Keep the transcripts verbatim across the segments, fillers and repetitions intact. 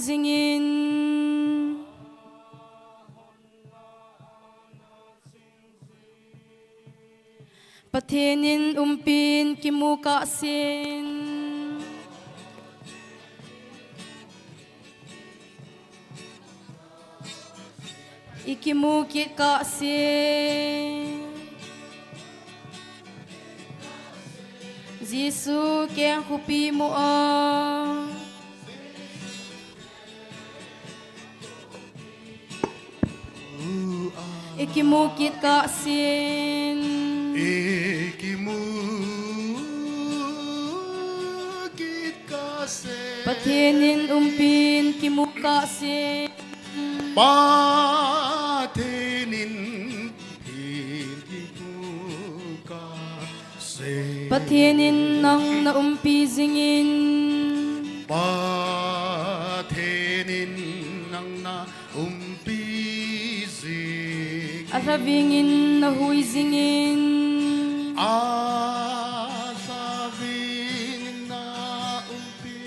jingin. Pathen in umpin kimu kahsen. Ikimu kit kahsen. Jesu keng khopi mu a. Ikimu kit kahsen. Ikimu kit kahsen. Pathen in umpin kimu kahsen. Pathen in umpin kimu kahsen. Pathen in nang na umpi jingin. Pathen in nang na umpi jing. Alhaving in na hui jingin. Alhaving in na umpi.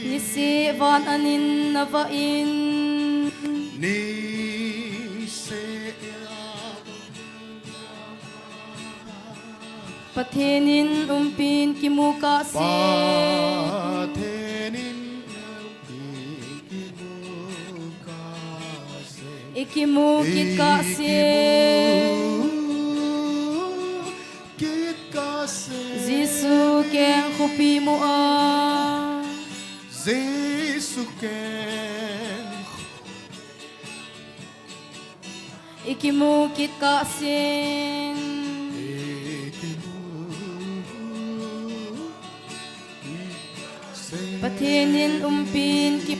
Niseh van an in na vah in. Niseh Pathen in umpin kimu kahsen. Pathen in umpin kimu kahsen. Ikimu kit kahsen. Ikimu kit kahsen. Jesu keng khopi mu a. Jesu keng Ikimu kit kahsen. Pathen in umpin ki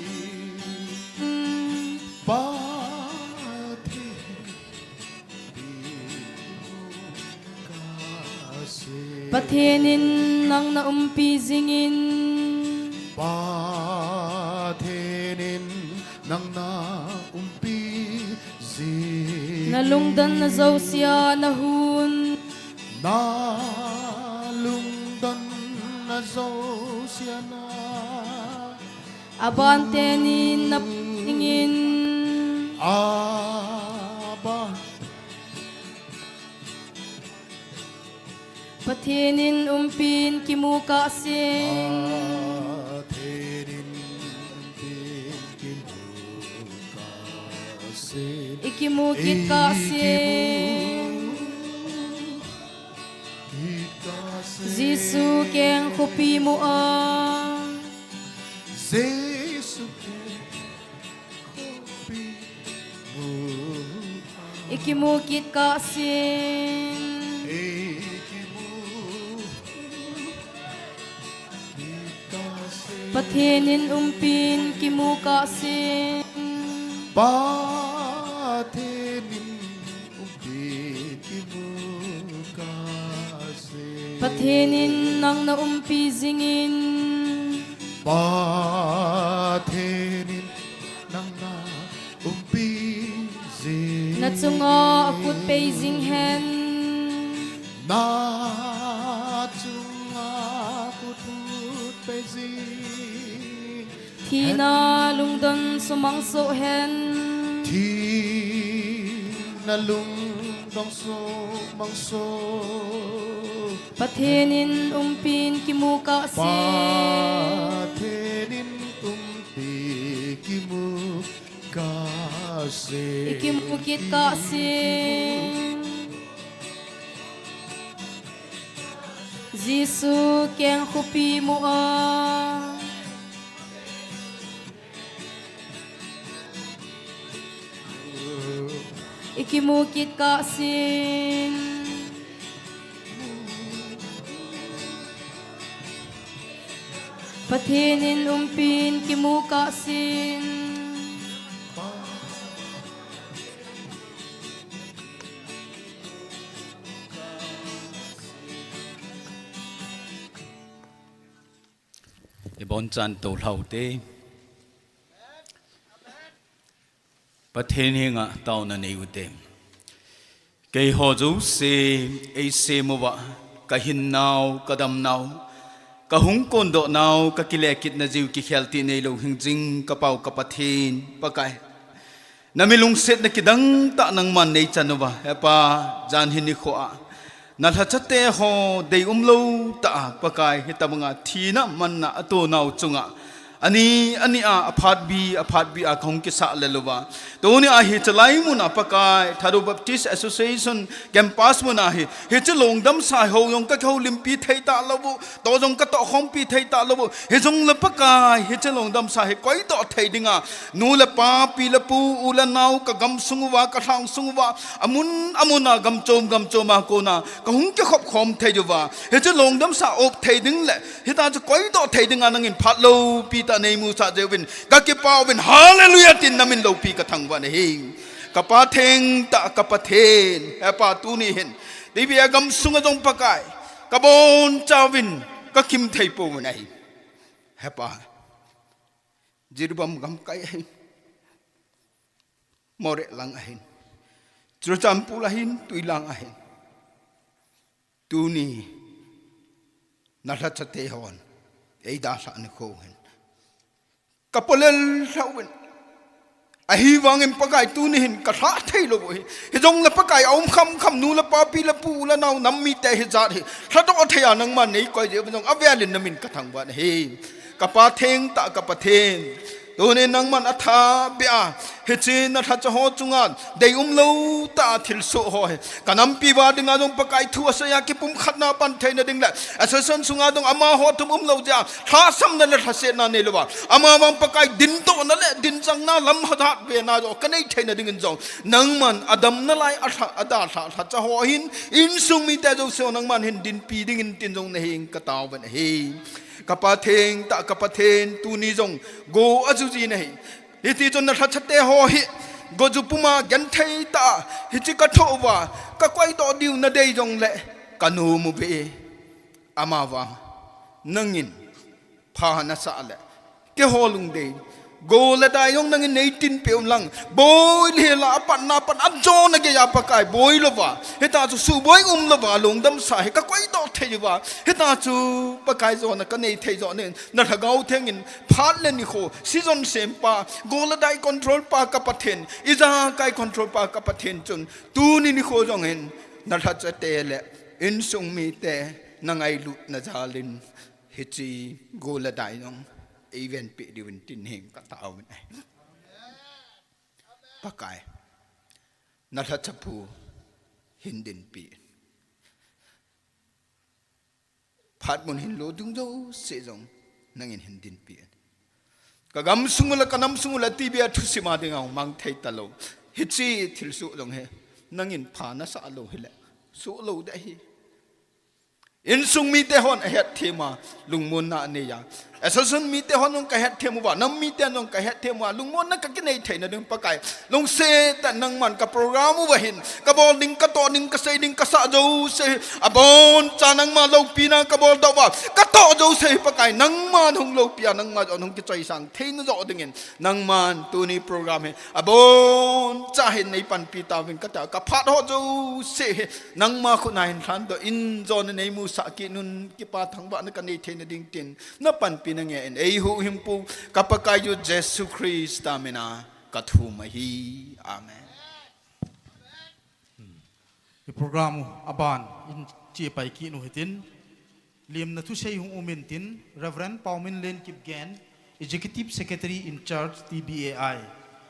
Pathen in nang na umpi jingin. Pathen in nang na umpi jing. Na lungdon na jousea na hun. Na lungdon na jousea na. Aban teni na pingin. Aban. Pathen in umpin kimu kahsen. Pathen in umpin kimu kahsen. Ikimu kit kahsen. Ikimu kit kahsen. Jesu keng khopi mu a. Jesu keng Ikimu kit kahsen. Pathen in umpin kimu kahsen. Pathen in umpin kimu kahsen. Pathen in nang na umpi jingin. Pathen in nang na umpi jing. Na chunga akhut pei jing hen. Na chunga akhut pei jing. Thina lungdon sumang soh hen. Thina lungdon sumang soh. Pathen in umpin kimu kahsen. Pathen in umpi kimu kahsen. Ikimu kit kahsen. Jesu keng khopi mu a. Ikimu kit kahsen. Pathen in umpin kimu kahsen. Ibon chan to lhau te. Pathen henga taona nei u te. Keiho jouse eisem uva, kahinnau, kadamnau, Kahung kondoh nau, kakile kit na jiu kikhel ti neilou hing jing, kapau ka Pathen, Pakai. Nami lungsetna kidang tah nangman neichan uva, Hepa, jan hi nikho a. Na lhachate ho deium lou tah a, Pakai, hitabanga thina manna ato nau chunga. Ani, ani a, aphat bi, aphat bi a kahung kisah le lou va. Tuni a hi chalai mun a Pakai, Thadou Baptist Association campus mun a hi, hiche lungdam sa ho jong ka kihoulimpi thei talou u, to jong ka tohkhompi thei talou u. Hijongle Pakai, hiche lungdam sa hi koidoh thei dinga, nu le pa, pi le pu, u le nao, ka gamsung uva, ka lhangsung uva, amun, amun a gam chom, gam chom a kona, kahung kikhop khom thei uva. Hiche lungdam sa op thei ding le, hita chu koidoh thei dinga nangin phat loupi tah neimusah jeh uvin, ka kipah uvin, Hallelujah tin namin loupi ka thangvah nahi. Ka Pathen tah, ka Pathen, Hepa tuni hin. T B A gamsunga jong Pakai, ka boncha uvin, ka kim thei pouvin ahi. Hepa, Jiribam gamkai ahin. Moreh lang ahin. Churachandpur ahin, Tuilang ahin. Tuni, na lhachate hon, eidalhah nikho hin. Ka polel lhau vin. Ahivangin Pakai tuni hin ka lhah thei lou u hi. Hijongle Pakai aum kham kham nu le pa pi le pu u le nao nam mite hijat hi. Lhadoh thei a nangman neikoi jeh uvin jong avelin namin ka thangvah nahi. Ka Pathen tah ka Pathen. Tuni nangman atha beh a. Hiche na lhacha ho chunga deium lou tah a thilsoh ho hi. Ka nampi uva dinga jong Pakai thu asei a kipumkhatna pan theina ding le. Association sunga jong amaho thum umlou jeh a. Lhahsamna le lhasetna neilou va. Amavang Pakai dindohna le dinchangna lam hadat vena jong ka nei theina dingin jong. Nangman adamna lai a lha, adalhah lhacha ho hin. Insung mite jouse nangman hin dinpi dingin tin jong nahin ka taovin ahi. Ka Pathen tah ka Pathen tuni jong go ajuji nahi. Hiti chun na lhachate ho hi, go ju puma genthei tah, hiche ka thoh uva, ka koidoh diu nadei jongle, ka nom uve. Amavang, nangin, pha nasah le, keiho lungdei, go le dai jong nangin neitinpeh un lang, boi le la apatna pan, ajona geiya Pakai boi louva, hita chu suboi um louva, lungdam sa hi ka koidoh thei uva, hita chu Pakai jona ka nei thei jonin, na Lhagao Thengin, phat le nikho, season sempa, go le dai control pa ka Pathen, ijakai control pa ka Pathen chun, tuni nikho jong hin, na lhachate le, insung mite, na ngailutna jalin, hiche go le dai jong, eivenpeh diuvin tin hin ka taovin ahi. Pakai, na lhachapu, hin dinpi. Phat mun hin lo dung jouse jong, nangin hin dinpi. Ka gamsung u le, ka namsung u le, T B A thusim a dinga mang thei talou. Hiche thilsoh jong hi, nangin pha nasah lou hile, soh lou ding ahi. Insung mite hon ahetthem a, lungmonna anei a. Association mite hon jong ka hetthem uva, nam mite jong ka hetthem uva, lungmonna ka kinei theina ding Pakai. Lungset tah nangman ka program uva hin, ka bol ding, ka toh ding, ka sei ding, ka sah jouse, aboncha nangma loupina ka boldoh uva, ka toh jouse Pakai, nangman hung loupia, nangma jong hung kichoisang theina joh dingin, nangman tuni program hi, aboncha hin nei panpi tauvin ka ta, ka phat ho jouse hi, nangma khut a hin lhandoh in jona neimusah kit un kipa thangvahna ka nei theina ding tin, na panpina ngeh in, eihuhhingpu, ka Pakaiyu Jesu Christa mina ka thum ahi. Amen. I program u aban in chepai kit u hitin, lemna thusei hung um intin, Reverend Pauminlen Kipgen, Executive Secretary in charge T B A I.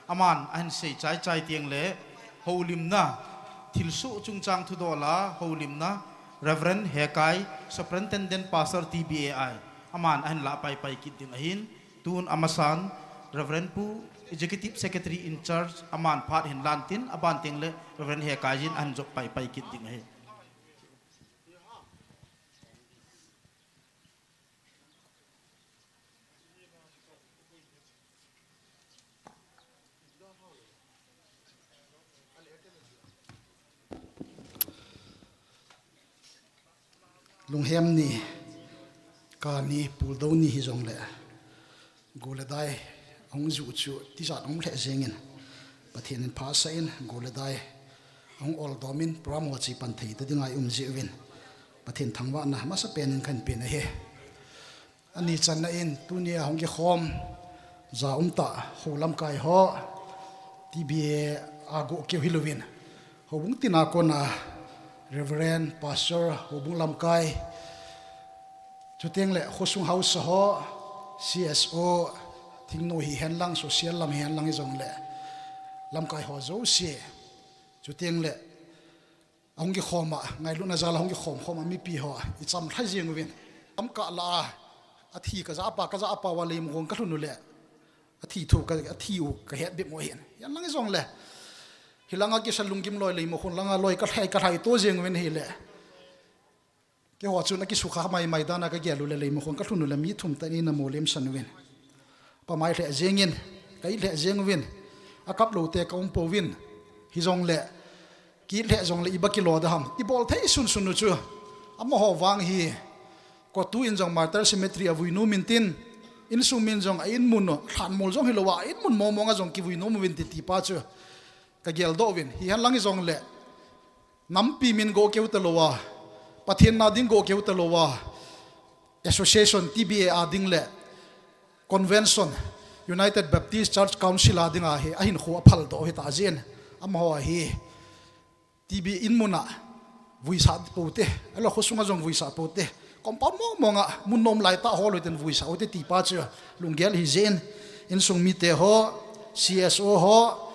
Aman ahin sei chaichai teng le, houlimna, thilsoh chungchang thudol a, houlimna, Reverend Hekai, Superintendent Pastor T B A I. Aman ahin lah paipai kit ding ahin, tun amasan, Reverend Pu, Executive Secretary in charge, aman phat hin lan tin, aban teng le Reverend Hekai jin ahin jop paipai kit ding ahi. Lunghem ni, kani, puldou ni hijongle, go le dai ahung ju chu tijat ahung lheh jengin, Pathen in phasah in, go le dai ahung oldom in, program ho chepan thei ta dinga i um jeh uvin, Pathen thangvahna masapen in kahin pen ahi. Ani channa in tunia hung kikhom ja umtah ho lamkai ho, T B A a go keu hilouvin, houbung tina kona Reverend, Pastor, houbung lamkai, chuteng le khosung hausa ho, C S O, thingnoi hihen lang, social lam hihen lang hijongle, lamkai ho jouse, chuteng le ahung kikhom a, ngailutna jal a hung kikhom khom a mipi ho, i cham lhai jeng uvin. Amkah la a, athi ka ja pa, ka ja pa uva Leimakhong ka lhun u le, athi thu ka, athi u ka het bep mo hin. Hihen lang hijongle, hilanga kisa lunggim loi Leimakhong langa loi ka lhai, ka lhai to jeng uvin hile. Keiho chun akisukha maimai dan a ka gel u le Leimakhong ka lhun u le mi thum tah in eina molem san uvin. Pamai lheh jengin, ka it lheh jeng uvin, akap lou te ka um pouvin. Hijongle, ki it lheh jongle iba kilo da ham. I bol thei sunsun u chu, amaho vang hi, Kotu in jong Martyr Cemetery a vui nom in tin, insung min jong a in mun u, lhanmol jong hilou a, a in mun mong mong a jong kivui nom uvin ti, ti pa chu ka geldoh uvin. Hihen lang hijongle, nampi min go keu talou a, Pathen na ding go keu talou a, association T B A a ding le convention, United Baptist Church Council a dinga hi ahinkho aphal doh hita jin, amaho hi T B A in mun a vuisah pou te, ahilou le khosung a jong vuisah pou te, compound mong mong a mun nom lai tah hol u tin vuisah u te ti pa chu lunggel hi jin, insung mite ho, C S O ho,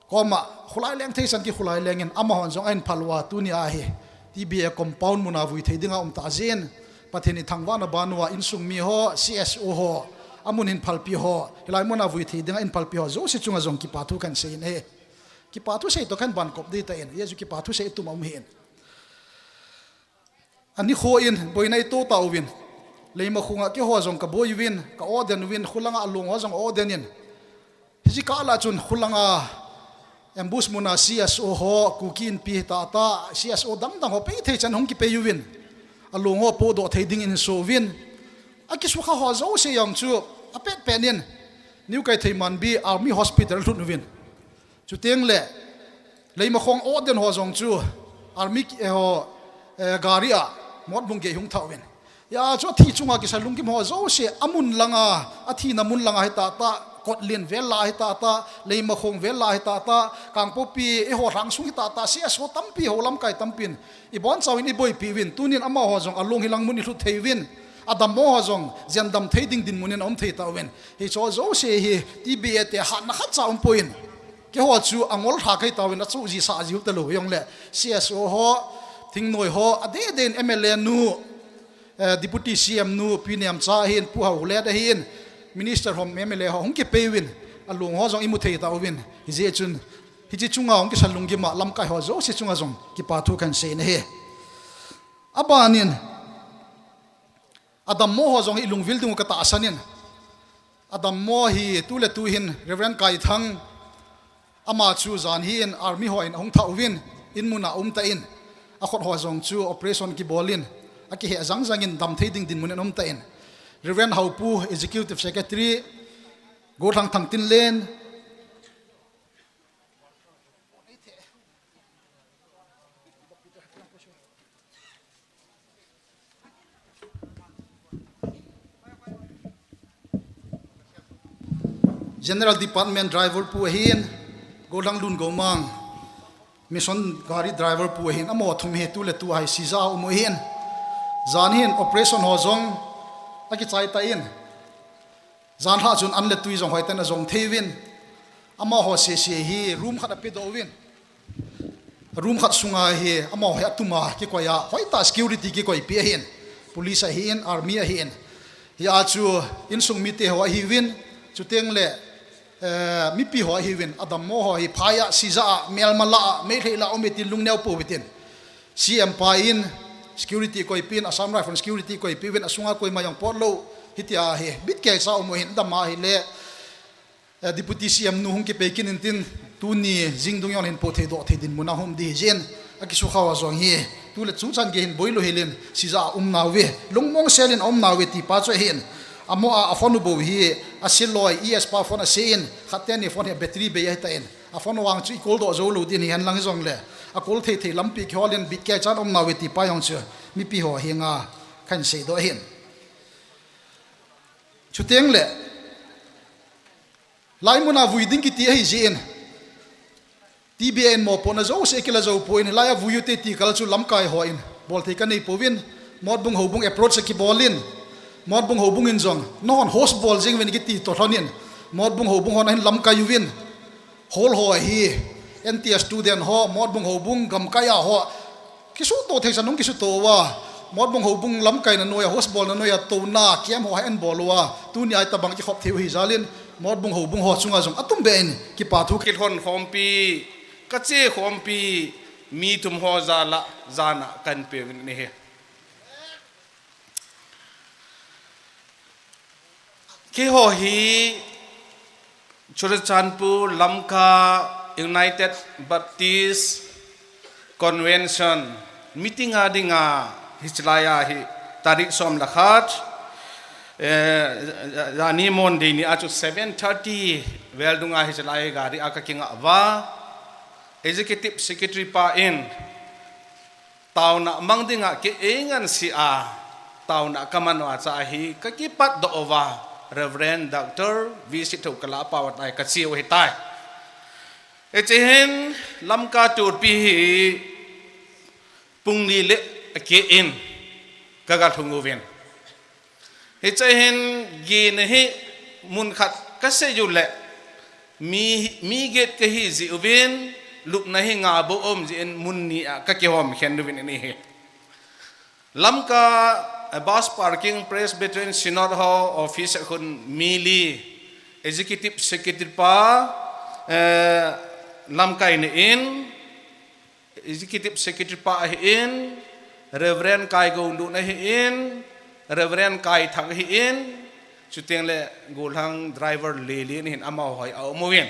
koma, kholai leng thei chan kikholai lengin, amahon jong ahin phal uva, tunia hi, T B A compound mun a vui thei dinga um tah jin, Pathen i thangvahna ban uva, insung mi ho, C S O ho, amun hin phalpi ho, hilai mun a vui thei dinga ahin phalpi ho jouse chunga jong kipa thu kahin sei in ahi. Kipa thu sei toh kahin ban kop ding tah in, hijeh chun kipa thu sei tum a um hin. Ani kho in, boina i to tauvin. Leimakhong a keiho jong ka boi uvin, ka ordain uvin, kholanga along ho jong ordain in. Hiche kah lah chun kholanga ambush mun a C S O ho, Kuki Inpi tah tah, C S O dang dang ho pei thei chan hung kipei uvin. Along ho podoh thei dingin so uvin. Akisukha ho jouse jong chu, apet pet in, New Keithelmanbi Army Hospital lhun uvin. Chuteng le, Leimakhong ordain ho jong chu, army, eh, ho, eh, gari a, Motbung gei hung thah uvin. Hia chu athi chunga kisa lunggim ho jouse, amun langa, athina mun langa hi tah tah, Kotlen vel lah hi tah tah, Leimakhong vel lah hi tah tah, Kangpokpi, eiho lhang sung hi tah tah, C S O tampi ho lamkai tampin, i bonchauvin i boipi uvin, tunin amaho jong along hilang mun i lhut thei uvin, adammo ho jong, jen dam thei ding dinmun in aum thei tauvin. Hiche jouse hi, T B A te hatna khatcha umpon. Keiho chu angol lha kei tauvin achu ji sa jiu talou jongle. C S O ho, thingnoi ho, adeh deh in M L A nu, eh, Deputy C M nu, Pi Nemcha ahin, Pu Haolet ahin, Minister ho, M L A ho, hung kipei uvin, along ho jong i mu thei tauvin. Hijeh chun, hiche chunga hung kisa lunggim a, lamkai ho jouse chunga jong, kipa thu kahin sei in ahi. Abanin, adammo ho jong hi i lungvil dingu ka tahsan in. Adammo hi tu le tu hin Reverend Kaithang, ama chu jan hi in army hon ahung thah uvin, in mun a um tan, akhut ho jong chu operation kibol in, akiheh jang jang in dam thei ding dinmun in um tan. Reverend Haopu, Executive Secretary, Golhang Thangtinlen, General Department Driver pu ahin, Golhang Lungomang, Mission Gari Driver pu ahin, amaho thum hi tu le tu a hi Sija a um u ahin. Jan hin operation ho jong akichai tan. Jan lhah chun an le tui jong hoiten ajong thei uvin. Amaho sese hi room khat apedoh uvin. Room khat sunga hi amaho hi atuma kikoi a, hoitah security kikoipi ahin. Police ahin, army ahin. Hia chu insung mite ho ahiuvin, chuteng le, eh, mipi ho ahiuvin, adammo ho hi phai a, Sija a, melma lah a, Meitei lah a um e tin lungneo pou hitin. C M pa in security koipin, Assam Rifle security koipi uvin, asunga koima jong potlou, hitia hi, bit keicha um u ahin, dam ahile, eh, Deputy C M nu hung kipei kit intin, tuni jing dungjuiya hin po thei doh thei dinmun a hung um ding ahi jeh in, akisukha ho jong hi, tu le tu chan gei hin boilou hel in, Sija a um nauve, lungmong sel in aum nauve ti pa chu ahin, amaho a, aphone u bou hi, aseloi, E S pa phone ase in, khat teni phone hi battery bei ahitan, aphone vang chu i call doh jou lou ding ahi henlang hijongle, a call thei thei lampi kihol in bit keicha um nauve ti pa jong chu, mipi ho henga, kahin seidoh ahin. Chuteng le, lai muna vui ding kiti ahi jeh in, T B A in mopohna jouse kila jou poi, hilai a vui ute ti kal chu lamkai hon bol thei kanei pouvin, Motbung Houbung approach akibol in, Motbung Houbung in jong, nahon host bol jeng uvin kiti toh lhon in, Motbung Houbung hon ahin lamkai uvin, hall ho hi, N T S student ho, Motbung Houbung gamkai a ho, kisuto thei chan hung kisuto uva, Motbung Houbung lamkaina noiya, host bolna noiya, touna, camp ho ahin bol uva, tuni a itobang kikhop thei u hi jal in, Motbung Houbung ho chunga jong atum beh in, kipa thu kilhon khompi, kache khompi, mi thum ho jal a, jana kahin pe uvin ahi. Keiho hi Churachandpur Lamka United Baptist Convention meeting a dinga hiche lai a hi tarik som le khat, eh, jani Monday ni a chu seven thirty vel dunga hiche lai gari a kakingah uva, Executive Secretary pa in taona mang dinga kei eingansea, taona kaman uva chu ahi, kakipatdoh uva, Reverend Doctor V. Sitlhou kalah pau tai, kache u ahitai. Hiche hin Lamka turpi hi pung li le akeh in kaga lhung uvin. Hiche hin gin ahi, mun khat kasei u le, mi, mi get kahi jeh uvin, lupna hi nga bou um jeh in mun ni a kakihom khen uvin ahi. Lamka, eh, Bus Parking Presbyterian Synod ho office a khun mi li, Executive Secretary pa, eh, lamkaina in, Executive Secretary pa ahin, Reverend Kaigoulun ahin, Reverend Kaithang ahin, chuteng le gollhang driver Lelen ahin, amaho hi aum uvin.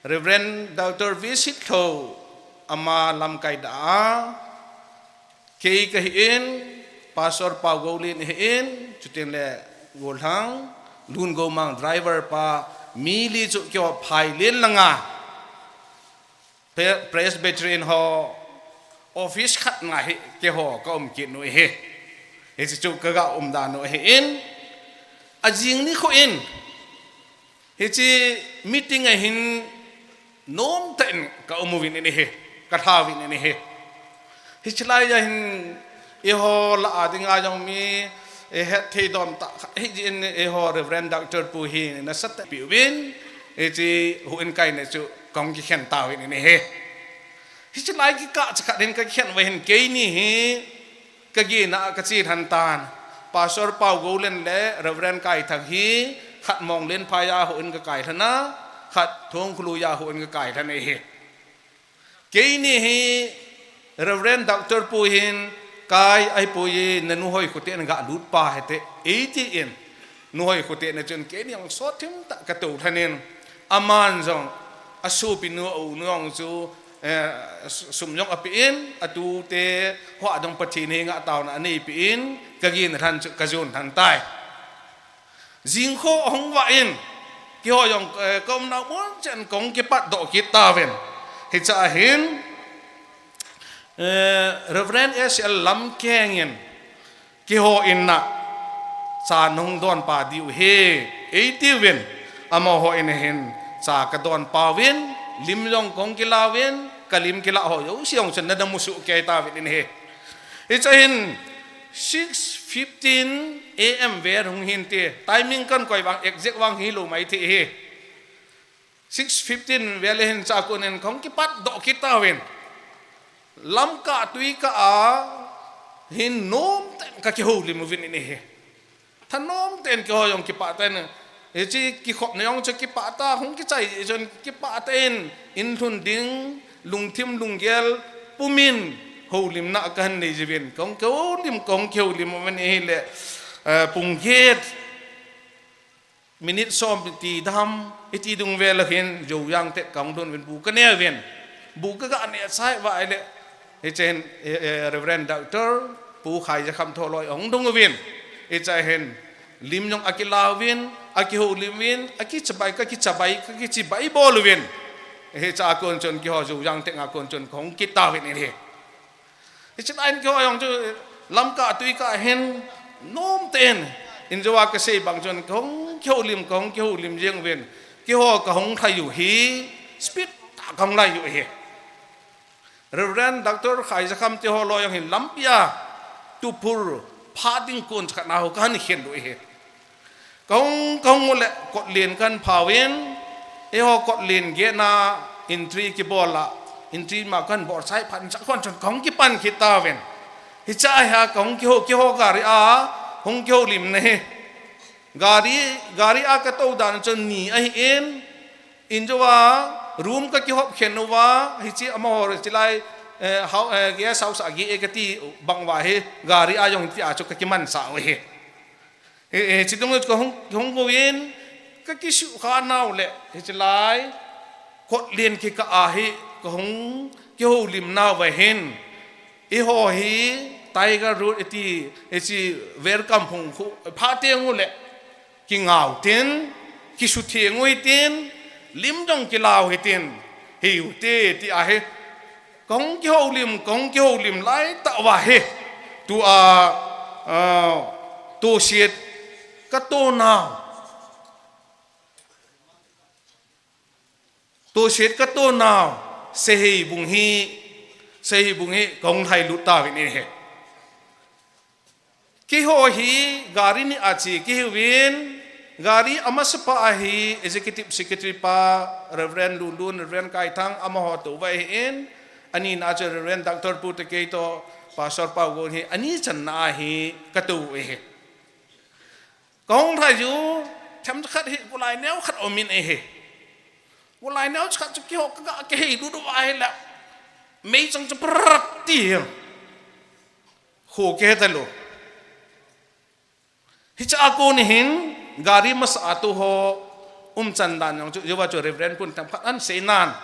Reverend Doctor V. Sitlhou ama lamkai da a, kei kahin, Pastor Paugoulen ahin, chuteng le gollhang Lungoumang driver pa, mi li chu keiho phailen langa Pre-, Presbyterian ho office khat na hi keiho kaum kit u ahi. Hiche chu kaga umdan u ahin, ajing nikho in hiche meeting a hin nomtah in kaum uvin ahi, kalha uvin ahi. Hiche lai a hin eiho lah a dinga jong mi, eh, hetthei dom tah khat ahi jeh in eiho Reverend Doctor pu hi nasatah in peh uvin, hiche houin kaina chu kahung kikhen tauvin ahi. Hiche lai kikah chakhat hin kakhen uva hin keini hi kagin a kache lhon tan. Pastor Paugoulen le Reverend Kaithang hi khat Monglenphai a houin kakai lhon a, khat Thongkhullui a houin kakai lhon ahi. Keini hi Reverend Doctor pu hin, Kai, ahipoi, nanu Hoikhote in galut pa hite, eitin, nu Hoikhote in chun keini jong sotthim tah katou lhon in, aman jong asopinu, aunu jong chu, eh, sum jong apeh in, atute ho a jong Pathen henga taona aneipeh in, kagin lhon chu kajon lhon tai. Jingkho ahung vah in, keiho jong, eh, kaumna mun chen kahung kipatdoh kit tauvin. Hiche a hin, eh, Reverend S L Lamkeng in, keiho in a cha nahung donpa diu ahi, eitiuvin, amaho in ahin cha kadonpa uvin, lim jong kahung kila uvin, kalim kila ho jouse jong chun nada musuh kei tauvin ahi. Hiche a hin six fifteen A M vel hung hin te, timing kahin koi vang, exact vang hilou maithei ahi. Six fifteen vel ahin, chua kon in kahung kipatdoh kit tauvin. Lamkah tuikah a hin nomtah in kakihoulim uvin ahi. Thanom tah in keiho jong kipah tah in. Hiche kikhopna jong chu kipah tah, hung kichai chun kipah tah in, in lhun ding, lungthim lunggel pumin houlimna kahin nei jiuvin. Kahung kihoulim, kahung kihoulim uvin ahile, eh, pung get, minute som ti dam, iti dung vel a hin, Joujang Thet kahung lhun uvin bu kaneh uvin. Bu kaga neh chai uva ahile, hiche hin, eh, eh, Reverend Doctor Pu Khaijakham Tholoi ahung lhung uvin. Hiche a hin, lim jong akila uvin, akihoulim uvin, akichabai, kakichabai, kakichibai bol uvin. Hiche a kon chun keiho Joujang Thet a kon chun kahung kit tauvin ahi. Hiche lai in keiho jong chu Lamkah tuikah hin nomtah in Injo a kasei bang chun kahung kihoulim, kahung kihoulim jeng uvin, keiho kahung lhai u hi speed tah kahung lhai u hi. Reverend Doctor Khaizakham te ho loi jong hin lampi a tuphur pha ding kon chakhat na ho kahin khen u hi. Kahung, kahung u le kotlen kahin pha uvin, eiho kotlen gate na entry kibol a, entry ma kahin bol chai phat in chakhat kon chun kahung kipan kit tauvin. Hiche a hi a kahung kihou, keiho gari a hung kihoulim na hi. Gari, gari a katou dan chun ni ahin, injo a room kakihop khen uva, hiche amaho hiche lai, eh, hou-, eh, guest house a geh e kati bang uva hi, gari a jong hitia chu kakimansah u hi. Eh, eh, hiche dungjuiya kahung, hung uvin, kakisuhkhah nau le, hiche lai, kotlen kikah a hi, kahung kihoulim nauva hin, eiho hi Tiger Road iti, hiche welcome hung khu, pha teng u le, kingau tin, kisutheng u hitin, lim jong kilau hitin, hiu te, ti ahi. Kahung kihoulim, kahung kihoulim lai tah uva hi. Tua, ah, toset kato nau. Toset kato nau. Seheibung hi, Seheibung hi kahung lhailut tauvin ahi. Keiho hi gari ni a che kahiuvin, gari amasapa a hi Executive Secretary pa Reverend Lulun, Reverend Kaithang amaho tou uva ahin, anina a chu Reverend Doctor Pu te kei toh Pastor Paugol hi ani channa a hi katou u ahi. Kahung lhai u, themcha khat hi golai neo khat aumin ahi. Golai neo khat chu keiho kaga kiheilut uva ahile, meichang chu prat ti hi. Kho kihe talou. Hiche a kon hin, gari masa a tou ho umchan dan jong chu, hiva chu Reverend pun themkhat ahin seinan.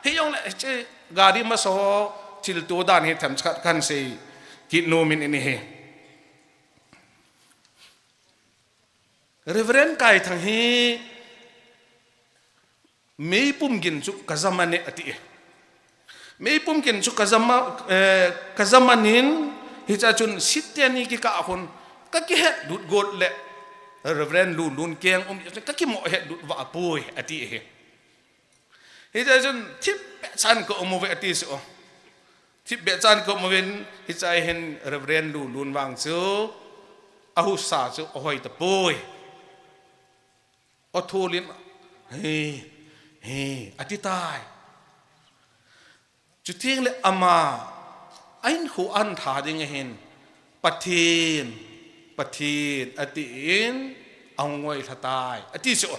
Hijongle, hiche gari masa ho thilto dan hi themcha khat kahin sei kit nom in ahi. Reverend Kaithang hi meipum gin chu kajam ane ati e. Meipum gin chu kajam a, eh, kajam anin, hiche a chun sit teni kikah a khun kakihetlut got le Reverend Lulun keng um kakimoh hetlut vah poi ati ahi. Hiche a chun thipbeh chan kaum uve ati chu. Thipbeh chan kaum uvin hiche a hin Reverend Lulun vang chu ahusa chu ahoi tapoi. Athulin, he, he, ati tai. Chuteng le ama, ahinkho ahin tha ding ahin, Pathen, Pathen, atin, ahung ngoi lha tai, ati chu.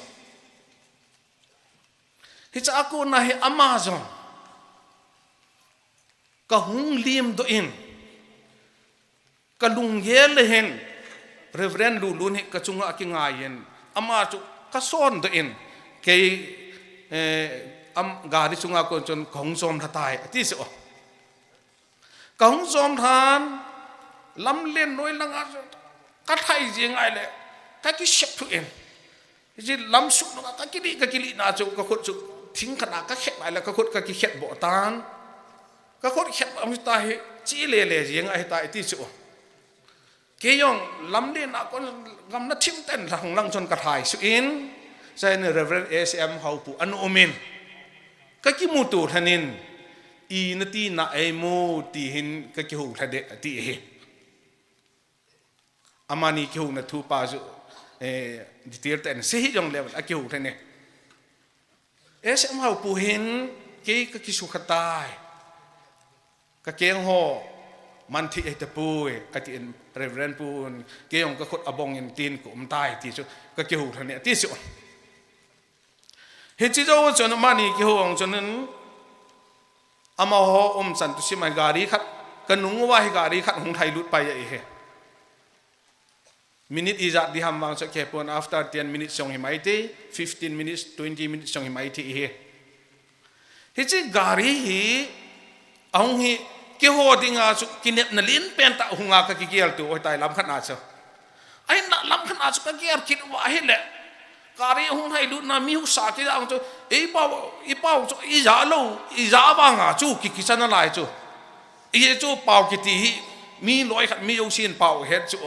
Hiche a kona hi ama jong, kahung lim doh in, kalunggel le hin, Reverend Lulun hi kachunga akingaiyin, ama chu kason doh in, kei, eh, am, gari chunga kon chun kahung jom lha tai, ati chu. Kahung jom lhan, lamlen noi langa chu, kalhai jeng ahile, kakisep thu in. Hiche lamsuh nunga kakilih, kakilih na chu, kakhut chu, thing khat a kakhet ahile, kakhut kakikhet boh tan. Kakhut khet boh ta hi, chi lele jeng ahitai ti chu. Kei jong lamlen a kon gamna thim ten lang lang chun kalhai suh in, chuin Reverend S M Haopu ana um in, kakimuto lhon in, ina tina eimu ti hin kakihou lhon e ati ahi. Amani kihouna thu pa chu, eh, detail tah in sei hih jongle akihou lhon e. S M Haopu hin kei kakisukha tai. Kakeng ho man thei ahitapoi, atin Reverend Pu in kei jong kakhut abong in tin kaum tai ti chu kakihou lhon e ati chu. Hiche jou chun amani kihou jong chun amaho umchan thusim a gari khat, kanung uva hi gari khat hung lhailut pai ahi. Minute ijat ding ham vang chu kihepon, after ten minutes jong hi maithei, fifteen minutes, twenty minutes jong hi maithei ahi. Hiche gari hi, ahung hi, keiho dinga chu kinepna lenpen tah hunga kakigel tou ahitai lamkhat na chu. Ahinla lamkhat na chu kagel kit uva ahile, gari hung lhailut na mi husa kit jong chu, ei pau, i pau chu ija lou, ija vanga chu kikichat nalai chu. Ihi chu pau kiti hi, mi loi khat mi jousen pau het chu.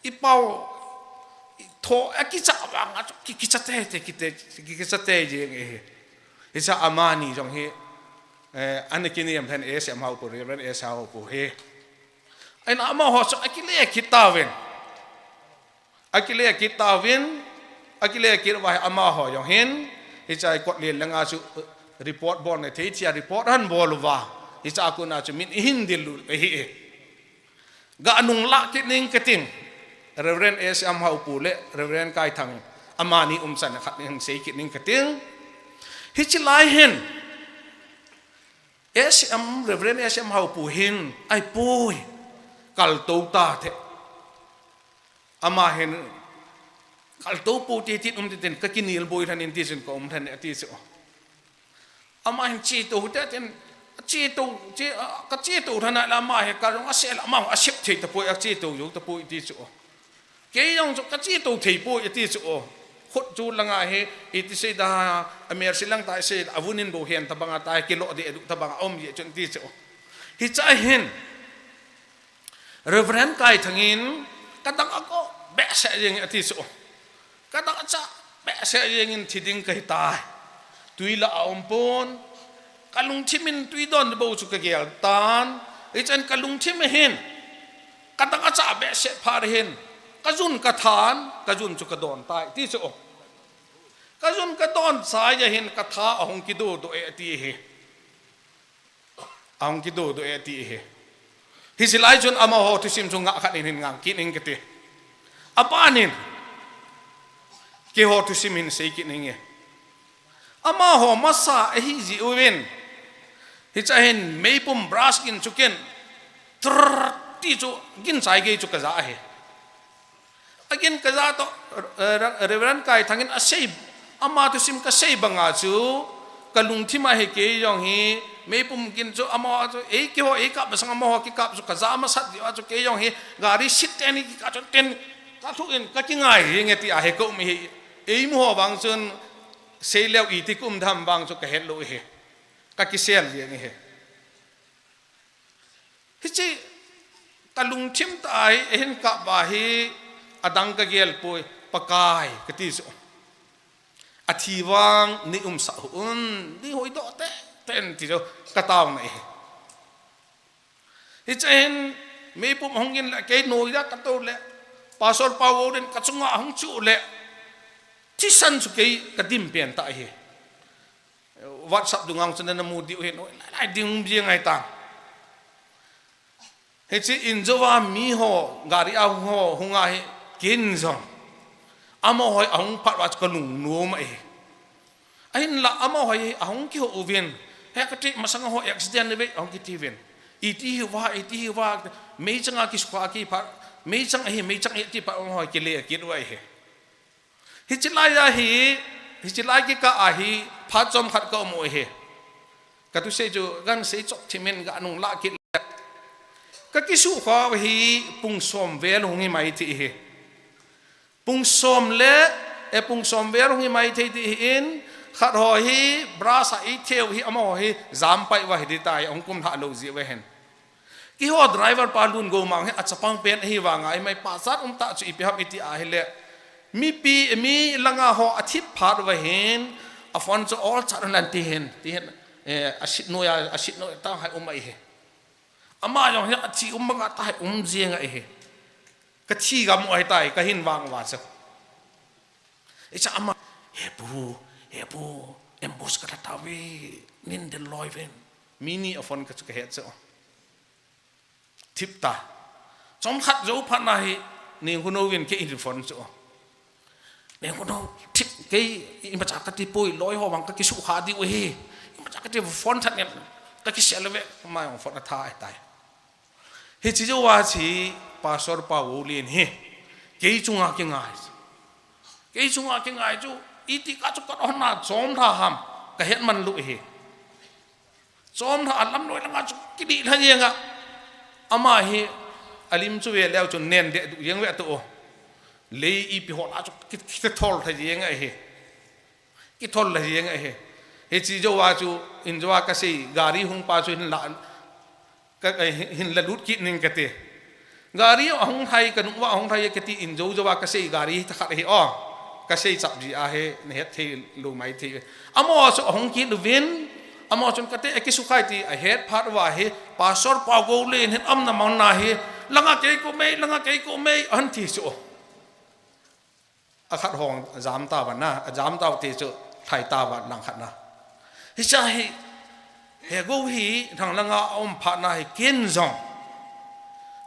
I pau, Kho, akicha vang a chu, ki, kicha tei tei, kite, ki, kicha tei jeng e hi. Hicha amani jong hi, eh, ana kiniam lhen S M Haopu, Reverend S Haopu hi. Ahin amaho chu akile kit tauvin. Akile kit tauvin, akile kit uva hi amaho jong hin, hicha kot lien langa chu, eh, report bol na thei thia report ahin bol uva. Hicha a kona chu min eihin dil u ahi e. Ga nung lah kit ning kating. Reverend S M Haopu le Reverend Kaithang amani umchan khat hin sei kit ning kating. Hichi lai hin S M, Reverend S M Haopu hin, "Ahipoi, kaltou ta te." Ama hin, "Kaltou pou te tin um te tin, ka kinel boi lhon in ti chun ka um lhon e," ati chu. Ama hin, "Chetou te tin, chetou, che, a, ka chetou lhon a le ama hi ka jong asel, ama asep thei tapoi, achetou jou tapoi," ti chu. Kei jong chu ka chetou thei poi, ati chu. Khut chu langa hi, iti sei da, a mer si lang ta sei, avun in bou hen tabang a ta, kilo de du tabang a um ye chun ti chu. Hicha hin, Reverend Kaithang in, "Ka dang a ko behseh jeng e," ati chu. "Ka dang a cha behseh jeng in thi ding kahi tai. Tui la a um pon. Ka lungthim in tui don bou chu ka gel tan. Hichan ka lungthim hin, ka dang a cha behseh phat hin, ka jun ka than, ka jun chu ka don tai," ti chu. "Ka jun ka don chai a hin ka tha ahung kido do e," ati hi. Ahung kido do e ti hi. Hichi lai chun amaho thusim chu ngah khat in hin ngang kit ning kati. Aban in, keiho thusim hin sei kit ning e. Amaho masa ahi ji uvin. Hicha hin meipum brush gin chu ken. Trrr ti chu gin chai gei chu ka ja ahi. Again, ka ja to, eh, Reverend Kaithang in asei, ama thusim ka sei banga chu, ka lungthim a hi kei jong hi, meipum gin chu ama chu, ei keiho, ei kap masang amaho kikap chu, ka ja masat diu a chu, kei jong hi, gari seat teni kikap chu, ten, ka thu in, ka kingai jeng e ti a hi ka um hi, ei mu ho vang chun, sei leu iti ka um tham vang chu, ka het lou hi, ka kisel jeng hi. Hichi, ka lungthim ta hi, eihin kap uva hi, adang ka gel poi, Pakai, kati chu. Athi vang, nei umsah hih un, nei hoidoh tei, tei in ti chu, ka taona hi. Hicha hin, meipum ahung in le, kei noi a ka tou le, Pastor Pa Woden ka chunga ahung chu le, thisan chu kei ka dim pen ta hi. WhatsApp dunga chun na mu diu hin, oi, lai, lai ding um jeng ahi ta. Hichi in jouva mi ho, gari a ho, hung a hi, kin jong. Amaho hi ahung phat uva chu ka lungnom ahi. Ahinla amaho hi ahung kihou uvin. He kati masang ho accident ve ahung kiti uvin. Iti hi uva, iti hi uva, meichang a kisukha kiphat, meichang ahi, meichang ahi ti phat amaho hi kile kit uva ahi. Hichi lai a hi, hichi lai kikah a hi, phat chomkhat ka um u hi. Ka thusei chu, kan sei chop thim in ka nung lah kit le. Ka kisukha u hi, pung som vel hung hi mai thei hi. Pung som le, e pung som vel hung hi mai thei ti hi in, khat ho hi, brush a i theu hi, amaho hi, jam pai uva hi di tai, ahung kum lha lou ji uva hin. Keiho driver pa Lungou mang hi a chapang pen ahi vanga, i mai pa jat um ta chu ipi ham iti a hile. Mipi, mi langa ho a thip phat uva hin, a phone chu ol chat un lan ti hin, ti hin, eh, a sit noi a, a sit noi ta hai um ahi. Ama jong hi a thi um banga ta hai um jeng ahi. Ka thi gam u ahi tai, ka hin vang uva chu. Hicha ama, "He pu, he pu, ambush ka la tauve, nin del loi ven." Mi ni a phone ka chu ka het chu. Thip ta. Chomkhat jou phat na hi, Nengkhunou vin kei in phone chu. Nengkhunou, thip kei, imacha ka ti poi, loi ho vang ka kisukha diu hi. Imacha ka ti phone that ngen, ka kisel ve, ama jong phone a tha ahi tai. Hichi jouva chi Pastor Pa Wolen hi. Kei chunga kingai. Kei chunga kingai chu, iti ka chu ka hon na chom tha ham, ka het man lou hi. Chom tha a lam loi langa chu kidih lha jeng a. Ama hi a lim chu ve leu chu nen de du jeng ve to. Lei ipi ho la chu ki, kithol tha jeng ahi. Kithol tha jeng ahi. Hichi jouva chu in jouva ka sei gari hung pa chu hin la, ka, eh, hin la lut kit ning kati. Gari ahung thai, ka nuva ahung thai, kati in jou jou a kasei gari thakhat hi o. Kasei chap ji ahi, nahet thei lou mai thei. Amaho chu ahung kit uvin, amaho chun kati akisu khai ti ahet phat uva hi, Pastor Paugoulen hin amna mangna hi, langa kei ko mei, langa kei ko mei, ahin ti chu. Akhat hong jam tauva na, ajam tau te chu thai tauva langkhat na. Hicha hi, Hegou hi, thang langa aum phat na hi ken jong.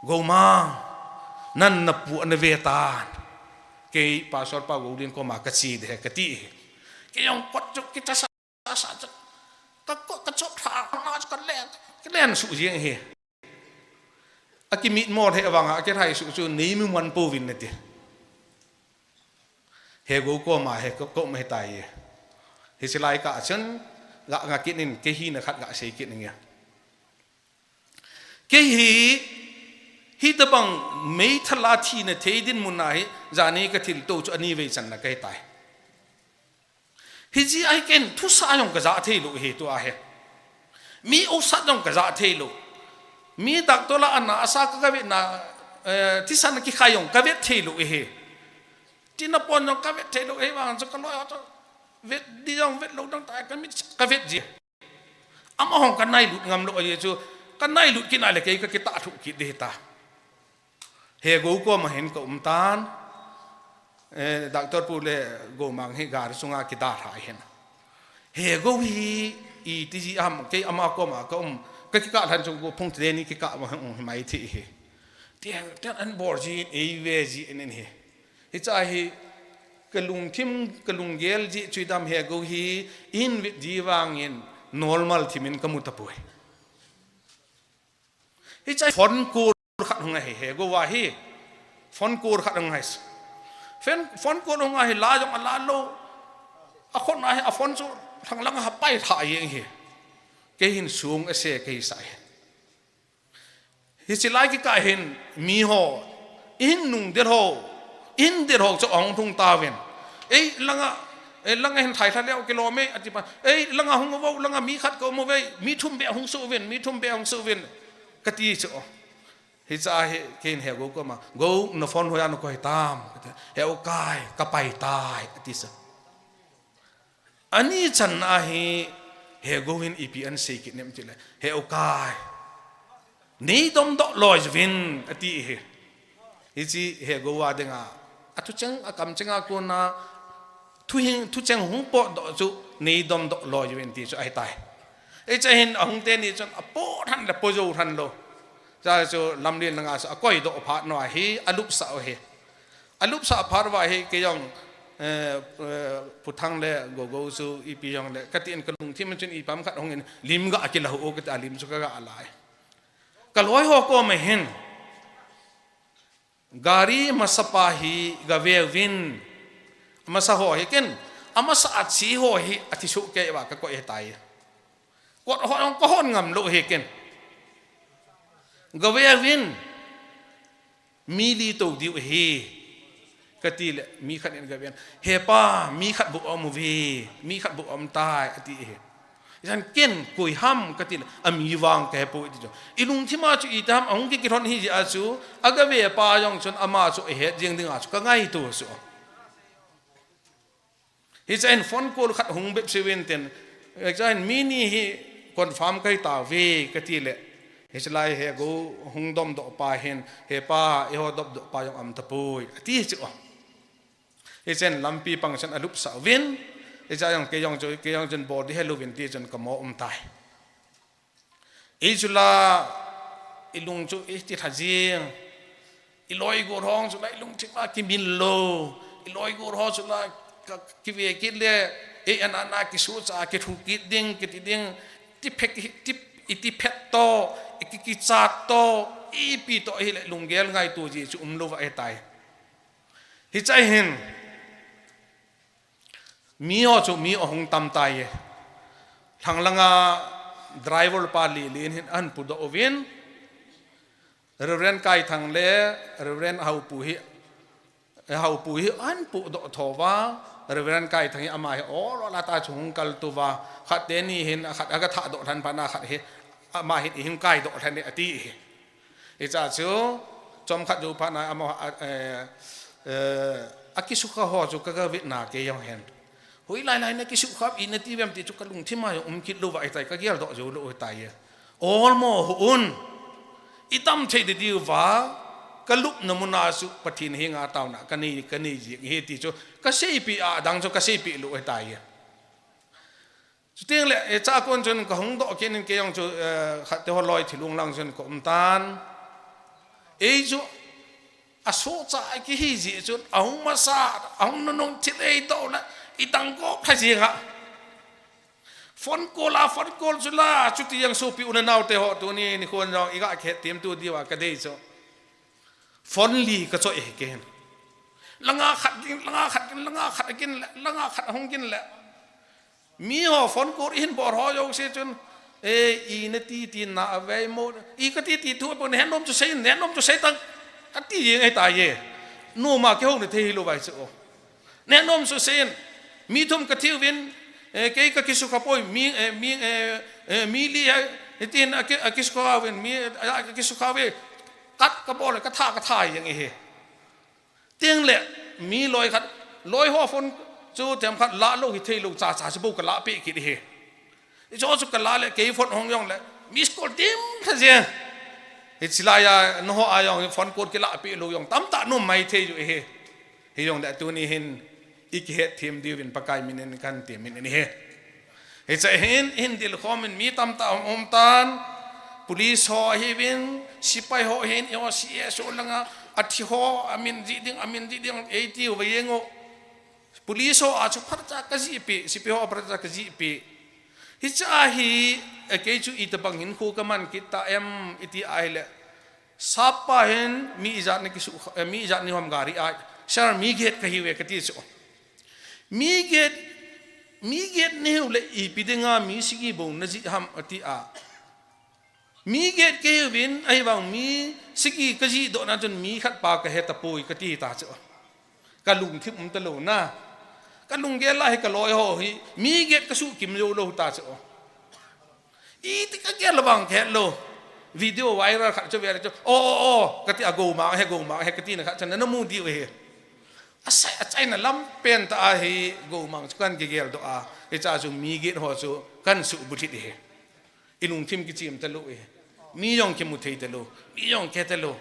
Goumang, nan napu ana ve tan. Kei Pastor Paugoulen koma kache de kati. Kei jong kot chu kitasa sa chu. Ka kot ka chop tha na chu ka len, ka len su jing hi. Akimit mol he vanga, akithai su chu nei mi man pouvin nati. Hegou koma he ko, ko ma he tai. Hiche lai kah chun, ga, ga kit in, kei hina khat gasei kit in. Kei hi, hitabang meithal a thina thei dinmun a hi, jani kathilto chu ani vei channa kahi tai. Hijeh a hi ken thusa jong kaja thei lou hi tua hi. Mi osat jong kaja thei lou. Mi doctor la ana asa ka, kavet na, eh, thisan kikhai jong kavet thei lou hi. Tina pon jong kavet thei lou hi vang chu kaloi ho chu. Vet di jong vet lou dang tai kamit kavet ji. Amahon kanailut ngam lou ahi chu. Kanailut kit na le kei kakitah thu kit di ta. Hegou koma hin ka um tan, eh, Doctor Pu le Goumang hi gari sunga kida tha hin. Hegou hi iti ji ham, kei ama koma ka um, ka kikah lhan chu go phung te ni kikah ma hung hi mai thi hi. Ti, ti an bor ji, ei ve ji in hi. Hicha hi ka lungthim, ka lunggel ji chu dam Hegou hi in vit ji vangin normal thimin ka mu tapoi. Hicha phone call khat hung ahi, Hegou a hi. Phone call khat hung ahi. Phone, phone call hung ahi, la jong ala lou. Akhon ahi, aphone chu thang langa pai tha jeng hi. Kei hin sung ase kei sa hi. Hiche lai kikah hin miho, in nung der ho, in der ho chu ahung thung tauvin. Ei, langa, ei, langa hin thai tha leu kilom e, ati pa. Ei, langa hung uvo, langa mi khat ka um uve, mi thum beh hung suvin, mi thum beh hung suvin. Kati chu. Hicha hi, kei hin Hegou koma, Gou, na phone hoiya nakoi tam. Kati, He u kai, kapai tai, ati sa. Ani channa hi Hegou hin ipi ahin sei kit nem tile, He u kai, nei domdoh loi uvin, ati hi. Hiche Hegou a dinga, athu cheng, akamcheng a kona, thuhing, thucheng hung potdoh chu, nei domdoh loi uvin ti chu ahi tai. Hicha hin ahung teni chun, apo than le po jou than lou. Cha chu lamlen langa chu akoi doh phat nua hi, alupsah u hi. Alupsah phat uva hi kei jong, eh, eh, Pu Thang le Gougou chu ipi jong le, kati in ka lungthim chun ipi ham khat hung in lim ga kila u kati a lim chu ka ga lai. Ka loi ho koma hin, gari masa pa hi ga ve uvin, masa ho hi ken, amasa a chi ho hi athi suh kei uva ka koi tai. Kot ho jong ka hon ngam lou hi ken. Ga ve uvin, mi li to diu hi. Kati le, mi khat in ga ve in, He pa, mi khat bou aum uve, mi khat bou aum tai, ati hi. Ijeh inem ken koi ham kati le, ami vang ka he poi ti chu. I lungthim a chu iti ham, ahung ki kilhon hi jeh a chu, aga ve pa jong chun ama chu ahet jeng dinga chu ka ngaito chu. Hicha hin phone call khat hung bep seh uvin tin, hicha hin mi ni hi confirm kahi tauve kati le, hiche lai Hegou hung domdoh pa hin, He pa, eiho domdoh pa jong aum tapoi, ati chu. Hichun lampi pang chun alupsah uvin, hicha jong kei jong chu, kei jong chun bol di helou vin ti chun ka mo um tai. Ei chu la, i lung chu i ti tha jing. I loi gol ho chu la, i lungthim a kimil lou. I loi gol ho chu la, ka, kive kit le, ei ana ana kisuhcha, kithu kit ding, kiti ding, ti phet, ti, i ti phet to, i ki, kichat to, ipi to hile lunggel ngaito ji chu um lou va ahi tai. Hicha hin, mi ho chu mi ahung tam tai e. Lhang langa driver pa li li in hin ahin pudoh uvin. Reverend Kaithang le Reverend Haopu hi, Haopu hi ahin pudoh tho uva. Reverend Kaithang hi ama hi ol ol a ta chu hung kaltou uva. Khat teni hin, khat aga thahdoh lhon phat na khat hi, ama hin eihin kaidoh lhon e ati hi. Hicha chu, Chomkhat jou phat na ama, a, eh, eh, akisukha ho chu ka, ka vetna kei jong hin. Hoilai lai na kisukha ina ti vem ti chu ka lungthim a jong um kit lou va ahitai, ka geldoh jou lou ahitai. Olmo hih un. I dam thei ding diu va, ka lupna mun a chu Pathen henga taona ka nei, ka nei jing ahi ti chu ka seipeh a, adang chu ka seipeh lou ahitai. Chuteng le, eh, chakon chun ka hung doh kit in kei jong chu, eh, khat te ho loi thilung lang chun ka um tan. Ei chu, asohcha kihi jeh chun, ahung masa, ahung nunung thil eidoh le, i dang kop lha jing a. Phone call a, phone call chu la, chuti jeng sopi u le nao te ho tuni nikho jong i ga kihet them tu diu a ka dei chu. Phone li ka choi e kei hin. Langa khat gin, langa khat gin, langa khat gin le, langa khat hung gin le. Mi ho phone call i hin bol ho jouse chun, eh, i na ti ti na a vei mo, i ka ti ti thu pon, nenom chu sei, nenom chu sei tang, ka ti jeng ahitai. Noma kihou na thei hilou vai chu. Nenom chu sei in, mi thum ka thi uvin, eh, kei ka kisukha poi, mi, eh, mi, eh, eh, mi li hai, hitin a ki, a kisukha uvin, mi, a, a kisukha uve, kat ka bol, ka tha, ka tha jeng ahi. Teng le, mi loi khat, loi ho phone chu themkhat la lou hithei lou cha cha chu bou ka la peh kit ahi. Hichu chu ka la le, kei phone hung jong le, miss call dim tha jeng. Hichi lai a, nangho a jong phone call kila peh lou jong tamtah nom mai thei u ahi. Hijong le tuni hin i kihet them diuvin Pakai min in kan ti min in ahi. Hiche hin, hin dil khom in mi tamtah um, um tan. Police ho ahiuvin, sepai ho hin, eiho C S O langa, athi ho, amin jih ding, amin jih ding, ei tiu va jeng u. Police ho a chu phatcha ka jih peh, sepai ho a phatcha ka jih peh. Hiche a hi, eh, kei chu itobang hinkho ka man kit ta em, i ti a ahile. Sap pa hin mi ijat na kisu, eh, mi ijat na hi ham gari a, "Sir, mi get ka hiuve," ka ti chu. "Mi get, mi get na hiu le ipi dinga mi sagi bou na jih ham," a ti a. "Mi get ka hiuvin, ahivang mi sagi ka jih doh na chun mi khat pa ka he tapoi," ka ti ta chu. Ka lungthim um talou na. Ka lunggel a hi ka loi ho hi, mi get ka suh kim jou lou ta chu. Iti ka gel vang ka het lou. Video viral khat chu ve le chu. "Oh, oh, oh," ka ti a, "Goumang ahi, Goumang ahi," ka ti na khat chu na, na mu diu ahi. Asai, achaina lam pen tah a hi Goumang chu kan kigel doh a. Hiche a chu mi get ho chu kan suh bulhit ahi. I lungthim kichim talou ahi. Mi jong kimu thei talou. Mi jong ke talou.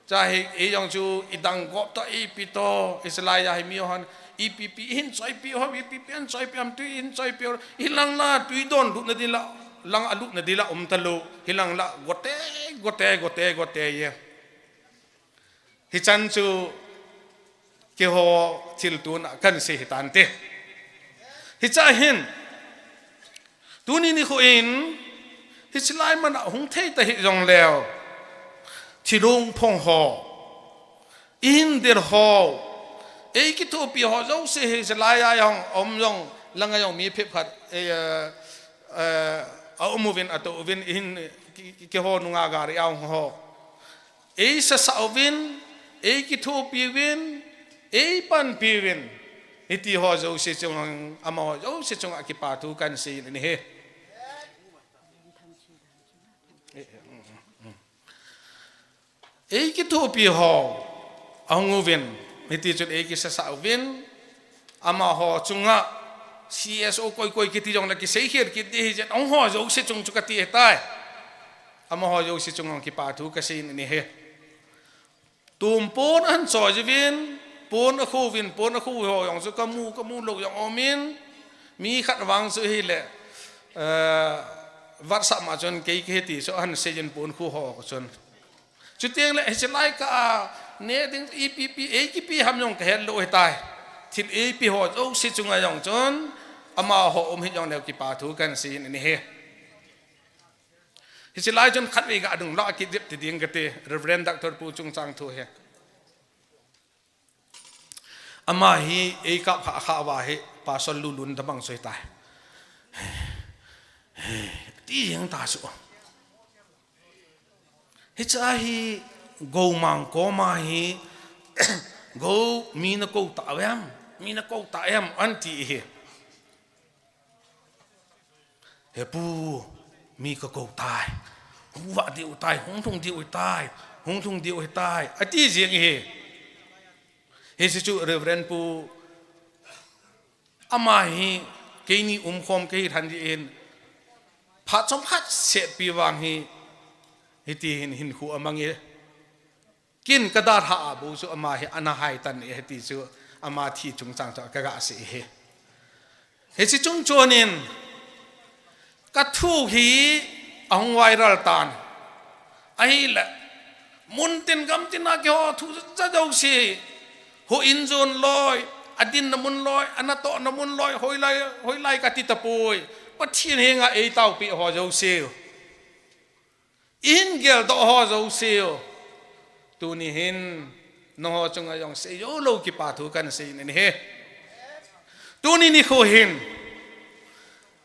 Cha hi, ei jong chu i dang gop to, ipi to, i salai a hi mi hon, ipi pi, i hin choi pi ho, ipi pi, hin choi pi ham, tui hin choi pi ho, hilang la, tui don lut na ding la, lang a lut na ding la, um talou, hilang la, gote, gote, gote, gote ye. Hichan chu, keiho thil tuna kan sei hi tante. Hicha hin, tuni nikho in, hiche lai man a hung thei ta hih jong leu, thilung phong ho, i hin del ho, ei kithopi ho jouse hiche lai a jong, um jong, langa jong mi phep khat, ei, eh, eh, a um uvin, a to uvin, i hin, ki, ki, keiho nunga gari a hung ho. Ei sasah uvin, ei kithopi uvin, ei panpi uvin. Hiti ho jouse chunga, amaho jouse chunga kipa thu kan sei in ahi. Ei kithopi ho, ahung uvin, hiti chun ei kisasah uvin, amaho chunga C S O koi koi kiti jong le kisei khel kit ding ahi jeh in, ahung ho jouse chung chu ka ti ahitai. Amaho jouse chunga kipa thu ka sei in ahi. Tum pon ahin choi jiuvin, pon akhu uvin, pon akhu ho jong chu ka mu, ka mu lou jong um in, mi khat vang chu hile, eh, WhatsApp ma chun kei kihe ti chu ahin sei jin pon khu ho chun. Chuteng le hiche lai ka a ne ding ipi pi, ei kipi ham jong ka het lou ahitai. Thil ei pi ho jouse chunga jong chun, amaho um hih jong leu kipa thu kan sei in ahi. Hiche lai chun khatvei ga ding la kit jep ti ding ka ti, Reverend Doctor Pu Chungchang thu hi. Ama hi ei kap kha kha uva hi, Pastor Lulun tabang soi tai. Ti jeng ta chu. Hiche a hi Goumang koma hi, Gou mi na kou ta em, mi na kou ta em, ahin ti hi. He pu, mi ka kou tai. Hung vah diu tai, hung lhung diu tai. hung lhung diu ahitai, ati jing ahi. Hiche chu Reverend Pu, ama hi keini umkhom kahi lhan jeh in, phat chomkhat setpi vang hi, hiti hin hinkho amang e. Kin kadalhah a bou chu ama hi ana hai tan e, hiti chu ama thi chungchang chu kaga sei e. Hiche chung chon in, kathu hi ahung viral tan. Ahile, mun tin gam tin a keiho thu ja jouse, houin jon loi, adinna mun loi, anatohna mun loi, hoilai, hoilai kati tapoi. Pathen henga eitaopi ho jouse, ihin geldoh ho jouse, tuni hin nangho chunga jong seijou lou kipathu kahin sei in ahi. Tuni nikho hin,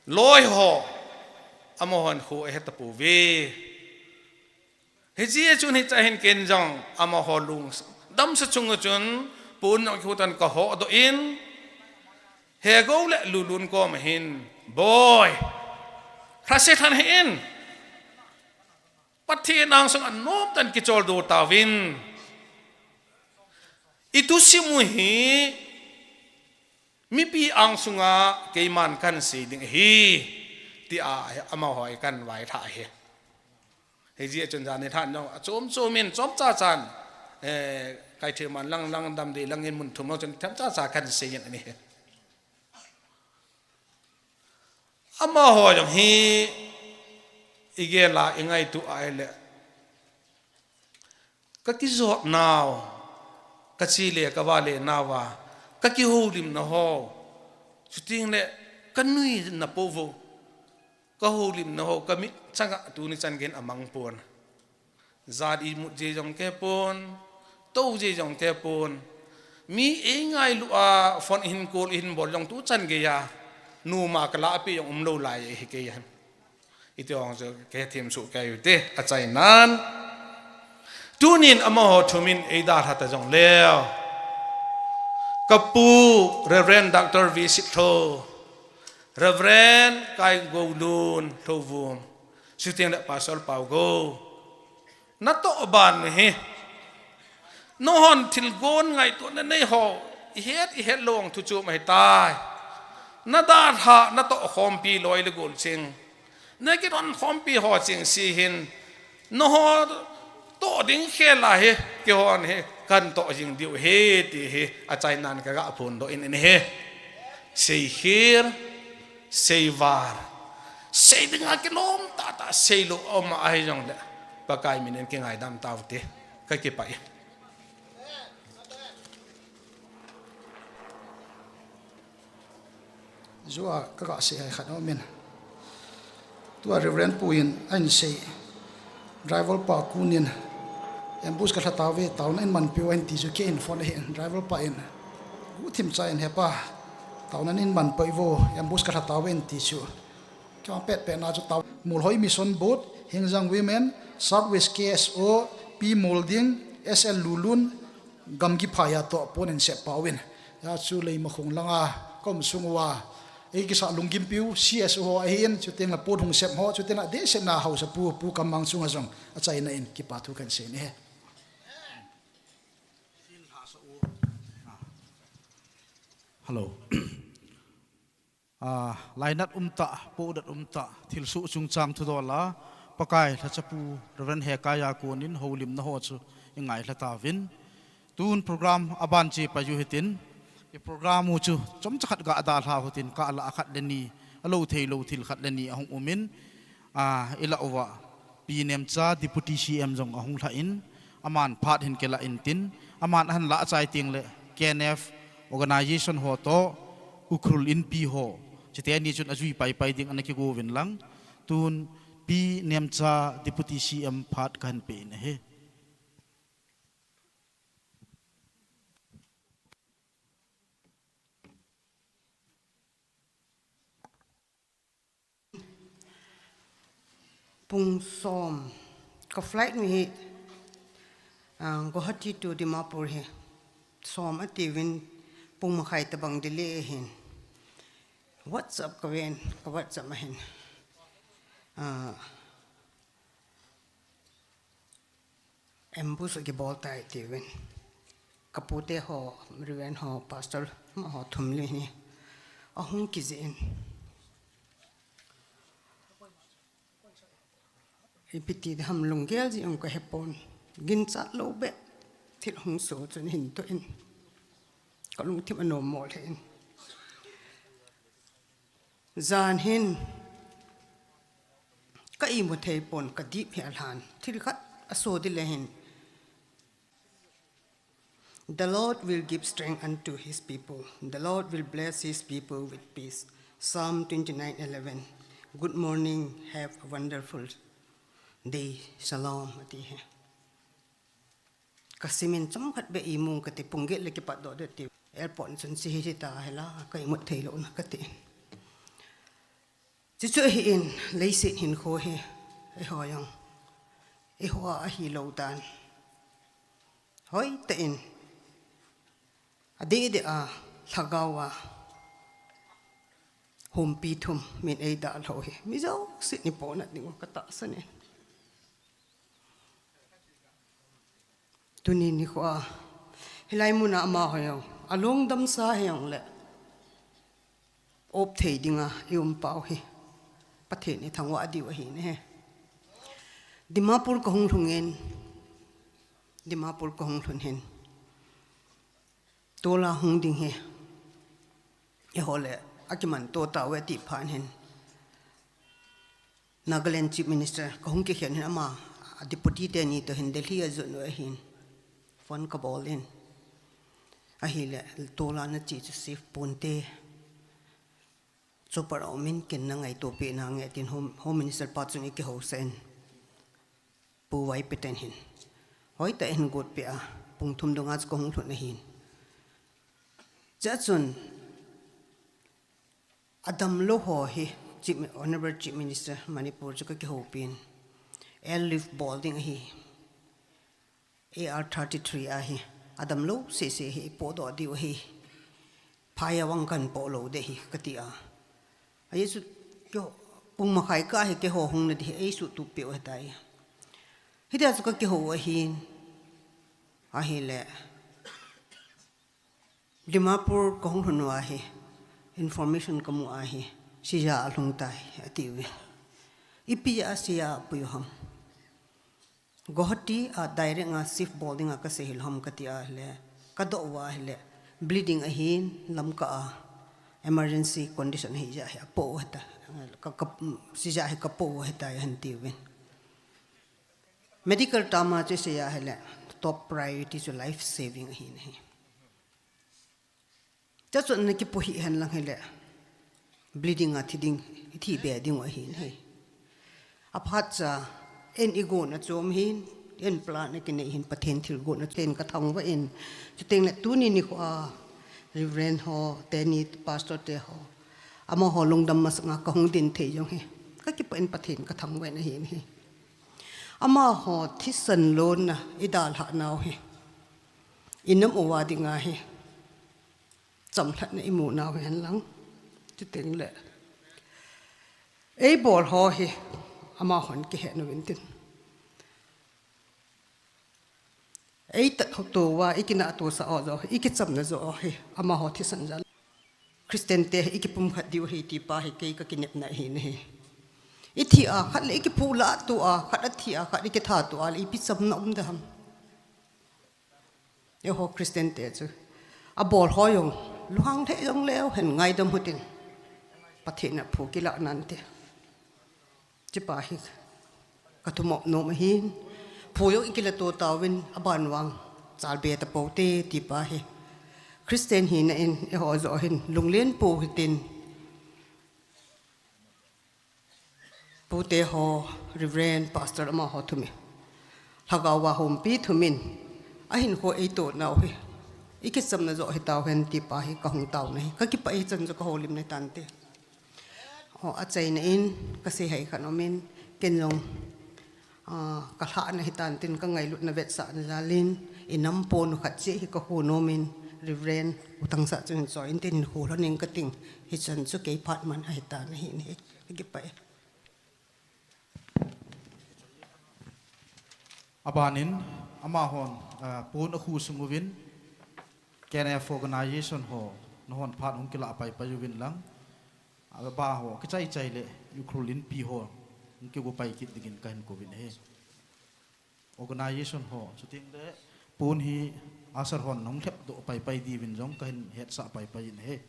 loi ho, amahon kho ahe tapouve. Hijeh chun hiche hin ken jong amaho lungdamsa chunga chun pon jong kihutan kahodoh in, Hegou le Lulun koma hin, Boi, lhase lhon hih in, Pathen angsunga nomtah in kicholdo tauvin, ithusim u hi mipi angsunga keiman kahin sei ding ahi, tia amaho hi kahin vailhah ahi. Hijeh chun jan nilhah jong achom chom in chomcha chan, eh, Kaithel man lang lang, Damdei lang in mun thum lang chun themcha cha kahin sei in ahi. Amaho jong hi igel a ingaito ahile, kakijot nau, kachele kavale nauva, kakihoulimna ho, chutengle kanuina pou vo, kahoulimna ho, kamit changa tuni chan geiyin amang pon. Jat imut jeh jong kei pon, tou jeh jong kei pon. Mi eingailu a phone ihin call ihin bol jong tuchan geiya numa kalahpeh jong umlou lai ahi kei hin. Iti jong chu kahethem soh kei u hite, achainan. Tunin amaho thumin eidalha ta jongleu, kapu Reverend Doctor V Sitlhou, Reverend Kaigoulun Lhouvum, chutengle Pastor Paugou, natoh ban u hi, nanghon thilgon ngaitona neiho, ihet ihet lou thuchom ahitai. Nadalhah natoh khompi loi le gol cheng, nakidon khompi ho chengse hin, nangho toh ding khel a hi keihon hi kahin toh jing diu ahi ti hi achainan kaga phondoh in ahi. Seikhel, seival, sei dinga kilom tahtah seilou aum ahijongle, Pakai minin kingaidam taute, kakipah e. Jua kaga sei hai khat aumin. Tua Reverend Pu in ahin sei, driver pa kunin, ambush kalha tauve, taona in manpeh un ahin ti chu keiin phone ahin, driver pa in guhthim cha in, Hepa, taona in manpeh vo, ambush kalha tauve ahin ti chu. Keiman petpet na chu tao, Molhoi Mission Board, Hengjang Women, South West K S O, Pi Molding, S L Lulun, Gamgi Phaya toh pon in sep pauvin. Hia chu Leimakhong langa kaum sung uva eikisah lunggimpiu C S O ho ahin, chutengle pon hung sep ho, chutengle adehsetna haosapu, Pu Kammang chunga jong achaina in kipathu kahin sei in ahi. Hello. Ah, lainat umtah, pohdat umtah, thilsoh chungchang thudol a, Pakai lhachapu Reverend Hekaiya konin houlimna ho chu ingailha tauvin. Tun program aban chepai u hitin, i program u chu chomcha khat ga dalha u hitin, kah lah a khat le ni, alou theilou thil khat le ni ahung umin, ah, ilah uva, Pi Nemcha Deputy C M jong ahung lhah in, aman phat hin kilah intin, aman ahin lah achai tengle K N F organization ho toh, Ukhrul Inpi ho, chuteni chun ajui paipai ding ana kigo uvin lang, tun Pi Nemcha Deputy C M phat kahin pe in ahi. Pung som, ka flight mi hi, ah, Guwahati to Dimapur hi. Som atiuvin pung makhai tabang delay ahin. WhatsApp kaven, ka WhatsApp ahin. Ah, Ambush akibol tai tiuvin. Kapute ho, Reverend ho, Pastor amaho thum le ni ahung kijih in. Ipi ti ding ham, lunggel jeh jong kahepon. Ginchat lou beh thil hung soh chun hin toh in. Kalungthim anom mo lheh in. Jan hin ka imu thei pon, kadip hi alhan. Thil khat aso ding le hin. The Lord will give strength unto his people. The Lord will bless his people with peace. Psalm twenty-nine eleven. Good morning, have a wonderful day. Shalom, ati hi. Kasimin chomkhat beh imu kati, pung get le kipat doh ding ti. Airport chun chi hi ta hela, ka imut thei lou na kati. Chuchu ahin, leiset hinkho hi, eiho jong, eiho a ahilou dan. Hoitah in, adeh deh a, lhagao a, humpi thum min eidalhau hi. Mi jouse in ipohnat diu katahsan e. Tuni nikho a, hilai muna amaho jong, alungdamsa hijongle, op thei dinga i um pau hi Pathen ithangvah diu ahi ne. Dimapur kahung lhun in, Dimapur kahung lhun hin, tola hung ding hi, eiho le akimanto tauve ti phat hin, Nagaland Chief Minister kahung kikhen hin ama, a deputy teni toh hin Delhi ajot u ahin, phone kabol in. Ahile, tola nache chu safe ponte. Chopper a um in ken nangaito peh nange tin Home, Home Minister pa chun eikihousen. Pu Vaiphei ten hin. Hoitah in got peh a, pung thum dunga chu kahung lhun ahin. Chua chun, adamlou ho hi, Chief Mi-, Honourable Chief Minister Manipur chu kakihoupin. Airlift bol ding ahi. A R thirty-three ahi. Adamlou sese hi ipohdoh diu ahi. Phai a vang kahin poh lou ding ahi, kati a. Ajeh chu, keiho, pung makhai kah hi keiho hung nading hi eisuhtup peh u ahitai. Hitia chu kakihou ahin. Ahile, Dimapur kahung lhun uva hi, information kamu ahi, seizure alhung tai, atiuve. Ipi a seizure apui u ham. Guwahati a direct a shift bol dinga kasei hilou ham kati ahile, kadoh uva ahile, bleeding ahin, Lamka a emergency condition ahijeh hi apoh u ahitai, ka, ka, seizure hi kapoh u ahitai ahin tiuvin. Medical term a chu isei ahile, top priority chu life saving ahi nahi. Chua chun nakipoh hih hen lang hile, bleeding a thi ding, ithi be ding u ahi nahi. Aphat cha, ei'n igon achom hin, ei'n plan a kinei hin Pathen thilgon a chen kathangvah in, chuteng le tuni nikho a, Reverend ho, teni, Pastor te ho, amaho lungdam masanga kahung din thei jong hi, kakipah in Pathen kathangvah in ahi nahi. Amaho thisan lonna idalhah nau hi, inam uva dinga hi, chamlhatna imu nau hi hen lang, chuteng le, eibol ho hi, amahon kihet uvin tin. Eitat ho touva, ikinah tousah ho joh, ikichamna joh hi, amaho thisan jal. Christian te hi ikipumkhat diu ahi ti pa hi kei kakinepna ahi nahi. Ithi a khat le ikiphulah tou a, khat athi a, khat ikithat tou a le ipi chamna um ding ham. Eiho Christian te chu, abol ho jong, lunghang lheh jong leu hen ngaidam u hitin. Pathen a phu kilah nante. Hiche pa hi kathumop nom ahin. Phu jong ikilato tauvin aban vang chalbe tapou te ti pa hi. Christian hina in eiho joh hin lunglen pou hitin. Pute ho, Reverend, Pastor amaho thum in, lhagao a humpi thum in, ahinkho eitoh nau hi, ikichamna joh hitau hen ti pa hi kahung taona ahi, kakipah e, hichan chu kahoulimna hitante. O, achaina in, kasei haikhah nom in, ken jong, ah, kalhahna hitan tin kangailutna vetsahna jal in, inam pon u khat cheh hi kakhu nom in, Reverend U Thangsah chun choi in tin hin khu lhon in kating, hichan chu kei phat man ahitan ahi nahi, kakipah e. Abanin, Amahon, ah, pon akhu sung uvin, K N F organization ho, nahon phat hung kila pai pai uvin lang. Aba ho, kichai chai le, Ukhrul Inpi ho, hung kigu pai kit dingin kahin kouvin ahi. Organization ho, chuteng le, pon hi usher hon hung lhep doh pai pai diuvin jong kahin hetsah pai pai in ahi.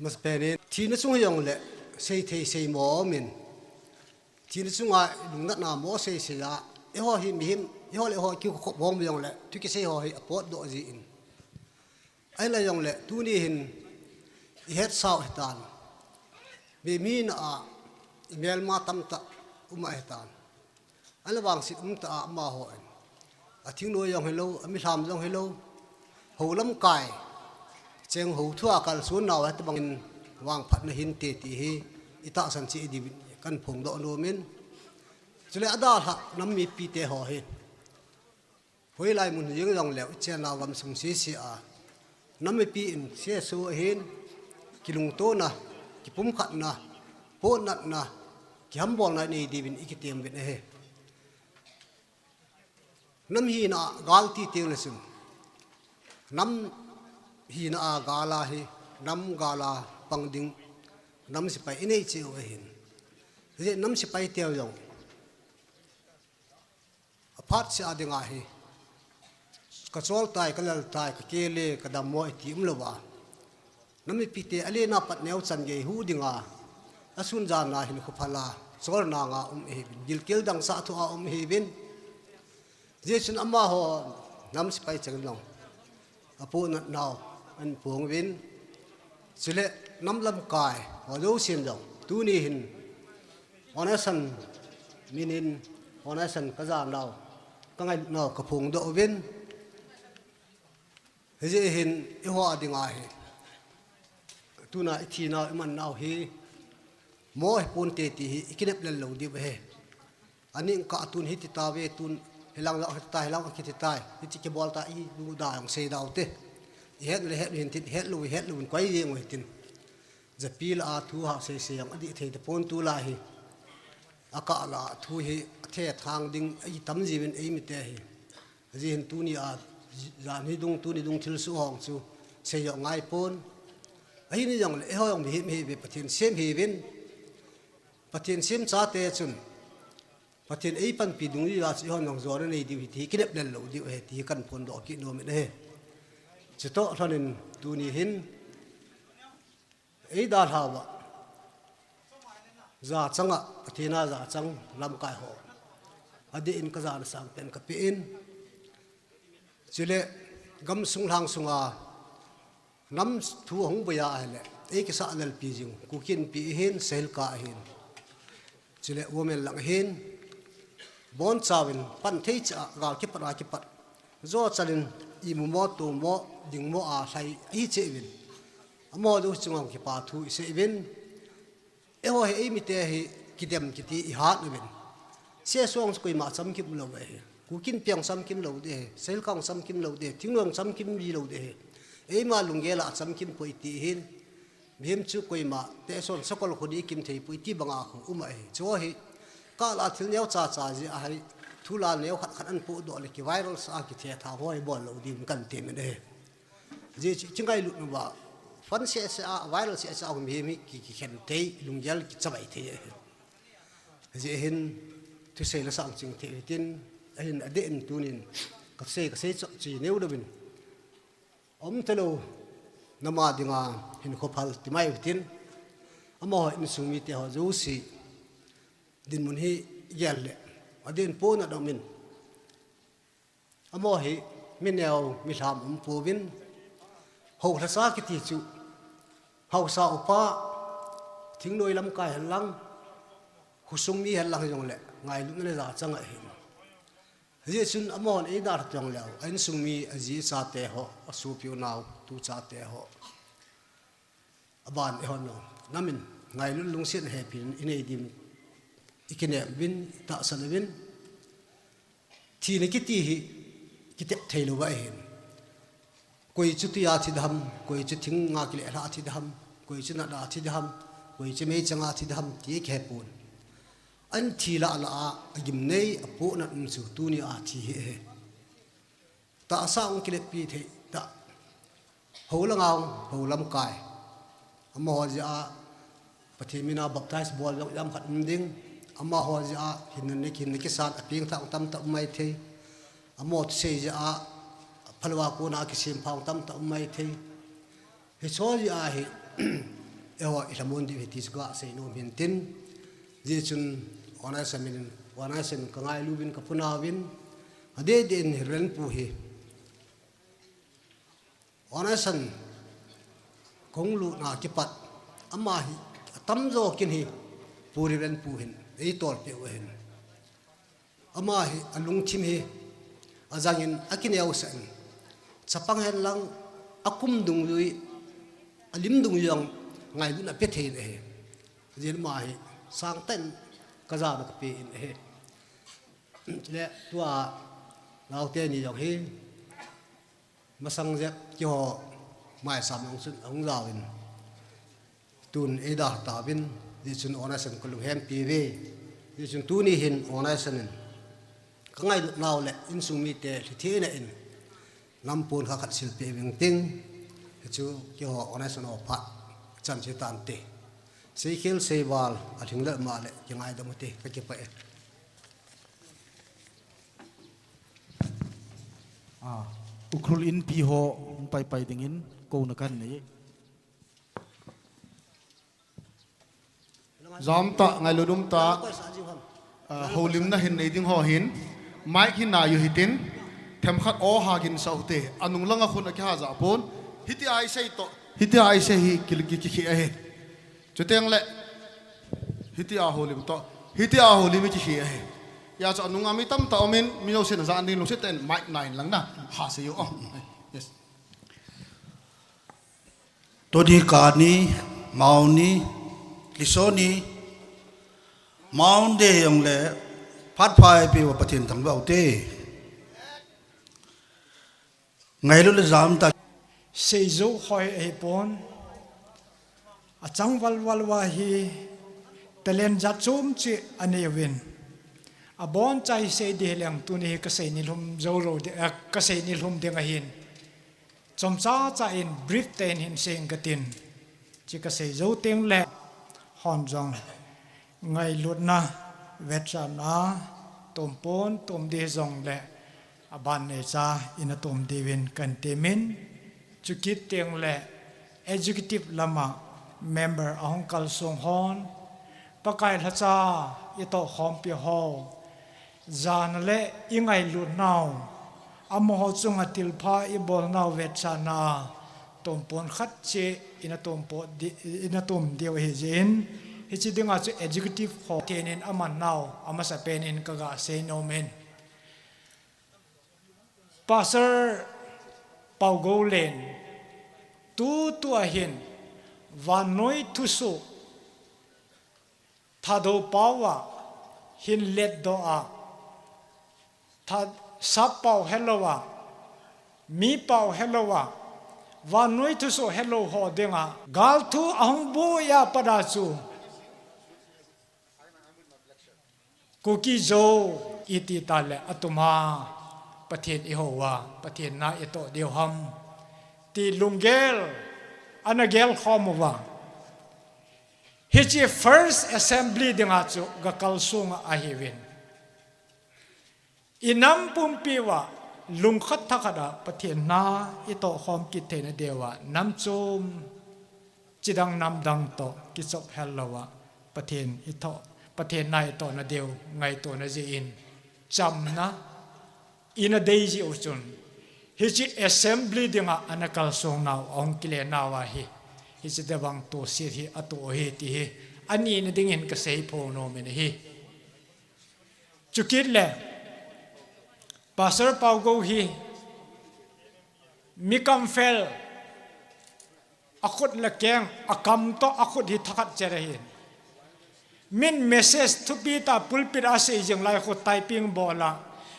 Masapen in, thina chung hijongle, seithei seimo umin. Thina chunga lungnatna mo seisei a, eiho hi mihem, eiho le eiho kikhop bom jongle, thu kisei ho hi apotdoh jin. Ahinla jongle, tuni hin ihetsau hitan. Mihem hina a, imelma tamtah um ahitan. Ahinla vangset umtah a amaho in. Athingnoi jong hilou, amilham jong hilou. Hou lamkai. Cheng hou thua kalson nau hitabangin vangphatna hinte ti hi itahsan cheh diuvin kahin phongdoh nomin. Chule adalhah nam mipite ho hi. Hoilai mun jeng jongleu, ichenna gamsung sese a. Nam mipi in sesu ahin, kilungtona, kipumkhatna, potnatna, kihambolna inei diuvin ikitem uvin ahi. Nam hina a gal ti teng le chun. Nam hina a gal a hi, nam gal a pang ding, nam sepai inei cheh u ahin. Hijeh nam sepai teu jong. Aphat seh a dinga hi. Kachol tai, kalal tai, kakele, kadammo iti umlouva. Nam mipite alen a pat neocha gei hu dinga. Asun jan a hin khophal a. Cholna nga um ihiuvin. Gilkel dangsah thu a um ihiuvin. Hijeh chun amaho nam sepai cheng long. Apohnat nau, ahin phong uvin. Chule nam lamkai, ho jousen jong. Tuni hin, hon asan minin, hon asan kaja nau, kangailut nau, kaphongdoh uvin. Hijeh hin, eiho a dinga hi. Tuna ithi nau, iman nau hi. Mo hiponte ti hi, ikinep lel lou diu ahi. Aning kah tun hiti tave tun, hilang jong hiti tai, hilang kiti tai, hiti kibol tai, imu da jong sei dau te. Ihet le het hintin, hetlou, hetlou in koi jeng u hitin. Japi lah a thu ha seisei jong adih thei tapon tulai hi. Akah lah a thu hi, athethang ding, atam jiuvin eimite hi. Ajeh hin tuni a, jan hi dung, tuni dung thilsoh hong chu, sei jong ngaipon. Ahin jongle, eiho jong mihem ihiuve, Pathen sem ihiuvin. Pathen sem chate chun. Pathen eipanpi dungjuiya chu eihon jong jona nei diu ahi ti hi kinep lel lou diu ahi ti hi kahin phondoh kit nomin ahi. Chutoh lhonin tuni hin eidalhauva jachanga Pathen a jachang lamkai ho adeh in kajana sangpen kapen. Chule gamsung lhang sunga nam thu ahung boiya ahile, eikisah lalpi jing, Kuki Inpi ahin, Sahilkah ahin. Chule Women lang ahin. Bonchauvin, pan thei cheh a, gal kipat a kipat. Jo chanin, imu mo, tou mo, ding mo a lhai, ahi cheh uvin. Amaho chunga kipa thu isei uvin. Eiho hi eimite hi kidem kiti ihat uvin. Sesuang chu koima chamkim lou ahi. Kuki Inpi jong chamkim lou ding ahi. Sahilkah jong chamkim lou ding ahi. Thingnoi jong chamkim ji lou ding ahi. Eima lunggel a chamkim poi ti hin. Mihem chu koima teson sakol khu ding kimthei poi ti banga khu um ahi. Chu hi kah lah a thil neocha cha jeh ahi. Thu lah a neo khat khat ahin pohdoh le kiviral sah a kithethang ho hi bol lou ding kahin temin ahi. Ajeh chu, chingailut uva, fan seh seh a, viral seh seh a, hung hi mi ki, kikhen thei, lunggel kichavai thei ahi. Ajeh hin, thusei la sang ching thei hitin, ahin adeh in tunin, kasei, kasei chah chi neo louvin. Aum talou, nam a dinga, hinkho phal timai hitin, amaho insung mite ho jouse, dinmun hi gel le, adeh in pona dongin. Amaho hi, mi neo, mi lham um pouvin. Hou lhasa kiti chu. Haosa upa, thingnoi lamkai hen lang, khosung mi hen lang hijongle, ngailutna le jachang ahin. Hijeh chun amahon eidalha jongleu, a insung mi aji achate ho, asopi unau, tu chate ho. Aban eihon jong, nam in, ngailut lungset hepi inei diuvin, ikinem uvin, itahsan uvin, thina kiti hi, kitep thei louva ahin. Koi chu tuia thi ding ham, koi chu thinga kilehla thi ding ham, koi chu nata thi ding ham, koi chu meichanga thi ding ham ti kihepon. An thi lah lah a, agimnei, apohnat um chu tunia thi hi ahi. Tahsa hung kilepi thei tah. Ho langa hung, ho lamkai. Amaho jeh a Pathen mina baptize bol jong jam khat um ding. Amaho jeh a hinna, hinna kisan a pengthah tamtah um maithei. Amaho thusei jeh a phalou a kona kisempha tamtah um maithei. Hiche jeh a hi, eiho ilhamon diu ahi ti chu kasei nom in tin. Hijeh chun organization min, organization kangailu uvin kaphunau vin. Adeh deh in Reverend Pu hi. Organization kahung lutna kipat. Ama hi atamjo kin hi Pu Reverend Pu hin eitolpeh u ahin. Ama hi alungthim hi ajangin akineosah in. Chapang henlang akum dungjui, alim dungjui jong ngailutna pe thei in ahi. Hijeh in ama hi sangtah in kajana kape in ahi. Le tua naote ni jong hi. Masang jep keiho maisam jong chun ahung jaovin. Tun eida tauvin, hijeh chun organization kalunghempi uve. Hijeh chun tuni hin organization in kangailut nau le insung mite lhithei na in lampon khat khat silpeh uving ting. Hichu keiho organization ho phat chan che tante. Seikhel seival alhinglel ma le kingaidam ute, kakipah e. Ah, Ukhrul Inpi ho hung paipai dingin kouna kahin nei. Jamtah, ngailut umtah, ah, houlimna hin nei ding ho hin, mic hin nai u hitin, themkhat o ha gin sau te, anung langa khun akiha ja pon, hitia isei toh, hitia isei hi ki, ki, ki, ki ahi. Chuteng le, hitia houlim toh, hitia houlim hi kihi ahi. Hijeh chun anunga mi tamtah umin, mi jousen ajan ding lungset tah in mic nai in lang na, ha sei u. Oh, yes. Tuni kani, Mauni, Lisoni, Maun de jong le, phat pha eipeuva Pathen thangvah u te. Ngailut le jamtah. Seijou hoi ahipon. Achang valval uva hi talent jat chom cheh anei uvin. Abon chai sei ding hileng tuni hi kasei nilhum jou lou ding, eh, kasei nilhum ding ahin. Chomcha cha in brief tah in hin sei inge katin. Hiche kasei jou teng le hon jong ngailutna, vetsahna, tompon, tom ding jong le aban neicha ina tom diuvin kahin temin, chukit teng le executive lama member ahung kalsong hon, Pakai lhacha itoh khompi ho, jana le ingailut nau, amaho chunga thilpha ibol nau vetsahna, tompon khat cheh ina tompon di, ina tom diu ahi jeh in, hiche dinga chu executive ho thenin aman nau, amasapen in kaga sei nomin. Pastor Paugoulen, tutua hin, vannoi thusoh, Thadou pao a, hin letdoh a, tha, sap pao helou a, mi pao helou a, vannoi thusoh helou ho dinga, gal thu ahung boi a pat a chu, Kuki Zo iti tale atuma Pathen ihou a, Pathen na itoh diu ham ti lunggel ana gelkhom uva. Hiche first assembly dinga chu gakalsong ahiuvin. Inam pumpi uva lungkhat thakhat a Pathen na itoh khom kit theina diuva nam chom chidang namdang toh kichop hel louva Pathen itoh, Pathen na itohna diu ngaitona jeh in chamna ina dei jeh u chun hiche assembly dinga ana kalsong nau ahung kile nau ahi. Hiche tobang tohset hi atoh ahi ti hi anina dingin kasei pho nom in ahi. Chukit le Pastor Paugou hi mi kamfel, akhut le keng, akam toh akhut hi thakhat chet ahi. Min message thupi tah pulpit a asei jing lai khu typing bol a,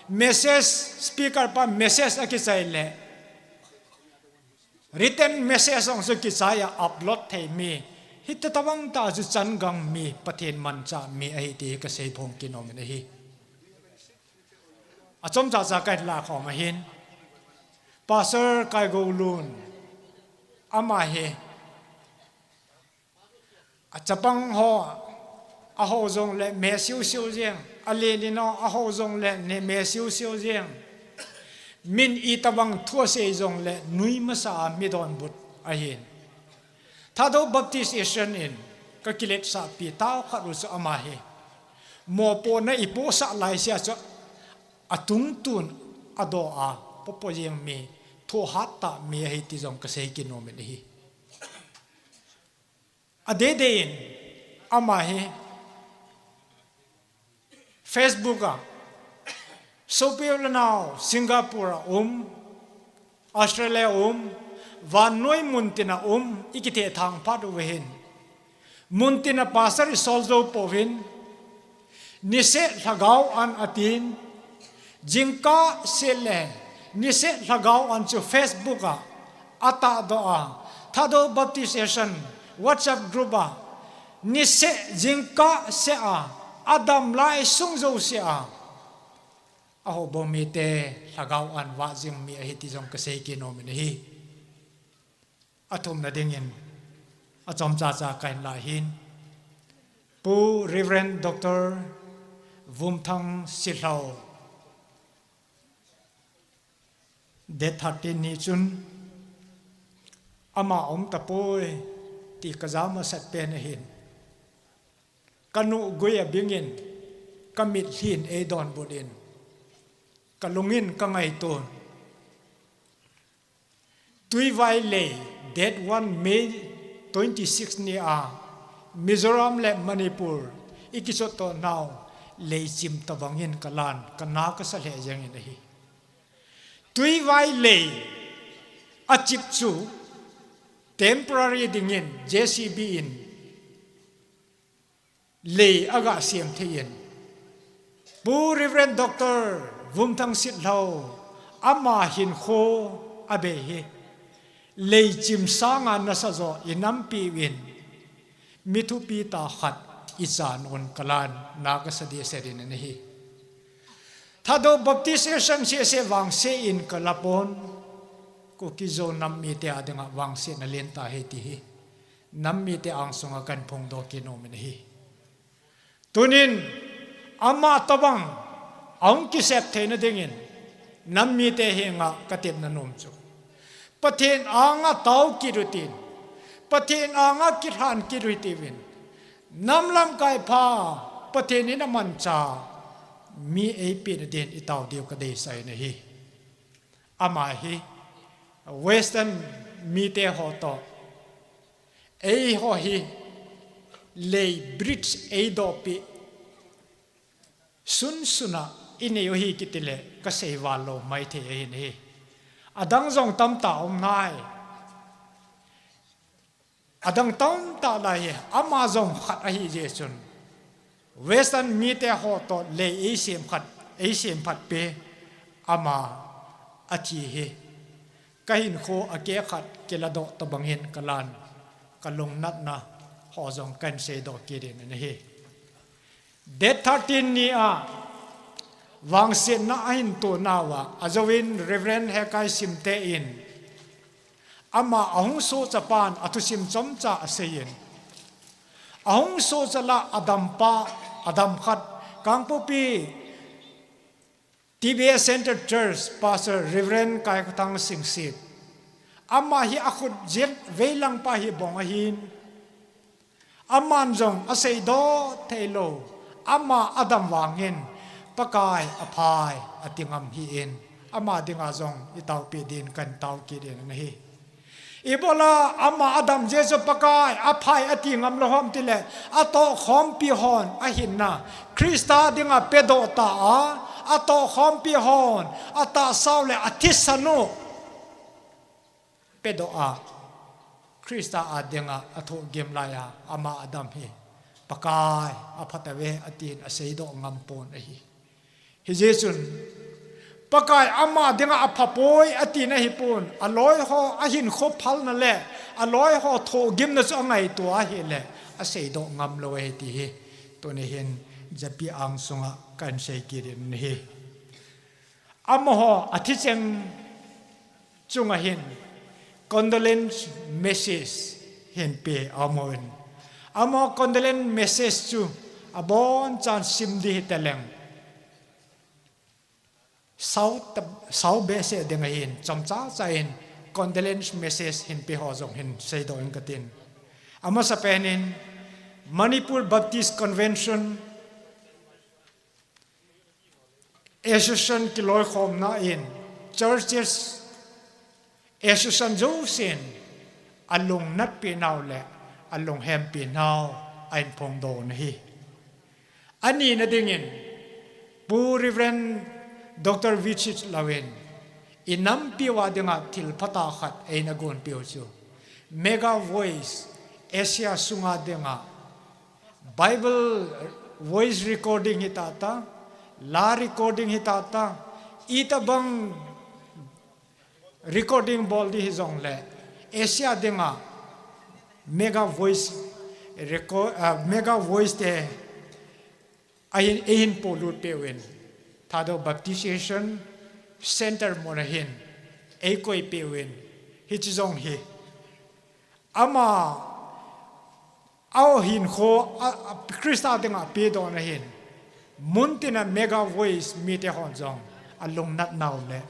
message speaker pa message akichai le Written message jong chu kichai a upload thei mi, hiti tabang tah chu changang mi, Pathen manchah mi ahi ti kasei phong kit nom in ahi. Achomcha cha kahin lah khom ahin, Pastor Kaigoulun, ama hi achapang ho, aho jongle me siu siu jeng, alen in ho, aho jongle ne me siu siu jeng. Min itobang thu asei jongle nui masa a mi donbut ahin. Thadou Baptist Asian in kakiletsahpi tao khat u chu ama hi mopohna ipohsah laisea chu atungtun adoh a popo jeng mi, thohhat tah mi ahi ti jong kasei kit nom in ahi. Adeidei in ama hi Facebook a, sopi u le nao, Singapore a um, Australia a um, vannoi muntin a um, ikithethang phat uva hin, muntin a pastor isol jou pouvin, niseh lhagao an atin, jingkah seh le niseh lhagao an chu Facebook a atahdoh a, Thadou Baptist Asian WhatsApp group a niseh jingkah seh a, adam lai sung jouse a, ahoubung mite lhagao an vah jing mi ahi ti jong kasei kit nom in ahi. Athumna dingin, achomcha cha kahin lah ahin, Pu Reverend Doctor Vumthang Sitlhou, date thirteen ni chun ama aum tapoi ti kaja masat pen ahin, kanuhgui abingin, kamitlhin eidonbut in, kalungin kangaitun, Tuivai lei, date one May twenty six ni a Mizoram le Manipur ikichottoh nau leichim tobangin kalan, kana kasa lheh jengin ahi. Tuivai lei achip chu temporary dingin JCB in lei aga sem thei in, Pu Reverend Doctor Vumthang Sitlhou ama hinkho abei hi leichim sanga nasa jo inampi uvin, mi thupi tah khat ichan un kalan, na kasa dehset in ahi. Thadou Baptist Asian sese vangse in kalapon, Kuki Zo nam mite adinga vangsetna lentah ahi ti hi nam mite angsunga kahin phongdoh kit nom in ahi. Tunin ama tobang ahung kisep theina dingin nam mite henga katepna nom chu, Pathen anga tao kit utin, Pathen anga kilhan kit u hitiuvin, nam lamkai pha Pathen in amancha mi eipehna din itao diu kadeisah in ahi. Ama hi Western mite ho toh eiho hi lei bridge eidohpeh sunsuna inei u ahi kitile kasei val lou maithei ahin ahi. Adang jong tamtah aum nai. Adang tamtah lai hi, ama jong khat ahijeh chun Western mite ho toh lei eisem khat, eisemphatpeh ama athi hi kahinkho akeh khat kiladoh tobangin kalan, kalungnatna ho jong kahin seidoh kit in ahi. Date thirteen ni a vangsetna ahin tonauva, ajouvin Reverend Hekai Simte in ama ahung sohchapan athusim chomcha aseiyin, ahung sohcha lah a adampa, adam khat, Kangpokpi TBS Centre Church Pastor Reverend Kaikhothang Singsit, ama hi akhut jet veilangpa hi bong ahin, aman jong aseidoh theilou, ama adam vangin Pakai aphai ati ngam hih in, ama dinga jong itaopeh din kahin tao kit in ahi. Ibola ama adam jeh chu Pakai aphai ati ngam lou ham tile, atohkhompi hon ahinna Christa dinga pedoh ta a, atohkhompi hon atahsau le athisan u pedoh a, Christa a dinga athohgim laiya ama adam hi Pakai aphatauve atin aseidoh ngam pon ahi. Hijeh chun Pakai ama dinga apha poi ati na hi pon, aloi ho ahinkho phalna le aloi ho thohgimna chu angaito ahile aseidoh ngam lou ahi ti hi tuni hin japi angsunga kahin sei kit in ahi. Amaho athi cheng chunga hin condolence message hin pe aum in. Amaho condolence message chu abonchan sim ding hita leng, sao ta-, sao behseh ding ahin, chomcha cha in condolence message hin pe ho jong hin seidoh ing katin. Amasapen in Manipur Baptist Convention Association kiloikhomna in churches association jousen alungnatpi nau le alunghempi nau ahin phongdoh u ahi. Anina dingin Pu Reverend Doctor Vichit Lawin inampi uva dinga thil phatah khat eina gonpiu chu Mega Voice Asia sunga dinga Bible voice recording hitata, la recording hitata, itobang recording bol ding hijongle, Asia dinga Mega Voice record, ah, Mega Voice te ahin, eihin polut peuvin, Thadou Baptization Center muna hin eikoi peuvin, hiche jong hi ama ahinkho, a, a, Christa dinga pedohna hin, muntina Mega Voice mite hon jong alungnat nau le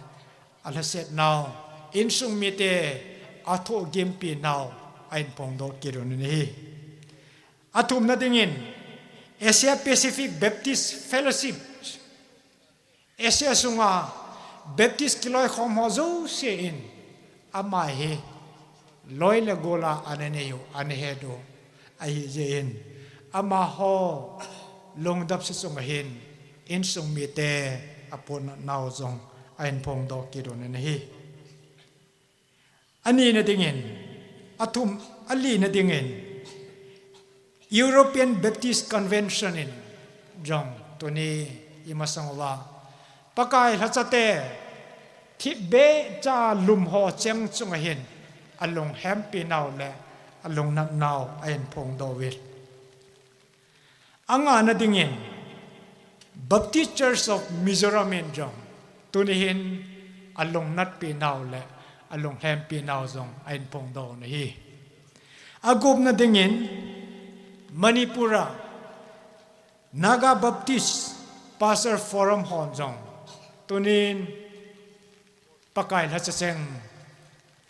alhaset nau, insung mite athohgimpi nau ahin phongdoh kit u ahi. Athumna dingin Asia Pacific Baptist Fellowship, Asia sunga Baptist kiloikhom ho jouse in ama hi loi le gola ana neiu, ana hetu ahi jeh in, amaho lungdapsa chunga hin insung mite apohnat nau jong ahin phongdoh kit u ahi. Anina dingin, athum, alina dingin, European Baptist Convention in jong tuni imasang uva Pakai lhachate thipbeh cha lum ho cheng chunga hin alunghempi nau le alungnat nau ahin phongdoh uvin. Angana dingin Baptist Church of Mizoram in jong tuni hin alungnatpi nau le alunghempi nau jong ahin phongdoh u ahi. Agupna dingin Manipur a Naga Baptist Pastor Forum hon jong tunin Pakai lhacha cheng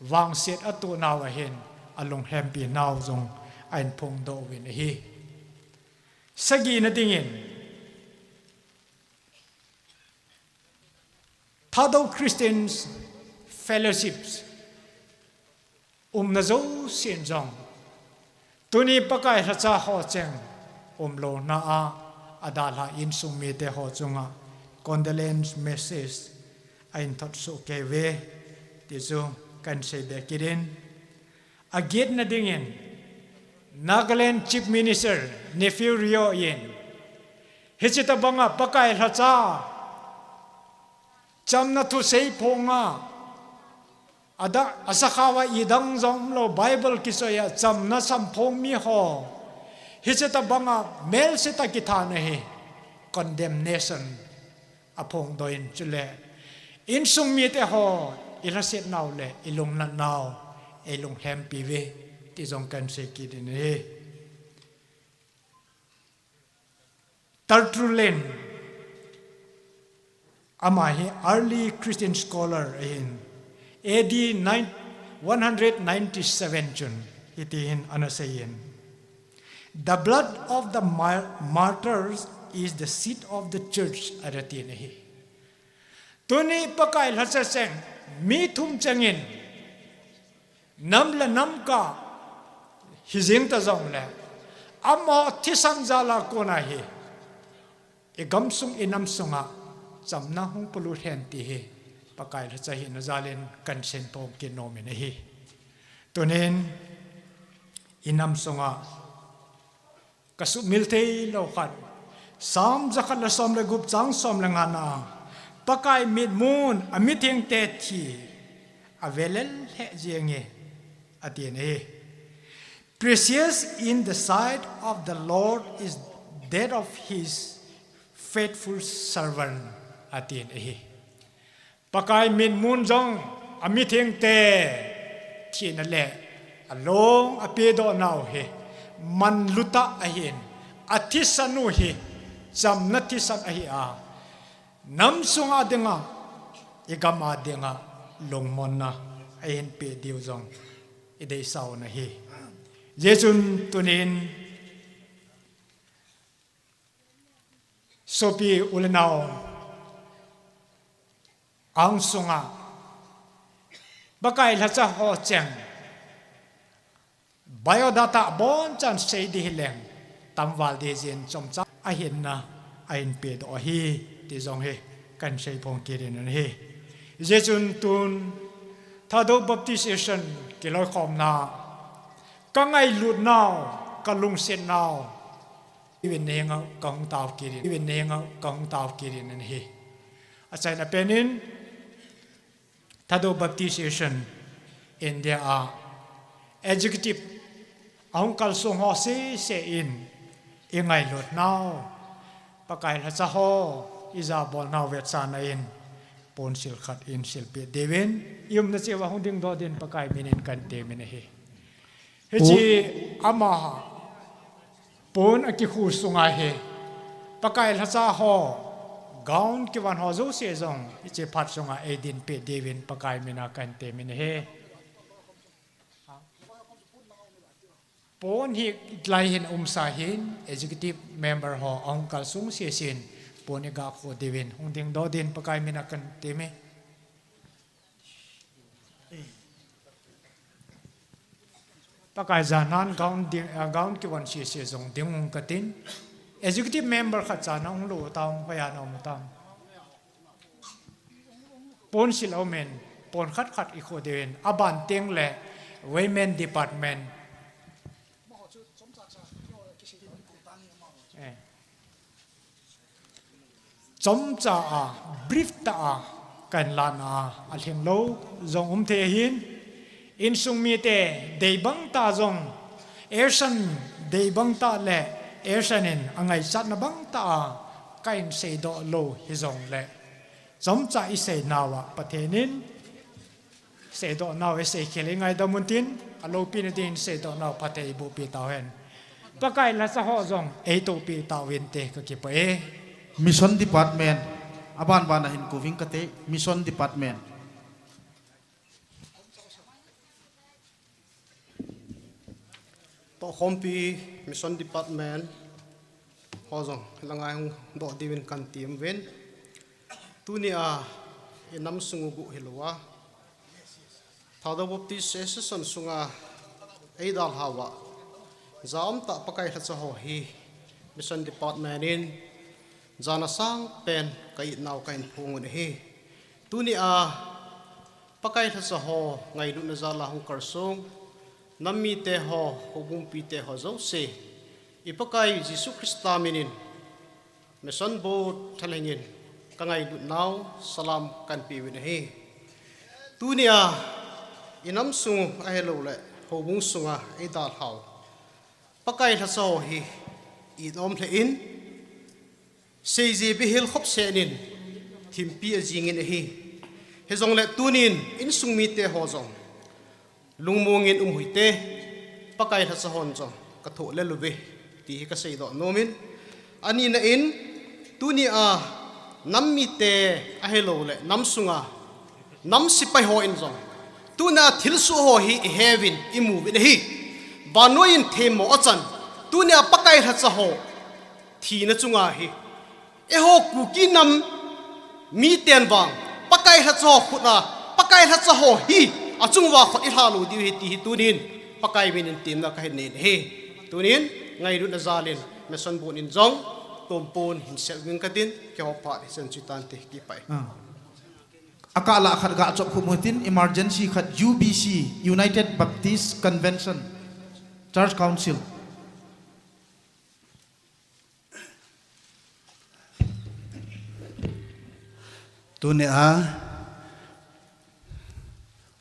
vangset atoh nau ahin alunghempi nau jong ahin phongdoh uvin ahi. Sagina dingin Thadou Christians Fellowships umna jousen jong tuni Pakai lhacha ho cheng umlouna a, adalhah insung mite ho chunga condolence message ahin thot soh kei uve ti chu kahin seibe kit in. Agetna dingin Nagaland Chief Minister Neiphiu Rio in hiche tobanga Pakai lhacha chamna thusei phonga, ada, asakhao a idang jong umlou Bible kichoi a chamna samphong mi ho hiche tobanga melsetah a kithana hi condemnation aphongdoh in, chule insung mite ho ilhaset nau le ilungnat nau eilunghempi uve ti jong kahin sei kit in ahi. Tertullian, ama hi early Christian scholar ahin, A D nine, one hundred ninety-seven chun hiti hin ana seiyin, "The blood of the mar-, martyrs is the seed of the church," ana tin ahi. Tuni Pakai lhacha cheng mi thum chengin nam le nam kah hijing ta jongle, amaho thisan jal a kona hi igamsung inamsunga chamna hung polut hen ti hi Pakai lhacha hina jal in kahin seiphong kit nom in ahi. Tunin inamsunga kasumil theilou khat, Psalm jakhat le som le gup chang som le ngana, Pakai mitmun a mithengte thi a velel he jenge, atin ahi. Precious in the sight of the Lord is death of his faithful servant, atin ahi. Pakai mitmun jong a mithengte thina le a long a pedoh nau hi manluta ahin, a thisan u hi chamna thisan ahi a, nam sunga dinga, i gama dinga lungmonna ahin pe diu jong i deisah u ahi. Jeh chun tunin sopi u le nao, ang sunga Pakai lhacha ho cheng biodata abonchan sei ding hileng tamval ding jin chomcha ahinna ahin pedoh ahi ti jong hi kahin seiphong kit in ahi. Jeh chun tun Thadou Baptist Association kiloikhomna ka ngailut nau, ka lungset nau, i vin neng a ka hung tao kit in, i vin neng a ka hung tao kit in ahi. Achaina penin Thadou Baptist Association India a executive a hung kalsong ho sese in i ngailut nau, Pakai lhacha ho i jabol nau vetsahna in ponsil khat in silpeh diuvin i umna cheh uva hung dingdoh din Pakai minin kahin temin ahi. Hiche ama pon a kikhu sunga hi Pakai lhacha ho, gown kivon ho jouse jong hiche phat sunga eidinpeh diuvin Pakai mina kahin temin ahi. Pon hi lai hin umsa hin executive member ho a hung kalsong sesin pon i gakhu diuvin hung dingdoh din Pakai mina kahin temin ahi. Pakai janan gown ding, ah, gown kivon sese jong ding ung katin. Executive member khat janan hung lou tang, hoiya na um tang. Ponsil a um in, pon khat khat i khu diuvin, aban teng le women department. Eh. Chomcha a, brief tah a, kahin lan a, alhinglou jong um thei ahin, insung mite deibang tah jong, Asian deibang tah le Asian in angaichatna bang tah a, kahin seidoh lou hijongle, chomcha i seinauva Pathen in seidoh nau, i seikhel i ngaidam untin, aloupina dingin seidoh nau phatthei eibohpi tauhen. Pakai lhacha ho jong eitohpi tauvinte, kakipah e. Mission Department, aban ban a hin kouving kate, Mission Department. Tohkhompi Mission Department ho jong langa hung doh diuvin kahin temuvin. Tunia i nam sung u guh hilouva, Thadou Baptist Association sunga eidalhauva, ja umtah Pakai lhacha ho hi Mission Department in jana sangpen ka itnau kahin phong un ahi. Tunia Pakai lhacha ho ngailutna jal a hung kalsong nam mite ho, houbung mipite ho jouse, i Pakai Jesu Christa minin, Mission Board thalhengin ka ngailut nau salam kahin peuvin ahi. Tunia i nam sung u ahilouleh houbung sunga eidalhau Pakai lhacha ho hi i nom lheh in, seijeh bep hel khop seh in thimpi ajingin ahi. Hijongle tunin insung mite ho jong lungmong in um uhite, Pakai lhacha hon jong ka thoh lel uve, ti hi ka seidoh nomin. Anina in, tunia nam mite ahilouleh nam sunga nam sepai hon jong, tunia thilsoh ho hi i heuvin i muvin ahi. Vannoi in themmo achan, tunia Pakai lhacha ho thina chunga hi, eiho Kuki nam miten vang Pakai lhacha ho khut a, Pakai lhacha ho hi achung uva khut i lha lou diu ahi ti hi tunin Pakai minin temna kahin nei ahi. Tunin ngailutna jal in Mission Board in jong tompon hin sel uving katin, kihou phat hichan chu tante, kipah e. Ah. Akah lah khat gah chop khum utin, emergency khat, U B C, United Baptist Convention, Church Council. Tunia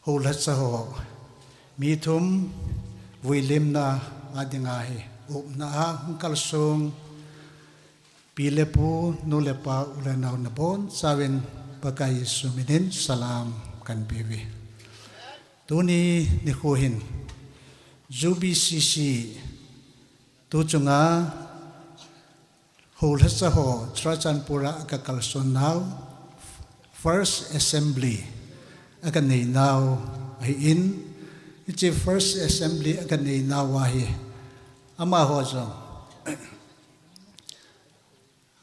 houlhacha ho mi thum vuilimna a dinga hi upna a hung kalsong pi le pu, nu le pa, u le nao nabonchauvin Pakai Jesu minin salam kahin peuve. Tuni nikho hin U B C C tu chunga houlhacha ho Churachandpur a kakalson nau First Assembly akanei nau ahin, hiche First Assembly akanei nau ahi amaho jong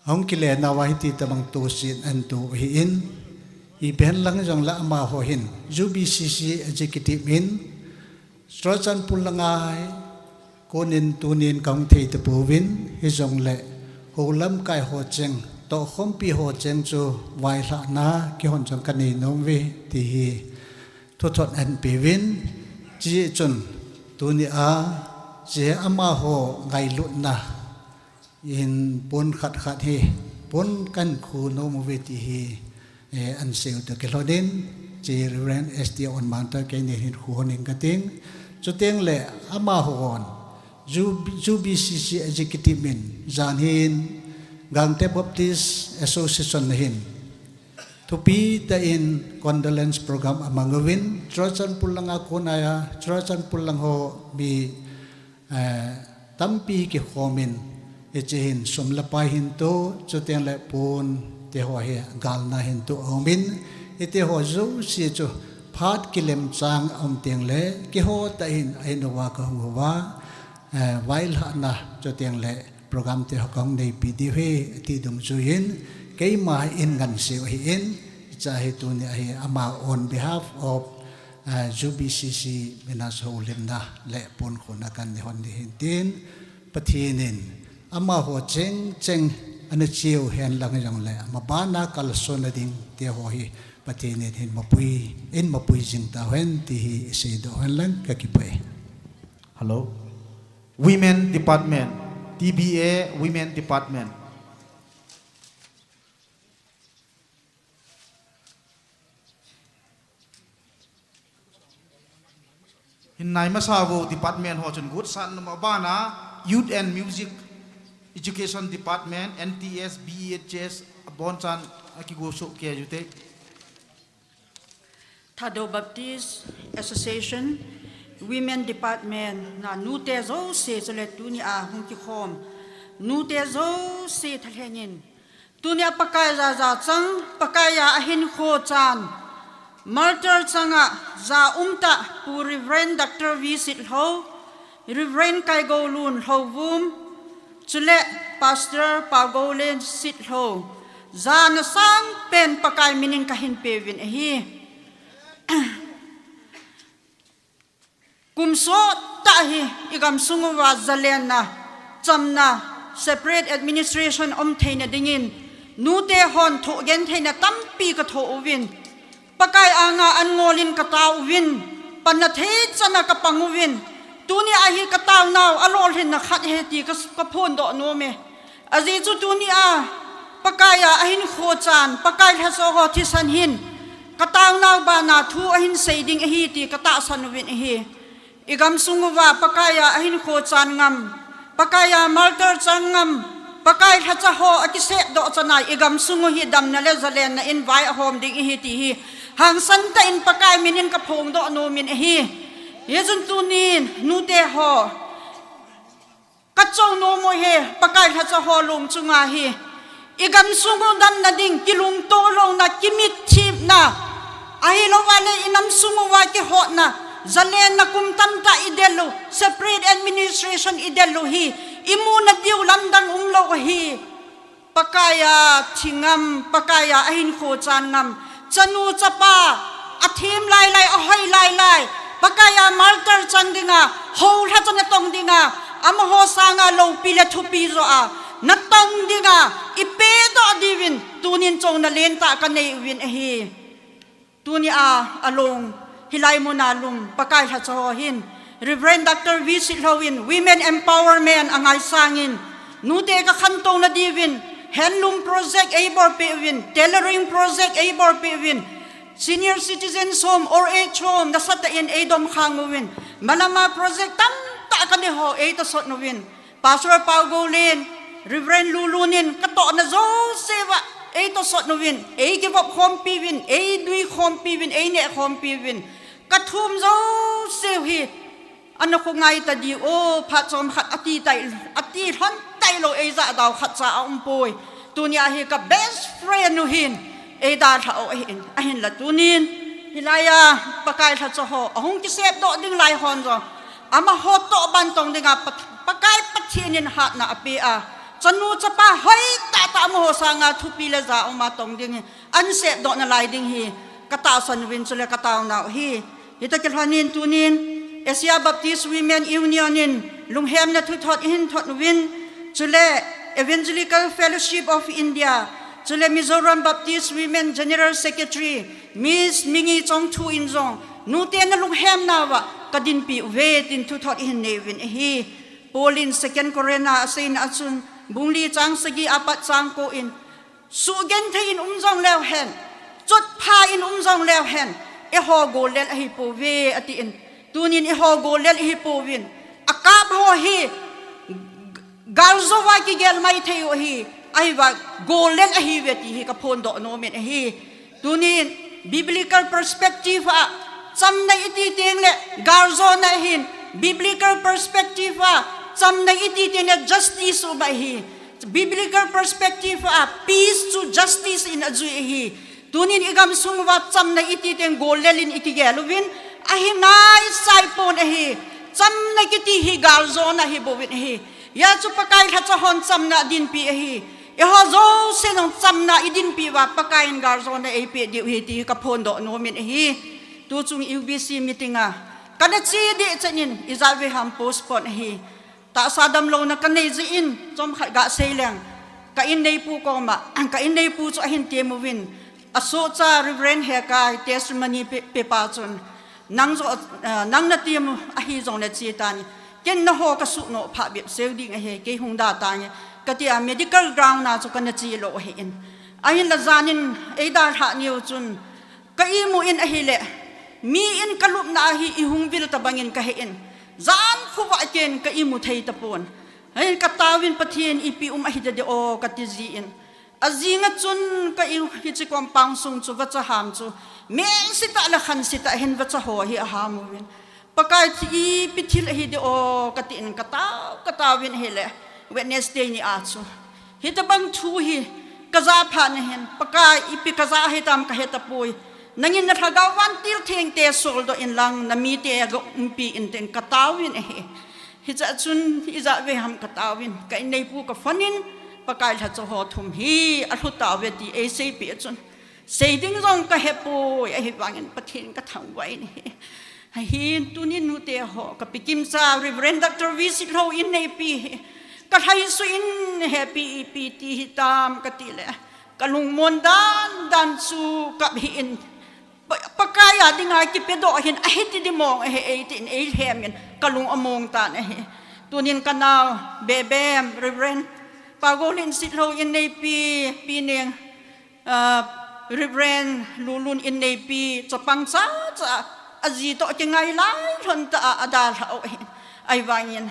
ahung kile nauva hiti tabang tohset ahin to ahin, ipi henlang jongle amaho hin U B C C executive in Churachandpur langa hi konin tunin kahung thei tapouvin, hijongle hou lamkai ho cheng, tohkhompi ho cheng chu vailhahna kihon jong kanei nom uve, ti hi thuthot ahin peuvin, hichun tunia hiche amaho ngailutna in pon khat khat hi pon kahin khu nom uve ti hi, eh, ahin seiyu toh kilhonin, hiche Reverend S T Onman toh keinin hin khu hon ing kating. Chuteng le amahon U-, U B C C executive in jan hin Gangte Baptist Association na hin thupi tah in condolence program amang uvin, Churachandpur langa kona a Churachandpur lang ho mi, eh, tampi kikhomin, hiche hin sum le pai hin toh, chuteng le pon, ti ho hi galna hin toh aumin, hiti ho jouse chu phat kilemchang aum teng le kihou tah in ahin uva kahung uva, eh, vailhahna chuteng le program te ho kahung neipi diu ahi, ti dungjuiyin keima in ngansei u ahin, hiche hi tunia hi ama on behalf of, ah, U B C C members houlimna le ponkhuna kahin nei hon ding ahin tin, Pathen in amaho cheng cheng ana cheu henlang jongle, mabana kalson nading te ho hi Pathen in hin mapui, in mapui jing tauhen ti hi isei doh henlang, kakipah e. Hello. Women Department, T B A Women Department. Hin nai masa uvo department ho chun gutsahna abana Youth and Music Education Department, N T S, B E H S, abonchan akigo soh kei ute. Thadou Baptist Association Women Department na nute jouse chule tunia hung kikhom nute jouse thalhengin, tunia Pakai jaja chang, Pakai a ahinkho chan, martyr changa ja umtah Pu Reverend Doctor V Sitlhou, Reverend Kaigolun Lhouvum, chule Pastor Pagolen Sitlhou, jana sangpen Pakai minin kahin peuvin ahi. Kum sottah hi igamsung uva zalenna, chamna, separate administration um theina dingin, nute hon thohgentheina tampi kathoh uvin, Pakai anga an ngolin kataovin, panna thei chana kapang uvin, tunia hi kataonau alolhinna khat ahi ti ka, kaphondoh nom e. Ajeh chu tunia Pakai a ahinkho chan, Pakai lhacha ho thisan hin kataonau bana thu ahin sei ding ahi ti katahsan uvin ahi. Igamsung uva Pakai a ahinkho chan ngam, Pakai a martyr chang ngam, Pakai lhacha ho akisepdoh chana igamsung u hi damna le zalenna in vai ahom ding ahi ti hi hangsan tah in Pakai minin kaphongdoh nomin ahi. Hichun tunin nute ho, kachou nom u hi Pakai lhacha ho lung chunga hi igamsung u damna ding, kilungto louna, kimitthipna, ahilouva le inamsung uva kihotna, zalenna kum tamtah idel u, separate administration idel u hi imuna diu lamdang umlou ahi. Pakai a thi ngam, Pakai a ahinkho chan ngam, chanu chapa athem lailai, ahoi lailai, Pakai a martyr chang dinga, houlhacha natong dinga, amaho sanga loupi le thupi joh a natong dinga ipedoh diuvin tunin chouna lentah kanei uvin ahi. Tunia along hilai muna lum Pakai lhacha ho hin Reverend Doctor V Sitlhou in women empowerment angaisangin, nute kakhantouna diuvin Handloom project eibolpeh uvin, tailoring project eibolpeh uvin, senior citizens home, old age home, nasatah in eidom khang uvin, malama project tamtah kanei ho eitosot uvin, Pastor Paugoulen, Reverend Lulun in katohna jouseuva eitosot uvin, eikivop khompi uvin, eidui khompi uvin, eineh khompi uvin, kathum jouseu hi, ana khongai tadi o, phat chomkhat ati tai, ati lhon tailou, eijah dau khatcha aumpoi. Tunia hi ka best friend u hin eidalhah u ahin, ahinla tunin hilaiya Pakai lhacha ho ahung kisepdoh ding lai hon jong, amaho toh ban tong dinga Pat-, Pakai Pathen in hatna apeh a, chanu chapa hoitahtah amaho sanga thupi le ja uma tong ding hi, ahin sepdoh nalai ding hi katahsan uvin, chule kataonau hi. Hita kilhonin tunin Asia Baptist Women Union in lunghemna thuthot ihin thot uvin, chule Evangelical Fellowship of India, chule Mizoram Baptist Women General Secretary Miss Mingi Chongthu in jong nute nalunghemnauva kadinpi uve tin thuthot ihin nei uvin ahi. Paul in Second Corinth a aseina a chun, bung li chang sagi apat chang ko in, suhgenthei in um jong leuhen, chotpha in um jong leuhen, eiho gollel ahipouve atin, tunin eiho gollel ihipouvin, akap ho hi galjouva kigel maithei u ahi, ahivang gollel ahiuve ti hi kaphondoh nomin ahi. Tunin biblical perspective a chamna iti tengle galjona ahin, biblical perspective a chamna iti tengle justice um ahi. Biblical perspective a peace chu justice in ajui ahi. Tunin igamsung uva chamna iti teng gollel in ikigel uvin, ahi naisaipon ahi. Chamna kiti hi galjona ahibouvin ahi. Hijeh chun Pakai lhacha hon chamna adinpi ahi. Eiho jousen jong chamna idinpi uva Pakai in galjona eipeh diu ahi ti kaphondoh nomin ahi. Tuchung U B C meeting a kana che ding chanin ijat vei ham postpone ahi. Tahsa damlouna kanei jeh in chomkhat gasei leng, ka inneipu koma, ka inneipu chu ahin temuvin, asohcha Reverend Hekai testimony pe, pepa chun, nang jong, ah, nang natem u ahi jongle che tan, ken naho kasuhnoh phah bep seu ding ahi, kei hung da tange, katia medical ground a chu kana che lou ahin. Ahinla janin eidalhah niu chun, ka imu in ahile, mi in kalupna a hi ihung vil tabangin kahe in, jan khovah ken ka imu thei tapon. Ahin kataovin, Pathen ipi um ahi dede o kati jin, ajinga chun ka i, hiche compound sung chu vacha ham chu mehsetah le khansetah hin vacha ho hi aham uvin, Pakai, thi ipi thil ahi dede o katin katao, kataovin ahile, Wednesday ni a chu hitabang thu hi kaja phat nahin, Pakai, ipi kaja hitam kahetapoi. Nangin nalhagao vantil thengte soldoh inlang namite ga umpi intin kataovin ahi. Hijeh chun ijat vei ham kataovin, ka inneipu kaphone in, Pakai lhacha ho thum hi alhu tauve ti eiseipeh a chun, sei ding jong kahepoi, ahivangin Pathen kathangvah in ahi. Ahin tunin nute ho, kapi kimcha Reverend Doctor V Sitlhou inneipi hi kalhaisuh in, hepi ipi ti hitam katile, kalungmon dandan chu kap hih in, Pa, Pakai a dinga kipedoh hin ahiti di mong ahi eitin eilhem in kalung among tan ahi. Tunin kanao Bebem, Reverend Pagolen Sitlhou inneipi, Pi Neng, ah, Reverend Lulun inneipi, chapang chacha, aji toh kingai lai lhon tah a adalhah u ahin. Ahivangin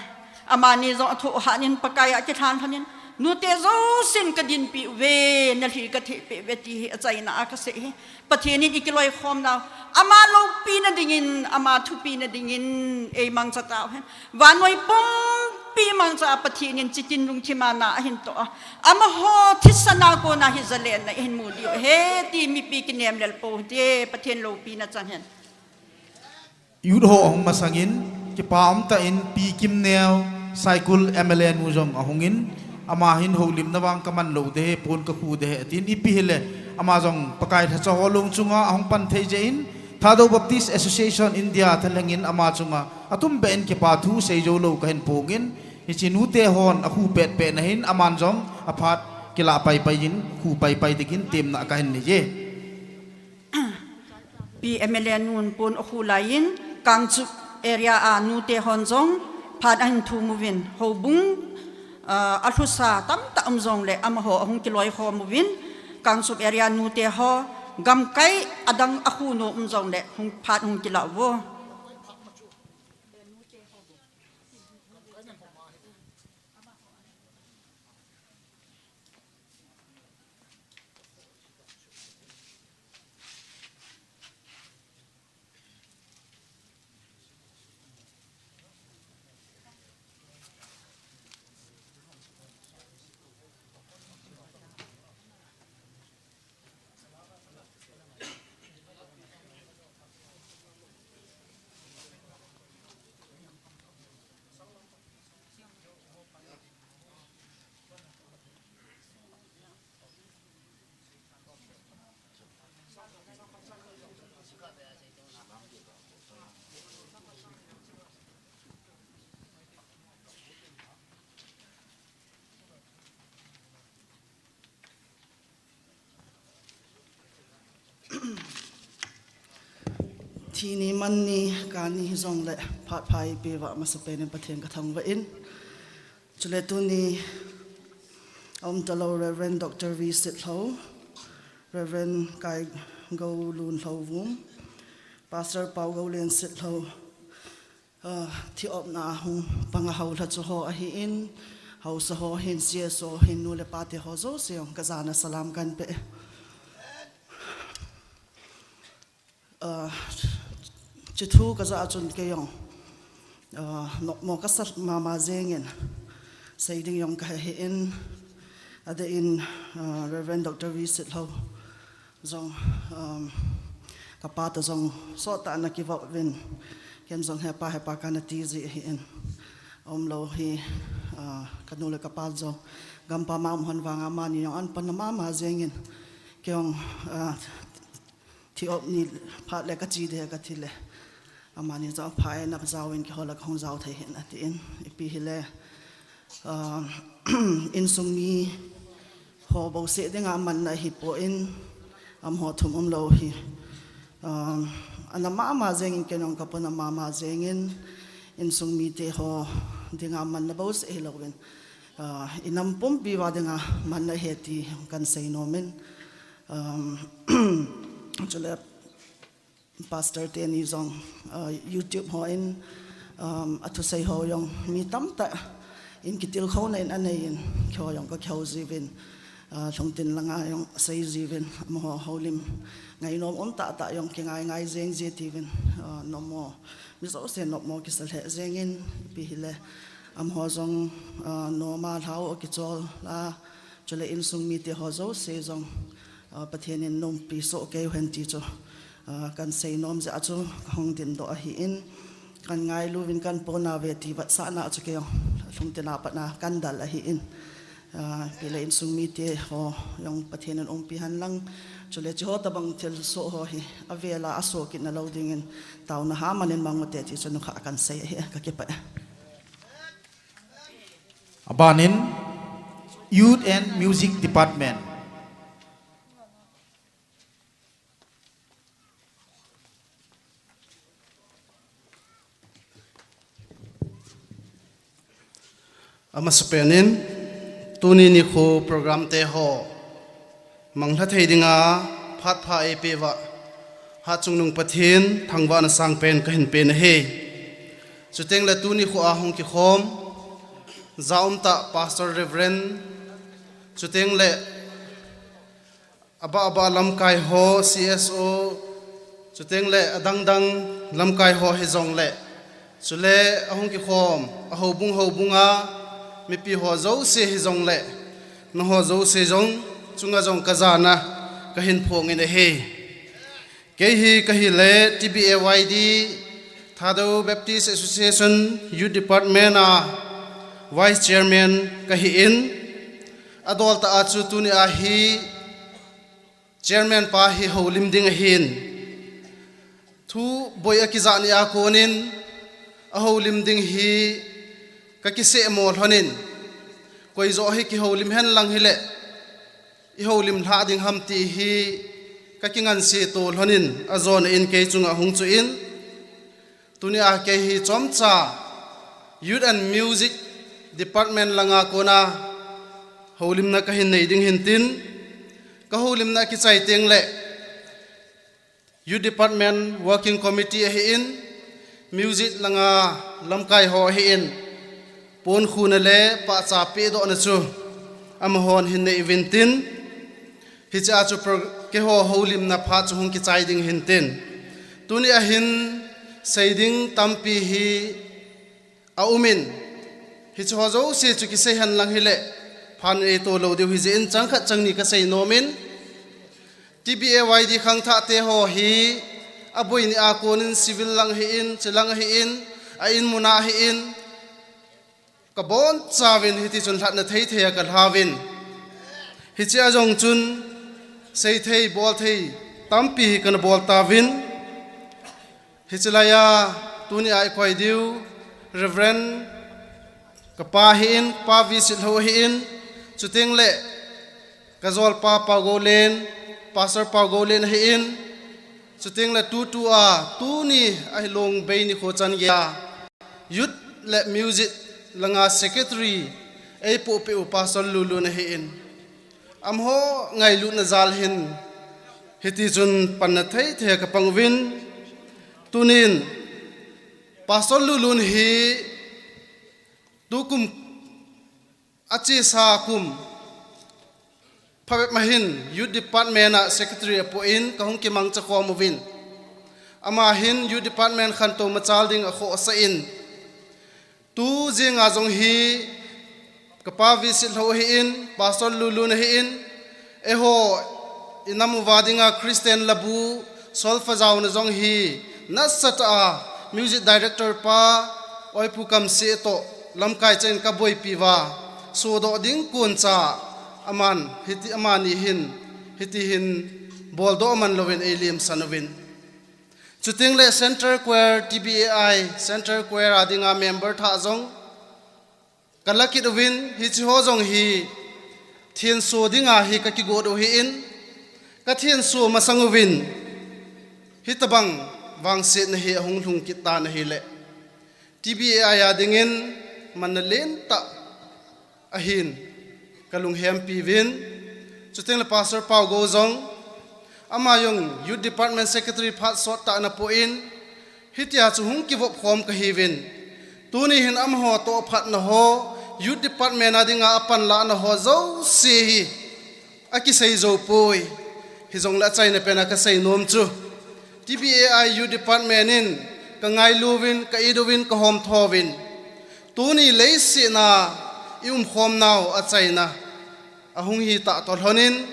amani jong athoh hat in Pakai a kilhan lhon in, nute jousen kadinpi uve, nalhi kathehpeh uve ti hi achaina a kasei hi. Pathen in ikiloikhomnau, ama loupina dingin, ama thupina dingin eimangcha tauhen. Vannoi pumpi mangcha a Pathen in chitin lungthim a na ahin toh a, amaho thisan a kona hi jalenna ihin mu diu ahi ti mipi kinem lel pou hite, Pathen loupina chang hen. Youth ho ahung masangin, kipa umtah in Pi Kimneo, Saikul M L A nu jong ahungin, ama hin houlimna vang kaman lou ding ahi, pon kakhu ding ahi, atin ipi hile, ama jong Pakai lhacha ho long chunga ahung pan thei jeh in, Thadou Baptist Association India thalhengin ama chunga atumbeh in kipa thu seijou lou kahin pongin, hiche nute hon akhu petpet na hin, aman jong aphat kilah paipai in, khu paipai dingin temna kahin nei e. Pi M L A nun pon akhu laiyin, Kangchup area a nute hon jong phat ahin thum uvin, houbung, ah, alhusa tamtah um jongle amaho ahung kiloikhom uvin, Kangchup area nute ho, gamkai adang a khu nu um jongle hung phat hung kila uvo. Thi ni, man ni, ka ni hijongle phat pha eipeuva masapen in Pathen kathangvah in. Chule tuni aum talou Reverend Doctor V Sitlhou, Reverend Kaigou Lunlhouvum, Pastor Paugoulen Sitlhou, ah, thi-opna hung pang a houlha chu ho ahin, haosa ho hin, C S O hin, nu le pate ho jouse jong kajana salam kahin pe. Ah, chuthu kajah a chun kei jong, ah, nopmo kasa mama jengin, sei ding jong kahe hih in, adeh in, ah, Reverend Doctor V Sitlhou jong, um, kapa toh jong sottah ana kivop uvin, ken jong hepa, hepa kana tiji ahin, aumlou hi, ah, kanu le kapa jong, gampam a um hon vanga amani jong an panna mama jengin, kei jong, ah, thi-op ni phat le kache ding kathi le, amani jong apha e, na jaovin keiho la kahung jao thei hin atin, ipi hile, ah, insung mi ho bouseh dinga manna ahipoi, amaho thum umlou hi, ah, ana mama jengin, kei jong kapuna mama jengin, insung mite ho dinga manna bouseh hilouvin, ah, inam pumpi uva dinga manna ahi ti kahin sei nomin, um, chule Pastor teni jong, ah, YouTube hon, um, athusei ho jong mi tamtah in kitilkhouna in aneiyin, keiho jong kakihou jiuvin, ah, lhungtin langa jong sei jiuvin, amaho houlim ngainom um tahtah jong kingai ngai jeng ji tiuvin, ah, nopmo, mi jouse nopmo kisa lheh jengin, ipi hile, amaho jong, ah, noma lhau akichol a, chule insung mite ho jouse jong, ah, Pathen in umpi soh kei uhen ti chu, ah, kahin sei nom jeh a chu kahung dingdoh ahin, kahin ngailu uvin kahin pona ve ti vetsahna chu kei jong lhungtin a patna kahin del ahin, ah, ipi le insung mite ho jong Pathen in umpi hen lang, chule chuho tobang thilsoh ho hi avela asoh kitna lou dingin taona haman in mang ute ti chu nukhah kahin sei ahi, kakipah e. Abanin Youth and Music Department. Amasapen in, tuni nikho program te ho manglha thei dinga phat pha eipeuva, Hatchungnung Pathen thangvahna sangpen kahin pen ahi. Chuteng le tuni nikho a hung kikhom, jaum tah Pastor Reverend, chuteng le abah abah lamkai ho, C S O, chuteng le adang dang lamkai ho hijongle, chule ahung kikhom, a houbung houbung a mipi ho jouse hijongle, nangho jouse jong chunga jong kajana kahin phong in ahi. Kei hi kahile T B A Y D, Thadou Baptist Association Youth Department a Vice Chairman kahin, adol tah a chu tuni a hi Chairman pa hi houlim ding ahin, thu boi akijah ni a konin ahoulim ding hi kakisehmo lhonin, koi joh hi kihoulim hen lang hile, ihoulim lhah ding ham ti hi kakinganse to lhonin, ajona in kei chunga hung chu in, tuni a kei hi chomcha Youth and Music Department langa kona Houlimna kahin nei ding hintin, ka houlimna kichai teng le Youth Department Working Committee ahin, music langa lamkai ho ahin, ponkhuna le pahcha pehdohna chu amahon hin nei vintin, hichea chu pro-, keiho houlimna phat chu hung kichai ding hintin. Tuni ahin sei ding tampi hi a umin, hiche ho jouse chu kisei hen lang hile, phan ei to lou diu hijeh in chang khat chang ni kasei nomin, T B A Y D khangthah te ho hi, a boina a konin civil lang ahin, chilang ahin, a in muna ahin, ka bonchauvin hiti chun lhatna thei thei a ka lhauvin. Hichea jong chun, sei thei, bol thei, tampi hi kana bol tauvin. Hiche laiya, tuni a i koi diu, Reverend, ka pa ahin, Pa V. Sitlhou ahin, chuteng le, ka jolpa Paugoulen, Pastor Paugoulen ahin, chuteng le tutua, tuni a Hilong bei nikho chan geiya, Youth le Music langa Secretary, ei pohpeh u Pastor Lulun ahin. Amaho ngailutna jal hin, hiti chun panna thei thei a ka pang uvin, tunin Pastor Lulun hi tukum a chesa kum phabep ma hin Youth Department a Secretary apoh in ka hung kimangcha khom uvin. Ama hin Youth Department khantou machal ding a khohsah in, tu jenga jong hi ka Pa V. Sitlhou ahin, Pastor Lulun ahin, eiho i nam uva dinga Christian labu, solfa jaona jong hi, nasatah a, music director pa, Oipu Kamse toh, lamkai chan in ka boipi uva, sodoh ding koncha, aman, hiti, amani hin, hiti hin, boldoh man louvin ei limsan uvin. Chuteng le Central Choir, T B A I, Central Choir a dinga member thah jong, ka la kit uvin, hiche ho jong hi, thenso dinga hi ka kigot u ahin, ka thenso masang uvin, hitabang vangsetna hi ahung lhung kit tan ahile, T B A I a dingin manna lentah ahin ka lunghempi uvin, chuteng le Pastor Paugou jong, ama jong Youth Department Secretary phat sottah ana poh in, hitia chu hung kivop khom kahiuvin. Tuni hin amaho toh phatna ho, Youth Department a dinga apanlahna ho jouse hi, akisei jou poi. Hijongle achaina pen a kasei nom chu, T B A I Youth Department in ka ngailu uvin, ka it uvin, ka homtho uvin. Tuni leiset a i umkhom nau achaina ahung hi tah toh lhonin,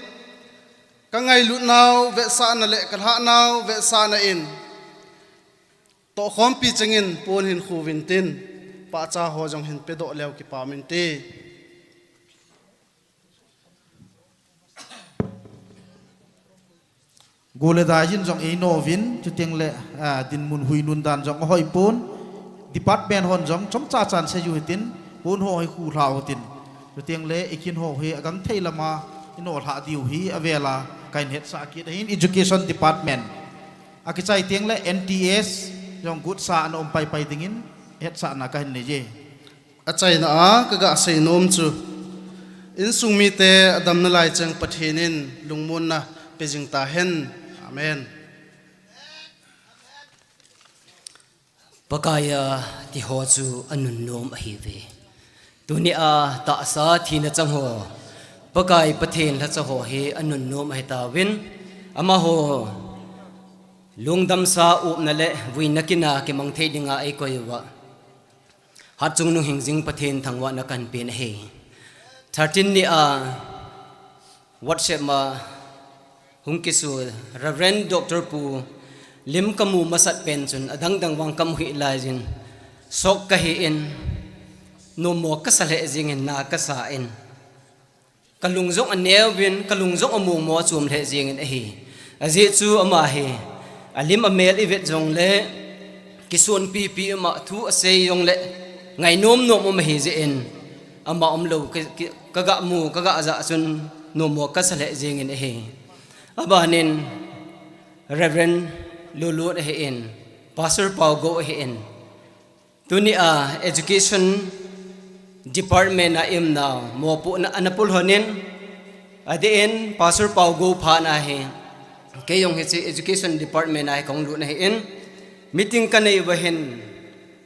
ka ngailut nau vetsahna le ka lhah nau vetsahna in, tohkhompi chengin pon hin khu uvin tin, pahcha ho jong hin pedoh leu kipa um inte. Go le dai jin jong eino uvin, chuteng le, ah, dinmun huinun dan jong ahoi pon, department hon jong chomcha chan seiyu hitin, pon ho hi khu lhau hitin, chuteng le i kin ho hi agangthei lama i nohlhah diu hi avela kahin hetsah kit ahin, Education Department. Akichai teng le N T S jong gotsa ana um paipai dingin hetsahna kahin nei e. Achaina a kaga sei nom chu, insung mite adamna lai cheng Pathen in lungmonna pe jing tahen. Amen. Pakaiya ti ho chu anunnom ahiuve. Tunia tahsa thina chang ho, Pakai Pathen lhacha ho hi anunnom ahitauvin, amaho lungdamsa upna le vuina kina kimang thei dinga eikoi uva, Hatchungnung Hingjing Pathen thangvahna kahin pen ahi. Thirteen nia WhatsApp ma hung kisu Reverend Doctor Pu lim kamu masat pen chun adangdang vang kamu hih laijin, shock kahin, nommo kasa lheh jingin, na kasa in. Kalung jong aneuvin, kalung jong amongmo achom lheh jingin ahi. Ajeh chu ama hi, alim amel ivet jongle, kisonpipi ama thu asei jongle, ngainom nom um ahi jeh in, ama umlou ka, ka, kaga mu, kaga jah chun, nommo kasa lheh jingin ahi. Abanin, Reverend Lulun ahin, Pastor Paugou ahin, tunia education department a imna mopohna ana pul honin, adeh in Pastor Pau Go phat na hi, kei jong hiche education department a hi kahung lut na hi in, meeting kanei uva hin,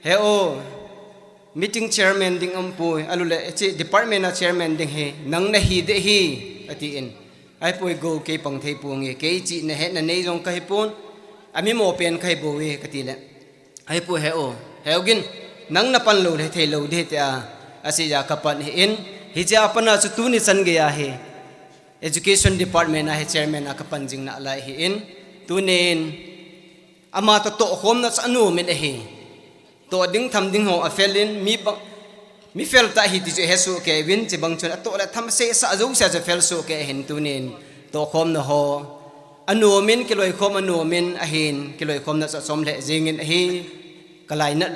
he o, meeting chairman ding umpoi, alule hiche department a chairman ding hi nang nahi ding ahi, atin. Ahipoi Go, kei pang thei ponge, kei chihna hetna nei jong kahi pon, ami mo pen kahi bouve, kati le. Ahipoi he o, he o gin, nang napan lou le thei lou ding ahi tia, asei a kapan hi in, hiche a pat na chu tuni chan gei a hi, education department a hi chairman a kapan jing nalai hi in, tunin, ama toh tohkhomna chu anom in ahi. Toh ding tham ding ho afel in, mi bang, mi fel tah ahi ti chu ahe soh kei uvin, chubang chun atoh le tham seh sah jouse chu afel soh kei ahin tunin, tohkhomna ho anom in, kiloikhom anom in ahin, kiloikhomna chu achom lheh jeng in ahi, kalainat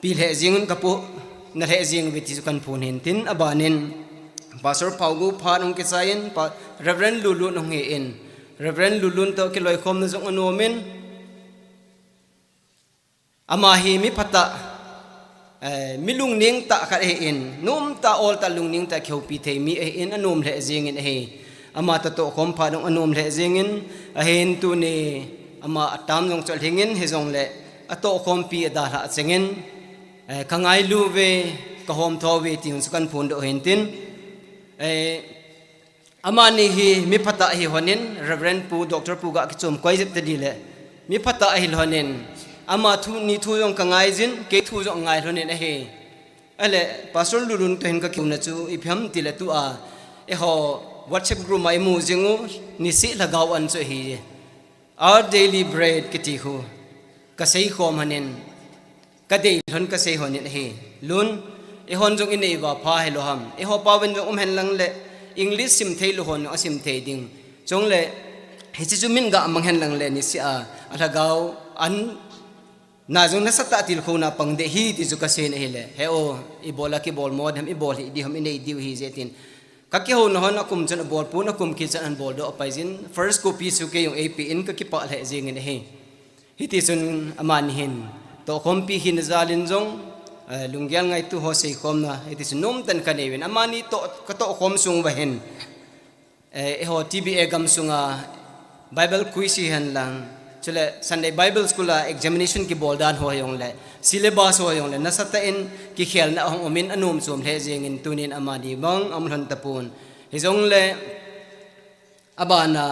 pi lheh jeng un, kapohna lheh jeng uve ti chu kahin phon hin tin, abanin Pastor Pau Go phat hung kichai in, Pa-, Reverend Lulun hung hi in, Reverend Lulun toh kiloikhomna jong anom in, ama hi mi phatah, eh, mi lungning tah khat ahi in, nom tah ol tah lungning tah kihoupi thei mi ahi in, anom lheh jeng in ahi. Ama toh tohkhom phat hung anom lheh jeng in, ahin tuni ama atam jong chu alhing in, hijongle atohkhompi adalhah cheng in, eh, kangailu uve, kahomtho uve ti jong chu kahin phondoh hin tin, eh, amani hi mi phatah ahi honin, Reverend Pu, Doctor Pu ga kichom koi jep tadi le, mi phatah ahi honin, ama thu, ni thu jong kangai jin, kei thu jong ngai honin ahi. Ale, Pastor Lulun toh hin kakihouna chu ipi ham ti le tua, eiho WhatsApp group a imu jing u, nisih lhagao an chu ahi. Our daily bread kiti khu, kasei khom honin, kadei lhon kasei honin ahi. Lun, eihon jong inei uva pha hilou ham. Eiho paovin jong um hen lang le, English sim thei lou hon jong asim thei ding. Chule, hiche chu min ga mang hen lang le, nisih a, alhagao an na jong nasatah tilkhouna pang ding ahi ti chu kasei in ahile, he o, ibol a kibol mo ding ham, ibol hih ding ham, inei diu ahi jeh tin. Kakihouna hon akum chan abol pon, akum kit chan ahin boldoh apai jin, first copy chu kei jong eipeh in kakipah lheh jeng in ahi. Hiti chun amani hin, tohkhompi hina jal in jong, eh, lunggel ngaito ho seikhomna, hiti chun nomtah in kanei uvin, amani toh, katohkhom sung uva hin, eh, eiho T B A gamsunga Bible quiz hi hen lang, chule Sunday Bible School a examination kibol dan ho hijongle, syllabus ho hijongle, nasatah in kikhelna ahung um in anom chom lheh jeng in tunin amani bang aum lhon tapon. Hijongle, abana,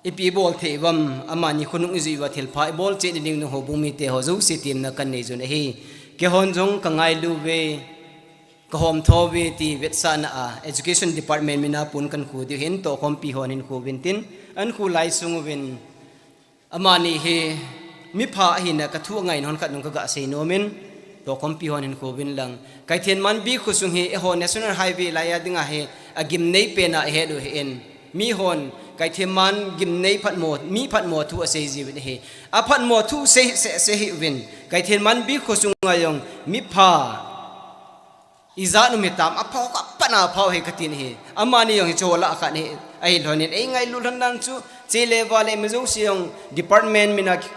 ipi ibol thei uvam, amani khonung ijui uva thilpha ibol cheh ding ding ho bung mite ho jouse temna kanei jun ahi. Keihon jong kangailu uve, kahomtho uve ti vetsahna a, Education Department mina pon kahin khu diu hin, tohkhompi hon hin khu uvin tin, ahin khu lai sung uvin, amani hi mipha ahina kathu angai hon khat jong kaga sei nom in, tohkhompi hon hin khu uvin lang. Kaithenman B khosung hi eiho National Highway lai a dinga hi agimnei pen a ihet u ahin, mihon Kaithenman gimnei phatmo, mi phatmo thu asei jiuvin ahi. Aphatmo thu sei, sei, sei hih uvin. Kaithenman B khosunga jong mipha ijat um hitam, apha u, aphatna apha u ahi katin ahi. Amani jong hiche ho lah a khat ahi, ahi lhonin, eingailu lhon dan chu, che le va le mi jouse jong department mina ki,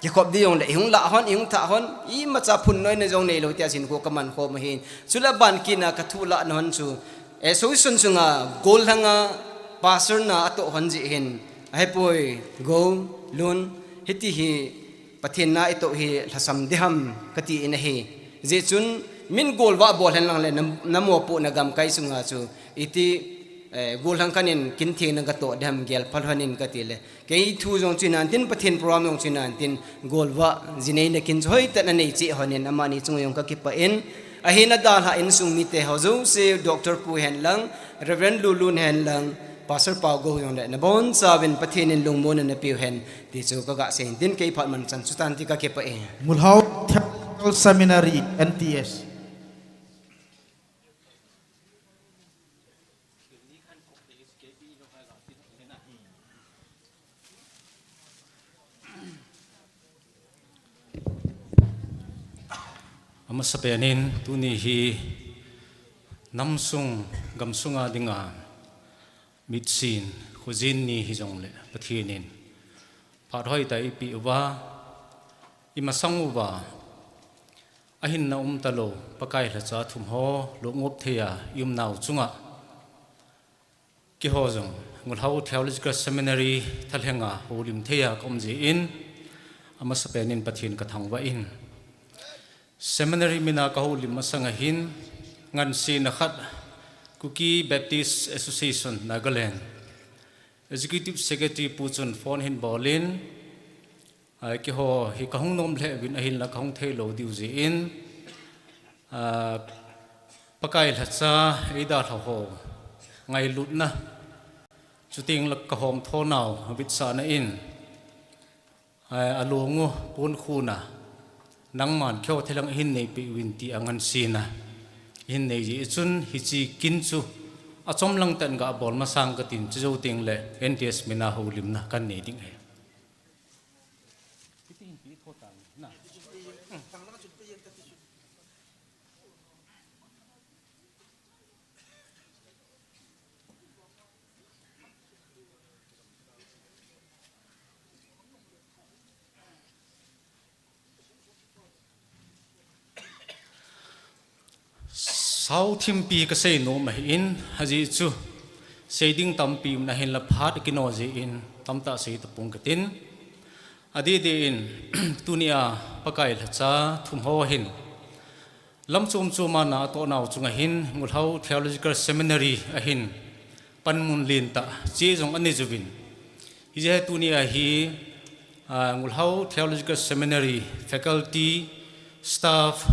kikhop ding jongle, ihung lah hon, ihung thah hon, imacha phunnoina jong neilou tia hinkho kaman khom ahin. Chule aban kit na kathu lahna hon chu, eh, association sunga gollhanga pastor na atoh hon jeh hin, ahipoi, Go, Lun, hiti hi, Pathen na itoh hi lhasam ding ham kati in ahi. Hijeh chun min golvah bol hen lang le na, namopohna gamkai sunga chu iti, eh, gollhang khat in kin theng na katoh ding ham gel phal hon in kati le. Kei thu jong chu hinantin Pathen program jong chu hinantin golvah jinei na kin chu hoitah in anei cheh hon in amani chunga jong kakipah in. Ahin adalhah insung mite ho jouse, Doctor Pu hen lang, Reverend Lulun hen lang, Pastor Pau Go jong le nabonchauvin Pathen in lungmonna napeu hen. Ti chu kaga sei in tin kei phat man chan chu tan ti kakipah e. Mulhao Theological Seminary, N T S. Amasapen in tuni hi namsung gamsunga dinga mitsin, khojin ni hijongle Pathen in phat hoitah eipeh uva, imasang uva, ahinna umtalou Pakai lhacha thum ho lungop thei a i umnau chunga, keiho jong Ngulhao Theological Seminary thalhenga houlim thei a ka um jeh in, amasapen in Pathen ka thangvah in, Seminary mina ka houlim masang ahin, ngansena khat Kuki Baptist Association Nagaland Executive Secretary pu chun phone ahin bol in, "Ai, keiho hi ka hung nom lheh uvin ahinla ka hung thei lou diu jeh in, ah, Pakai lhacha eidalha ho ngailutna, chuteng le ka homthonau vetsahna in, ai, along u ponkhuna nangman keiho thalheng ahin neipeh uvin ti a ngansena ahin nei jeh chun hiche kin chu achomlang tah in gabol masang katin, chujou teng le N T S mina houlimna kanei ding ahi." Sao thimpi ka seinom ahin, ajeh chu seiding tampi um nahin la phat kino jeh in tamtah sei tapong katin. Adeh deh in, tunia Pakai lhacha thum ho hin lam chom chom a na atoh nau chunga hin Ngulhao Theological Seminary ahin panmun lentah che jong anei uvin. Hijeh a tunia hi, ah, Ngulhao Theological Seminary faculty, staff,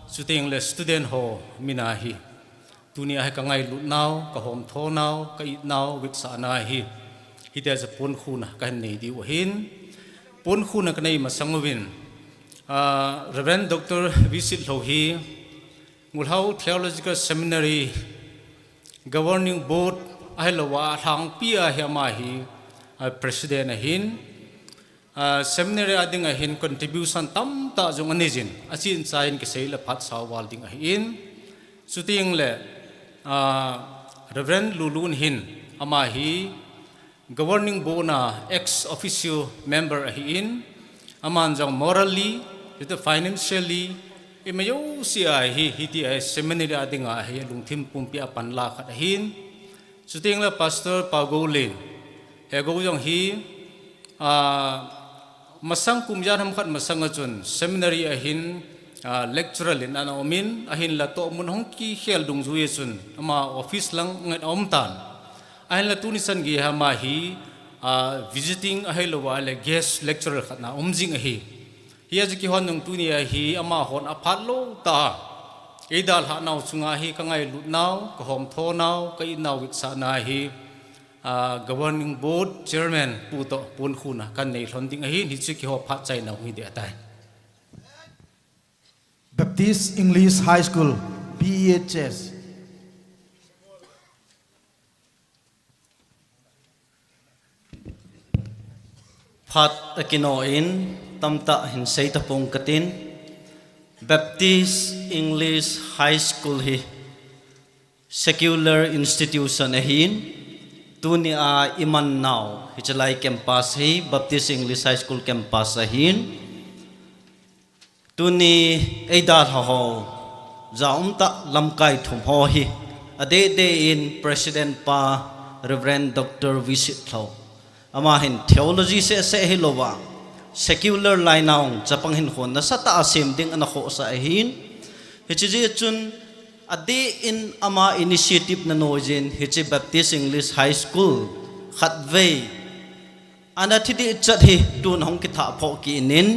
chuteng le student ho mina hi tunia hi ka ngailutnau, ka homthonau, ka itnau vetsahna hi hitia chu ponkhuna kahin nei diu ahin, ponkhuna kanei masang uvin, ah, Reverend Doctor Visit Lhou hi Ngulhao Theological Seminary Governing Board ahilouva alhangpi a hi ama hi, ah, President ahin, ah, Seminary a dinga hin contribution tamtah jong anei jin, achen chai in kisei le phat sao val ding ahin. Chuteng le, ah, Reverend Lulun hin ama hi Governing Board a ex officio member ahin, aman jong morally, chuteng financially, ima jouse a hi, hitia hi seminary a dinga hi lungthim pumpi a panla khat ahin. Chuteng le Pastor Pau Goulen, he gou jong hi, ah, masang kum jan ham khat masang a chun seminary a hin, ah, lecturer in ana um in, ahinla tohmun hung kikhel dungjui a chun ama office lang ngat a um tan. Ahinla tuni chan geiya ama hi, ah, visiting ahilouva le guest lecturer khat na um jing ahi. Hijeh a chu keihon jong tunia hi amahon aphat lou tah a eidalhah nau chunga hi ka ngailutnau, ka homthonau, ka itnau vetsahna hi, ah, Governing Board Chairman pu toh ponkhuna kanei lhon ding ahin, hichu keiho phat chaina hung hi ding ahitai. Baptist English High School, B E H S. Phat akino in tamtah hin sei tapong katin, Baptist English High School hi secular institution ahin, tunia iman nau hiche lai campus hi Baptist English High School campus ahin, tuni eidalha ho, ja umtah lamkai thum ho hi, adeh deh in President pa Reverend Doctor Visit Lhou, ama hin theology seh seh hilouva, secular line a hung chapang hinkho nasatah a sem ding ana khohsah ahin, hiche jeh chun adeh in ama initiative na noi jin hiche Baptist English High School khatvei ana thi ding chat hi tun hung kithah phoh kit in,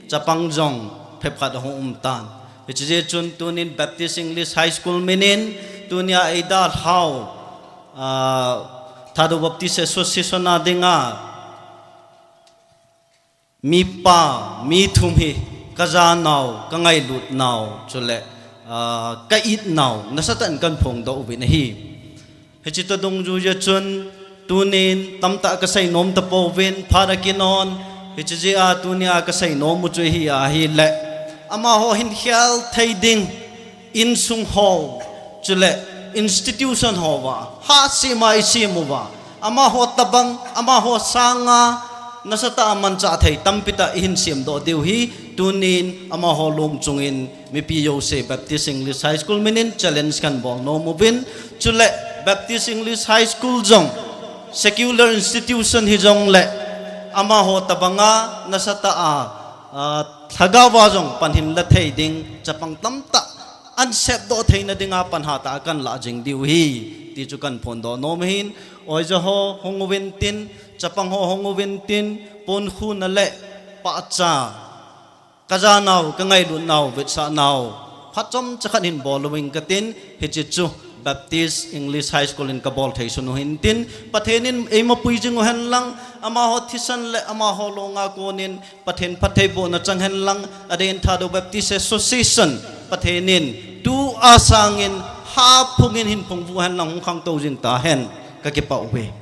chapang jong phepkhat ahung um tan. Hiche jeh chun tunin Baptist English High School minin tunia eidalhau, ah, Thadou Baptist Association a dinga mipa, mi thum hi ka janau, ka ngailutnau, chule, ah, ka itnau nasatah in kahin phongdoh uvin ahi. Hiche toh dungjui a chun tunin tamtah ka seinom tapouvin, phat akinon, hiche jeh a tunia ka seinom u chu hi ahile, amaho hin khel thei ding insung ho, chule institution ho uva, hahsema isem uva, amaho tabang, amaho sanga nasatah a manchah thei tampi tah ihin semdoh diu hi Tunin amaho lung chungin mipi jouse Baptist English High School minin challenge kahin bol nom uvin, chule Baptist English High School jong secular institution hijongle amaho tabanga nasatah a, ah, lhagao a jong panhin la thei ding, chapang tamtah an sepdoh theina dinga pan hatah a kahin lah jing diu ahi, ti chu kahin phondoh nom ahin, oja ho hung uvin tin, chapang ho hung uvin tin, ponkhu na le pahcha, kajanau, kangailutnau, vetsahnau phat chomcha khat hin bol uving katin, hiche chu Baptist English High School in kabol thei sun u ahin tin, Pathen in eima puijing u hen lang, amaho thisan le amaho longa konin Pathen phattheibohna chang hen lang, Advent Thadou Baptist Association, Pathen in tua sangin haphungin hin phungvuh hen lang hung khangtou jing tahen, kakipah uve.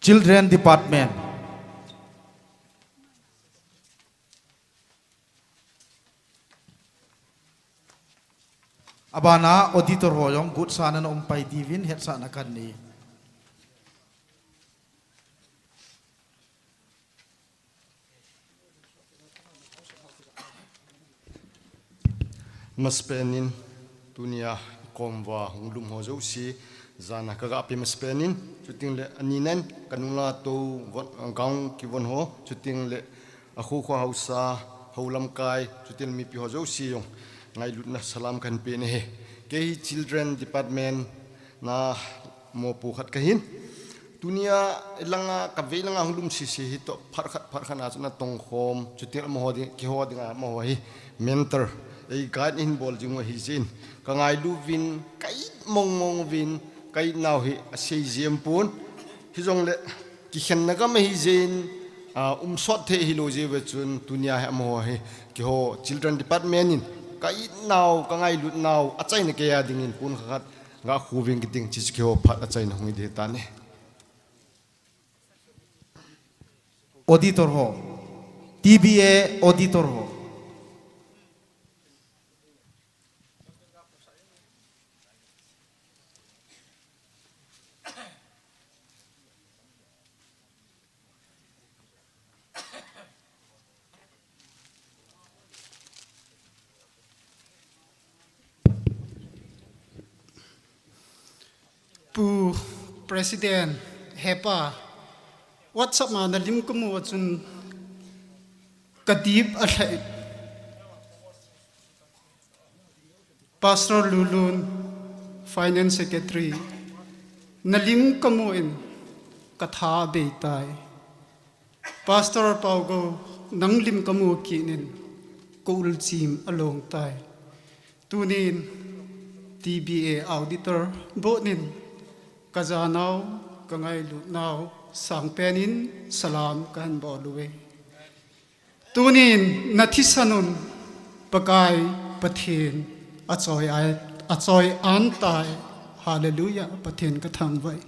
Children Department. Abana auditor ho jong gutsahna na um pai diuvin hetsahna kahin nei. Masapen in tunia kom uva hung lum ho jouse, jana kaga pe masapen in, chuteng le anina in, kanu le tou, von, gang kivon ho, chuteng le akhokhua haosa, hou lamkai, chuteng le mipi ho jouse jong, ngailutna salam kahin pe nahi. Kei hi Children Department na mopo khat kahin. Tunia langa, kavei langa hung lum sese hi toh phat khat, phat khat na chun atong khom, chuteng le amaho ding, keiho dinga amaho hi mentor, ei guide hin bol jing u ahi jeh in, kangailu uvin, ka it mong mong uvin, ka it nau hi asei jeng pon, hijongle kikhenna gam ahi jeh in, ah, um sot thei hilou jeh uva chun tunia hi amaho hi, keiho Children Department in, ka it nau, kangailut nau, achaina keiya dingin pon khat khat, ga khu uving kiti chu keiho phat achaina hung hi ding ahitai. Auditor ho, T B A auditor ho. Pu President, hepa, WhatsApp a nalim kamu a chun kadip alhai. Pastor Lulun, Finance Secretary, nalim kamu in katha abei tai. Pastor Paugou, nanglim kamu kit in ka ul chim along tai. Tunin T B A auditor bonin kajanau, kangailut nau sangpen in salam kahin bol uve. Tunin nathisan un Pakai Pathen achoi-at achoi antai. Hallelujah, Pathen kathangvah e.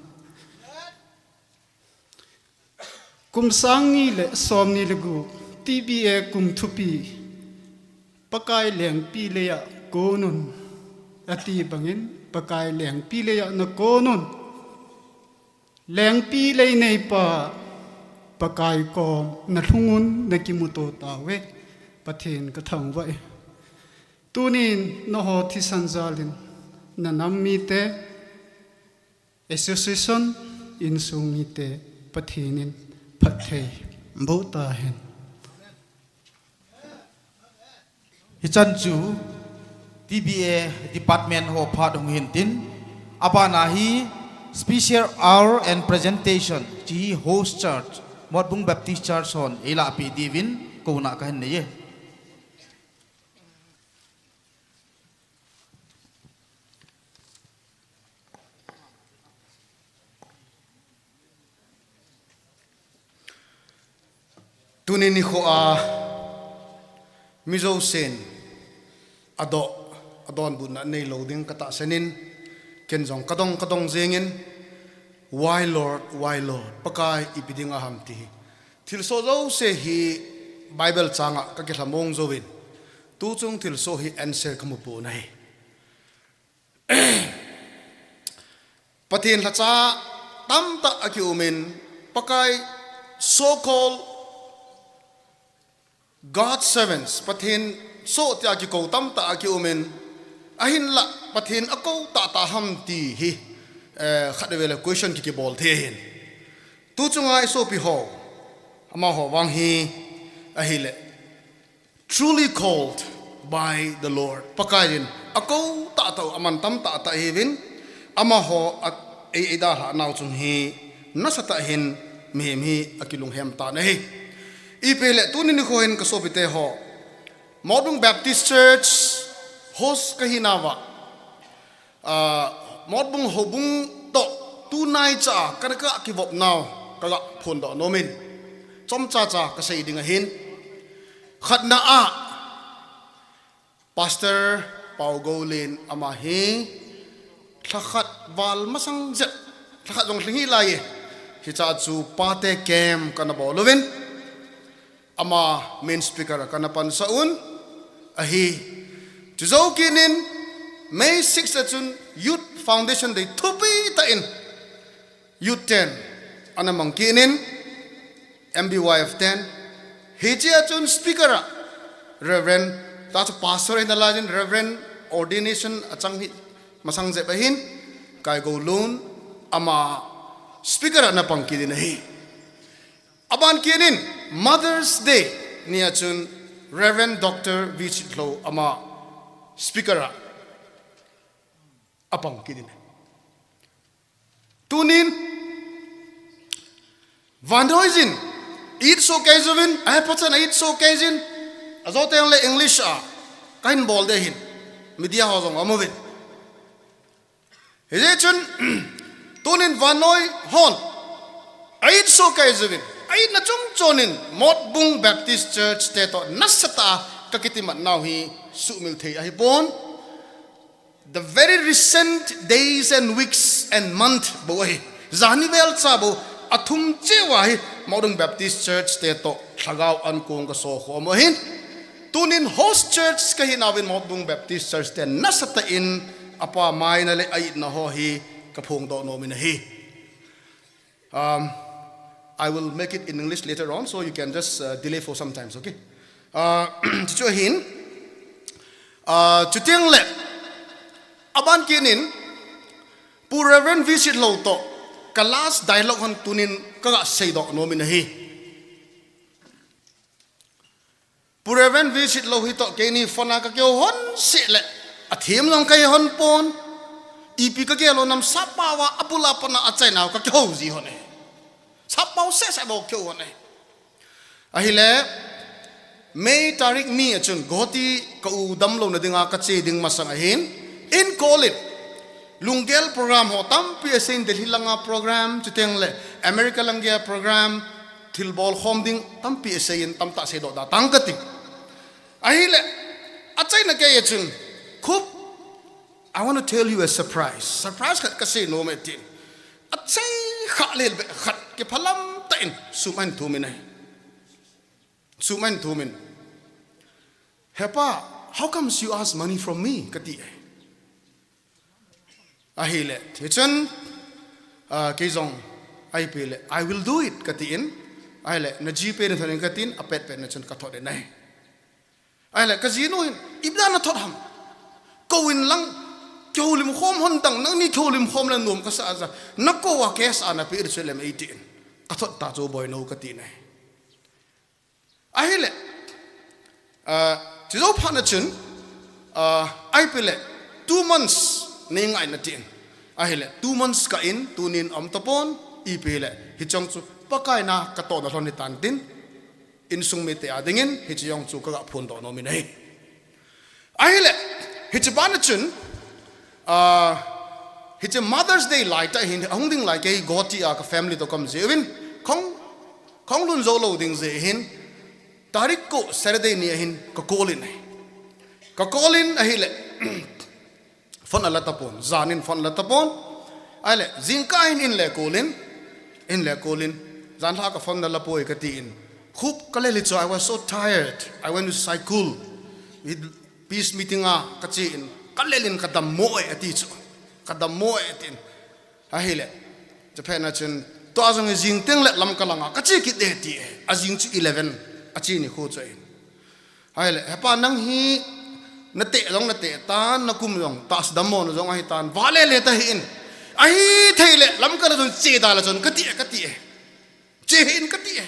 Kum sang ni le som ni le gup, T B A kum thupi, Pakai lengpi leiya konun, ati bangin, Pakai lengpi leiya nakonun. Lengpi lei neipa, Pakai kom nalhungun nakimuto tauve, Pathen kathangvah e. Tunin nangho thisan jalin, nanam mite, association insung mite, Pathen in phatthei boh tahen. Hichan chu T B A department ho phat hung hintin, abana hi special hour and presentation, hiche hi host church, Motbung Baptist Church hon eilahpeh diuvin kouna kahin neiye. Tuni nikho a mi jousen adoh, adonbutna neilou ding katahsan in, ken jong kadong kadong jengin, "Why Lord, why Lord? Pakai ipi dinga ham?" ti hi. Thilsoh jouse hi Bible changa kakilhamong jouvin, tuchung thilsoh hi answer kamu pon ahi. Pathen lhacha tamtah akiumin, Pakai so-called God servants, Pathen soh tia kikou tamtah akiumin, ahinlah Pathen akou tahtah ham ti hi, eh, khatvei le question kikibol thei ahin. Tuchunga isopi ho, amaho vang hi ahile, truly called by the Lord. Pakai in akou tahtah, aman tam tahtah ahiuvin, amaho a, ei, eidalhah nau chung hi nasatah in mihem hi akilunghem tan ahi. Ipi hile tuni nikho hin kasopite ho, Motbung Baptist Church host kahinauva, Ah, Motbung houbung toh tunaicha kana kivop nau kaga phondoh nomin, chomcha cha kasei ding ahin. Khatna a, Pastor Paugoulen ama hi lhakhat val masang jep, lhakhat jong lhing hih laiye, hicha chu pate camp kana bol uvin, ama main speaker a kana pansah un ahi. Chujou kit in May six a chun Youth Foundation Day thupi tah in Youth ten ana mang kit in, M B Y F ten. Hichea chun speaker a Reverend, ta chu pastor ahi nalaiyin Reverend ordination achang hi masang jep ahin, Kaigoulun ama speaker a ana pang kit in ahi. Aban kit in Mother's Day nia chun Reverend Doctor V Sitlhou ama speaker a apang kit in. Tunin vannoi jin, it soh kei jouvin, ahe pachan a it soh kei jin, ajo teng le English a kahin bol ding ahin, media ho jong aum uvin. Hijeh chun, tunin vannoi hon a it soh kei jouvin, a itna chung chonin Motbung Baptist Church te toh nasatah a kakitimat nau hi suhmil thei ahipon. The very recent days and weeks and month bou ahi. Jani vel cha bou, athum cheh uva hi Motbung Baptist Church te toh lhagao ankong kaso khom u ahin. Tunin host church kahi nauvin Motbung Baptist Church te nasatah in apa maina le a itna ho hi kaphongdoh nomin ahi. Um, I will make it in English later on, so you can just, uh, delay for some times, okay? Uh, chuchu ahin, uh, chuteng le, aban kit in, Pu Reverend V Sitlhou toh, ka last dialogue hon tunin kaga seidoh nomin ahi. Pu Reverend V Sitlhou hi toh keini phone a kakihou hon seh le, athem jong kahe hon pon, ipi kagel u nam, sappao a, abul a pat a achaina u kakihou ji hon e. Sappao seh seh bou kihou hon e. Ahile, May tarik ni a chun Guwahati ka u damlouna dinga kache ding masang ahin, in Kolkata in lunggel program ho tampi asei in, Delhi langa program, chuteng le America lang geiya program, thilbol khom ding tampi asei in, tamtah seidoh da tang kati. Ahile, achaina keiya chun, khup I want to tell you a surprise. Surprise khat kasei nom e tin. Achei kha lel be khat kiphalam tah in sum ahin thum in ahi. Sum ahin thum in. He pa, how comes you ask money from me? Kati e. Ahile, hichun, ah, kei jong, ahi pile, I will do it, kati in. Ahile, na GPay na thot in kati in, apet pet na chun kathot in ahi. Ahile, kajinu hin, ipi dia nathot ham. Kou in lang, kihoulim khom hon dang, nangni kihoulim khom le nom kasa a ja. Nakou a cash a napeh di chu lem eighty in. Kathot ta chu boinu kati in ahi. Ahile, ah, chujou phat na chun, ah, ahi pile, two months nei ngai in ati in. Ahile, two months kah in, tunin aum tapon, ipi le, hiche jong chu, Pakai na katohna lhon hitan tin, insung mite a dingin, hiche jong chu kaga phondoh nom in ahi. Ahile, hiche bana chun, ah, hiche Mother's Day lai tah hin, ahung ding lai kei Guwahati a ka family toh kaum jeh uvin, kahung, kahung lhun jou lou ding jeh hin, tarik ko Saturday ni ahin ka call in ahi. Ka call in ahile, phone ala tapon, jan in phone ala tapon. Ahile, jingkah hin in le call in, in le call in, jan lha ka phone ala poi kati in. Khup kalel hi chu, I was so tired. I went to Saikul. Peace meeting a kache in, kalel in kadammo e ati chu. Kadammo e ati in. Ahile. Chaphat na chun, tua jong hi jing teng le Lamka langa kache kit e ti e. Ajing chu eleven. Ache nikho chu ahin. Ahile, he pa nang hi, nateh jong nateh tan, nakum jong, tahsa dammo na jong ahi tan, vale le ta hih in. Ahithei le, Lamka la jong che da la chun, kati e, kati e. Che hih in, kati e.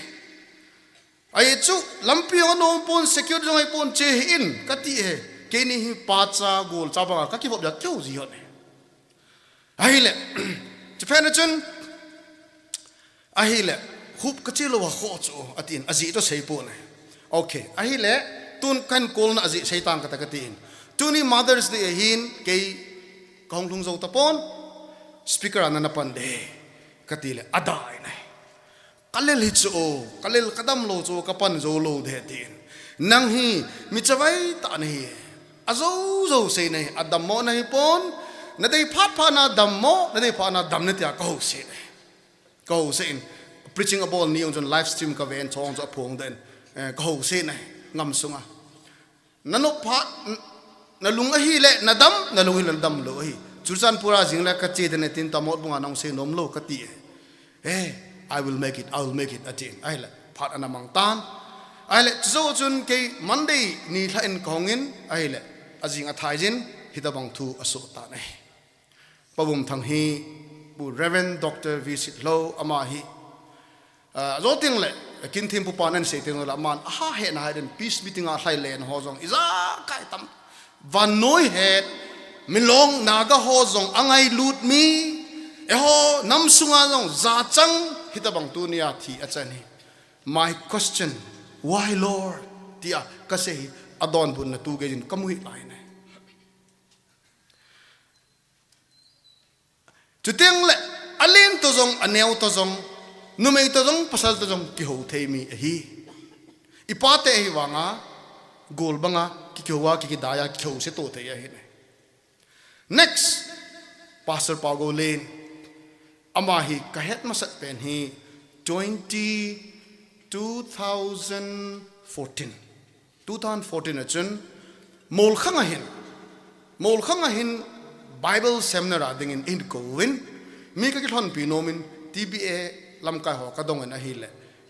Ahi chu, lampi jong anom pon, secure jong ahi pon, che hih in, kati e. Keini hi pacha, golcha banga, kakivop dia, kihou ji hon e. Ahile, chaphat na chun, ahile, khup kache lou a kho chu, ati in, ajeh chu asei pon ahi. Okay, ahile, tun kahin call na ajeh sei tang kate kati in. Tuni Mother's Day ahin, kei kahung lhung jou tapon, speaker a nana pan de, kati le, adai in ahi. Kalel hi chu o, kalel kadam lou chu, kapan jou lou de tin. Nang hi, mi chavai tah nahi. Ajou jou sei nahi, adammo nahi pon, nadei phat phat na dammo, nadei phat na dam in tia kahou sei nahi. Kahou sei in, preaching abol ni jong chun live stream kaven chong chu aphong den, eh, kahou sei nahi, ngam sunga. Nanop phat, n-, nalung ahile, nadam, nalung ahile, nadam lou ahi. Churachandpur a jing le kache den e tin Tamot bunga nahung sei nom lou kati e. Eh, I will make it, I will make it, ati in. Ahile, phat ana mang tan. Ahile, chujou chun kei Monday ni lha in kahung in, ahile, ajing athai jin, hitabang thu asoh tan ahi. Pabum thang hi, Pu Reverend Doctor V Sitlhou, ama hi, ah, jou teng le, kin thempu pa nan sei teng le, aman, aha hena hai den peace meeting a lhai len ho jong, ijakai tam, vannoi het, Milong Naga ho jong, angailut mi, eiho, nam sunga jong, jachang, hitabang tunia thi achan hi. My question, why Lord? Tia, kasei hi, adonbutna tu gei jin, kamu hih lai ne. Chuteng le, alen toh jong, aneo toh jong, numei toh jong, pasal toh jong, kihou thei mi ahi. Ipate ahi vanga, gol banga, ki-, kihou a, ki-, kidai a, kihou se to thei ahi ne. Next, Pastor Paugou Len, ama hi kahet masat pen hi twenty, two thousand fourteen. Two thousand fourteen a chun, Molkhang a hin, Molkhang a hin Bible seminar a dingin eihin kouvin, mi kakilhonpi nomin, T B A lamkai ho kadongin ahile,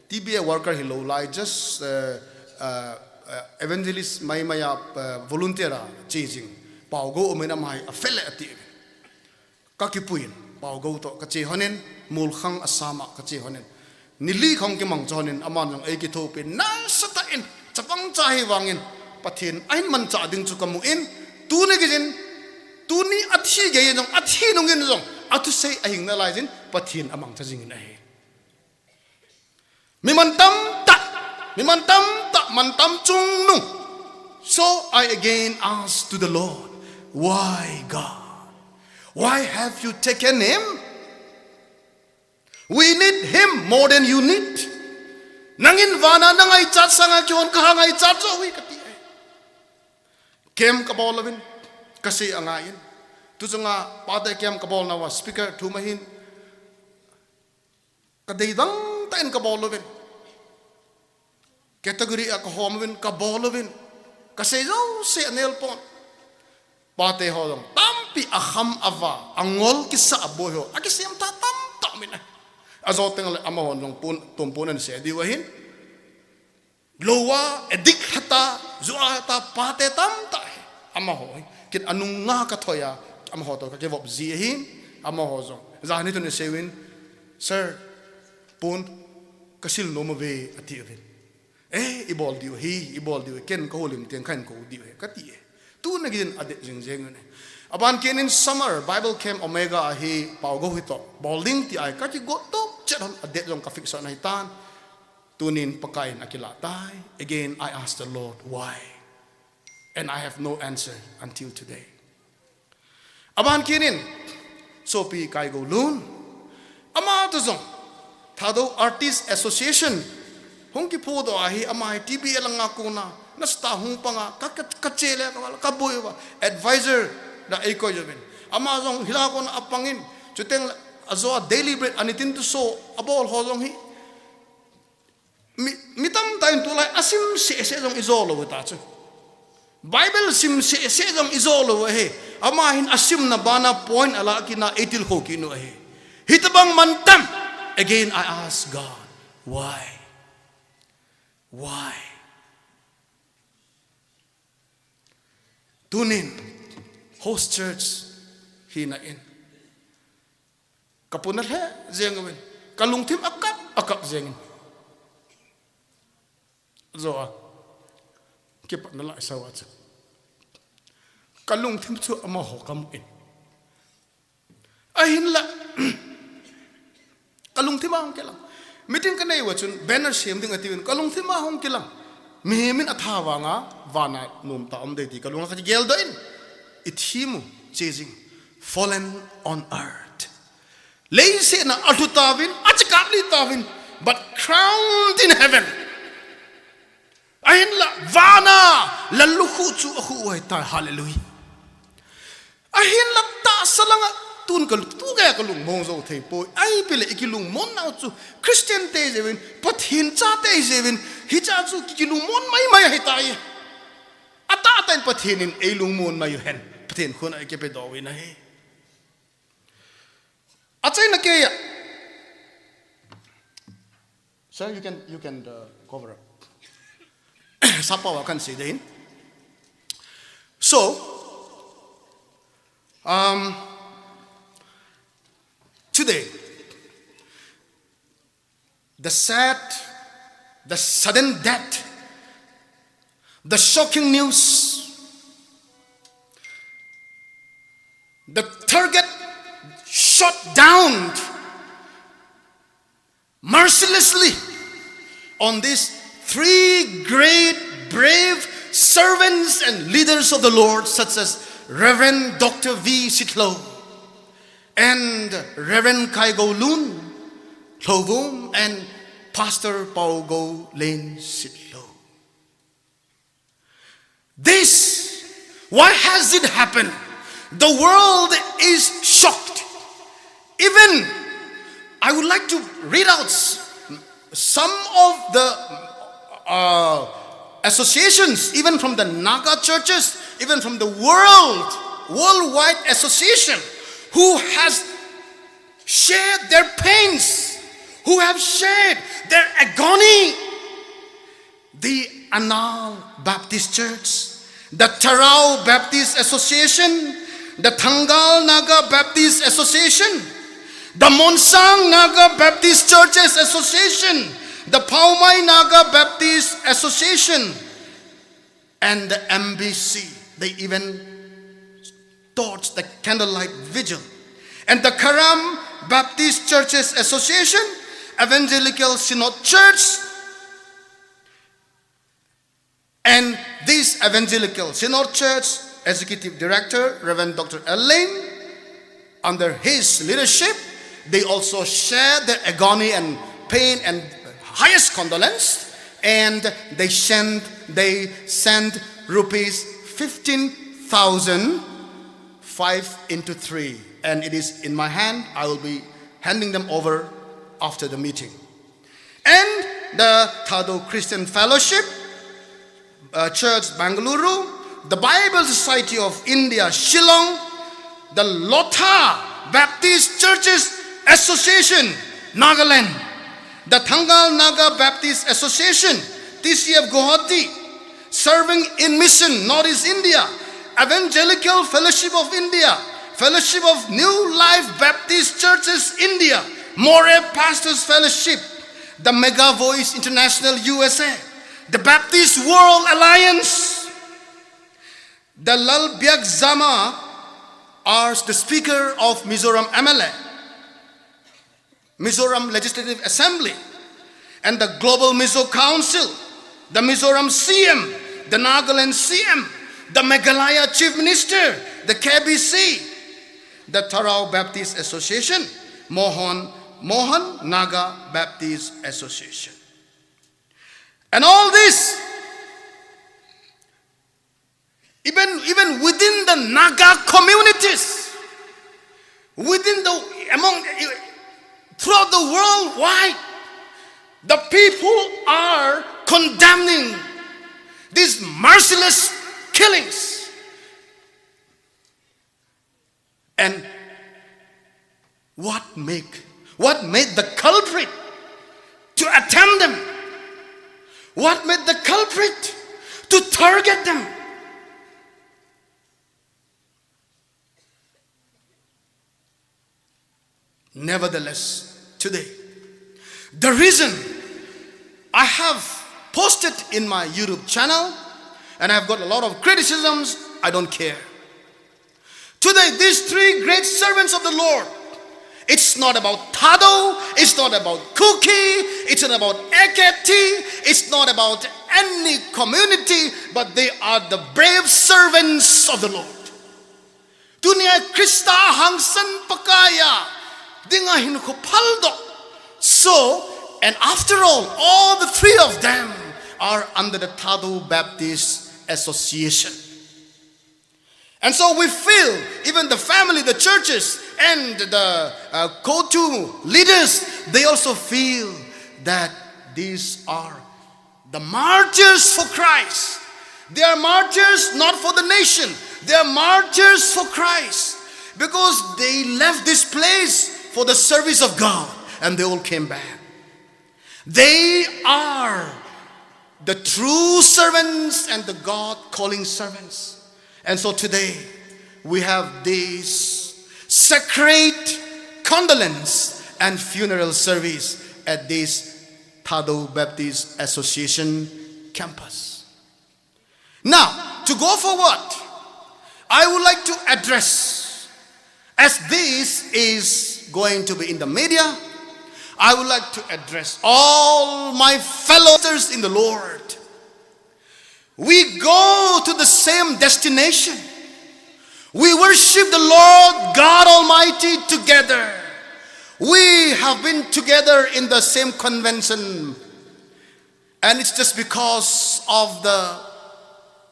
T B A worker hilou lai, just, uh, uh, uh, evangelist maimai a, uh, volunteer a che jing, Paugou umin ama hi afel e ati. Kakipuiyin, Paugou toh kache honin, Molkhang Assam a kache honin. Ni li khong kimangcha honin, aman jong eikithopin, nasatah in, chapang cha hi vangin, Pathen ahin manchah ding chu kamun, tuni geiyin, tuni athi geiyin jong, athi nungin jong, athusei ahing nalaiyin, Pathen amangcha jingin ahi. Mi mantam tah, mi mantam tah, mantam chungnung. So I again ask to the Lord, "Why, God? Why have you taken him? We need him more than you need." Nangin vana nangaichat sanga kihon kaha ngaichat jo hi kati e. Kem kabol louvin, kasei angaiyin. Tuchunga pate camp kabol nauva speaker thum ahin, kadeidang tah in kabol uvin, category a kahom uvin, kabol uvin, kasei jouse anel pon. Pate ho jong tampi akham ava, angol kisa aboi ho, akisem tha tamtah min a. Ajo tengle amahon jong pon, tumpon anse diu ahin. Lou a, addict lhata, jua lhata, pate tamtah hi. Amaho hi. Kin anunga kathoi a, amaho toh kakivop ji ahin, amaho jong. Jani tun asei uvin, "Sir, pon kasil nom uve," ati uvin. "Eh, ibol diu hi, ibol diu hi, ken kahoulim teng kahin kou diu hi," kati e. Tuna gin adet jing jeng uvin e. Aban kit in summer Bible Camp Omega a hi Paugou hi toh bol ding ti ahi, kakigot top chet hon adet jong kafix sah ahitan. Tunin Pakai in akilah tai. Again, I ask the Lord, "Why?" And I have no answer until today. Aban kit in, sopi Kaigou Lun, ama toh jong, Thadou Artist Association, hung kiphudoh ahi, ama hi T B A langa kona, nasatah hung panga, ka, ka, kache le, ka, kaboi uva, advisor, na eikoi uvin. Ama jong hilai a kona apangin, chuteng le, ajo a Daily Bread, anitin tu so, abol ho jong hi. Mi, mi tamtah in tulai asim sese jong ijo lou ta chu. Bible sim sese jong ijo lou ahi. Ama hin asimna bana point ala kina eitilkhou kit u ahi. Hitobang man tam. Again, I ask God, "Why? Why?" Tunin, host church hina in. Kapuna lheh jeng uvin. Kalungthim akap, akap jengin. Ajo a. Kipatna laisau a chu. Kalungthim chu amaho kamu in. Ahinla. Kalungthim a hung kilang. Meeting kanei uva chun banner sem ding ati uvin. Kalungthim a hung kilang. Mihem in atha vanga, vana nomtah um ding ti kalunga kakigeldoh in. Ithimu, chejing. Fallen on earth. Leiset a alhu tauvin, achikap lih tauvin, but crowned in heaven. Ahinla, vana, lallukhuh chu akhuh u ahitai, hallelujah. Ahinla tahsa langa, tun ka, tu kaya kalungmong jou thei poi, ahi pile ikilungmon nau chu, Christian te ihi jeh uvin, Pathen chate ihi jeh uvin, hiche chu ki, kilungmon maimai ahitai. Atahtah in Pathen in eilungmon mai uhen, Pathen khut a ikipedoh u ahi. Achaina keiya. Sir, you can, you can, uh, cover up. Sapa wa kan si dehin. So, um, today, the sad, the sudden death, the shocking news, the target shot down mercilessly on these three great, brave servants and leaders of the Lord, such as Reverend Doctor V. Sitlhou and Reverend Kaigou Lun Lhouvum and Pastor Paugou Lin Sitlhou. This, why has it happened? The world is shocked. Even, I would like to read out s-, some of the, uh, associations, even from the Naga churches, even from the world, worldwide association, who has shared their pains, who have shared their agony. The Anal Baptist Church, the Tharao Baptist Association, the Thangal Naga Baptist Association, the Monsang Naga Baptist Churches Association, the Phaomai Naga Baptist Association, and the M B C. They even torch the candlelight vigil. And the Karam Baptist Churches Association, Evangelical Synod Church, and this Evangelical Synod Church Executive Director, Reverend Doctor L. Lin, under his leadership, they also share their agony and pain and highest condolence, and they send, they send rupees fifteen thousand five into three, and it is in my hand. I will be handing them over after the meeting. And the Thadou Christian Fellowship, uh, Church, Bengaluru, the Bible Society of India, Shillong, the Lotha Baptist Churches Association, Nagaland, the Thangal Naga Baptist Association, T C F Guwahati, serving in mission, Northeast India, Evangelical Fellowship of India, Fellowship of New Life Baptist Churches India, Moreh Pastors Fellowship, the Mega Voice International U S A, the Baptist World Alliance, the Lalbiakzama are the speaker of Mizoram M L A, Mizoram Legislative Assembly, and the Global Mizo Council, the Mizoram C M, the Nagaland C M, the Meghalaya Chief Minister, the K B C, the Tharau Baptist Association, Mohon, Mohon Naga Baptist Association. And all this, even, even within the Naga communities, within the, among, throughout the worldwide, the people are condemning these merciless killings. And what make, what made the culprit to attempt them? What made the culprit to target them? Nevertheless, today, the reason I have posted in my YouTube channel, and I've got a lot of criticisms, I don't care. Today, these three great servants of the Lord, it's not about Thadou, it's not about Kuki, it's not about Eketi, it's not about any community, but they are the brave servants of the Lord. Tunia Krista hangsan Pakaiya dinga hinkho phaldoh. So, and after all, all the three of them are under the Thadou Baptist Association. And so we feel, even the family, the churches, and the uh, COTU leaders, they also feel that these are the martyrs for Christ. They are martyrs not for the nation. They are martyrs for Christ because they left this place for the service of God and they all came back. They are the true servants and the God calling servants. And so today, we have this sacred condolence and funeral service at this Thadou Baptist Association campus. Now, to go forward, I would like to address, as this is going to be in the media, I would like to address all my fellow sisters in the Lord. We go to the same destination. We worship the Lord God Almighty together. We have been together in the same convention. And it's just because of the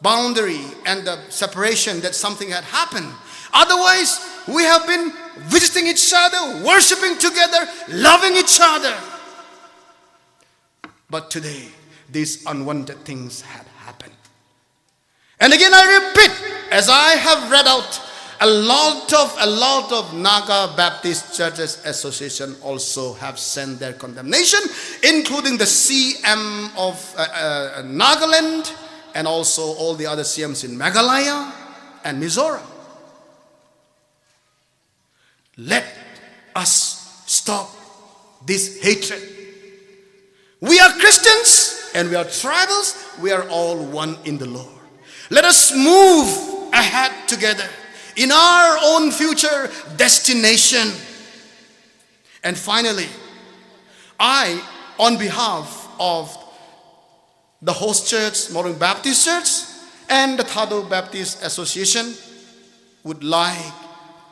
boundary and the separation that something had happened. Otherwise, we have been visiting each other, worshiping together, loving each other. But today, these unwanted things had happened. And again, I repeat, as I have read out, a lot of, a lot of Naga Baptist Churches Association also have sent their condemnation, including the C M of uh, uh, Nagaland and also all the other C Ms in Meghalaya and Mizoram. Let us stop this hatred. We are Christians and we are tribals. We are all one in the Lord. Let us move ahead together in our own future destination. And finally, I, on behalf of the host church, Moreh Baptist Church, and the Thadou Baptist Association, would like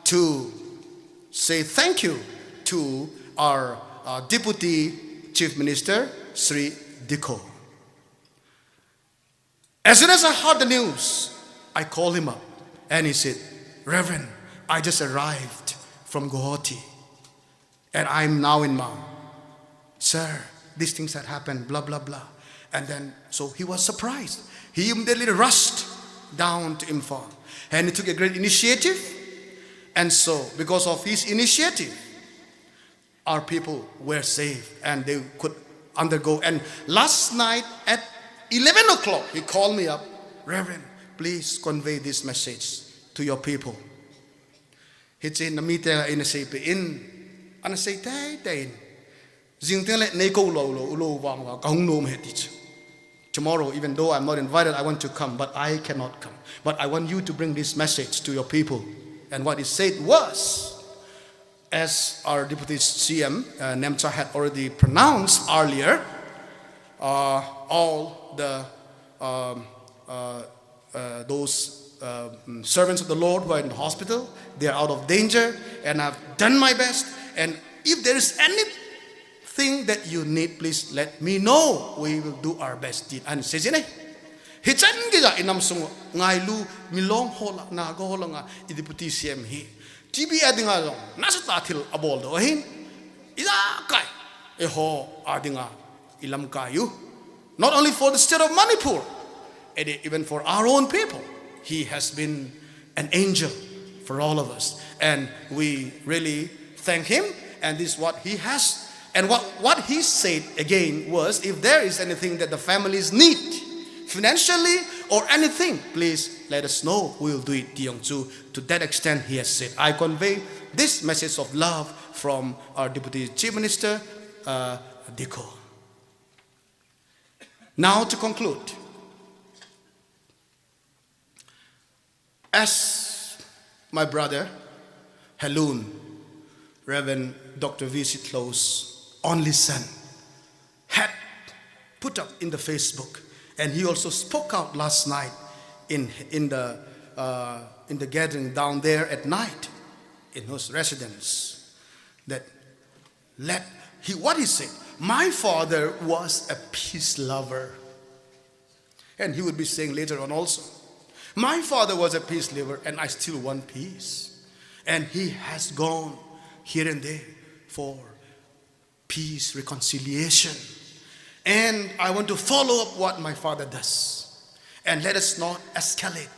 to say thank you to our uh, Deputy Chief Minister, Sri Dikho. As soon as I heard the news, I called him up and he said, "Reverend, I just arrived from Guwahati and I'm now in Mao. Sir, these things had happened, blah, blah, blah. And then, so he was surprised. He immediately rushed down to Imphal and he took a great initiative. And so, because of his initiative, our people were saved and they could undergo. And last night at eleven o'clock, he called me up, "Reverend, please convey this message to your people." Hiche na mite a ina seipeh in, ana sei teitei in. Jing teng le nei kou lou lou, u lou vang vang, ka hung nom e ti chu. Tomorrow, even though I'm not invited, I want to come, but I cannot come. But I want you to bring this message to your people. And what he said was, as our Deputy C M, uh, Nemcha, had already pronounced earlier, uh, all the, um, uh, uh, those, uh, mm, servants of the Lord who are in the hospital, they are out of danger, and I've done my best. And if there is anything that you need, please let me know. We will do our best. Tin ana sei jin ahi. Hichan geiya i nam sung ngailu, Milong ho lah, Naga ho lah nga, i Deputy C M hi T B a dinga jong nasatah a thil abol doh ahin. Ijakai eiho a dinga i lamkai u. Not only for the state of Manipur, and even for our own people, he has been an angel for all of us. And we really thank him, and this is what he has. And what, what he said again was, "If there is anything that the families need, financially or anything, please let us know. We'll do it," ti jong chu, to that extent, he has said. I convey this message of love from our Deputy Chief Minister, uh, Diko. Now to conclude, as my brother Helun, Reverend Doctor V C Tlo's only son, had put up in the Facebook, and he also spoke out last night in, in the, uh, in the gathering down there at night in his residence, that let, he, what he said, "My father was a peace lover." And he would be saying later on also, "My father was a peace lover and I still want peace." And he has gone here and there for peace, reconciliation. And I want to follow up what my father does. And let us not escalate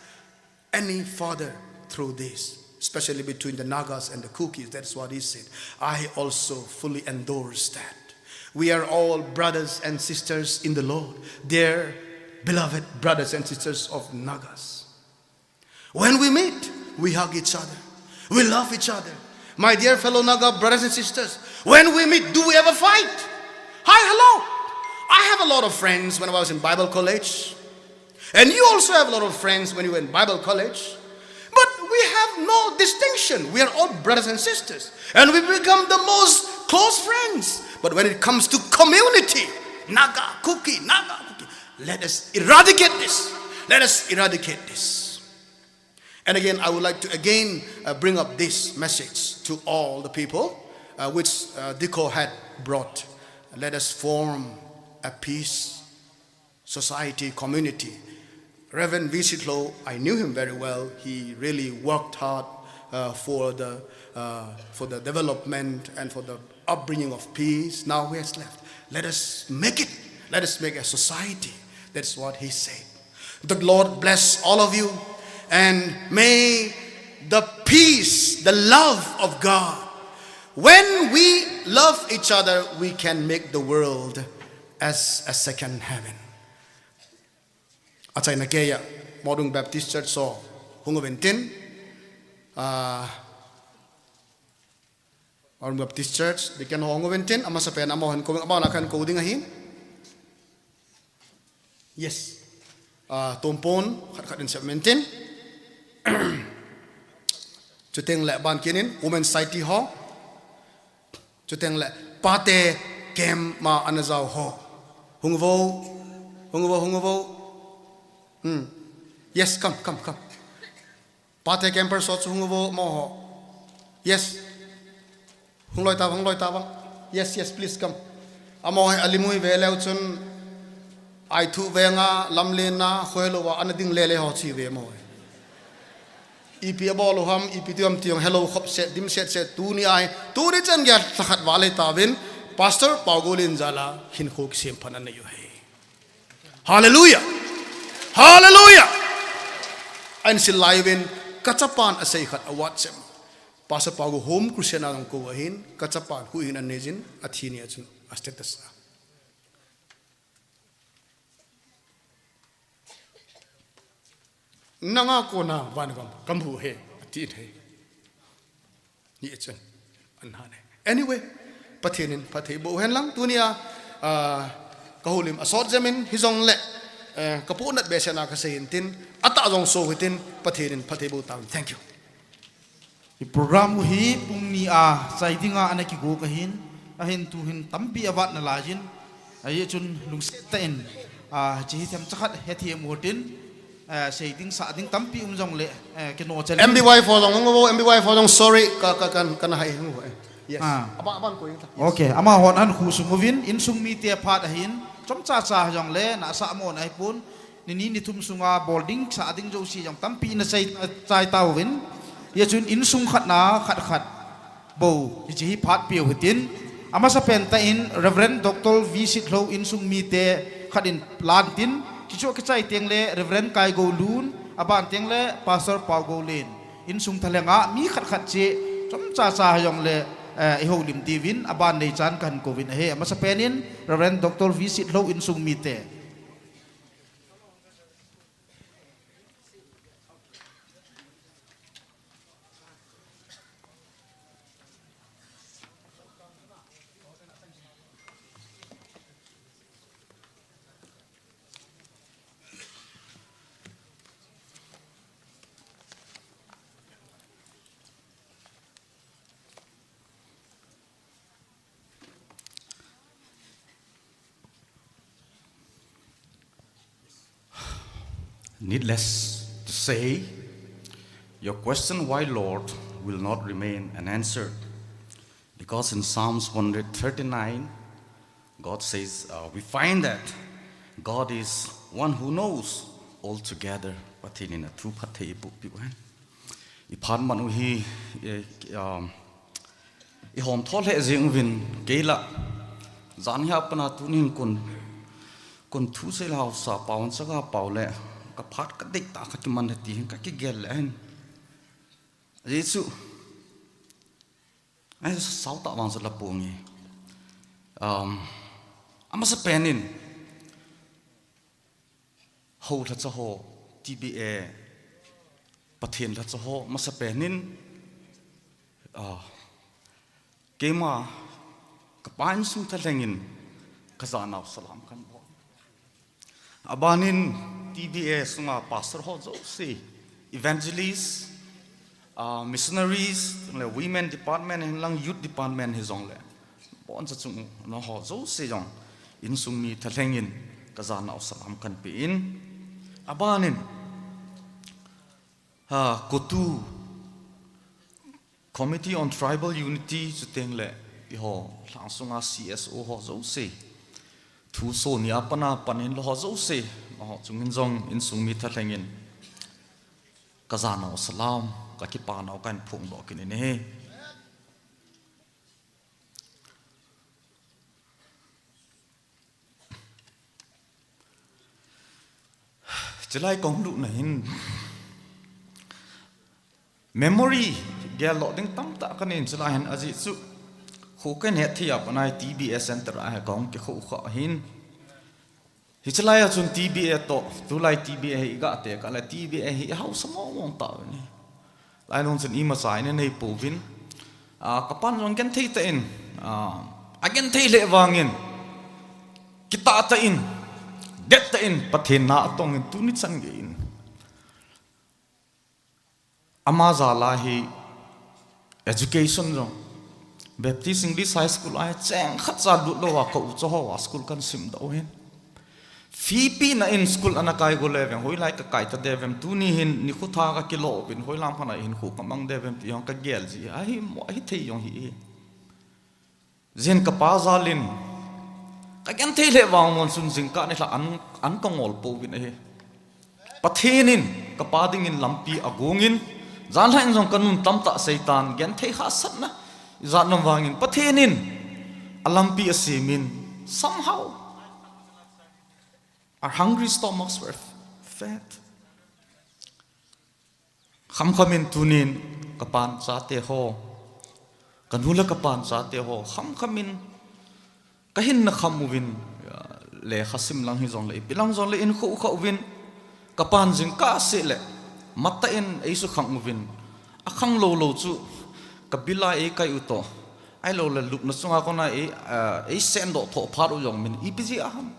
any further through this, especially between the Nagas and the Kukis. That's what he said. I also fully endorse that. We are all brothers and sisters in the Lord, dear beloved brothers and sisters of Nagas. When we meet, we hug each other. We love each other. My dear fellow Naga brothers and sisters, when we meet, do we ever fight? Hi, hello. I have a lot of friends when I was in Bible college. And you also have a lot of friends when you were in Bible college. But we have no distinction. We are all brothers and sisters. And we become the most close friends. But when it comes to community, Naga, Kuki, Naga, Kuki, let us eradicate this. Let us eradicate this. And again, I would like to again, uh, bring up this message to all the people, uh, which, uh, Diko had brought. Let us form a peace society, community. Reverend V C Tlo, I knew him very well. He really worked hard, uh, for the, uh, for the development and for the upbringing of peace. Now he has left. Let us make it. Let us make a society. That's what he said. The Lord bless all of you, and may the peace, the love of God. When we love each other, we can make the world as a second heaven. Achaina keiya, Morung Baptist Church ho hung uvin tin, ah, Morung Baptist Church, deacon ho hung uvin tin, amasapen amaho hin kou, amaho lah a kakou ding ahi. Yes. Ah, tumpon, khat khat in sep uvin tin. Chuteng le ban kinin, Women Society ho. Chuteng le pate camp ma ana jao ho. Hung uvo, hung uvo, hung uvo. Hmm. Yes, come, come, come. Pate campers ho chu hung uvo amaho. Yes. Hung loi tavang, hung loi tavang. Yes, yes, please come. Amaho hi alim u hi ve leu chun, Aithu venga, Lamlen a, Khohelouva, ana ding lele ho chu hi ve amaho hi. Ipi abol u ham, ipi ti ham ti jong helou khop set, dim set set, tuni ahi, tuni chan gei a lha khat val hitauvin, Pastor Paugoulen jal a hinkho kisemphat anei u ahi. Hallelujah! Hallelujah! Ahin sil lai uvin, kachapan asei khat a WhatsApp. Pastor Paugou Home Crusade a jong kou ahin, kachapan huhhingna anei jin, athi ni a chun, a status a. Nanga kona van gam kamu he, atin ahi. Ni a chun, an han ahi. Anyway, Pathen in phatthei boh hen lang, tuni a, ah, kahoulim asot jep in, hijongle, eh, kapohnat behseh na kasei in tin, atah jong so hitin, Pathen in phatthei boh tauvin. Thank you. I program u hi pung ni a chai dinga ana kigo kahin, ahin tuhin tampi avat nalaiyin, ahi chun lungset tah in, ah, hiche hi themcha khat hethem u hitin, eh, sei ding sah ding tampi um jongle, eh, kino chel. M B Y four jong hung uvo, M B Y four jong sorry, ka, ka, kan, kan hai hung uvo, eh. Yes. Ah. Aba, aban ko ing ta. Yes. Okay, amahon ahin khosung uvin, insung mite phat ahin, chomcha cha jongle, nasa mo na hipon, Ni ni ni thum sunga bol ding, sah ding jouse jong tampi in asei, achai tauvin. Hia chun insung khat na khat khat bou, hiche hi phat peh u hitin. Amasapen tah in Reverend Doctor V Sitlhou insung mite khat in lan tin, hichu akichai teng le Reverend Kaigoulun, aban teng le Pastor Paugoulen. Insung thalheng a mi khat khat cheh, chomcha cha jongle, eh, ihoulim diuvin, aban neichan kahin kouvin ahi. Amasapen in Reverend Doctor V Sitlhou insung mite. Needless to say, your question, "Why, Lord?" will not remain unanswered. Because in Psalms one hundred thirty-nine, God says, uh, we find that God is one who knows altogether. Pathen in athu phatthei eiboh peh u hen. Iphat man u hi, eh, um, ihom tho lheh jeng uvin kei la. Jan hi a pat a tunin kon, kon thusei le haosa pao, chaga pao le, kaphat kadeitah kha kiman e ti hin kakigel le hin. Ajeh chu, ai, sao tah vang chu la ponge. Um, amasapen in, Ho lhacha ho, T B A, Pathen lhacha ho, masapen in, ah, keima, kapa insung thalheng in, kajanau salam kahin bol. Aban in T B A sunga pastor ho jouse, evangelist, ah, missionaries, le women department, hinlang youth department hijongle. Boncha chung u, nangho jouse jong, insung mi thalheng in, kajanau salam kahin pe in. Aban in, ha, COTU, Committee on Tribal Unity, chuteng le, eiho, lhang sunga C S O ho jouse. Thuso ni a pat a pan in lou jouse. Nangho chung in jong, insung mi thalheng in. Kajanau salam, kakipanau kahin phongdoh kit in ahi. Chulai kahung lutna hin memory gel lou ding tamtah kanei in chulai hin ajeh chu kho kahin het thei a pat a hi T B A center a hi kahung kikhou kha ahin. Hichelai a chun T B A toh, tulai T B A hi iga tekah le T B A hi ihaosa mong mong tauvin ahi. Lailung chun imacha ina nei pouvin. Ah, kapan jong genthei tah in, ah, agenthei lheh vangin, kitah tah in, det tah in, Pathen na atong in tuni chan gei in. Ama jal a hi education jong. Baptist English High School a hi cheng khat cha lut lou a ka u cha ho a school kahin simdoh u hin. Fee peh na in school ana kai go le vem, hoilai kakai ta de vem, tuni hin nikho tha kakilo uvin, hoilam khat a hinkho kamang de vem ti jong kagel ji. Ahi mo, ahithei jong hi. Jin kapa jal in, kagenthei lheh vang mon chun jingkah nilhah an, an kangol pouvin ahi. Pathen in, kapa dingin lampi agong in, Janlhah in jong kanun tamtah seitan, genthei hahsatna. Ijat nom vangin Pathen in alampi asemin, somehow. Our hungry stomachs were fed. Khamkham in tunin kapan chate ho, kanu le kapan chate ho, khamkham in kahin na kham uvin, lekha sim lang hijongle, ipi lang jongle in khu kha uvin, kapan jingkah seh le matah in eisukhang uvin, akhang lou lou chu kabil a eikai u toh, ahiloule lupna chunga kona ei, ah, eisendoh thoh phat u jong min, ipi jeh a ham.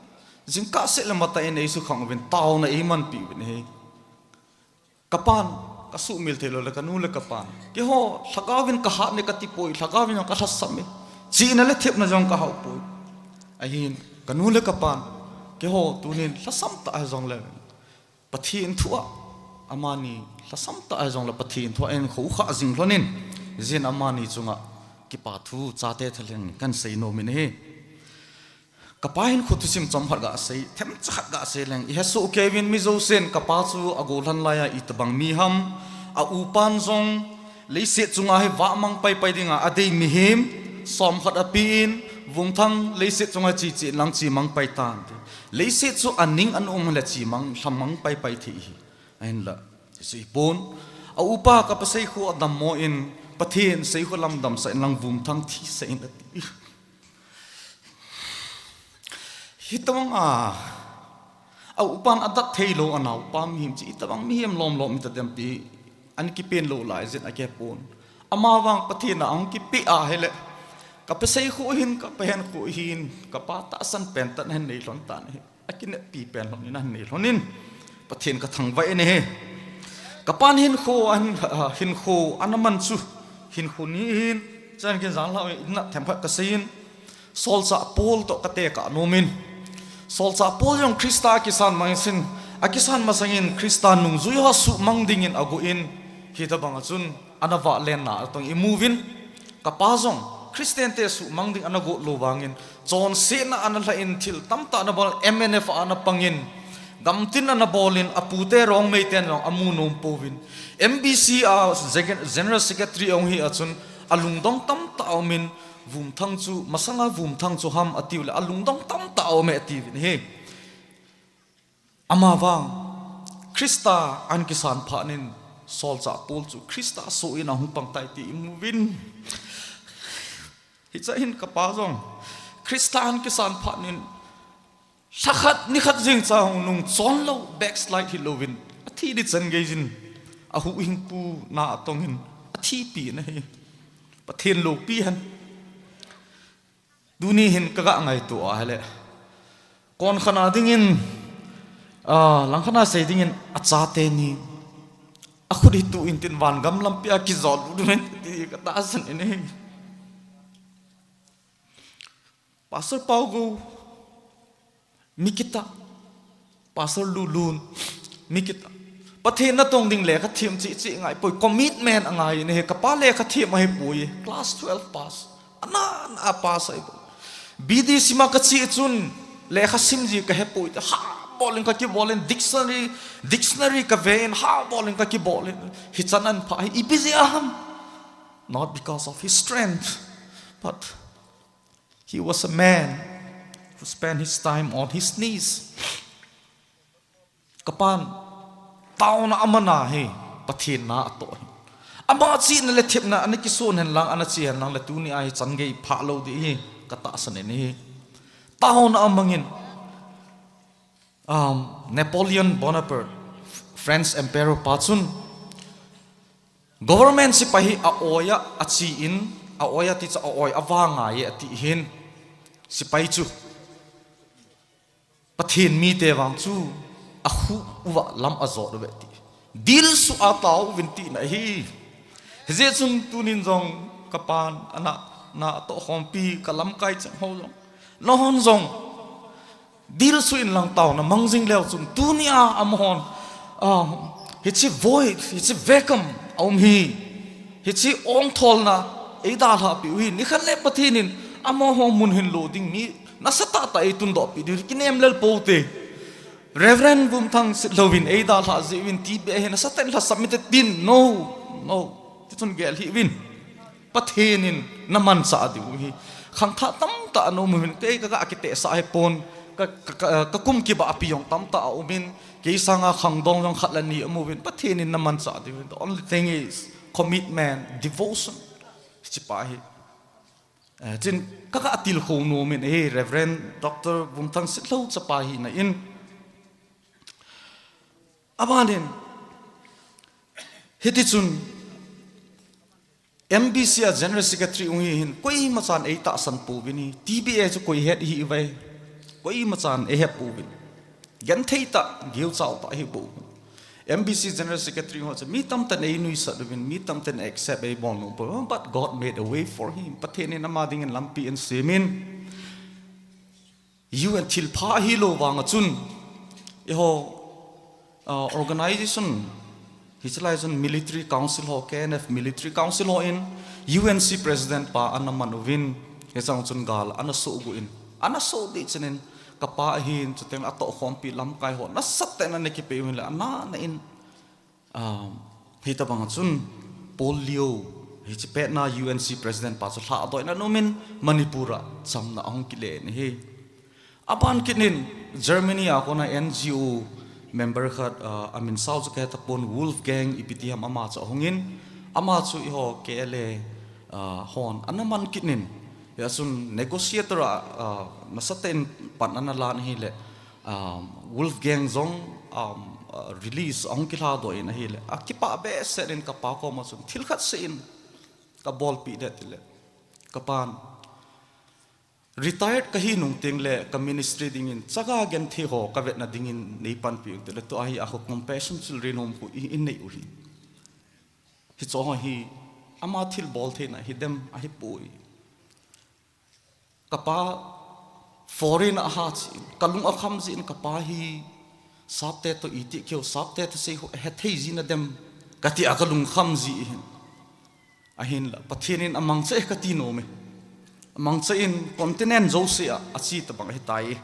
Jingkah seh le matah in eisukhang uvin, taona eimanpi uvin ahi. Kapan, kasuhmil thei lou le kanu le kapan. Keiho, lhagaovin kahat ne katipoi, lhagaovin jong kalhasam e. Chihna le thepna jong kahaopoi. Ahin, kanu le kapan. Keiho, tunin lhasam tah hijongle, Pathen thu a, amani lhasam tah hijongle Pathen thu a eihin khoukhah jing lhonin, hijeh in amani chunga kipa thu chate thalheng kahin sei nomin ahi. Kapa hinkho thusim chomkhat gasei, themcha khat gasei leng, ihesoh keiyuvin mi jousen kapa chu agollhan laiya itobang mi ham, a upan jong leiset chunga hi vahmang paipai dinga adei mihem, somkhat apen, Vumthang leiset chunga cheche inlang chemang paitan ti. Leiset chu aning ana um le chemang, lhamang paipai thei ahi. Ahinla, isei pon. A upa kapa seikho adammo in, Pathen seikho lam damsah inlang Vumthang thisah in ati. Hitobang a, a upan adat theilou anaopa mihem chu itobang mihem lomlom hita dem ti, ana kipen lou lai jeh in akipon. Amavang Pathen a ahung kipeh ahile, kapa seikho hin, kapa henkho hin, kapa tahsan pen tah ahin nei lhon tan ahi. Akineppi pen lhonin ahin nei lhonin, Pathen kathangvah in ahi. Kapan hinkho, ahin, hinkho ana man chu, hinkho ni hin, chan kin janlhah in na themkhat kaseiyin, Solchah Paul toh katekah nomin. Solchah Paul jong Christa akisan masangin, akisan masangin Christa nungjui ho suhmang dingin agoh in, hitobang a chun ana vahlenna atong imuvin. Kapa jong Christian te suhmang ding ana goh lou vangin, chonsetna ana lhahin thil tamtah ana bol, M N F a ana pangin, gamtin ana bolin, apute Rongmei ten jong amu nom pouvin, M B C a General Secretary ahung hi a chun alungdong tamtah aumin, Vumthang chu, masanga Vumthang chu ham atiule alungdong tamtah aume atiuvin ahi. Amavang Christa ahin kisan phatnin, Solchah Paul chu Christa soh in ahung pangtai ti imuvin. Hichea hin kapa jong Christa ahin kisan phatnin, lhakhat nikhat jeng cha hung nung chonlou, backslide hilouvin, athi ding chan geijin, ahuhhing pu na atongin, athipi in ahi. Pathen loupi hen. Tuni hin kaga ngaito ahile, konkhat a dingin, ah, langkhat a sei dingin achate ni, akhut hi tuh intin vangam lampia kijot lut uvin ti katahsan in ahi. Pastor Paugou, mi kitah. Pastor Lulun, mi kitah. Pathen natong ding lekha them cheh cheh ngaipoi, commitment angai in ahi, kapa lekha them ahipoi, class twelve pass. Ana, ana pass ahipoi. B D C ma kache chun lekha sim ji kahepoi, habolin kakibolin, dictionary, dictionary kavein, habolin kakibolin. Hichan ahin phah hi ipi jeh a ham? Not because of his strength, but he was a man who spent his time on his knees. Kapan, taona aman ahi, Pathen na atoh ahi. Ama chihna le thepna ana kison henlang, ana che henlang le tuni a hichan gei phah lou ding hi katahsan in ahi. Taona amangin, um, Napoleon Bonaparte, French Emperor pa chun, government sepai hi a-oi a ache in, a-oi a ti chu a-oi a vangai e ati hin, sepai chu, Pathen mite vang chu akhuh uva lam ajot uve ti. Dilsu a taovin tina ahi. Hijeh chun tunin jong kapan, ana, na atoh khompi, kalamkai cheng ho jong, nanghon jong dilsu inlang taona mang jing leu chun, tunia amahon, ah, hiche void, hiche vacuum aum hi, hiche ongtholna eidalhah peh u hi, nikhat le Pathen in amaho mun hin lo ding mi nasatah tah eitundoh peh diu, kinem lel poute. Reverend Vumthang Sitlhou in eidalhah jeh uvin ti beh hi nasatah in lhasam inte tin, no, No, tichun gel hih uvin. Pathen in na manchah diu hi. Khangthah tamtah ana um uvin, kei ka, ka kitehsah hi pon, ka, ka, ka, ka kum kibahpi jong tamtah a um in, kei sanga khangdong jong khat le ni um uvin, Pathen in na manchah diu hi. The only thing is commitment, devotion. Hiche pa hi. Eh, chin, ka, ka tilkhou nom in, eh, Reverend Doctor Vumthang Sitlhou chapa hina in. Abanin, hitichun, M B C a General Secretary hung hi hin, koima chan eitahsan pouvin hi, T B A chu koi het hi uvin, koima chan eihe pouvin. Genthei tah, gilchau tah hi bou. M B C General Secretary ho chu mi tamtah in einuisat uvin, mi tamtah in accept eibol nom pou. But God made a way for him. Pathen in ama dingin lampi ahin semin. U N thilpha ahilou vanga chun, eiho, ah, organization, hiche lai chun military council ho, K N F military council ho in U N C president pa ana man uvin, hichang chun gal ana sohgu in, ana soh ding chun in, kapa ahin, chuteng atohkhompi lamkai ho nasatah in ana kipeh uvin le, ana, ana in, Um, hitabang chun Paul Leo, hiche petna U N C president pa chu lhadohna nomin Manipur a chamna ahung kile in ahi. Aban kit in Germany a kona N G O member khat, uh, amin sao chu kahe tapon, Wolfgang ipi ti ham, ama chu ahung in, ama chu eiho K L A, uh, hon ana man kit in, hia chun negotiator a, uh, nasatah in pan ana lan ahile, um, Wolfgang jong, um, uh, release ahung kilhadoh in ahile, akipah behseh in kapa koma chun thil khat seiyin kabolpeh ding tile, kapan retired kahi nung tengle ka ministry dingin chaga genthei ho kavetna dingin neipanpi un tile, tua hi a ho Compassion Children Home khu i, inei u hi. Hicho hi ama thilbol theina hidem ahipoi. Kapa foreign a aha chun, kalung akham jin, kapa hi sapte toh iti keu, sapte toh sei ho hethei jina dem, kati a kalung kham ji hin. Ahinla, Pathen in amangcha e kati nom e. Amangcha in continent jouse a, ache tabang ahitai.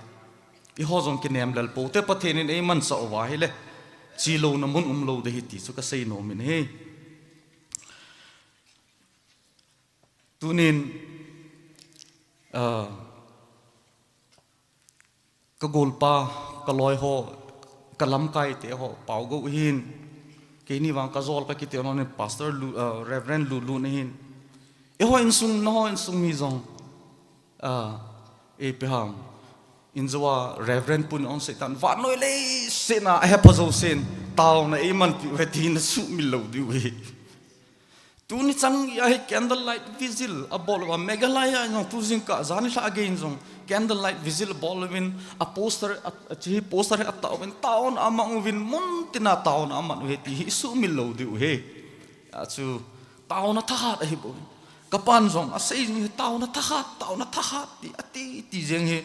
Eiho jong kinem lel poute, Pathen in eimanchah uva ahile, chelouna mun umlou ding ahi ti chu kasei nom in ahi. Tunin, ah, kagolpa, kaloi ho, kalamkai te ho, Paogou hin, keini vang kajol kakiti ho in Pastor Lu, ah, Reverend Lulu nahin. Eiho insung, nangho insung mi jong, ah, ipi ham, injo a Reverend pun onsei tan, vannoi leiset a ahepha jousen, taona eimanpi uve ti nasumil lou diu ahi. Tuni chan geiya hi candlelight vigil abol uva, Meghalaya a jong tu jingkah jan nilhah gei in jong candlelight vigil abol uvin, a poster, a, a, hiche poster hi atah uvin, taona amang uvin, muntina taona amang uve ti hi isumil lou diu ahi. Achu, taona thahat ahi bou. Kapan jong asei jing hi taona thahat, taona thahat ti, ati, ti jeng hi.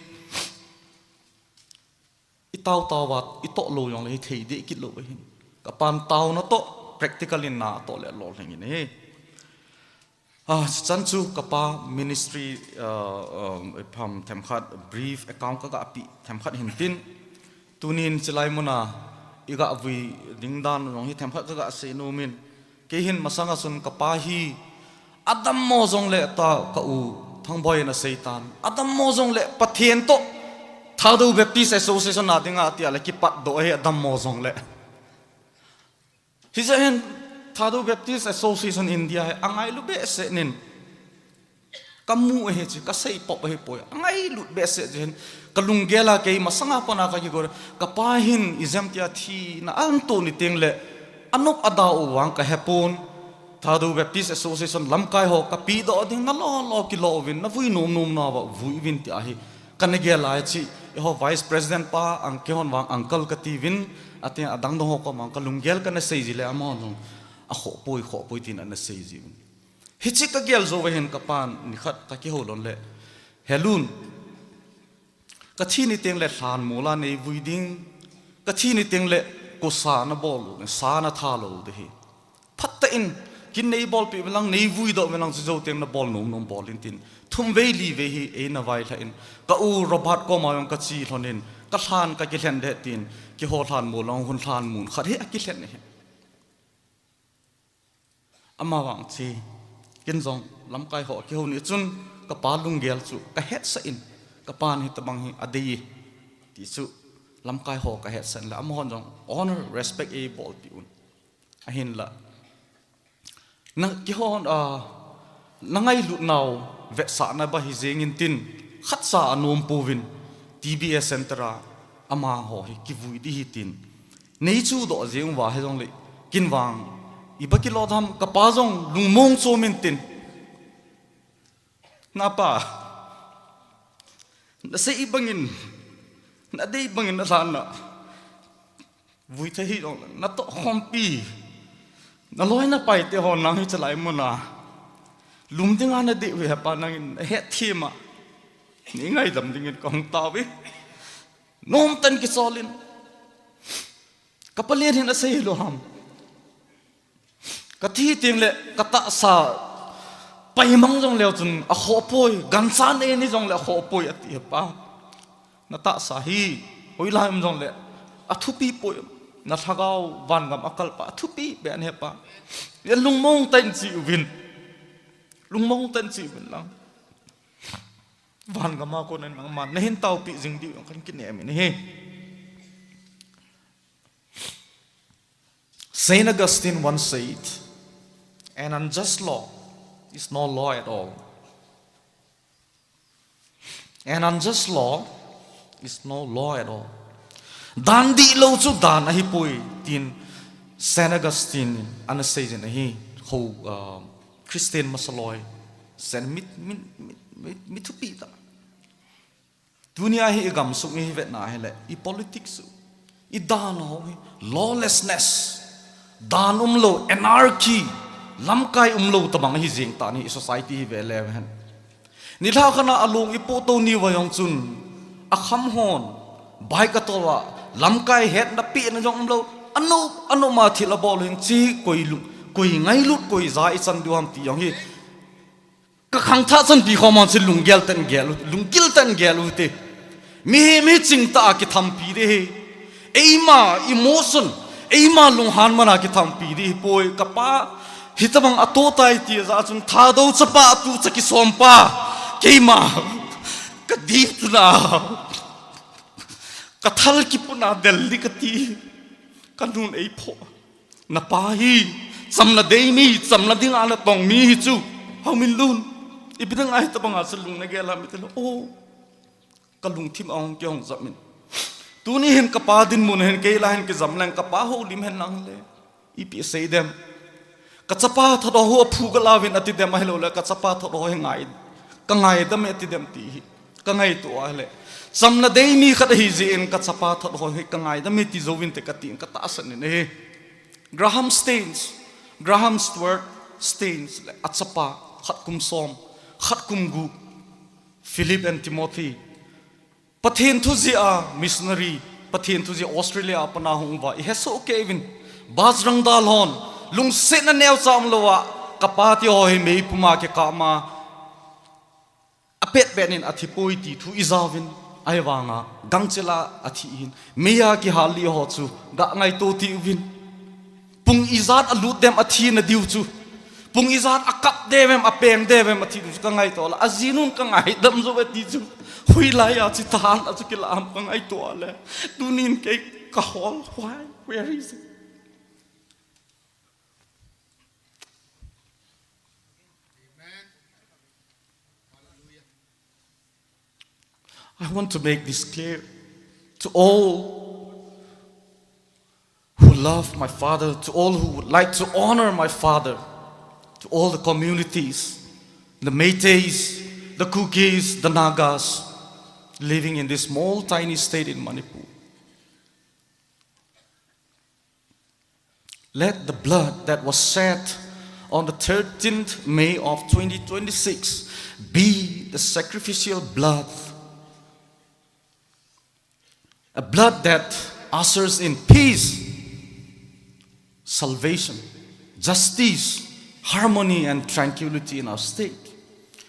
Itao tao a, itoh lou jongle hithei deh kit lou ahin. Kapan taona toh, practical in na atoh le lolhing in ahi. Ah, chan chu kapa ministry, ah, um, ipi ham themkhat brief account kagah pe themkhat hin tin. Tunin chilai muna igah vui ding dan jong hi themkhat kagah sei nom in. Kei hin masanga chun kapa hi adammo jongle ta ka u Thangboi in asei tan. Adammo jongle Pathen toh Thadou Baptist Association a dinga tia le kipatdoh ahi adammo jongle. Hijeh hin Thadou Baptist Association India hi angailu behseh in. Kamu ahi chu, kasei pop ahipoi. Angailut behseh jeh hin. Kalunggel a kei masanga pat a kakigel. Kapa hin ijemtia thina ahin to ni tengle, anop ada u vang kahepon. Thadou Baptist Association lamkai ho kapehdoh ding nalo lo kilo uvin, navui nom nom nauva vui uvin ti ahi. Kana gel a hiche, eiho Vice President pa, ang keihon vang uncle kati uvin, atin adang dang ho koma kalunggel kana sei jile amahon jong akhohpoi, khohpoi tin ana sei ji uvin. Hiche kagel jou uva hin kapan nikhat kakihou lhon le, Helun, kathi ni tengle lhanmol a neivui ding, kathi ni tengle kosa nabol u, sa natha lou ding ahi. Phatah in, kin neibolpeh uvin lang, neivuidoh uvin lang, chujou teng nabol nom nom bol in tin. Thumvei livei hi eina vailhah in, ka u Robert koma jong kache lhon in, kalhan kakilhen ding tin, keiho lhanmol lang hun lhanmon khat hi akilhen ahi. Ama vang chi, ken jong lamkai ho kihou ni chun, kapa lunggel chu kahetsah in, kapan hitabang hi adei e, ti chu lamkai ho kahetsah in la, amahon jong honor, respect eibolpeh un. Ahinla, na kihon, a, na ngailut nau vetsahna ba hi jeng intin, khatcha anom pouvin, T B S Center a amaho hi kivui ding ahi tin, nei chuhdoh jeng uva hijongle, ken vang iba kilou dem, kapa jong lungmong chom intin, napa, nasei bangin, nadei bangin nalhan a, vui thei hijongle, natoh khompi, naloi napai teho nang hichelai muna lum dinga nadei uve hepa, nangin nahetthem a, nei ngaidam dingin kahung tao e. Nomtah in kicholin, ka palen hin asei hilou ham, kati tengle katahsa paimang jongleu chun akhoh poi, gancha nei ni jongle akhoh poi ati hepa. Natahsa hi hoilai um jongle athupi poi, nalhagao vangam akalpa athupi pen hepa. Lungmong tah in che uvin, lungmong tah in che uvin lang, vangam a konin nangman nahin taopeh jing diu jong kahin kinem in ahi. Saint Augustine once said, "An unjust law is no law at all. An unjust law is no law at all." Dan dihlou chu dan ahipoi, tin Saint Augustine in ana seijin ahi. Ho, uh, Christian masaloi, Saint mi, mi, mi, mi, mi thupi tah. Tunia hi i gamsung i vetna hile, i politics u, i dan ho hi, lawlessness, dan umlou, anarchy, lamkai umlou tabang hi jeng tan ahi, i society hi ve leu hen. Nilhah khat a alung i poh tou ni uva jong chun, akham hon bike atol a, lamkai hetna pehna jong umlou, anop anop ma thil abol u hin, chi koi lung, koi ngailut, koi ja i chan diu ham ti jong hi, ka khangthah chanpi khom hon chu lunggel tah in gel u, lunggil tah in gel u hite. Mihem hi chingtah a kithampi ding ahi. Eima emotion, eima lunghan man a kithampi ding ahipoi. Kapa hitabang atoh tai ti jeh chun, Thadou chapa, atucha kisompa, keima kadip tuna, kathal kipuna Delhi kati, kanun eiphoh. Napa hi chamna dei mi, chamna dinga natong mi hi chu, Haominlun, ipi dinga hitabanga chu lung nagel ham itile, o, kalungthim ahung kihong jep in. Tuni hin kapa dinmun hin kei lah hin kijam leng, kapa houlim hen lang le, ipi sei dem? Ka chapa thot ho aphu kalauvin ati dem, ahilouleh ka chapa thot ho hi ngai, kangaidam e ati dem ti hi kangaito a ahile, chamna dei mi khat ahi jeh in ka chapa thot ho hi kangaidam e ti jouvinte katin katahsan in ahi. Graham Staines, Graham Stuart Staines le achapa, khat kum som, khat kum gup, Philip and Timothy, Pathen thu jeh a missionary, Pathen thu jeh a Australia a pat a hung uva, i hesoh kei uvin, bus rangdal hon, lungsetna neocha umlouva, kapa ti ho hi meipum a kikap ma, apetpet in athipoi ti thu i jauvin, ahivanga gangchel a athi hin, meiya kihal li ho chu ga ngaito ti uvin. Pung ijat alut dem athina diu chu, pung ijat akap dem em, apeng dem em athi diu chu kangaito a, ajinun kangaidam jouve ti chu, hoilai a chitah a chu kilah ham kangaito a le, tunin kei kahol, why, where is it? I want to make this clear to all who love my father, to all who would like to honor my father, to all the communities, the Meiteis, the Kukis, the Nagas, living in this small, tiny state in Manipur. Let the blood that was shed on the thirteenth May of twenty twenty-six be the sacrificial blood, a blood that ushers in peace, salvation, justice, harmony, and tranquility in our state.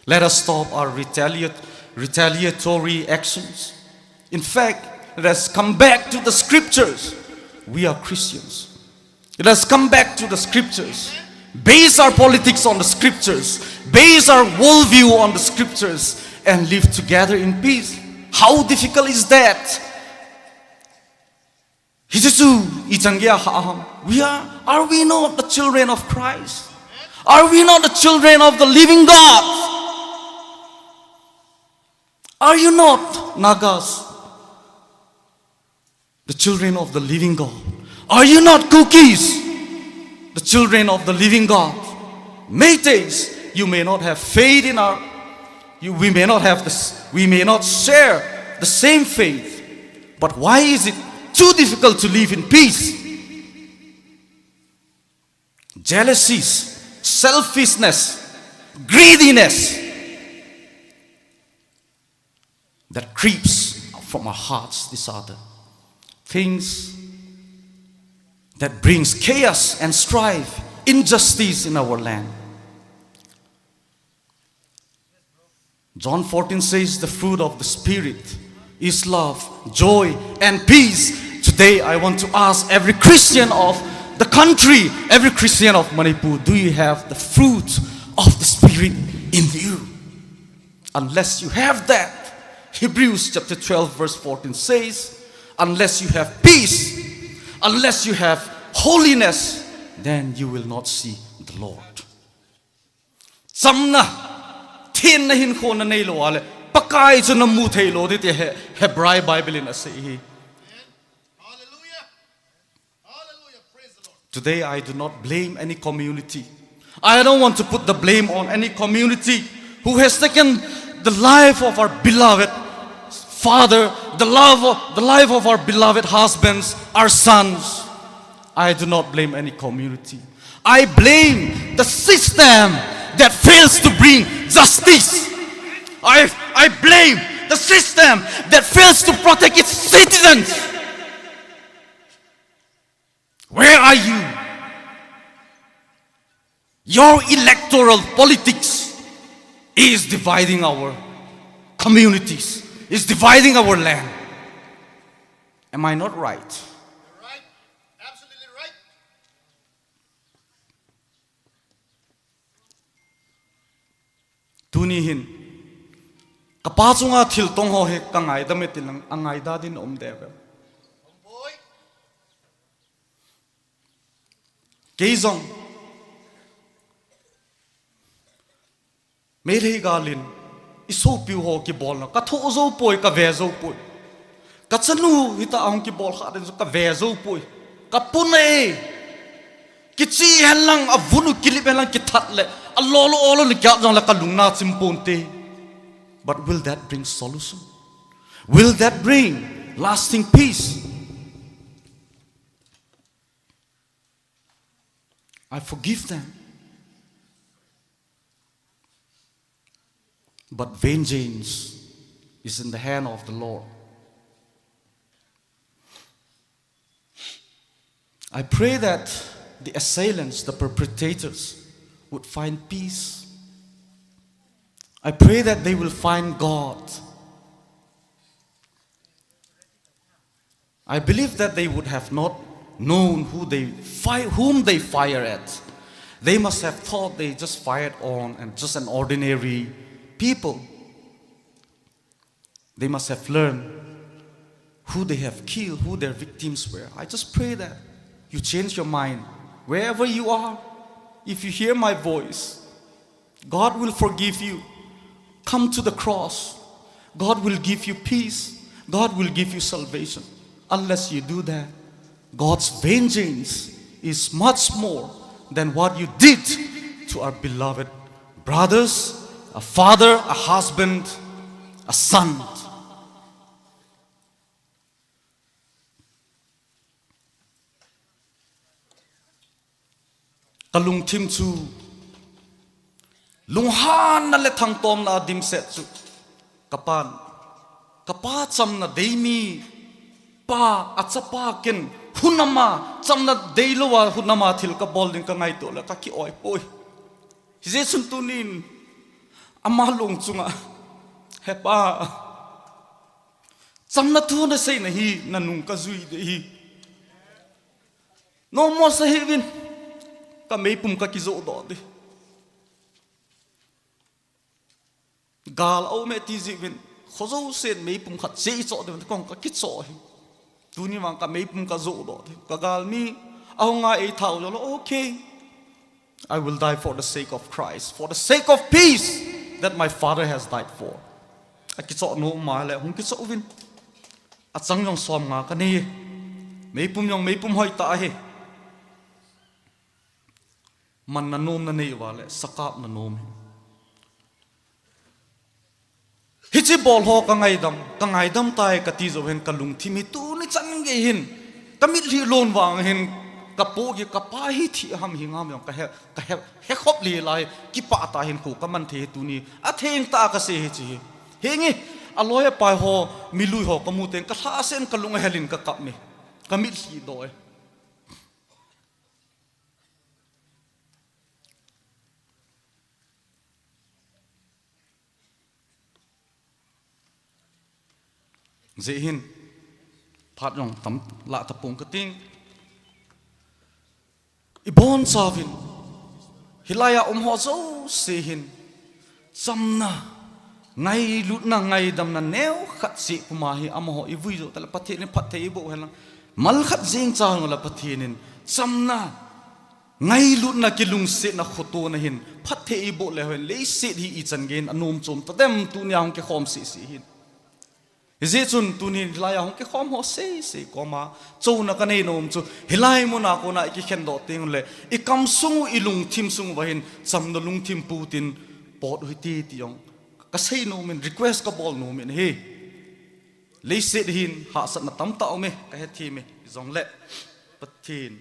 Let us stop our retaliat-, retaliatory actions. In fact, let us come back to the scriptures. We are Christians. Let us come back to the scriptures. Base our politics on the scriptures, base our worldview on the scriptures, and live together in peace. How difficult is that? Hichu ichan geiya ham. We are, are we not the children of Christ? Are we not the children of the living God? Are you not Nagas, the children of the living God? Are you not Kukis, the children of the living God? Meiteis, you may not have faith in our, you, we may not have this, we may not share the same faith, but why is it too difficult to live in peace? Jealousies, selfishness, greediness that creeps from our hearts, these are the things that brings chaos and strife, injustice in our land. John fourteen says, "The fruit of the Spirit is love, joy, and peace." Today, I want to ask every Christian of the country, every Christian of Manipur, do you have the fruit of the Spirit in you? Unless you have that, Hebrews chapter twelve, verse fourteen says, "Unless you have peace, unless you have holiness, then you will not see the Lord." Chamna, thenna hinkho nanei lou a le, Pakai chu namu thei lou ding ti He-, Hebrai Bible in asei ahi. Hallelujah. Hallelujah. Praise the Lord. Today I do not blame any community. I don't want to put the blame on any community who has taken the life of our beloved father, the love of, the life of our beloved husbands, our sons. I do not blame any community. I blame the system that fails to bring justice. I, I blame the system that fails to protect its citizens. Where are you? Your electoral politics is dividing our communities, is dividing our land. Am I not right? You're right. Absolutely right. Tuni hin, kapa chunga thil tong ho hi kangaidam e tilang, angaida ding um deh ve. Kei jong, Meitei gal in, isopiu ho kibolna, kathoh jou poi, kave jou poi. Kachanu hita ahung kibol kha ding chu kave jou poi. Kapuna e. Kichi hen lang, avun u kilip hen lang kithat le, alolo olo ni kya jong le kalungna chim ponte. But will that bring solution? Will that bring lasting peace? I forgive them. But vengeance is in the hand of the Lord. I pray that the assailants, the perpetrators, would find peace. I pray that they will find God. I believe that they would have not known who they fi-, whom they fire at. They must have thought they just fired on and just an ordinary people. They must have learned who they have killed, who their victims were. I just pray that you change your mind. Wherever you are, if you hear my voice, God will forgive you. Come to the cross. God will give you peace. God will give you salvation. Unless you do that, God's vengeance is much more than what you did to our beloved brothers, a father, a husband, a son. Kalungthim chu lunghanna le thangtomna a dimset chu kapan, kapa chamna deimi pa, achapa ken hunama chamna deilouva hunama thil kabol ding kangaito le kaki-oi poi. Hijeh chun tunin ama lung chunga, He Pa, chamna thu naseina hi nanung kajui ding ahi. Nommo sa hih uvin. Ka meipum ka kijoh doh di. Gal a um e ti jeh uvin, kho jousen meipum khat jeh i choh diu, kong ka kichoh hi. Tuni vang ka meipum ka joh doh di. Ka galmi, ahung a ei thau jolo, okay. I will die for the sake of Christ, for the sake of peace that my father has died for. A kichoh nom ma le, hung kichoh uvin. A chang jong som nga ka nei. Meipum jong, meipum hoi ta hi. Manna nom na nei uva le, sakap na nom hi. Hichi bol ho ka ngaidam, ka ngaidam tai ka ti jou hen ka lungthim hi tuni chan gei hin. Ka mitlhi lon vang hin ka po ki ka pa hi thi ham hi ngam jong ka he, ka he, he khop le lai, kipah tah hin khu ka man thei hi tuni. A theng tah ka sei hi chi hi. Hi nge, a loi a pai ho, milui ho ka mu teng ka lha sen ka lung a helin ka kap mi. Ka mitlhi doh e. Jeh hin, phat jong tam lah tapong ka ting. I bonchauvin, hilai a um ho jouse hin, chamna, ngailutna, ngaidamna neo khat seh puma hi amaho i vui jou tale Pathen in phatthei i boh hen lang. Mal khat jeng cha hung la Pathen in, chamna, ngailutna kilungsetna khotona hin, phatthei i boh le hen, leiset hi i chan gei in a nom chom ta dem tunia hung kikhom seh seh hin. Hijeh chun tuni lai a hung kikhom ho sei sei koma, chona ka nei nom chu, hilai muna kona i kikhen doh teng le, i kam sung u i lungthim sung uva hin, chamna lungthim putin, pot u hite ti jong, ka sei nom in, request ka bol nom in hi. Leiset hin, hahsatna tamtah um e, ka he thim e, jong le, Pathen.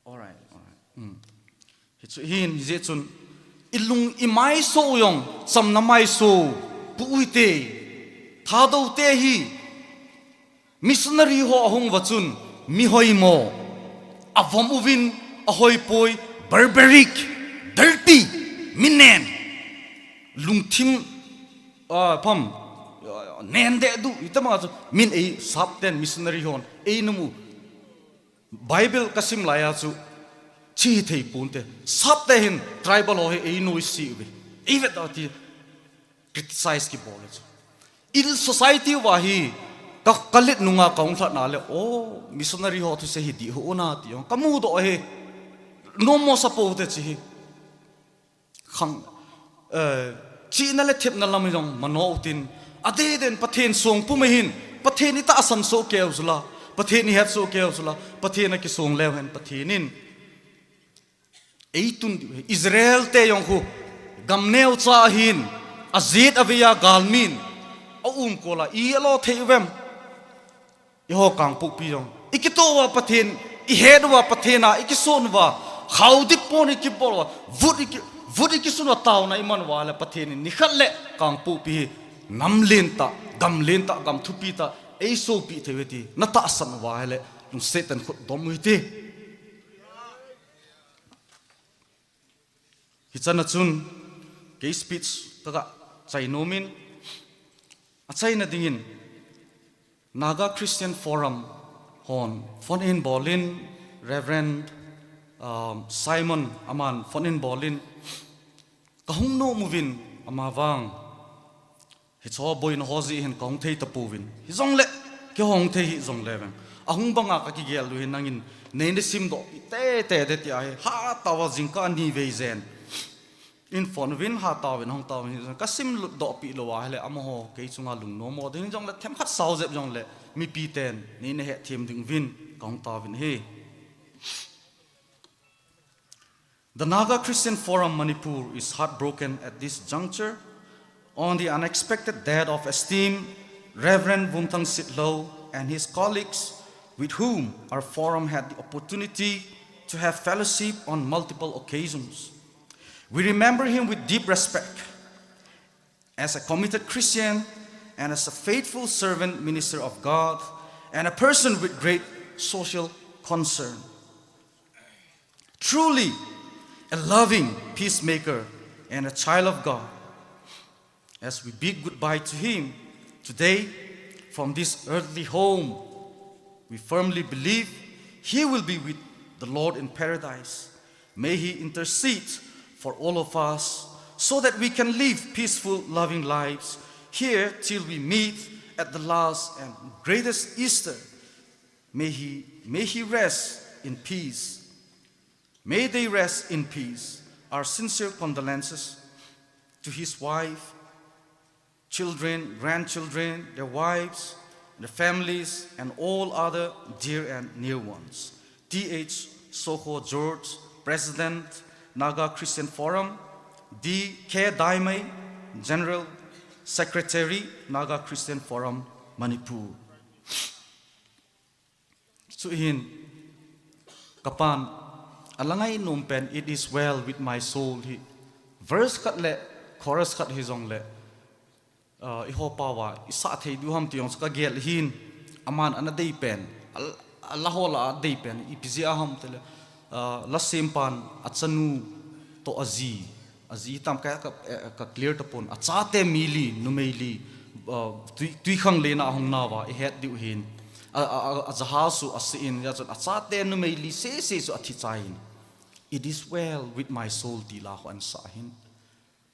Alright, alright. Hmm. Hichu hin, hijeh chun, i lung i maiso u jong, chamna maiso, pu u hite, Thadou te hi, missionary ho ahung uva chun, mi hoimo, avom uvin, ahoi poi, barbaric, dirty, mi nen, lungthim, ah, pham, nen deh du, itama chu, min ei sap ten missionary hon, ei numu, Bible ka sim lai a chu, chi thei ponte. Sap te hin tribal ho hi ei noi si uve. Ei vet a ti criticize kibol chu. I society uva hi ka, ka let nunga ka hung lhatna le, oh, missionary ho thusei hi dih hih un a ti jong ka mudoh hi. Nom mo sa pote chi hi. Khang, eh, chihna le thepna lam jong mano utin, adeh deh in Pathen song pum ahin, Pathen i tahsan soh keu chu la, Pathen i het soh keu chu la, Pathen a kisong leu hen Pathen in ei tun diu ahi. Israel te jong khu, gam neocha ahin, ajet avei a galmin, a um kol a i alo thei uvem. Eiho Kangpokpi jong, i kitoh uva Pathen, i het uva Pathen a, i kison uva, khaodip pon i kibol uva, vut i ki, vut i kisun uva, taona i man uva le Pathen in nikhat le Kangpokpi hi nam lentah, gam lentah, gam thupi tah ei sopi thei uve ti na tahsan uva le, lungset tah in khut dom u hite. Hichan a chun, kei speech ka ga chai nom in, achaina dingin, Naga Christian Forum hon phone in bol in, Reverend, um, Simon aman phone in bol in, ka hung nom uvin ama vang. Hicho boina ho jeh hin ka hung thei tapouvin. Hijongle, kei hung thei hih jongle veng. Ahung banga ka kigel u hi nangin, nei na simdoh pi tete te ti ahi, hatah uva jingkah ni vei jen. In phone uvin, hatah uvin, hung tah uvin, ka simlut doh pi lou a, hile amaho, kei chunga lungnom mo ding jongle, themkhat sao jep jongle, mipi ten, nei na hetthem ding uvin, ka hung tah uvin hi. The Naga Christian Forum Manipur is heartbroken at this juncture on the unexpected death of esteemed Reverend Vumthang Sitlhou and his colleagues, with whom our forum had the opportunity to have fellowship on multiple occasions. We remember him with deep respect as a committed Christian and as a faithful servant minister of God and a person with great social concern. Truly a loving peacemaker and a child of God. As we bid goodbye to him today from this earthly home, we firmly believe he will be with the Lord in paradise. May he intercede for all of us so that we can live peaceful, loving lives here till we meet at the last and greatest Easter. May he, may he rest in peace. May they rest in peace. Our sincere condolences to his wife, children, grandchildren, their wives, their families, and all other dear and near ones. T H Sokho George, President, Naga Christian Forum. D K Daimei, General Secretary, Naga Christian Forum, Manipur. Chuhin, kapan, alangai nom pen, "It is well with my soul" hi. Verse khat le, chorus khat hijongle, ah, eiho pao a, isah thei diu ham ti jong chu kagel hin, aman ana dei pen, al-, ala ho lah a dei pen, ipi jeh a ham tile, ah, lasempan achanu toh aji, aji tam ka, ka, eh, ka clear tapon. Achate mi li, numei li, ah, tui, tuikhang lena ahung nauva, ihet diu hin. A, a, a, ajahas chu asin, hijeh chun achate numei li sese chu athi chai in. "It is well with my soul" ti la ho ana sah hin.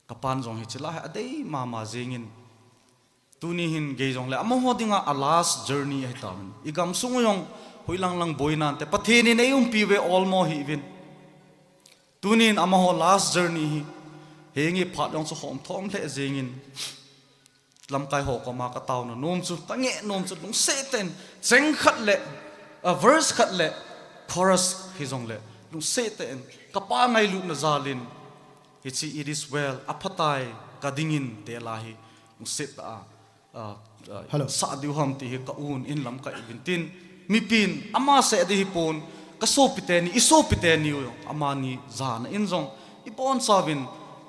Kapan jong hiche la hi adei mama jengin. Tuni hin gei jongle amaho dinga a last journey ahi tauvin. Igamsung u jong hoilang lang boina nante, Pathen in eiumpi uve, olmo hih uvin. Tunin amaho last journey hi, henge phat jong chu hom thom lheh jengin, lamkai ho koma kataona nom chu, kangeh nom chu, lungset tah in, cheng khat le, ah, verse khat le, chorus hijongle, lungset tah in, kapa ngailutna jalin, hiche "It is well, aphatai, kadingin" ti la hi, lungset tah a, ah, ah, Hello. Sah diu ham ti hi ka un in lamkai uvin tin, mipin ama seh ding hipon, kasopi teni, isopi teni u jong, amani jana in jong, ibonchauvin,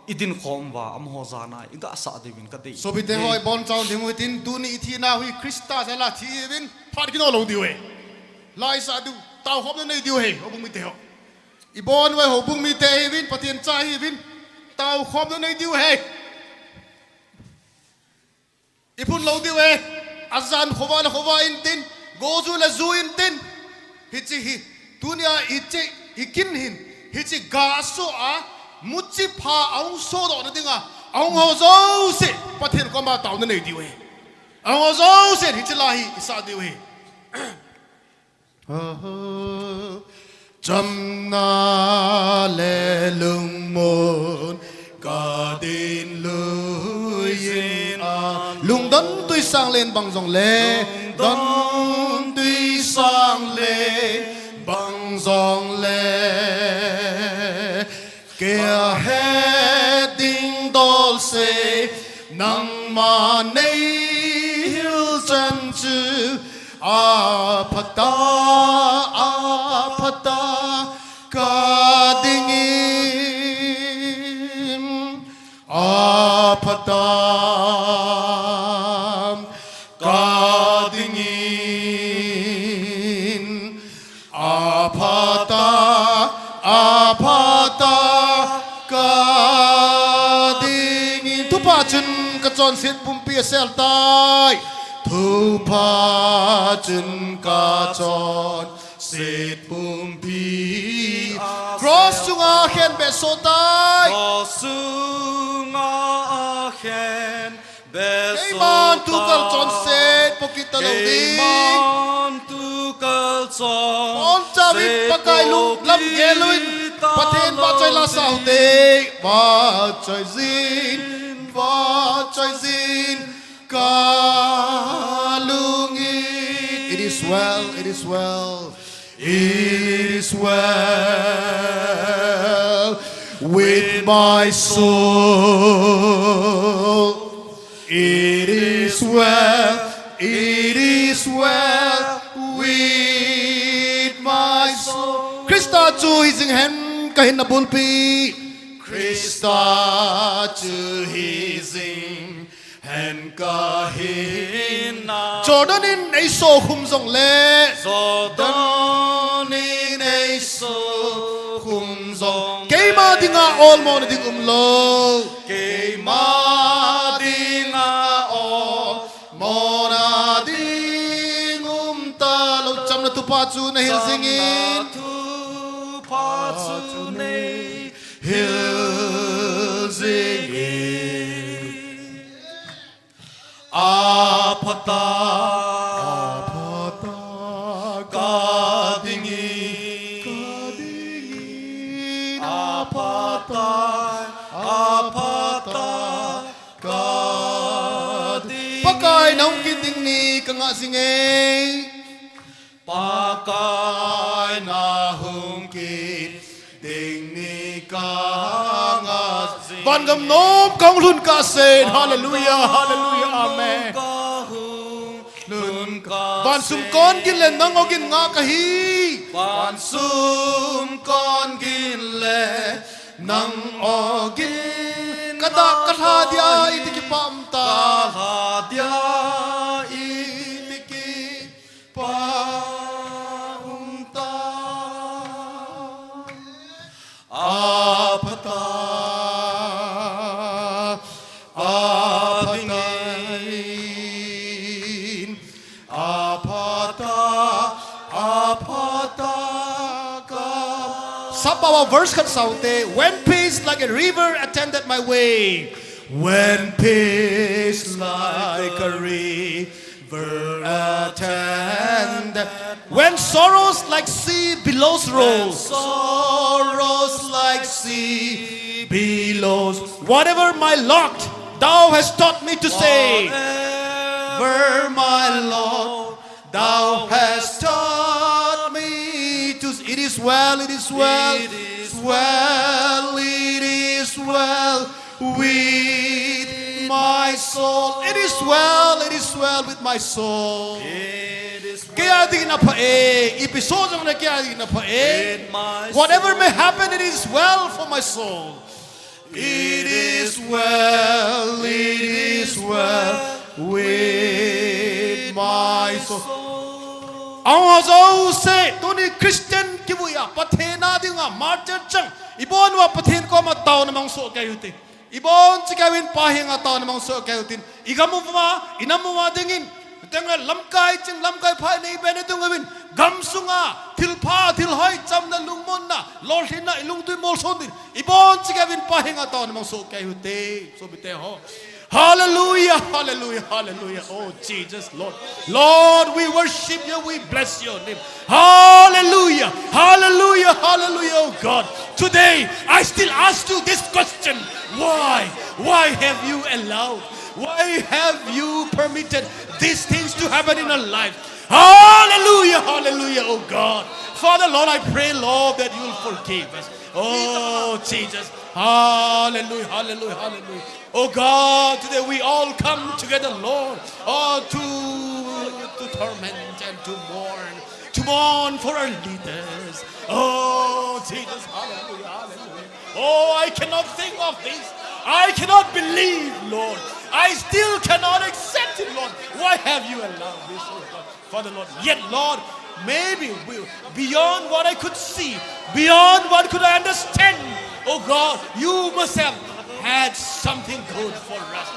idin khom uva, amaho jana, iga sah diuvin kadei. Sopite ho, ibonchau ding u hitin, tuni ithina u hi Christa jal'a thi uvin, phat kino lou diu ahi. Laisah diu, taokhomna nei diu ahi, houbung mite ho. Ibon uva houbung mite ihiuvin, Pathen cha ihiuvin, taokhomna nei diu ahi. Iphun lou diu ahi, ajan khovah le khovah intin, go ju le ju intin. Hiche hi, tunia hiche, hikin hin, hiche gasoh a, muchi pha ahung sodohna dinga, ahung ho jouse, Pathen koma taona nei diu ahi. Ahung ho jouse, hiche la hi, isah diu ahi. Chamna le lungmon kadin lui jin a, lungdon tui sang len bang jongle, lungdon tui sang len bang jongle, kei a het ding dolse, nangma nei hil chan chu, aphat a, aphat a, kadingin, aphat a, kadingin, aphat a, aphat a, kadingin. Thupha chun kachonset pumpi asel tai. Thupha chun kachonset pumpi. Cross chunga khenbeh soh tai. Cross chunga khen Keiman tukal chonset po kit talou ding. Keiman tukal chonset po kit talou ding. Bonchauvin Pakai lunglam gel uvin. Pathen vahchoi la sah ute. Vahchoi jin, vahchoi jin. Kalungin. It is well, it is well. It is well with my soul. It is well, it is well with my soul. Christa chu hijing hen kahin abulpi. Christa chu hijing hen kahin a. Jordan in eisokhum jongle. Jordan in eisokhum jongle. Keima dinga olmona ding umlou. Keima dinga olmona ding umtalou. Chamna thupha chu nahil jingin. Chamna thu Pha chu nei hil jing in. Apha ta, apha ta, ka ding in, ka ding in, apha ta, apha ta, ka ding in. Pakai na hung kit ding ni ka ngah jing e. Pakai na hung kit ding ni ka ngah jing e. Van gam nom ka hung lhun kah sen. Hallelujah, hallelujah, amen. Ka hung lhun kah sen. Van sum kon gin le nang ogin ngah kahi. Van sum kon gin le nang ogin. Ka dah ka lha dia iti kipah um ta. Ka lha dia iti ki pah um ta. Apha ta, apha ta in, apha ta, apha ta ka. Sap a verse khat sau te, when peace like a river attended my way. When peace like a river were attended. When sorrows like sea billows rose. When sorrows like sea billows. Whatever my lot, thou hast taught me to say. Whatever my lot, thou hast taught me to. It is well, it is well. It is well, it is well with my soul. It is well, it is well with my soul. It is well. Kei a dingin apha e, ipi soh jongle kei a dingin apha e. With my soul. Whatever may happen, it is well for my soul. It is well, it is well with my soul. Ahung ho jouse, tuni Christian kivui a, Pathen a dinga, martyr chang, ibon uva Pathen koma taona mang soh kei u hite. Ibon chikei uvin Pa henga taona mang soh kei u hitin. Igam uva, inam uva dingin. Teng lamkai ching, lamkai pha nei be na dung uvin. Gam sunga, thilpha, thilhoi, chamna, lungmonna, lolhinna, ilungtui molson din. Ibon chikei uvin Pa henga taona mang soh kei u hite. Sopite ho. Hallelujah, hallelujah, hallelujah. Oh, Jesus, Lord. Lord, we worship you, we bless your name. Hallelujah, hallelujah, hallelujah, oh God. Today, I still ask you this question. Why? Why have you allowed? Why have you permitted these things to happen in our life? Hallelujah, hallelujah, oh God. Father, Lord, I pray, Lord, that you will forgive us. Oh, Jesus. Hallelujah, hallelujah, hallelujah. Oh God, today we all come together, Lord, oh, to, to torment and to mourn, to mourn for our leaders. Oh, Jesus, hallelujah, hallelujah. Oh, I cannot think of this. I cannot believe, Lord. I still cannot accept it, Lord. Why have you allowed this, oh God? Father, Lord, yet, Lord, maybe we, beyond what I could see, beyond what could I understand, oh God, you must have had something good for us.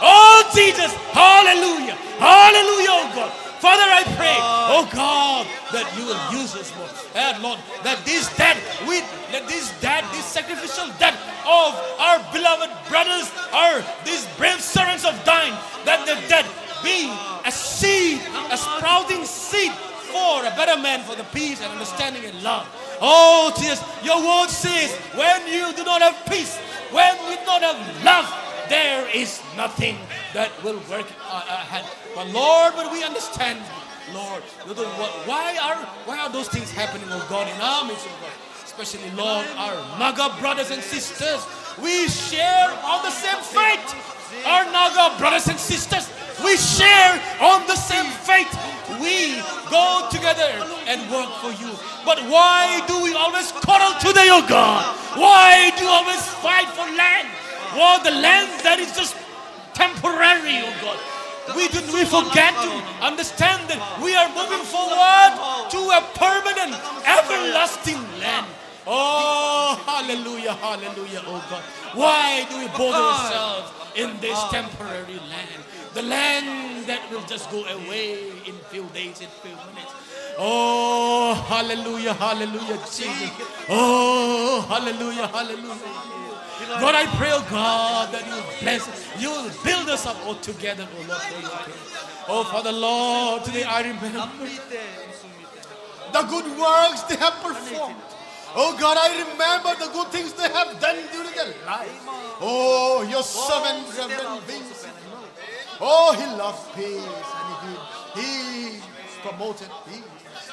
Oh, Jesus, hallelujah, hallelujah, oh God. Father, I pray, oh God, that you will use us, Lord. And Lord, that this death, we, that this death, this sacrificial death of our beloved brothers, our, these brave servants of thine, that the death be a seed, a sprouting seed for a better man, for the peace and understanding and love. Oh, Jesus, your word says, when you do not have peace, when you do not have love, there is nothing that will work uh, ahead. But Lord, when we understand, Lord, why are, why are those things happening, oh God, in our midst, oh God? Especially, Lord, our Naga brothers and sisters, we share on the same faith. Our Naga brothers and sisters, we share on the same faith. We go together and work for you. But why do we always quarrel today, oh God? Why do you always fight for land? Well, the land that is just temporary, oh God. We do, we forget to understand that we are moving forward to a permanent, everlasting land. Oh, hallelujah, hallelujah, oh God. Why do we bother ourselves in this temporary land? The land that will just go away in few days, in few minutes. Oh, Hallelujah, hallelujah, Jesus. Oh, hallelujah, hallelujah. God, I pray, oh God, that you bless, you will build us up all together, oh Lord, for your kingdom. Oh, Father Lord, today I remember the good works they have performed. Oh God, I remember the good things they have done during their life. Oh, your servant, Reverend Vincent. Oh, he loved peace and he, he promoted peace.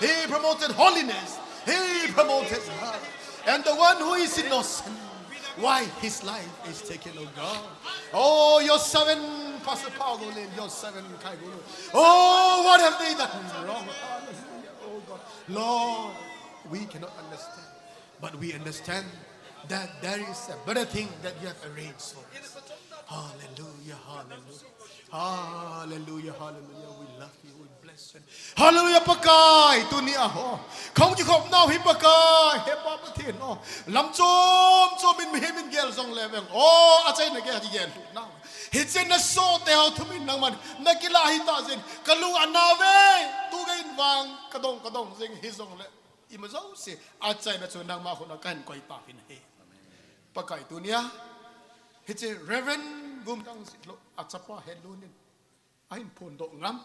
He promoted holiness. He promoted love. And the one who is innocent, why his life is taken, oh God? Oh, your servant, Pastor Paulo Lin, your servant, Kai Gulu. Oh, what have they done wrong? Hallelujah, oh God. Lord, we cannot understand, but we understand that there is a better thing that you have arranged for us. Hallelujah, hallelujah. Hallelujah, hallelujah. We love you, we bless you. Hallelujah, Pakai, tuni aho. Khang kikhop nau hi Pakai, he Pa Pathen o. Lam chom chom in mihem in gel jong le veng. O, achaina gel hi gel lut nau. Hiche nasoh te ho thum in nangman, nakila hi ta jin. Kalung ana ve, tu gei in vang, kadong, kadong jing hi jong le. Ima jouse, achaina chu nangma khut a kahin koi ta hin he. Pakai tunia, hiche Reverend Gumtang Sitlo, achapa he lunin. Ahin phondoh ngam.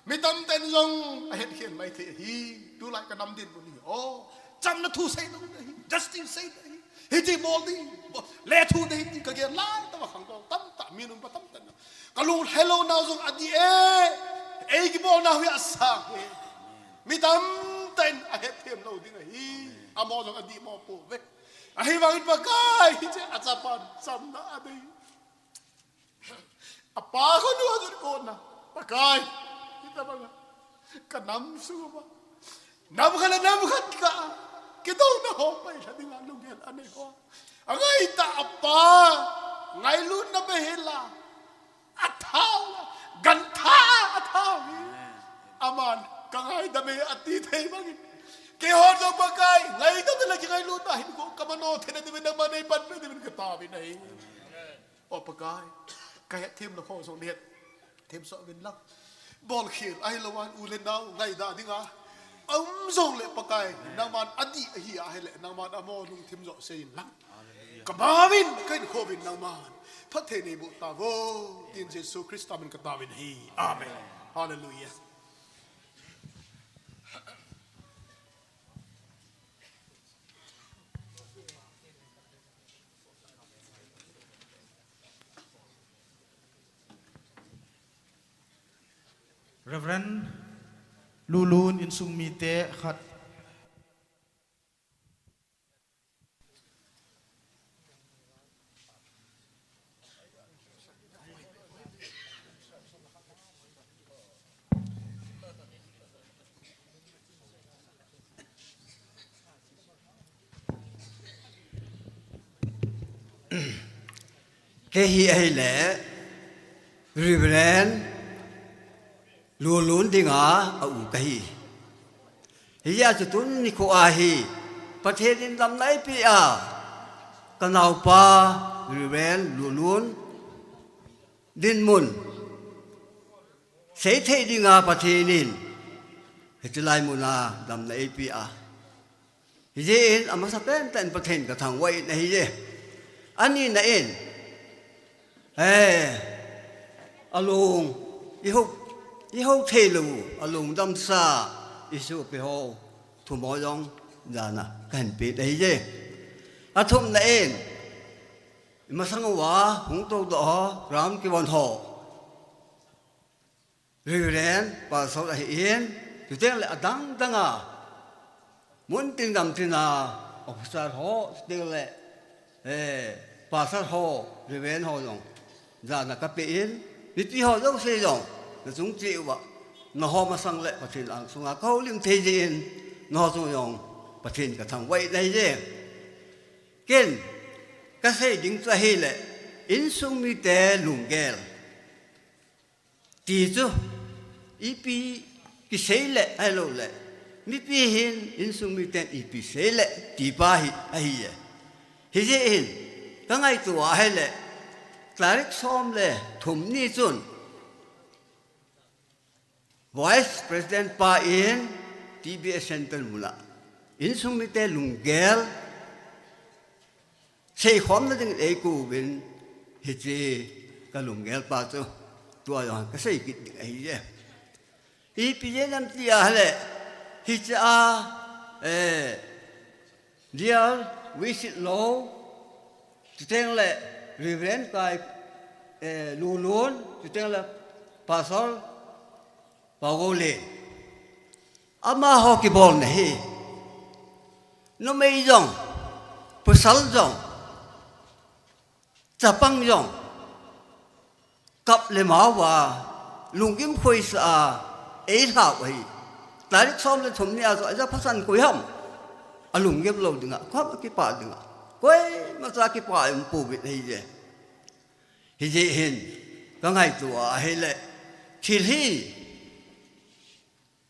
Mi tamtah in jong ahet khel mai thei ahi. Tulai kanam dinmun hi. O, chamna thu sei lou ahi. Justice sei ahi. Hiti bol ding. Le thu ding hiti kagel lai tah a khangdong tamtah. Mi nungpa tamtah in. Kalung helou nau jong adih e. Ei kibolna hi asang e. Mi tamtah in ahet them lou ding ahi. Amaho jong adih mo pouve. Ahivangin Pakai hiche achapan chamna adei. Apa khut a jun kona, Pakai, hitabanga kanam sunga, nam khat le nam khat kah a kidouna ho pailha dinga lunggel anei ho. Angaitah apa, ngailutna behela, athao, gantha athao hi. Aman kangaidam e ati thei bangin, keiho jong Pakai, ngaidam le kingailutna hinkho kamano theina diuvin, nangman neipanpi diuvin kataovin ahi. O Pakai, kahet them lou ho jong neihet them soh uvin lang. Bolkhel ahilou vang u le nau ngaida dinga aum jongle Pakai, nangman adih ahi ahile, nangman amaho lungthim joh seiyin lang. Kamaovin, kahinkho uvin nangman phatthei neiboh tauvo, tin Jesu Christa min kataovin ahi. Amen. Hallelujah. Reverend Lulun insung mite khat. Kei hi ahile Reverend Lulun dinga a u kahi. Hijeh a chu tuni nikho a hi Pathen in damna eipeh a, kanaopa Reverend Lulun dinmun seithei dinga Pathen in hiche lai muna damna eipeh a. Hijeh in amasa pentah in Pathen kathangvah in ahije. Anina in, eh, alung, ihou, ihou theilou, alung damsa, isopi ho thum ho jong jana kahin peh in ahije. Athumna in, imasang uva hung toudoh ho, ram kivon ho, Reverend, Pastor ahin, chuteng le adang danga, mun tin gam tina officer ho, chuteng le, eh, Pastor ho, Reverend ho jong jana kapeh in, mipi ho jouse jong nachung cheh uva, nangho masang le Pathen angsunga kahoulim thei jeh in, nangho chung jong Pathen kathangvah in ahije. Ken kasei ding chu ahile, insung mite lunggel ti chu ipi kisei le, ahilouleh mipi hin insung miten ipi sei le ti pa hi ahiye. Hijeh in kangaito a ahile, tarik som le thum ni chun Vice President pa in T B S Center muna insung mite lunggel seikhomna ding eikou uvin, hiche ka lunggel pa chu tua jong ka sei kit ding ahi e. Ipi jeh ham tia ahile, hiche a, eh, Dear Visit Lo, chuteng le Reverend Kai, eh, Lulun, chuteng le Pastor Paugou Len. Amaho kibolna hi numei jong, pasal jong, chapang jong, kap le mao a, lunggim khoisa a eilhau ahi. Tarik som le thum nia chu aja phasan koi ham alunggim lou dinga, koi ham akipah dinga, koimacha kipah umpouvin ahije. Hijeh hin ka ngaito a ahile, thil hi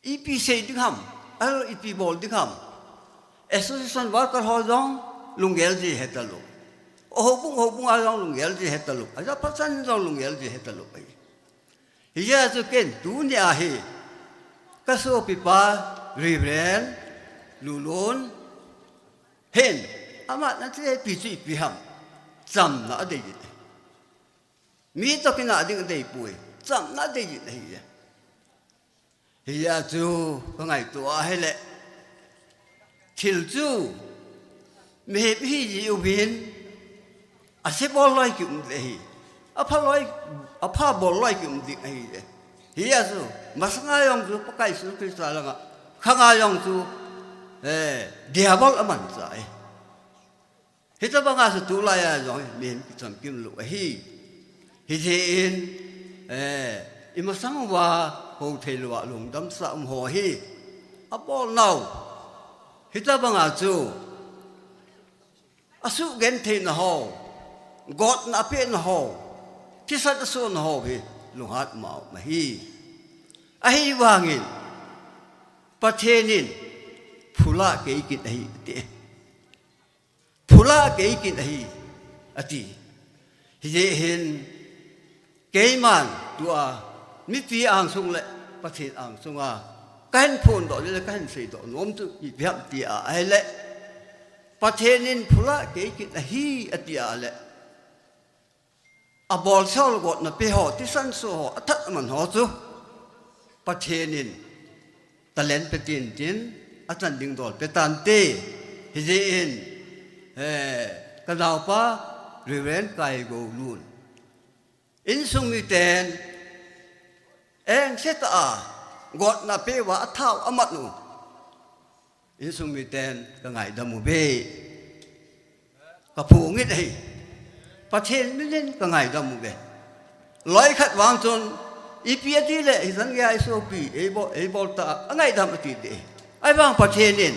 ipi sei ding ham, ahilou ipi bol ding ham. Association worker ho jong lunggel ji hetalou. Houbung, houbung a jong lunggel ji hetalou. Aja phasan jong lunggel ji hetalou ahi. Hijeh a chu ken tunia hi ka sopipa Reverend Lulun hin, aman ati ipi chu ipi ham, chamna adei jin. Mi toh kinah ding adei poi, chamna adei jin ahi. Hijeh a chu ka ngaito a ahile, thil chu mihem ihi jiuvin, ase bol loi kium ding ahi, apha loi, apha bol loi kium ding ahi. Hijeh a chu masanga jong chu Pakai Jesu Christa langa, khanga jong chu, eh, Diabol amanchah e. Hitabanga chu tulai a jong mihem kichamkim lou ahi. Hijeh in, eh, imasang uva houthei louva lungdamsa um ho hi abolnau. Hitabanga chu asuhgentheina ho, gotna apehna ho, thisan asohna ho hi lunghat mama ahi. Ahivangin Pathen in phulah kei kit ahi ati. Phulah kei kit ahi, ati. Hijeh hin keiman tua mipi angsung le Pathen angsunga kahin phondoh le kahin seidoh nom chu ipi ham tia ahile, Pathen in phulah kei kit ahi ati a le, abolsol gotna pe ho, thisan soh ho, athat aman ho chu Pathen in talent pe tin tin, achan ding dol pe tante. Hijeh in, eh, ka naopa Reverend Kaigou Lun, insung miten engse tah a gotna pe uva athau amat u insung miten ka ngaidam uve. Ka phungin ahi. Pathen min in ka ngaidam uve. Loikhat vang chun, ipi ati le, hichan geiya isopi, eibol, eibol ta, angaidam ati ding. Ahivang Pathen in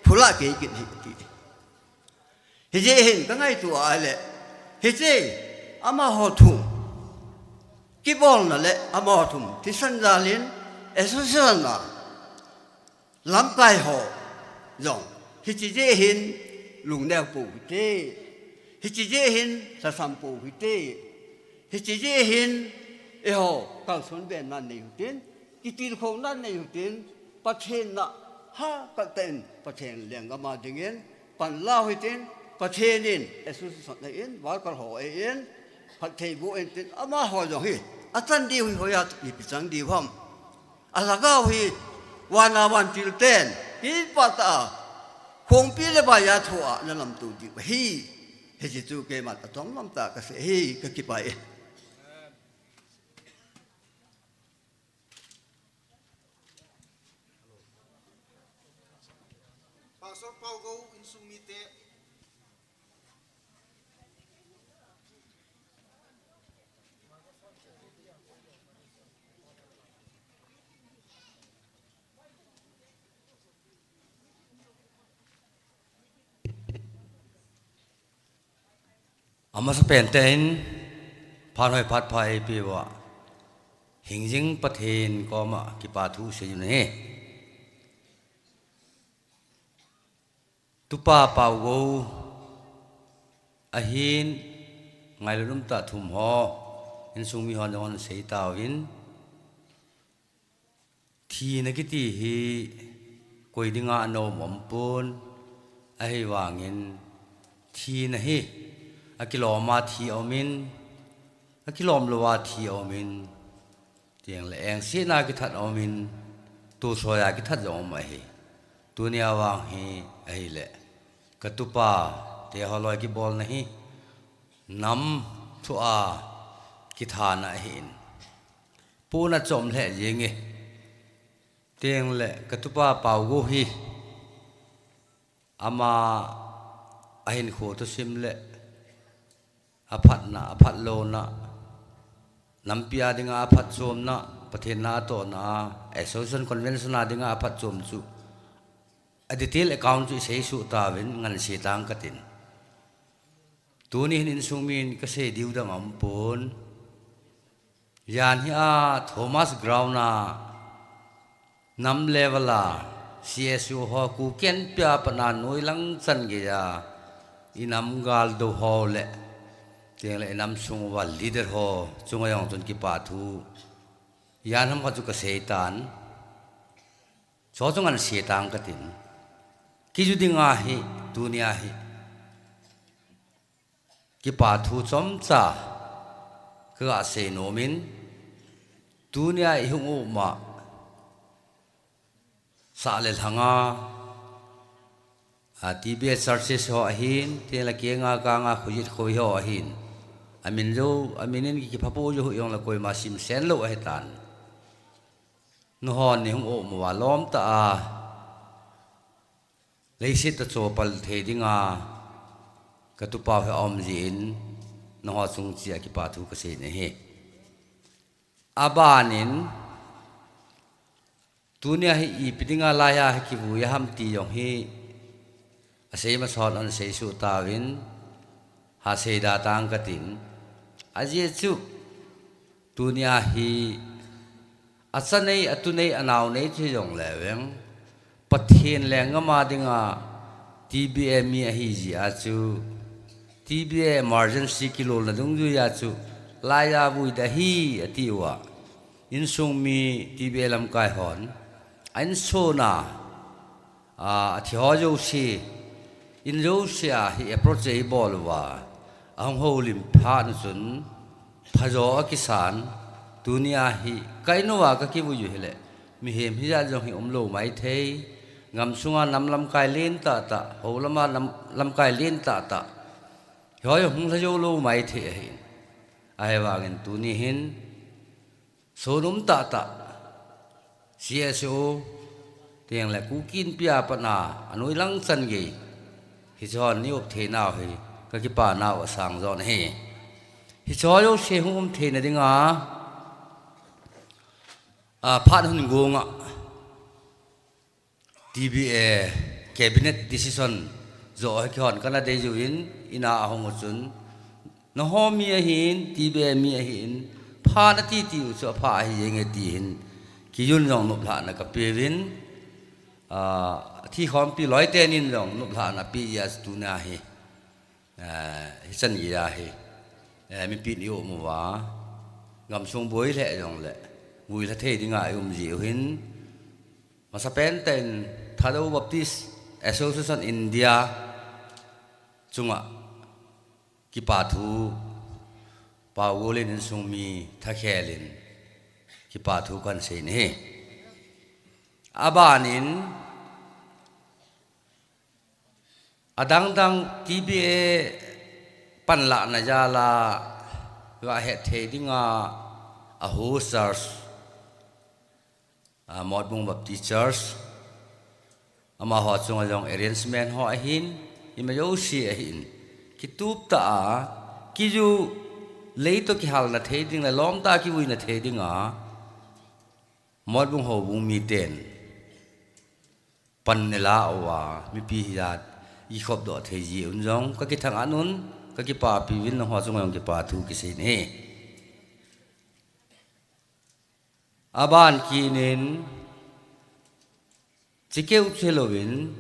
phulah kei kit ahi ati. Hijeh hin ka ngaito a le, hiche amaho thum kibolna le amaho thum thisan jal in, association a lamkai ho jong, hiche jeh hin lungneo pou hite, hiche jeh hin lhasam pou hite, hiche jeh hin eiho kalson benna nei utin, kitilkhouna nei utin, Pathen na ha kal tah in Pathen lenggam a dingin pan lau hitin, Pathen in association eiin, worker ho eiin, phatthei boh intin, amaho jong hi achan diu hi hoiya ipi chang diu ham. Alhagao hi vana vantil ten kipah tah a khongpi le baiya thoa ana lamto diu ahi. Hiche chu keiman atom lam tah a kasei ahi, kakipah e. Pastor Paugou insung mite. Amasapen tah in, phat hoi phat pha eipeuva, hingjing Pathen koma kipa thu seijun ahi. Tupa Paugou ahin, ngailut umtah thum ho, insung mihon jong ahin sei tauvin, thina kiti hi koi dinga anom umpon, ahivangin thina hi akilom a thi aumin, akilom lou a thi aumin, tiang le engsetna kithat aumin, tusoiya kithat jong um ahi. Tunia vang hi ahile, katupa te holoi kibolna hi nam thua kithana ahin, puna chom lheh jenge. Tiang le katupa Paogo hi ama ahinkho thusim le aphatna, aphatlouna, nampi a dinga aphatchomna, Pathen na atohna, Association Convention a dinga aphatchom chu, a detail account chu isei suh tauvin ngansi tang katin. Tuni hin insung min kasei diu dang aumpon. Jan hi a Thomas Ground a nam level a C S O ho Kuki Inpi a pat a noilang chan geiya inam galdo ho le, tiang le inam sung uva leader ho chunga jong chun kipathu jan ham khat chu kasei tan. Chu chu ngansi tang katin. Kiju dinga hi, tunia hi kipathu chomcha kaga sei nomin, tunia ihung uma sah le lhanga, a, T B A churches ho ahin, tiang le kenga kanga khojit khoi ho ahin, amin jou, amin in kiphapu jou jong le koima simsen lou ahitan. Nahon neihung um uva lom tah a leiset a chopal thei dinga katupa hi aum jeh in, naho chung chia kipathu kasei nahi. Abanin, tunia hi ipi dinga laiya hi kivui ham ti jong hi asei mason ahin sei suh tauvin, ha seida tang katin. Ajeh chu, tunia hi acha nei, atu nei, anao nei chu jong leveng, Pathen lenggam a dinga T B A mi ahi jeh a chu, T B A emergency kilolna dungjuiya chu, laiya vui ding ahi ati uva, insung mi T B A lamkai hon a insung a, a, athi ho jouse, in jouse a hi approach eibol uva, ahung houlim phat un chun, phajo akisan, tunia hi ka in uva kakivui u hile, mihem hijat jong hi umlou maithei, gamsunga nam lamkai len tahtah, hou lama nam lamkai len tahtah, hiho jong hung lha jou lou maithei ahin. Ahivangin tuni hin, sun um tahtah, C S O, tiang le Kuki Inpi a pat a, anoilang chan gei, hiche hon nei up theinau hi, kakipanau asang jo ahi. Hiche ho jouse hung um theina dinga, a, phat hun gonga, T B A cabinet decision jo hi kihon kana dei jiuvin, ina ahung u chun, naho mi ahin, T B A mi ahin, pha nati tiu chu apha ahi jenge ti hin, kijun jong noplhahna kapeuvin, a, thikhompi loitenin jong noplhahna pe jeh a chu tuna hi, a, hichan geiya hi, a, mipin i um uva, gamsung boi lheh jongle, vui lha thei dinga i um jiu hin, masapen tah in Thadou Baptist Association India chunga kipathu, Paogo le insung mi thakhel in kipathu kahin sei nahi. Abanin, adangdang T B A panlahna jal a, ga hetthei dinga, a host church, a, Motbung Baptist Church, amaho chunga jong arrangement ho ahin, ima jouse ahin, kitup tah a, kiju leitoh kihalna thei ding le lom tah a kivuina thei dinga, Motbung houbung miten pan neila uva, mipi hijat i khopdoh thei jiuvin jong kakithang-an un, kakipapi uvin, nangho chunga jong kipathu kisei nahi. Aban kit in, chikeu chu hilouvin,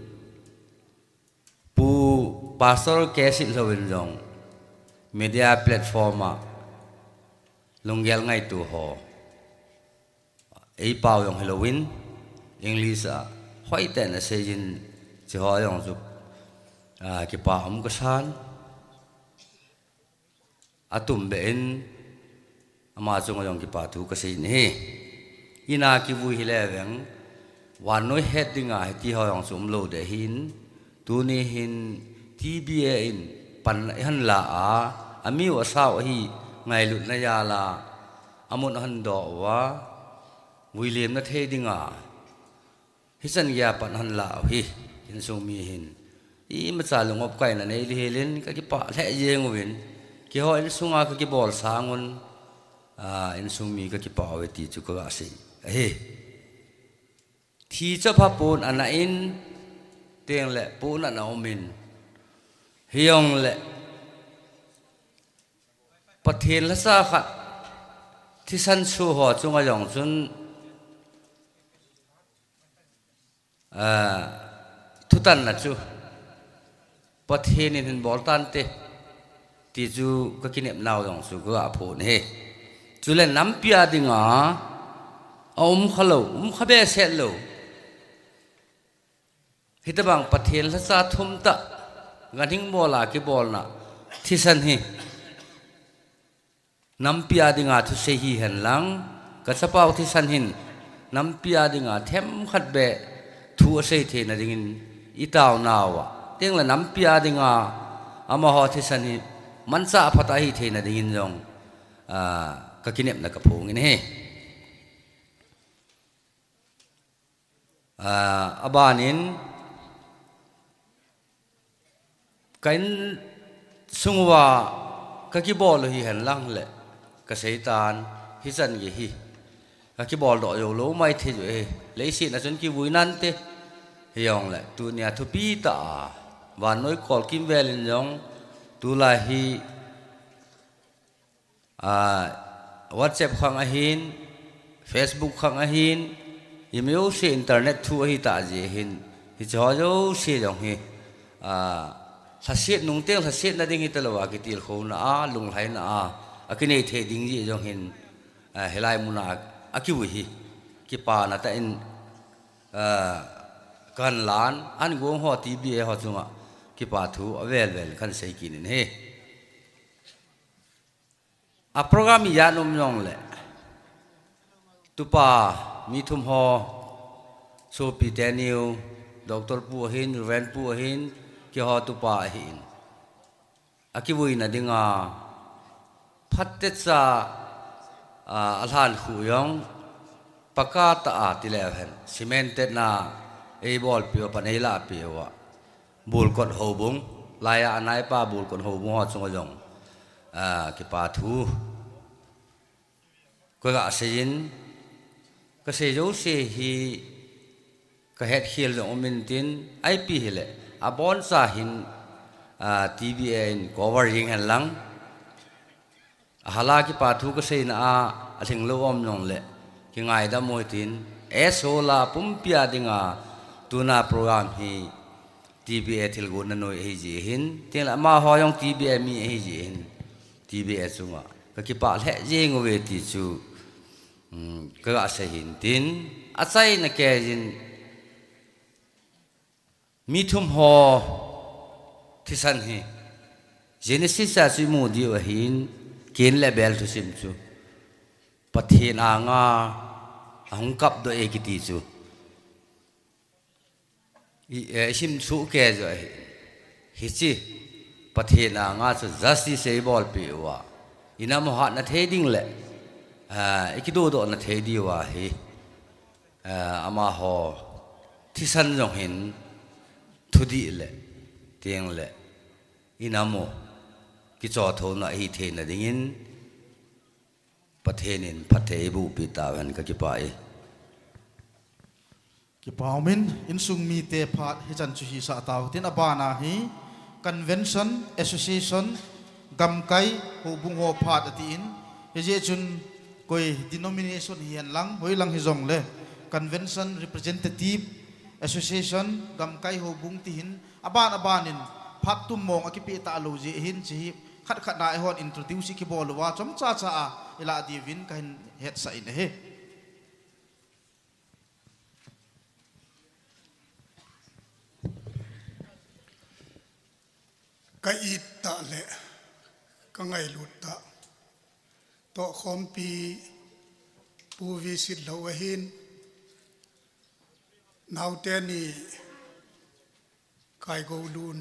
Pu Pastor K. Seitlouvin jong media platform a lunggel ngaito ho, eipao jong hilouvin, English a Paitan asei jin, hiche ho jong chu, a, kipa um kasan. Atum be in, ama chunga jong kipa thu kasei in ahi. Ina kivui hile veng, vannoi het dinga hiti ho jong chu umlou ding ahin, tuni hin T B A in pan ahin la a, amiu asao ahi ngailutna jal a, amun ahin doh uva, vuilimna thei dinga, hichan geiya pan ahin la u hi, insung mi hin. Imacha lungop kaina nei ding hel in, kakipah lheh jeng uvin, keiho insunga kakibol sang un, a, insung mi kakipah uve ti chu kaga sei ahi. Thi chu apha pon, ana in, tengle pon ana um in. Hijongle, Pathen lhacha khat thisan soh ho chunga jong chun, a, thutanna chu Pathen in hin bol tante, ti chu kakinepnau jong chu kaga phong e. Chule nampi a dinga, aum khalou, um kha behseh lou. Hitobang Pathen lhacha thum tah, ganhing bol a kibolna thisan hi, nampi a dinga thusei hihen lang, kachapau thisan hin, nampi a dinga themkhat beh thu asei theina dingin itaonauva, tengle nampi a dinga amaho thisan hi manchah phatah ahi theina dingin jong, a, kakinepna kaphong in ahi. A, abanin, ka insung uva kakibol u hihen lang le, kaseitan, hichan gei hi kakibol doh jou lou maithei u ahi. Leiset a chun kivui nante, hijongle tunia thupi tah a, vannoi kol kimvel in jong, tulai hi, a, WhatsApp khang ahin, Facebook khang ahin, email se internet thu ahitah jeh hin, hiche ho jouse jong hi, a, lhaset nung teng lhasetna ding hitalouva, kitilkhouna a, lunglhaina a, akinei thei ding jeh jong hin, a, hilai muna akivui hi kipana tah in, a, kahin lan, an gong ho T B A ho chunga kipa thu avel vel kahin sei kit in ahi. A program ijat um jongle, tupa mi thum ho, sopi teniu, Doctor pu ahin, Reverend pu ahin, keiho tupa ahin, akivuina dinga phatecha, a, alhan khu jong, pakka tah a tileu hen, cemented na eibolpeh uva, pan eilah peh uva, Bulkot houbung, laiya anaipa Bulkot houbung ho chunga jong, a, kipa thu kaga sei in, kasei jouse hi kahetkhel jong um intin, ipi hile, aboncha hin, a, T B A in cover jing hen lang. Ahala kipa thu kaseina a, alhinglou um jongle, kingaidam u hitin, S O la pumpi a dinga, tuna program hi T B A thilgon na noi ahi jeh hin, tengle amaho jong T B A mi ahi jeh hin, T B A chunga kakipah lheh jeng uve ti chu, um, kaga sei hintin, achaina keiyin, mi thum ho thisan hi, Genesis a chu imu diu ahin, Cain le Abel thusim chu, Pathen anga ahung kapdoh e kiti chu, i, eh, isim soh kei joh ahi. Hiche, Pathen anga chu justice eibolpeh uva, inam u hatna thei ding le, ah, ikidodohna thei diuva hi, ah, amaho thisan jong hin thudih le, tengle, inam u kichothouna ahi theina dingin, Pathen in phatthei eibohpeh tauhen, kakipah e. Kipa umin, insung mite phat hichan chu hisah tau. Tin abana hi Convention, Association, Gamkai, Houbung ho phat atin, hijeh chun koi denomination hihen lang, hoilang hijongle, Convention, Representative, Association, Gamkai, Houbung tihin, aban abanin phat tum mong akipeh talou jeh hin, hiche hi khat khat na eihon introduce ikibol uva, chomcha cha a ilah diuvin kahin hetsah in ahi. Ka it tah le ka ngailut tah tohkhompi Pu V. Sitlhou ahin, naote ni Kaigoulun,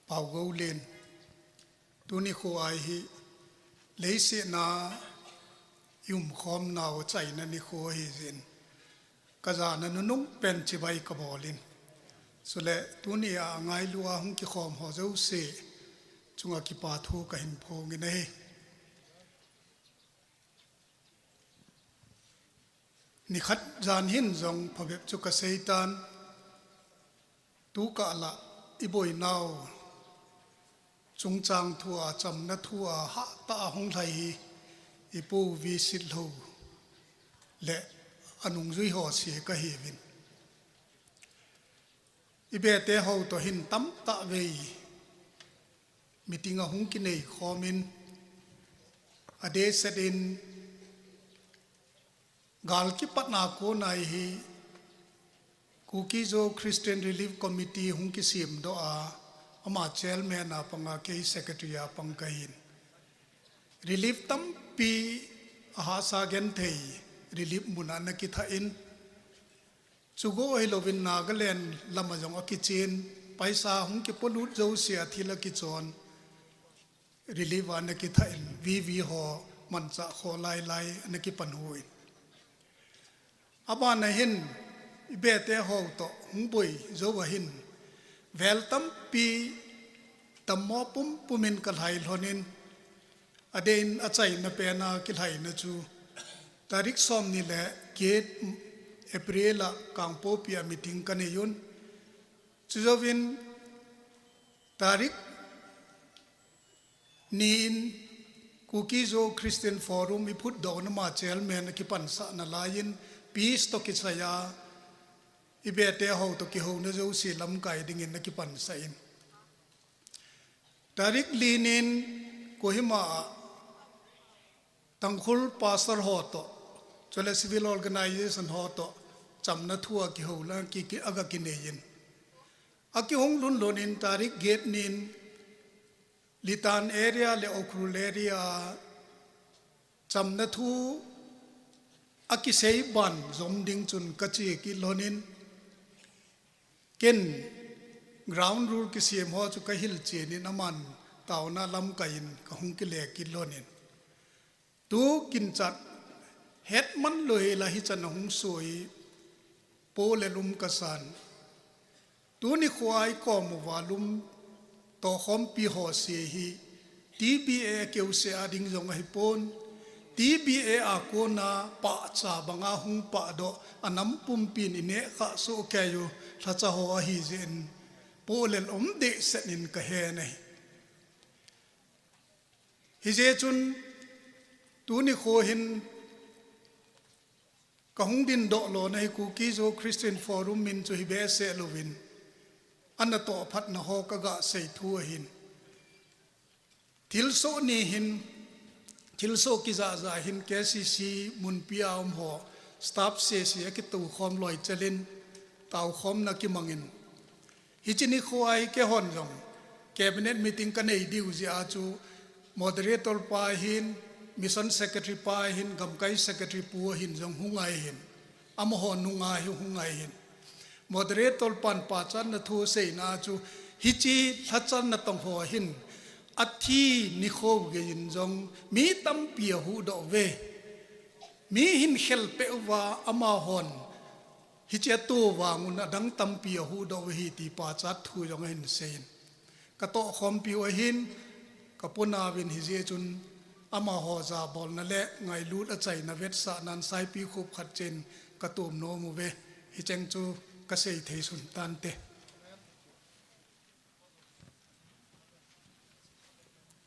Paugoulen, tuni kho ahi leiset a i umkhomnau achaina nikho ahi jeh in, ka jana nunung pen chibai ka bol in. Chule tuni a ngailu a hung kikhom ho jouse chunga kipa thu ka hin phong in ahi. Nikhat jan hin jong phabep chu ka seitan, tukah lah i boinau chungchang thu a, chamna thu a, hattah a hung lhai hi i Pu V. Sitlhou le anungjui ho se ka hiuvin. I bete ho toh hin tamtah vei meeting ahung kinei khom in, adehset in gal kipatna kona hi Kuki-Zo Christian Relief Committee hung kisemdoh a, ama chairman a panga kei secretary a pang kahin. Relief tampi ahahsa genthei relief mun a ana kithah in, chugo hilouvin Nagaland lam a jong akichen, paisa hung kipolut jouse a thil akichon, relief a ana kithah in, V V ho manchah kho lailai ana kipanhu in. Abana hin i bete ho toh hung boi jou ahin, vel tampi dammo pumpum in ka lhai lhon in, adeh in achaina pen a kilhaina chu tarik somni le get April a Kangpokpi a meeting ka nei un. Chujouvin tarik ni in Kuki-Zo Christian Forum i phutdohna ma chairman a kipansahna lai in peace toh kisai a i bete ho toh kihouna jouse lamkai dingin ana kipansah in. Tarik li nin Kohima a Tangkhul pastor ho toh, chule civil organization ho toh chamna thu a kihouna ki, ki, aga kinei in. Akihung lhun lhon in tarik get nin Litan area le Ukhrul area a chamna thu akisei ban jom ding chun ka che kit lhon in, ken ground rule kisem ho chu ka hilchen in aman taona lamkai in ka hung kile kit lhon in. Tu kinchat hetman lou hela hichan ahung soi, po le lum kasan. Tuni kho a i kom uva lum tohkhompi ho se hi T B A keuse a ding jong ahipon, T B A a kona pahcha banga hung pahdoh a nam pumpin i nehkhah soh kei u lhacha ho ahi jeh in, po le lum dehset in ka he ahi. Hijeh chun tuni kho hin ka hung dindoh lona hi Kuki-Zo Christian Forum min chu hi behseh louvin, ana toh phatna ho ka ga sei thu ahin. Thilsoh ni hin, thilsoh kijahjah hin K C C munpi a um ho, staff sese akitou khom loi chelin, tao khomna kimangin. Hiche nikho a hi keihon jong cabinet meeting ka nei diu jeh a chu moderator pa hin, mission secretary pa hin, gamkai secretary pu hin jong hung ahi hin. Amaho nunga hi hung ahi hin. Moderator pan pachatna thu seina chu hiche lhachatna tong ho hin athi nikho geiyin jong mi tampi ahuhdoh uve. Mi hin khelpeh uva amahon hiche atu vang un adang tampi ahuhdoh u ahi ti pachat thu jong ahin seiyin. Ka tohkhompi u ahin, ka puna uvin hijeh chun amaho jabolna le ngailut achaina vetsahnan saipi khup khat chen ka tom nom uve, hicheng chu ka sei thei sun tante.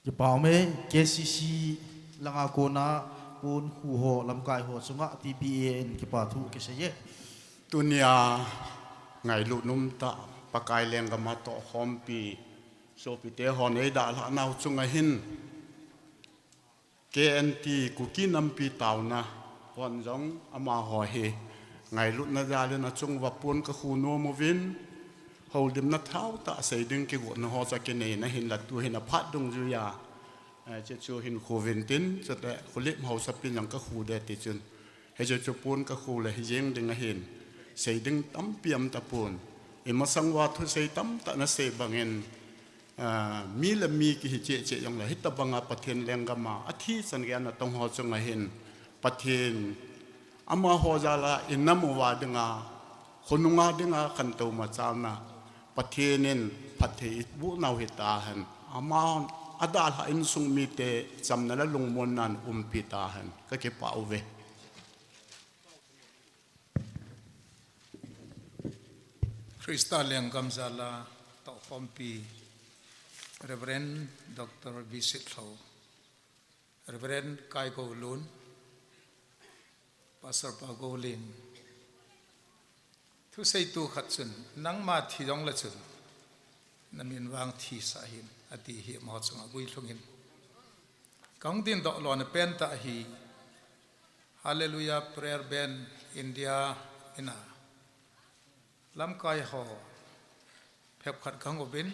Kipa ume, K C C langa kona pon khu ho lamkai ho chunga T B A in kipa thu kisei e. Tunia ngailut umtah Pakai lenggam a tohkhompi sopite hon eidalhah nau chunga hin K N T Kuki Nampi Taona hon jong amaho hi ngailutna jalin achung uva pon ka khu nom uvin, Holimna thao tah sei ding kigotna ho chu kinei na hin la tu hin aphat dungjuiya. Eh, hiche chu hin khu vin tin, chule Khulim Haosapi in jong ka khu de ti chun. Hiche chu pon ka khu le hi jeng ding ahin. Sei ding tampi um tapon. Imasang uva thusei tamtah na sei bangin, ah, mi le mi kihi cheh cheh jong le, hitabanga Pathen lenggam a, athi chan gei a natong ho chunga hin, Pathen amaho jal a inam uva dinga, khonunga dinga khantou machalna, Pathen in phatthei iboh nau hitahen, amahon adalhah insung mite chamna le lungmonna in umpi tahen, ka kipah uve. Christa lenggam jal a tohkhompi Reverend Doctor V. Sitlhou, Reverend Kaigoulun, Pastor Pagoulin, thuseitu khat chun, nangma thi jongle chun, na min vang thisah hih in, ati hi amaho chunga guilhung in. Ka hung dingdoh lona pentah hi, Hallelujah Prayer Band India in a, lamkai ho, phepkhat ka hung uvin,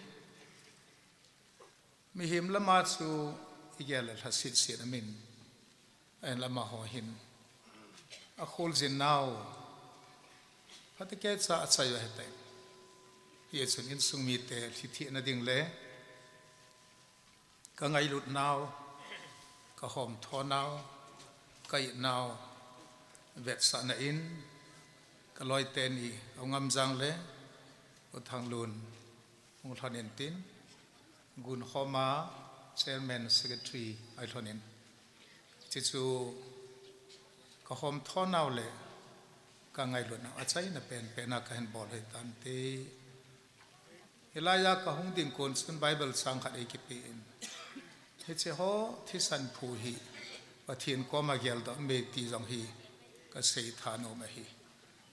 mihem lama chu igel le lhasetset amin. Ahinla amaho hin akholjin nau, phatecha achai u ahitai. Hichun insung mite lhithehna ding le, ka ngailut nau, ka homtho nau, ka it nau, vetsahna in, ka loi teni, U Ngamjang le U Thanglun, hung lhon in tin, gunkhoma chairman secretary ahi lhon in. Hiche chu ka homtho nau le ka ngailut nau achaina penpen a ka hin bol u ahi tante. Hilai a ka hung ding kon chun Bible chang khat eikipe in. Hiche ho thisan phu hi Pathen koma geldoh me ti jong hi ka seitha nom ahi.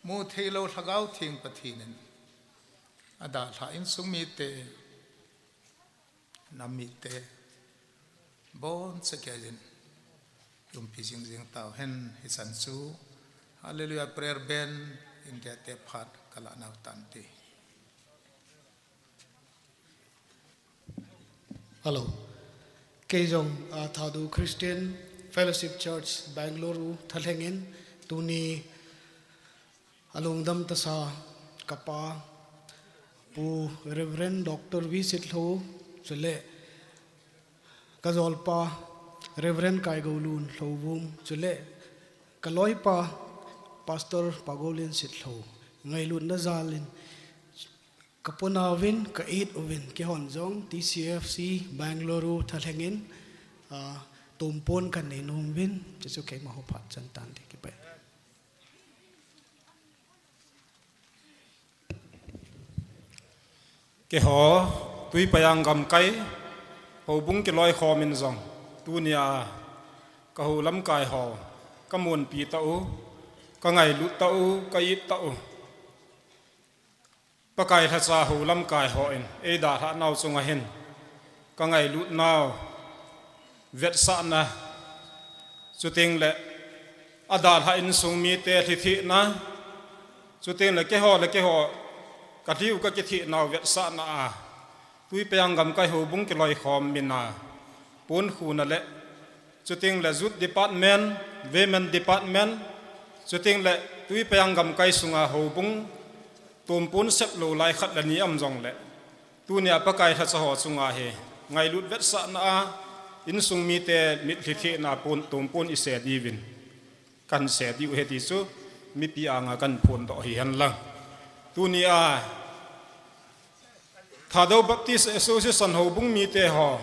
Mutheilou Lhagao Theng Pathen in adalhah insung mite, nam mite, boncha keiyin umpi jingjing tauhen hichan chu. Hallelujah Prayer Band India te phat ka lah nau tante. Hello. Kei jong, ah, Thadou Christian Fellowship Church, Bangalore u thalheng in tuni alungdam tasa kapa Pu Reverend Doctor V. Sitlhou, chule ka jolpa Reverend Kaigoulun Lhouvum, chule ka loipa Pastor Pagoulin Sitlhou, ngailutna jal in ka puna uvin, ka it uvin, keihon jong T C F C Bangalore u thalheng in, ah, tumpon ka nei nom uvin, chuchu keima ho phat chan tante, kipah e. Keiho, Tuiphayang gamkai, houbung kiloikhom in jong, tunia ka hou lamkai ho, ka munpi tau, ka ngailut tau, ka it tau. Pakai lhacha hou lamkai hon eidalhah nau chunga hin ka ngailut nau vetsahna, chuteng le adalhah insung mite lhithehna, chuteng le keiho le keiho ka lhiu ka kitheh nau vetsahna a Tuiphayang gamkai houbung kiloikhom min a pon khuna le, chuteng le Youth Department, Women Department, chuteng le Tuiphayang gamkai sunga houbung tumpon sep lou lai khat le ni um jong le, tunia Pakai lhacha ho chunga hi ngailut vetsahna a insung mite mitlhi thehna pon tumpon i se diuvin, kan se diu ahi ti chu mipi anga kan phondoh hihen lang. Tunia Thadou Baptist Association houbung mite ho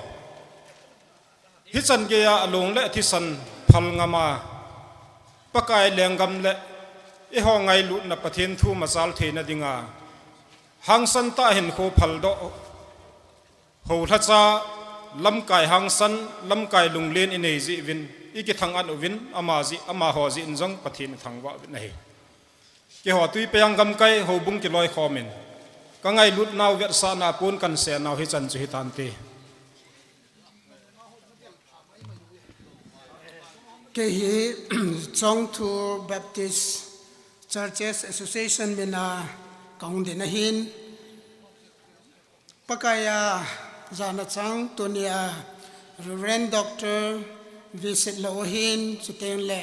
hichan geiya along le athisan phal ngam a, Pakai lenggam le eiho ngailutna Pathen thu machal theina dinga hangsan tah hinkho phaldoh, hou lhacha lamkai hangsan, lamkai lunglen i nei jeh uvin, i kithang-at uvin, ama jeh, amaho jeh in jong Pathen i thangvah uvin ahi. Keiho Tuiphayang gamkai houbung kiloikhom in ka ngailut nau vetsahna pon kan se nau hichan chu hitante. Kei hi Chongthu Baptist Churches Association min a ka hung ding ahin, Pakaiya jana chang tunia Reverend Doctor Visit Lou hin chuteng le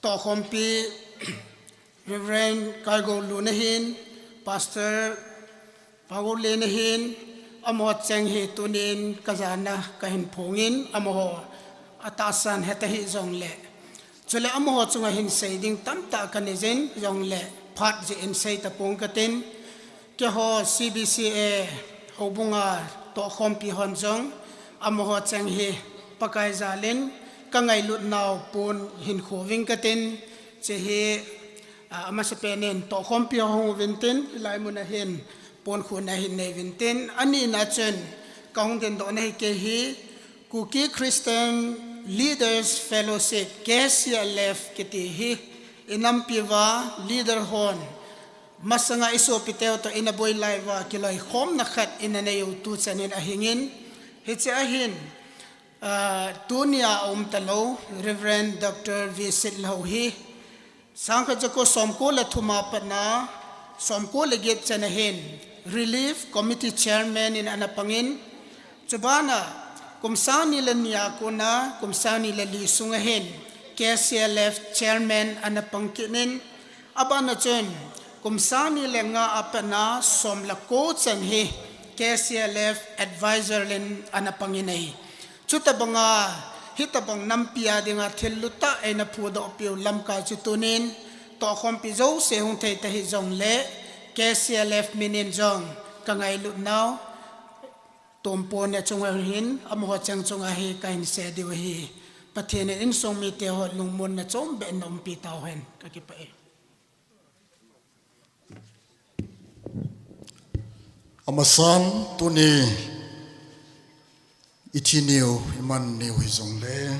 tohkhompi Reverend Kaigo Luna hin, Pastor Paul Lena hin, amaho cheng hi tunin kajana kahin phongin amaho atahsan heta hijong le. Chule amaho chunga hin sei ding tamtah kanei jin jongle phat jeh in sei tapong katin. Keiho C B C A houbunga tohkhompi hon jong amaho cheng hi Pakai jalin kangailutnau pon hin khoving katin. Chehi amasapen in tohkhompi ho hung uvin tin, hilai muna hin pon khuna hin nei uvin tin. Anina chun kahung dingdoh na hi kei hi Kuki Christian Leaders Fellowship, K C L F kiti hi inampi uva leader hon masanga isopiteu toh ina boi lai uva kiloikhomna khat ina nei u tuchan in ahingin, hiche ahin, tunia aum talou Reverend Doctor Visit Lou hi sangkhat jako somko le thum a patna somko le get chan ahin Relief Committee Chairman in ana pangin, chubana kum sangni le ni a kona kum sangni le li sunga hin K C L F Chairman ana pang kit in, abana chun kum sangni le nga a patna som le ko chan hi K C L F Advisor in ana pangin ahi. Chutabanga, hitabang nampi a dinga thil lutah eina phudoh piu lamkai chu tunin, tohkhompi jouse hung thei ta hijongle, K C L F minin jong kangailut nau, tumpon a chunga hin, amaho cheng chunga hi kahin sei diu ahi. Pathen in insung mite ho lungmonna chombeh in umpi tauhen, kakipah e. Amasan tuni ithi niu, iman niu hijongle,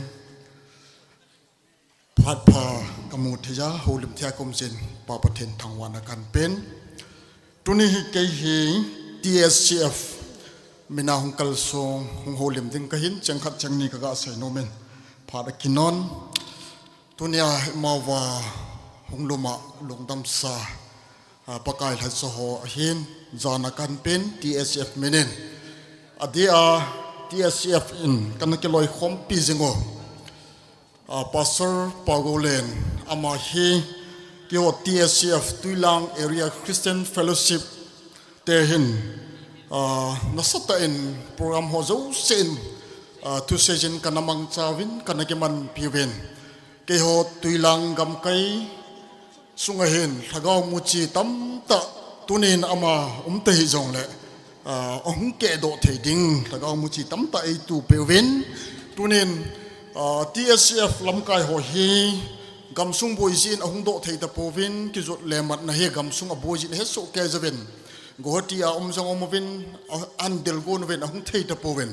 phat pha kamu thei a, houlim thei a kaum jeh in Pa Pathen thangvahna kahin pen. Tuni hi kei hi T S C F mina hung kalsong, hung houlim ding kahin, cheng khat cheng ni kaga sei nom in, phat akinon. Tunia imauva hung lum a lungdamsa, Pakai lhacha ho ahin, jana kahin pen T S C F minin. Adeh a T S C F in kana kiloikhompi jing u, Pastor Pagolen, ama hi keiho T S C F Tuilang Area Christian Fellowship te hin nasatah in program ho jouse in thusei jin kana mangcha uvin, kana kimanpi uvin. Keiho Tuilang gamkai sunga hin lhagao muchi tamtah tunin ama um ta hijongle, ahung kehdoh thei ding lhagao muchi tamtah eitup peuvin. Tunin T S C F lamkai ho hi gamsung boi jeh in ahung doh thei tapouvin, kijot le matna hi gamsung a boi jeh in hesoh kei jouvin, Guwahati a um jong um uvin, ahin del gon uvin, ahung thei tapouvin.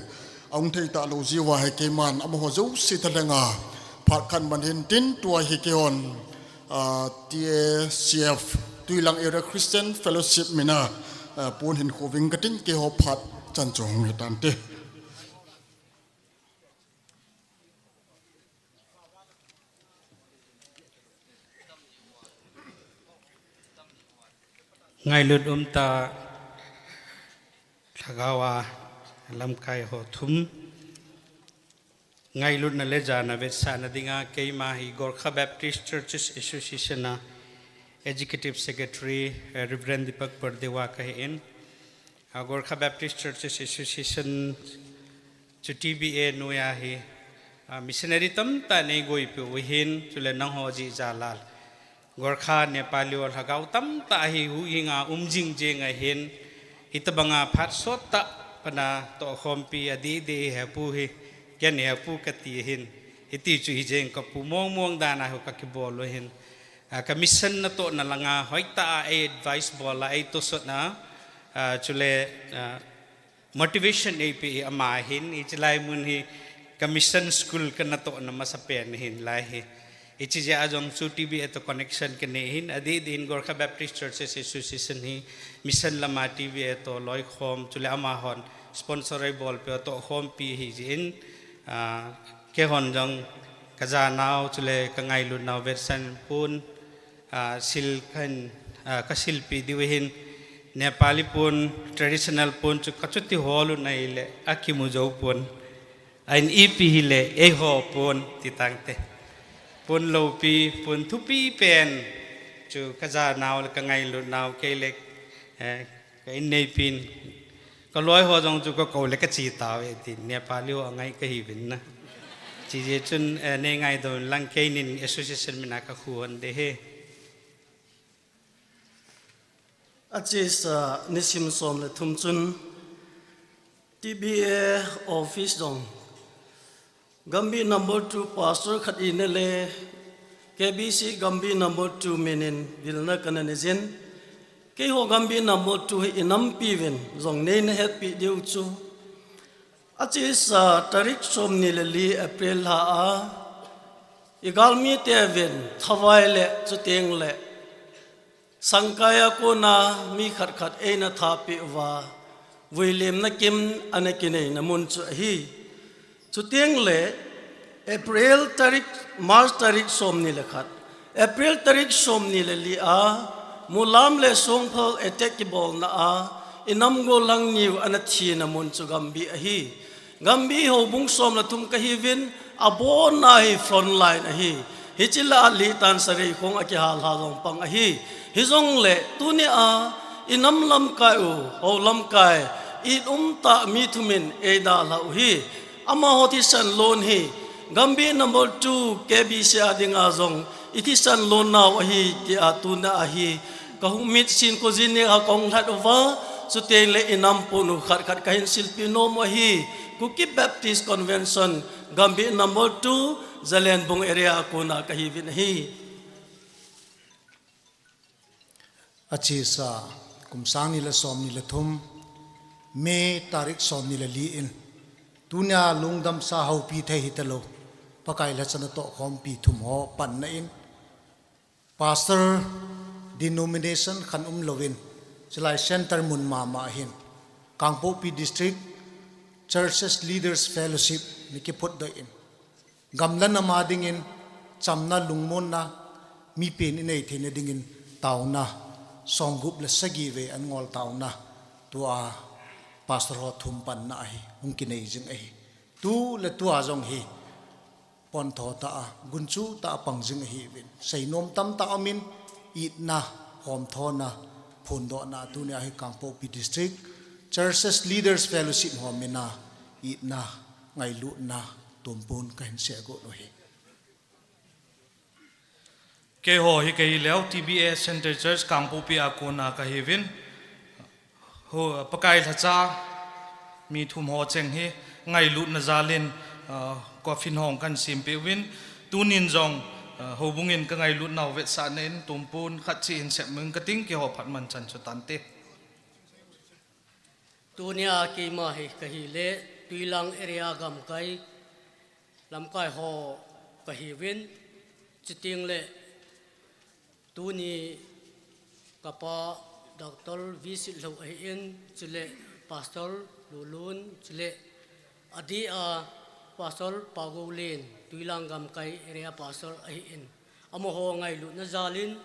Ahung thei talou jeh uva hi keiman amaho jouse thalhenga phat kahin man hin tin, tua hi keihon T S C F Tuilang Area Christian Fellowship mina pon hin khoving katin, keiho phat chan chu hung hitante. Ngailut umtah lhagao a lamkai ho thum, ngailutna le jana vetsahna dinga keima hi Gorkha Baptist Churches Association a Executive Secretary Reverend Deepak Bardewaj kahin. Gorkha Baptist Churches Association chu T B A noiya hi missionary tamtah in eigoipeh u ahin, chule nangho jeh jal a Gorkha Nepali ho lhagao tamtah hi huhhinga um jing jing ahin, hitobanga phat sottah pana tohkhompi adeh deh hepu hi, ken hepu kati ahin, hiti chu hijeng kapu mong mong dan a hi kakibol u ahin, ka mission natohna langa hoitah a ei advice bol a eitosot na, chule motivation eipeh hi ama ahin, hiche lai mun hi ka mission school kanatohna masapen ahin lai hi. Hiche jeh a jong chu T B A toh connection kanei ahin, adeh deh in Gorkha Baptist Churches Association hi mission lama T B A toh loikhom, chule amahon sponsor eibolpeh u tohkhompi ahijeh in, keihon jong kajanau chule kangailutnau vetsahna pon, sil kahin, kasilpeh diu ahin, Nepali pon, traditional pon chu kachuti hol u nai le, akimu jou pon. Ahin ipi hile, eiho pon ti tangte. Pon loupi, pon thupi pen chu kajanau le kangailut nau kei le, eh, ka inneipin. Kaloi ho jong chu kakou le kache tauve ti, Nepali ho angai kahiuvin na. Chijeh chun, eh, neingaidam lang keinin association mina kakhu hon de he. Achesa nisim som le thum chun T B A office jong Gambih number two pastor khat ina le K B C Gambih number two minin vilna kana neijin. Keiho Gambih number two hi inampi uvin jong neina hetpi diu chu. Achesa tarik somni le li April lha a, igalmite uvin thavai le chuteng le sangkai a kona mi khat khat eina thapeh uva, vuilemna kim ana kineina mun chu ahi. Chuteng le April tarik, March tarik somni le khat, April tarik somni le li a, Mulam le Songphal attack kibolna a, inam gollhang niu ana thina mun chu Gambih ahi. Gambih houbung som le thum kahiuvin, abonna hi front line ahi. Hiche lah a Litan Sareikhong a kihalha jong pang ahi. Hijongle tunia inam lamkai u, hou lamkai, it umtah mi thumin eidalhau hi. Amaho thisan lon hi Gambih number two K B C a dinga jong ithisan lonnau ahi tia tuna ahi. Kahung mitsin kojin ni a kahung lhat uva, chuteng le inam pon u khat khat kahin silpeh nom u ahi. Kuki Baptist Convention, Gambih number two, Zalenbung area a kona kahiuvin ahi. Achesa kum sang ni le somni le thum, May tarik somni le li in, tunia lungdamsa houpi thei hitalou, Pakai lhacha natoh khompi thum ho panna in, Pastor denomination khat umlouvin, chulai center mun mama hin, Kangpokpi District Churches Leaders Fellowship mi kiphutdoh in, gam le nam a dingin chamna lungmonna, mipen inei theina dingin taona, somgup le sagi vei an ngol taona, tua pastor ho thum panna ahi, hung kinei jing ahi. Tu le tua jong hi pontho tah a, gunchu tah a pang jing ahiuvin. Seinom tamtah umin, itna, homthona, phondohna, tunia hi Kangpokpi District Churches Leaders Fellowship ho mina, itna, ngailutna, tumpon kahin seigot u ahi. Keiho hi kahi leu T B A Center Church Kangpokpi a kona kahiuvin. Ho, Pakai lhacha mi thum ho cheng hi ngailutna jalin, ah, coffin hong kahin sempeh uvin. Tunin jong, ah, houbungin kangailutnau vetsahna in tumpon khat cheh hin sempeh ing kating, keiho phat manchan chu tante. Tunia keima hi kahi le Tuilang area gamkai lamkai ho kahiuvin, chuteng le tuni kapa Doctor V Sitlhou ahin, chule Pastor Lulun, chule adeh a Pastor Pagoulen, Tuilang gamkai area pastor ahin, amaho ngailutna jalin,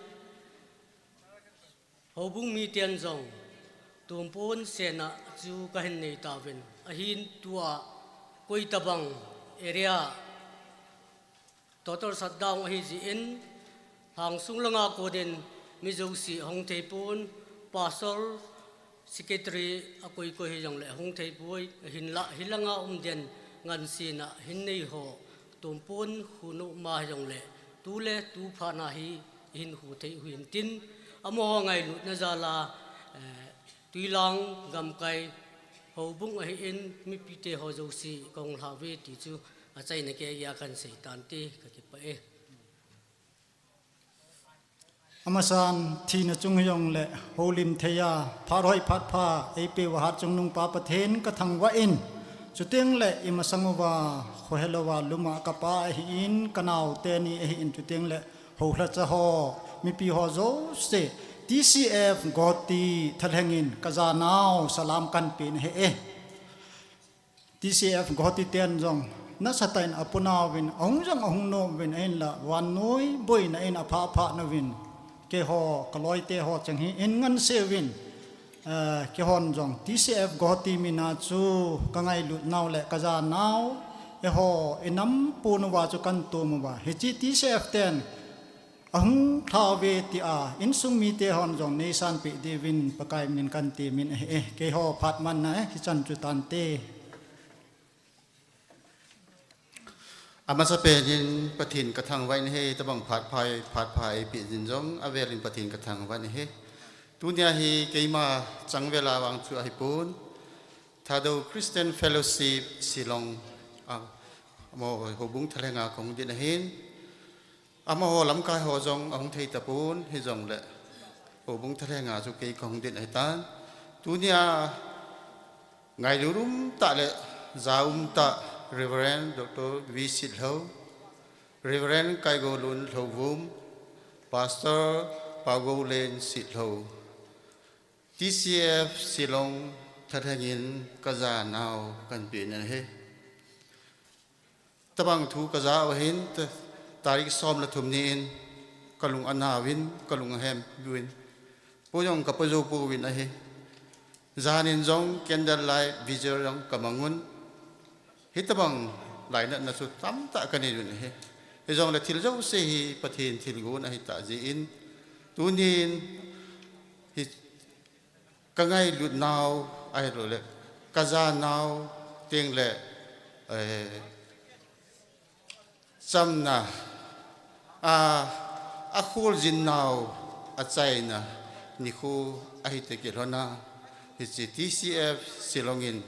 houbung miten jong tumpon sena chu kahin nei tauvin, ahin tua koitabang area total shutdown ahi jeh in, lhangsung langa konin mi jouse hung theipon, pastor, secretary a koi koi hijongle hung theipoi, hinlah hilanga umden ngansena hin nei ho tumpon hunom a hijongle tu le tu phatna hi hin hu thei u hintin, amaho ngailutna jala, eh, Tuilang gamkai houbung ahin mipite ho jouse kahung lhauve ti chu achaina keiya kahin sei tante, kakipah e. Amasan thina chung hijongle houlim theiya phat hoi phat pha eipeuva Hatchungnungpa Pathen kathangvah in, chuteng le imasang uva khohelouva luma kapa ahin, kanaote ni ahin, chuteng le houlhacha ho, mipi ho jouse, T C F Guwahati thalhengin kajanau salam kahin pen ahi e. T C F Guwahati ten jong nasatah in apunauvin, ahung jong ahung nomuvin, ahinla vannoi boina in aphah phah nauvin, keiho kaloite ho cheng hi in nganseuvin, Eh, keihon jong T C F Guwahati mina chu kangailut nau le kaja nau, eiho inam pon uva chu kahin tom uva. Hiche T C F ten ahung lhauve tia insung mite hon jong neisanpeh diuvin Pakai minin kahin temin ahi. Eh, keiho phat manna, eh, hichan chu tante. Amasapen in Pathen kathangvah in ahi, tabang phat pha, phat pha eipeh jing jong avel in Pathen kathangvah in ahi. Tunia hi keima changvel a vang chu ahipon, Thadou Christian Fellowship Shillong, a, amaho houbung thalhenga kahung din ahin. Amaho lamkai ho jong ahung thei tapon, hijongle houbung thalhenga chu kei kahung din ahitan. Tunia ngailut umtah le ja umtah Reverend Doctor V Sitlhou, Reverend Kaigolun Lhouvum, Pastor Paugoulen Sitlhou, T C F Shillong thalhengin kaja nau kahin pe in ahi. Tabang thu kaja u ahin, ta-, tarik som le thum ni in kalung anauvin, kalung ahem uvin. Po jong kapo jou pouvin ahi. Jan in jong candlelight vigil jong kamang un. Hitabang lainatna chu tamtah kanei uvin ahi. Hijongle thil jouse hi Pathen thilgon ahitah jeh in, tunin hi kangailut nau, ahilouleh kaja nau, tengle, eh, chamna, a, akholjin nau, achaina nikho ahitah kilhon a, hiche T C F Shillong in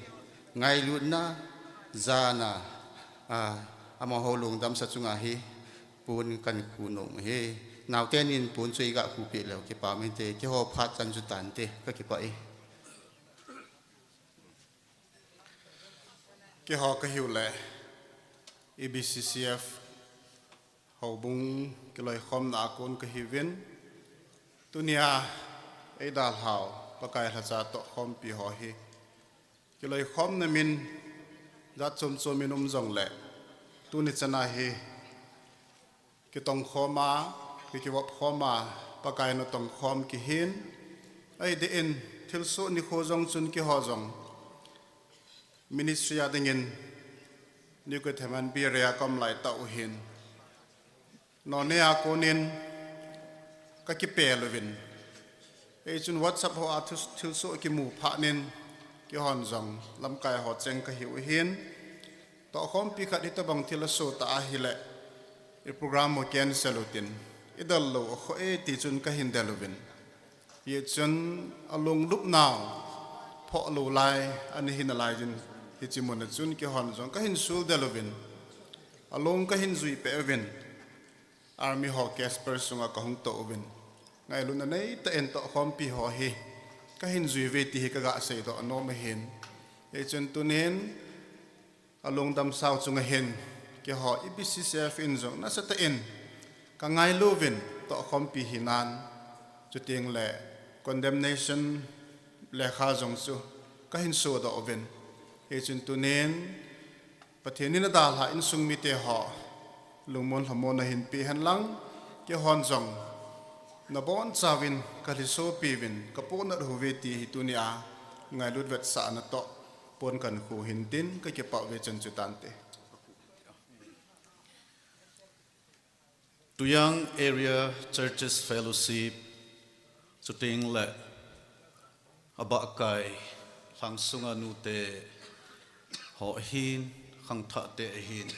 ngailutna, jana, a, amaho lungdamsa chunga hi pon kahin khu nom ahi. Naote nin pon chu eiga khupeh leu kipa minte, keiho phat chan chu tante, kakipah e. Keiho kahiu le, E B C C F houbung kiloikhomna a kon kahiuvin, tunia eidalhau Pakai lhacha tohkhompi ho hi kiloikhomna min jat chom chom in um jongle, tuni chana hi kitongkhom a, ki, kivopkhom a, Pakai natongkhom kihin, ahi deh in thilsoh nikho jong chun keiho jong ministry a dingin New Cathay Berea kaum laitah u ahin, Noney a konin kakipel uvin. Hichun WhatsApp ho a thil, thilsoh kimu phatnin, keihon jong lamkai ho cheng kahiu ahin, tohkhompi khat hitabang thil asoh ta ahile, i program u cancel utin, idel lou akhoh e tichun kahin del uvin. Hichun alunglupnau phoh lou lai, ana hi nalaiyin, hiche muna chun keihon jong kahin sul del uvin, along kahin juipeh uvin, Army ho Casper sunga kahung toh uvin, ngailutna neitah in tohkhompi ho hi kahin jui uve ti hi kaga seidoh nom ahin. Hichun tunin alungdamsau chunga hin, keiho E B C C F in jong nasatah in kangailu uvin tohkhompi hinan, chutengle condemnation lekha jong chu kahin sodoh uvin. Hichun tunin Pathen in adalhah insung mite ho lungmon lhamon nahin peh henlang, keihon jong nabonchauvin kalhisopi uvin kapohnat uve ti hi tunia ngailut vetsahna toh pon kahin khu hin tin, kakipah uve, chan chu tante. Tuyang Area Churches Fellowship, chutengle abahkai lhangsunga nute ho ahin, khangthahte ahin,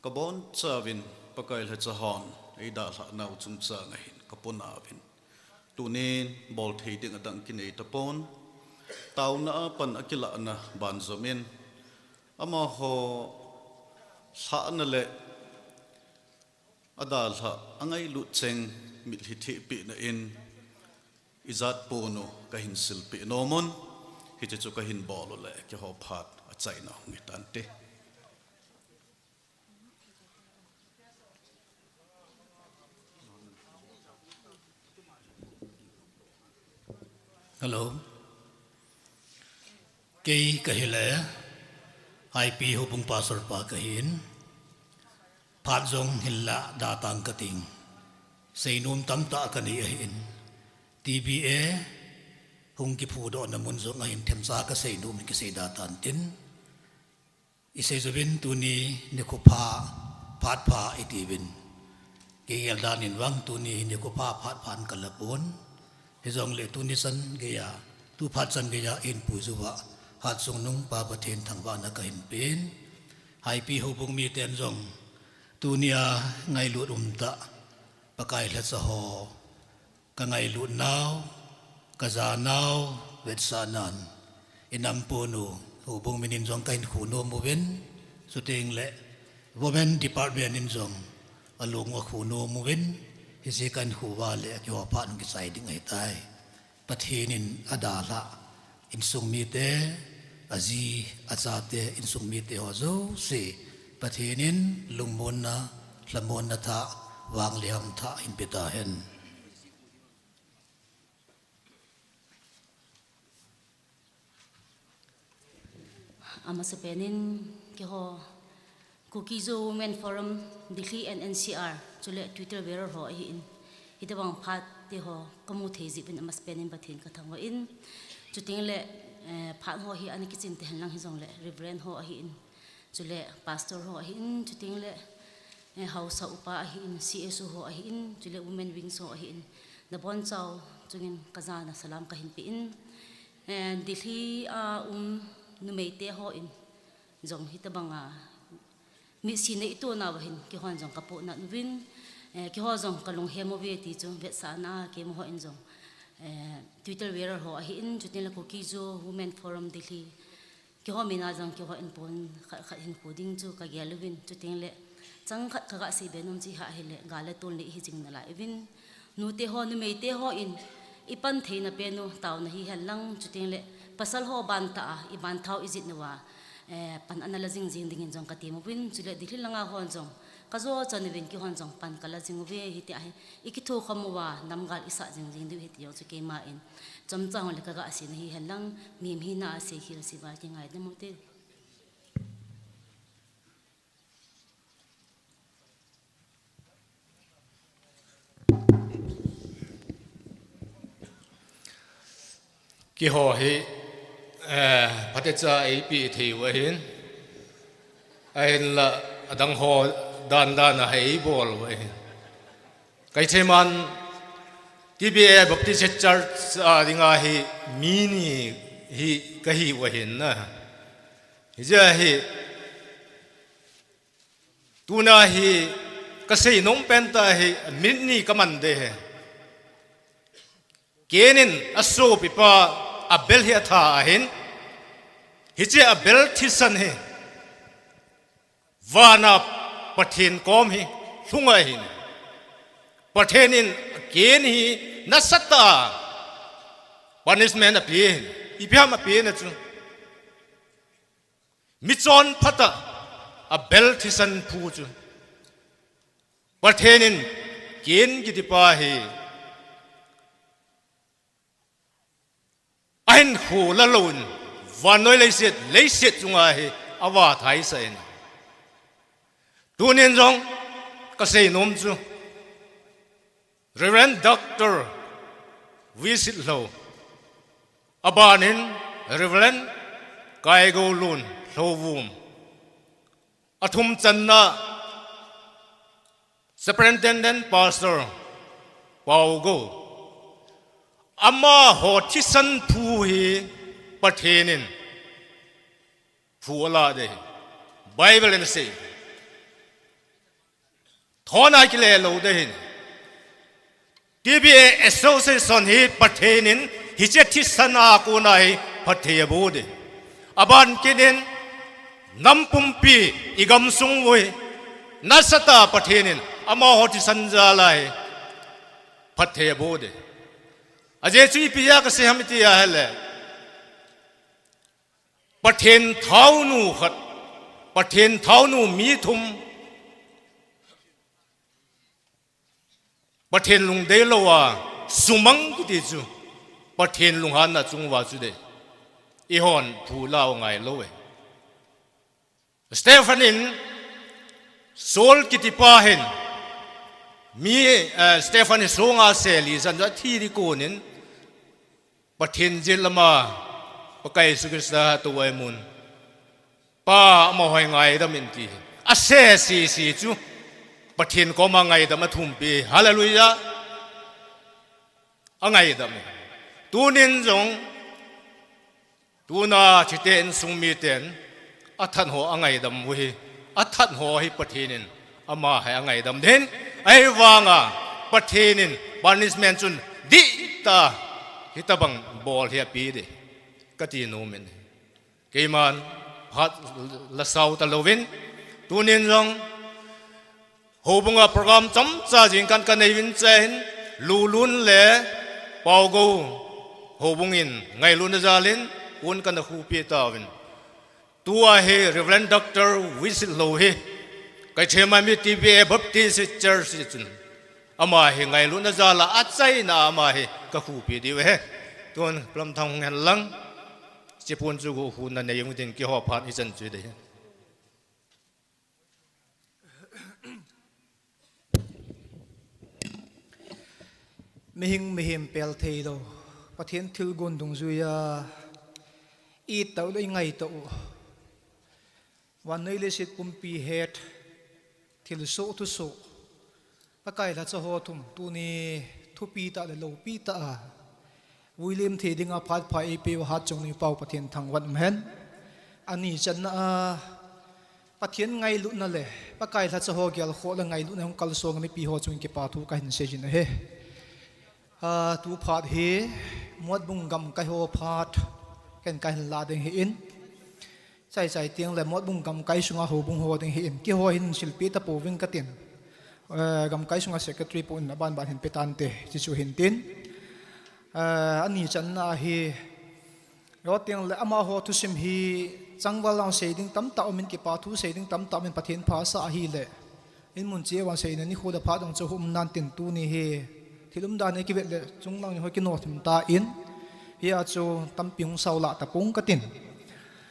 kabonchauvin Pakai lhacha hon eidalhah nau chungchanga hin kaponauvin, tunin bolthei ding adang kinei tapon, taona a pan akilahna banjomin, amaho lhahna le adalhah angailut cheng mitlhi thehpehna in ijat pon u kahin silpeh nomun, hiche chu kahin bol ule keiho phat achaina hung hitante. Hello. Kei kahile, I P houbung pastor pa kahin, phat jong hinlah datang kating, seinom tamtah kanei ahin, T B A, Hung kiphudohna mun jong ahin themcha kasei nom in kisei da tan tin. Isei jouvin tuni nikho pha, phat pha itiuvin. Kei gel dan in vang tuni nikho pha phat pha in kala pon. Hijongle tuni chan geiya, tu phat chan geiya eipui jouva, Hatchungnung Pa Pathen thangvahna kahin pen. Haipi houbung miten jong, tunia ngailut umtah, Pakai lhacha ho, ka ngailut nau, ka ja nau, vetsahnan, i nampon u, houbung min in jong kahin khu nom uvin, chuteng le Women Department in jong, alung u akhu nom uvin, hiche kahin khu uva le, keiho phat hung kichai ding ahitai. Pathen in adalhah, insung mite, aji, achate, insung mite ho jouse, Pathen in lungmonna, lhamonna thah, vang le ham thah hin pe tahen. Amasapen in keiho Kuki-Zo Women Forum Delhi and N C R chule Twitter bearer ho ahin, hitobang phat teho kamu thei jeh uvin amasapen in Pathen kathangvah in, chuteng le, eh, phat ho hi ana kichim tahen lang hijongle Reverend ho ahin, chule Pastor ho ahin, chuteng le, eh, Haosa upa ahin, C S O ho ahin, chule Women Wings ho ahin, nabonchau chungin kajana salam kahin pe in, eh, Delhi a um numeite hon jong hitobanga mitsi neitona uva hin keihon jong kapohnat uvin, eh, keiho jong kalunghem uve ti chu vetsahna keiho in jong, eh, Twitter bearer ho ahin, chuteng le Kuki-Zo Women Forum Delhi, keiho mina jong keiho in pon khat khat hin khu ding chu kagel uvin, chuteng le chang khat kaga seibe nom chu ahile, gal le tol nei hi jing nalai uvin, nute ho, numeite hon ipan theina pen u taona hihen lang, chuteng le pasal ho bantah a iban thao ijih nauva, eh, pan ana la jing jing dingin jong katem uvin, chule Delhi langa hon jong kajo chan uvin, keihon jong pan kala jing uve, hitia hi ikithokhom uva namgal isah jing jing diu ahi ti jong chu keima in chomcha hung le kaga seina hihen lang, mihem hina a seikhel seival kingaidam ute. Keiho hi, eh, phatecha eipeh thei u ahin, ahinla adang ho dan dan a eibol u ahin. Kaitheiman T B A Baptist Church a dinga hi mi ni hi kahiu ahin na. Hijeh a hi, tuna hi kasei nom pentah hi minute ni kaman ding ahi. Cain in asopipa Abel hi atha ahin, hiche Abel thisan hi vana Pathen kom hi lhung ahin, Pathen in Cain hi nasatah a punishment ape ahin. Ipi ham ape na chu, michonphatah Abel thisan phu chu Pathen in Cain kitipa hi ahinkho la louvin, vannoi leiset, leiset chunga hi avah thaisah in. Tunin jong kasei nom chu, Reverend Doctor V. Sitlhou, abanin Reverend Kaigoulun Lhouvum, athum channa Superintendent Pastor Paugou, amaho thisan phu hi Pathen in phu alah ding ahi. Bible in asei. Thona kile lou ding ahi. T B A Association hi Pathen in hiche thisan a kona hi phatthei aboh ding ahi. Aban kit in nam pumpi igamsung uva hi nasatah a Pathen in amaho thisan jal a hi phatthei aboh ding ahi. Ajeh chu ipi a kasei ham iti ahile, Pathen thaonu khat, Pathen thaonu mi thum, Pathen lungdei lou a sumang kiti chu, Pathen lunghanna chung uva chu dei. Eihon phu lah u ngai lou e. Stephen in Saul kitipa hin mi, eh, Stephen hi song a seli jan chu athi ding konin, Pathen jet lama Pakai Jesu Christa tou a imun. Pa, amaho hi ngaidam in ti. Ase sese chu Pathen koma ngaidam athumpi. Hallelujah. Angaidam e. Tunin jong, tuna chite insung miten athat ho angaidam u hi. Athat ho hi Pathen in ama hi angaidam ding. Ahivanga Pathen in punishment chun dihtah hitobang bol hi ape ding kati nom in. Keiman phat la sao talouvin, tunin jong houbunga program chomcha jingkah kanei uvin, chuleh Lulun le Paogou houbung in ngailutna jalin pon kana khupi tauvin. Tua hi Reverend Doctor Wisitlhou hi, Kaithemanbi T B A Baptist Church chun, ama hi ngailutna jal a achaina ama hi kakhupi diu ahi. Tun Lamthang hung hen lang, chipon chu go khu nanei uvin tin, keiho phat ichan chu dei. Mihing mihem pel theilou, Pathen thilgon dungjuia itoh lou, ingaitoh u, vannoi leiset pumpi het, thilsoh thusoh, Pakai lhacha ho thum tuni thupi tah le loupi tah a vuilim thei dinga phat pha eipeu Hatchungnung Pau Pathen thangvah in umhen. Ani channa a Pathen ngailutna le Pakai lhacha ho gelkhoh le ngailutna hung kalsong a mipi ho chunga kipa thu kahin seijin ahi. A, tu phat hi Motbung gamkai ho phat ken kahin la ding ahin. Chaichai teng le Motbung gamkai sunga houbung ho ding ahin. Keiho hin silpeh tapouving katin. Eh, gamkai sunga secretary pu in aban ban hin pe tante, chuchu hin tin. Eh, ani channa ahi. Lo teng le amaho thusim hi changval lang sei ding tamtah umin, kipa thu sei ding tamtah umin, Pathen pha asa ahile, in mun cheh a vang seina nikho le phat dong chu hung um nan tin, tuni hi thil umdan hi kivet le chunglang ho kino thim tan, hia chu tampi hung sao lah tapong katin.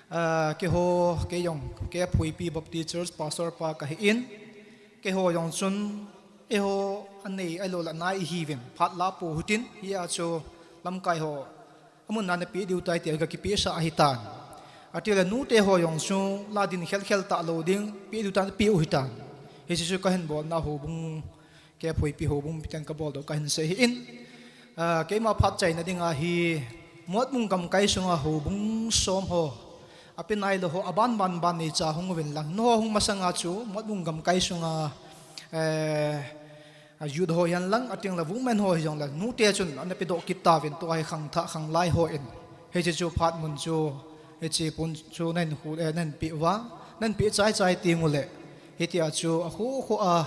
Ah, keiho, kei jong K F Huipi Baptist Church Pastor pa kahin, keiho jong chun eiho anei ahilouleh nai ihiuvin, phat la pou hitin, hia chu lamkai ho amun nan napeh diu tai tia kakipehsah ahitan. Atile nute ho jong chu la din khelkhel talou ding, peh diu tan peh u hitan. Hiche chu kahin bolna houbung, K F Huipi houbung miten kabol doh kahin sei ahin. Ah, keima phat chaina dinga hi Motbung gamkai sunga houbung som ho, ape nailou ho, aban ban ban neicha hung uvin lang. Nuho hung masanga chu Motbung gamkai sunga, eh, a youth ho hihen lang, ateng le women ho hijongle, nute chun ana pedoh kit tauvin, tua hi khangthah khanglai hon. Hiche chu phat mun chu, hiche pon chu nahin khu, eh, nahin peh uva, nahin peh chaichai teng uleh, hitia chu akhu khu a,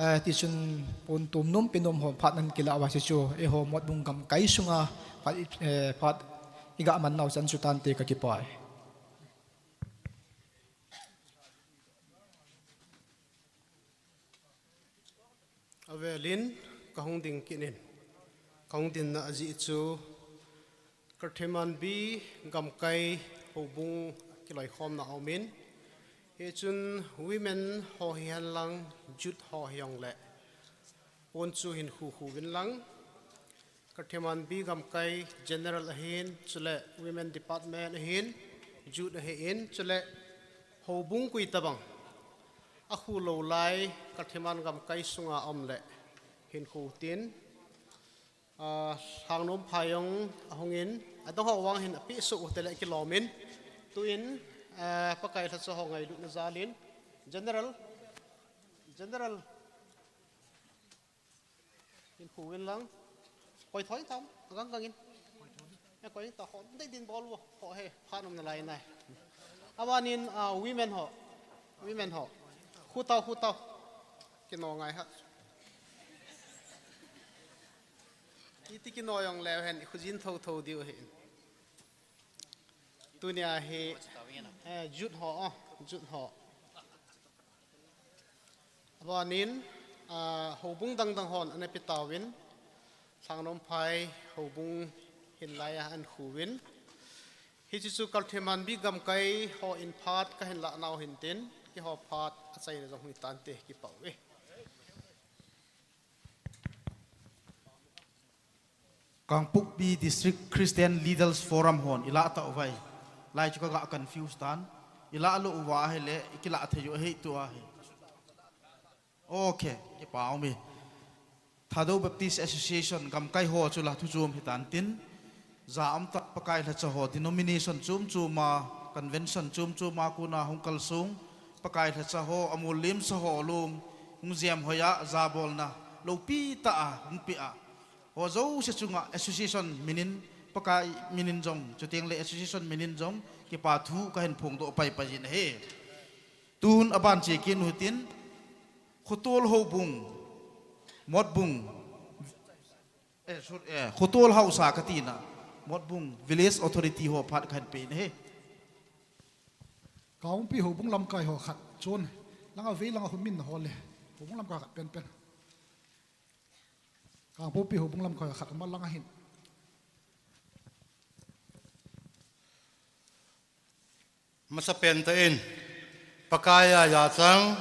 eh, tichun pon tum nom pe nom ho phat nahin kilah uva, hiche chu eiho Motbung gamkai sunga phat, eh, phat iga man nau chan chu tante, kakipah e. Avelin kahung ding kit in, kahung dinna ajeh chu Kaithemanbi gamkai houbung kiloikhomna aumin, hichun women ho hihen lang, youth ho hijongle pon chu hin khu khu uvin lang. Kaithemanbi gamkai general ahin, chule women department ahin, youth ahin, chule houbung koi tabang akhu lou lai Kaitheman gamkai sunga aum le hin khu tin, ah, Lhangnomphai jong ahungin, adang ho vang hin apeh soh u tile kilom in, tuin, ah, Pakai lhacha ho ngailutna jalin, general, general, hin khu uvin lang. Koi thoi tam, agang gang in. E koi ta, ho dei din bol vo, ho he, phat um nalai nai. Abanin, ah, women ho, women ho. Khu tao, khu tao. Kino ngai ha. Iti kino jongle hen, khu jin tho tho diu hin. Tunia hi, eh, youth ho, oh, youth ho. Abanin, ah, houbung dang dang hon ana pe tauvin, Lhangnomphai houbung hin laiya ahin khu uvin. Hiche chu Kaithemanbi gamkai hon phat kahin lah nau hin tin, keiho phat achaina jong hung hi tante, kipah uve. Kangpokpi District Christian Leaders Forum hon ilah tah uvem? Lai chu kaga confuse tan. Ilah lou uva ahile, ikilah thei u ahi tua hi. Okay, kipa um e. Thadou Baptist Association gamkai ho chu la thu chom hitan tin. Jaum tah Pakai lhacha ho denomination chom chom a, convention chom chom a kona hung kalsong Pakai lhacha ho, amol limsa ho lung, hung jem hoiya, jabolna loupi tah a hung peh a, ho jouse chunga association minin, Pakai minin jong, chuteng le association minin jong kipa thu kahin phongdoh paipai jin ahi. Tun aban che kit u hitin, Khotol Houbung, Motbung, eh, sur-, eh, Khotol Haosa katina, Motbung Village Authority ho phat kahin pe in ahi. Kangpokpi Houbung lamkai ho khat chun, langa vei langa hung min na ho le, Houbung lamkai khat penpen. Kangpokpi Houbung lamkai khat ama langa hin. Masapen tah in, Pakai a jachat,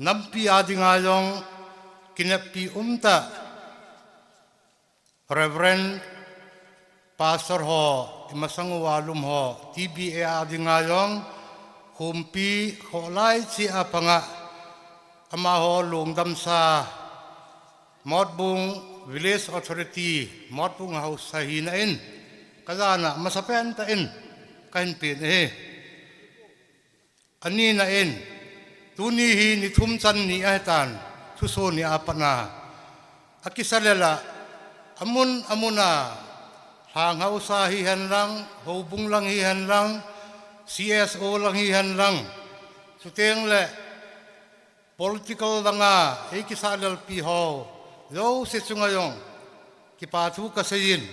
nampi a dinga jong kineppi umtah, Reverend Pastor ho, imasang uva lum ho, T B A a dinga jong, khompi kholai cheh a panga, amaho lungdamsa, Motbung Village Authority, Motbung Haosa hina in, kajana masapen tah in, kahin pen ahi. Anina in, tuni hi ni thum channi ahitan, thuso ni a pat a. Akisa lela, amun, amuna, Lhang Haosa hihen lang, Houbung lang hihen lang, C S O lang hihen lang. Chuteng le, political langa, eikisa lelpi ho, jouse chunga jong, kipa thu kasei in,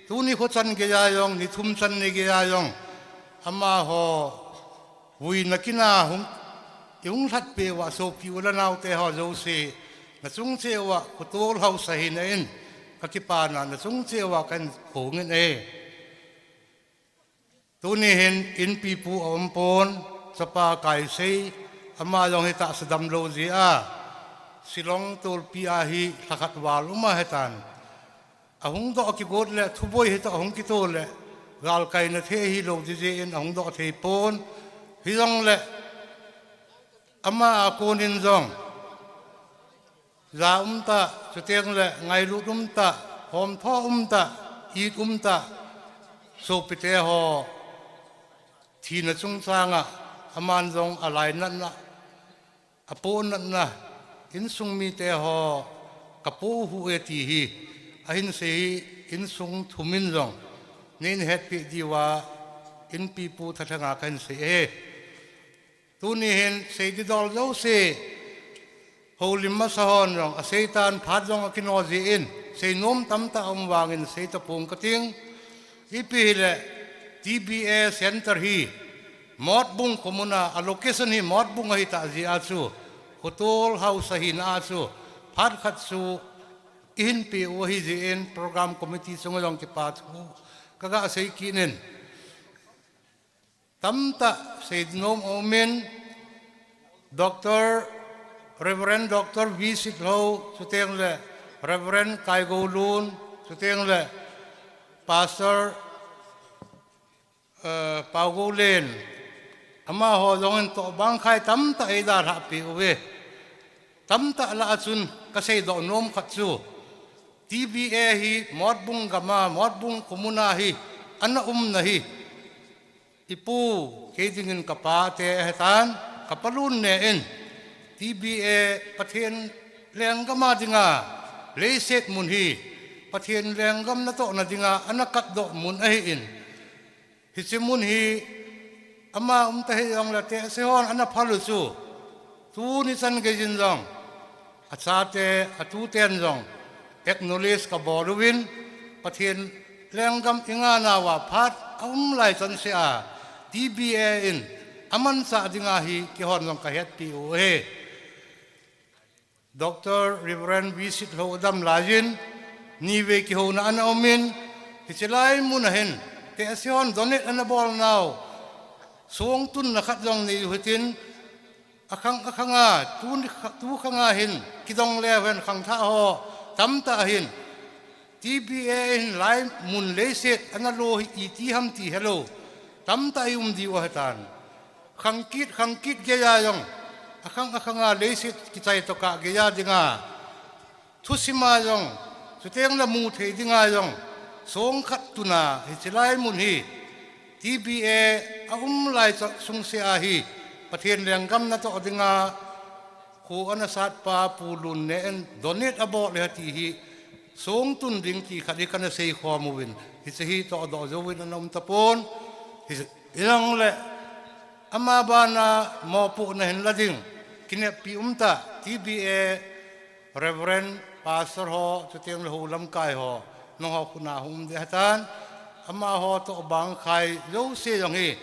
tuni kho chan geiya jong, ni thum channi geiya jong, amaho, vuina kina hung, ihung lhatpeh uva sopi u le naote ho jouse, nachung cheh uva, Khotol Haosa hina in, kakipana, nachung cheh uva kahin phong in ahi. Tuni hin inpipu aumpon, chapa kaisei, ama jong hi tahsa damlou jeh a, Shillong tolpi a hi lhakhat val um ahitan. Ahung doh kigot le, thuboi hitoh ahung kitoh le, galkaina thei hilou ding jeh in ahung doh thei pon, hijongle, ama a konin jong, ja umtah, chuteng le ngailut umtah, homtho umtah, it umtah, sopite ho, thina chungchanga, aman jong alainatna, apohnatna, insung mite ho, kapoh u ahi ti hi, ahin sei hi, insung thumin jong, neihin hetpeh diuva, inpipu thatlanga kahin sei ahi. Tuni hin seiding dol jouse, houlim masa hon jong aseitan phat jong akino jeh in, seinom tamtah aum vangin seita pong kating, ipi hile T B A Center hi, Motbung khomun a, a location hi Motbung ahitah jeh a chu, Khotol Haosa hina a chu, phat khat chu ihin peh u ahi jeh in, program committee chunga jong kipa thu kaga sei kit in. Tamtah seinom aumin, Doctor, Reverend Doctor V Sitlhou, chuteng le Reverend Kaigoulun, chuteng le Pastor, eh, Paugoulen, amaho jong in tohbang khai tamtah eidalhah peh uve. Tamtah lah a chun kaseidoh nom khat chu, T B A hi Motbung gam a, Motbung khomun a hi ana umna hi, ipu, kei dingin kapa te ahitan, kapa lun ne in, T B A Pathen lenggam a dinga, leiset mun hi, Pathen lenggam natohna dinga ana katdoh mun ahin, hiche mun hi, ama umta hijongle tehse hon ana phal u chu, tuni chan geiyin jong, achate, atuten jong, acknowledge kabol uvin, Pathen lenggam ingah nauva phat aum lai chonse a, T B A in amanchah dinga hi keihon jong kahetpeh u ahi. Doctor Reverend V Sitlhou adam laiyin, nivei kihouna ana umin, hiche lai mun a hin, tehse hon donate ana bol nau, songtunna khat jong nei u hitin, akhang, akhanga, tu, tu khanga hin, kidong leu hen khangthah ho, tamtah ahin, T B A in lai mun leiset ana lo hi iti ham ti helou. Tamtah i um diu ahitan. Khangkit, khangkit geiya jong. Akhang, akhanga leiset kichai tokah geiya dinga. Thusima jong. Chuteng le mu thei dinga jong. Songkhat tuna hiche lai mun hi. T B A a um lai chak sungse ahi. Pathen lenggam natoh dinga. Kho ana satpa Pu Lunne in donate abol le hati hi. Songtun ding ti khat hi kana seikhom uvin. Hiche hi todoh jouvin ana um tapon. Hiche, hijongle ama bana mopohna hin la ding. Kineppi umtah T B A Reverend Pastor ho, chuteng le ho lamkai ho. Nangho khut a hung um ding ahitan. Amaho toh bang khai jouse jong hi.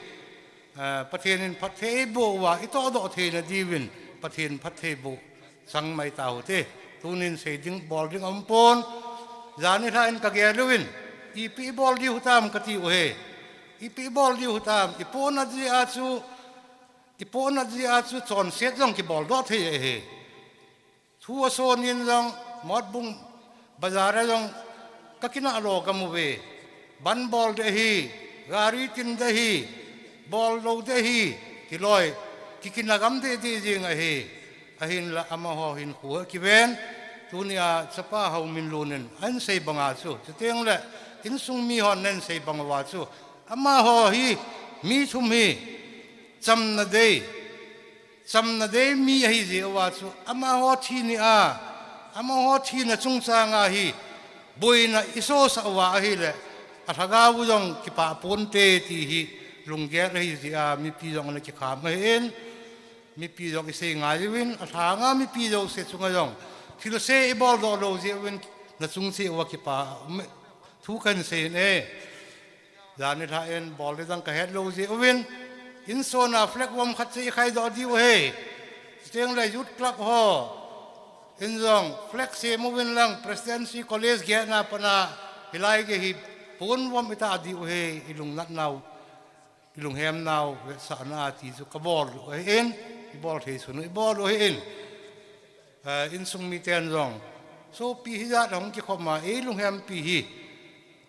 Eh, Pathen in phattheiboh uva, i todoh theina diuvin, Pathen phattheiboh chang mai tau hite. Tunin sei ding, bol ding aum pon. Jan nilhah in ka gel uvin, ipi i bol diu hitam kati uve. Ipi i bol diu hitam, i pona jeh a chu, i pona jeh a chu chonset jong kibol doh thei ahi. Thu asonin jong, Motbung bazar a jong, ka kinah lo ka mu uve. Ban bol ding ahi, gari tin ding ahi, bol lou ding ahi, ti loi, kikina gam ding ding jing ahi. Ahinla amaho hin khu kiven, tunia chapa Haominlun in, ahin sei banga chu, chuteng le, insung mi hon ahin sei bang uva chu, amaho hi, mi thum hi, chamna dei, Chamna dei mi ahi jeh uva chu, amaho thi nia, amaho thina chungchanga hi, boina i sosah uva ahile, a lhagao u jong kipah ponte ti hi, lunggel ahi jeh a, mipi jong ana kikham ahin, mipi jong i sei ngai uvin, a lhanga mipi jouse chunga jong, thilse i bol doh lou jeh uvin, na chung cheh uva kipah, um, thu kahin sei in e. Jan nilhah in bol ding dang ka het lou jeh uvin, insung a flag vom khat chu i khai doh diu ahi. Chuteng le Youth Club ho in jong flag sem uvin lang Presidency College gate na pat a hilai gei hi pon vom i tah diu ahi, i lungnat nau, i lunghem nau vetsahna a ti chu ka bol u ahin, i bol thei sun u i bol u ahin. Eh, insung miten jong sopi hijat a hung kikhom a, ei lunghempi hi,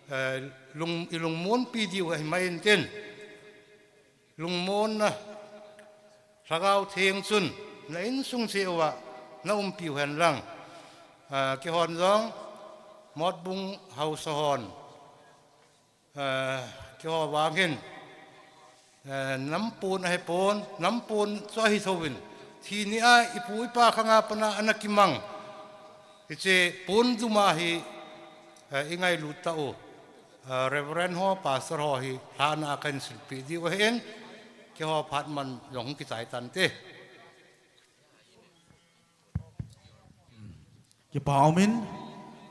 eh, lung, i lungmonpi diu ahi mai intin. Lungmonna Lhagao Theng chun na insung cheh uva na umpiu hen lang. Eh, keihon jong Motbung haosa hon. Eh, keiho vang hin, eh, nam pon ahi pon, nam pon chu ahi thouvin. Thi nia i pu i pa khanga pat a ana kimang. Hiche pon duma hi, eh, i ngailut tau. Eh, Reverend ho, Pastor ho hi, lhana a kahin silpeh diu ahin, keiho phat man jong kichai tante. Kipa umin,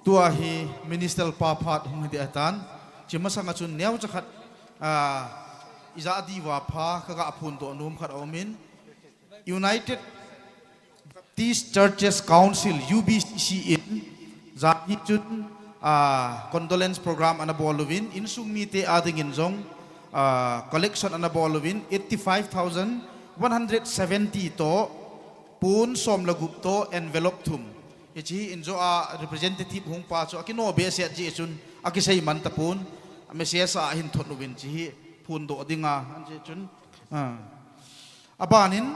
tua hi Minister pa phat hung hi ding ahitan, hiche masanga chun neocha khat, ah, i ja diuva pha ka ga phondoh nom khat aumin, United Baptist Churches Council, U B C C in, jan hi chun, ah, condolence program ana bol uvin, insung mite a dingin jong, ah, collection ana bol uvin, eighty-five thousand one hundred seventy toh, Pon som le gup toh envelope thum. Hiche hi injo a representative hung pa chu akino behseh jeh chun akisei man tapon, a message a ahin thot uvin hiche hi phondoh dinga, ajeh chun. Ah. Abanin,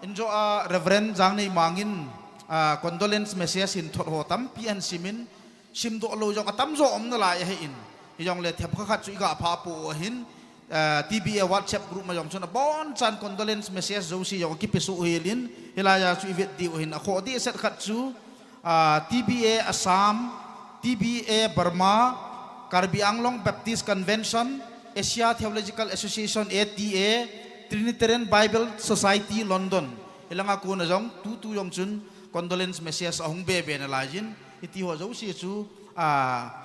injo a Reverend Jangneimang in, ah, condolence message hin thot ho tampi ahin simin, simdoh lou jong atamjo um nalai ahin. Hijongle themkhat khat chu i ga phah pou ahin, eh, T B A WhatsApp group ma jong chun abonchan condolence message jouse jong akipe soh helin, hilai a chu i vet diu ahin, akhoh dehset khat chu, ah, T B A Assam, T B A Burma, Karbi Anglong Baptist Convention, Asia Theological Association, A T A, Trinitarian Bible Society London. Hilanga kona jong tutu jong chun condolence message ahung bebe nalaiyin, hiti ho jouse chu, ah,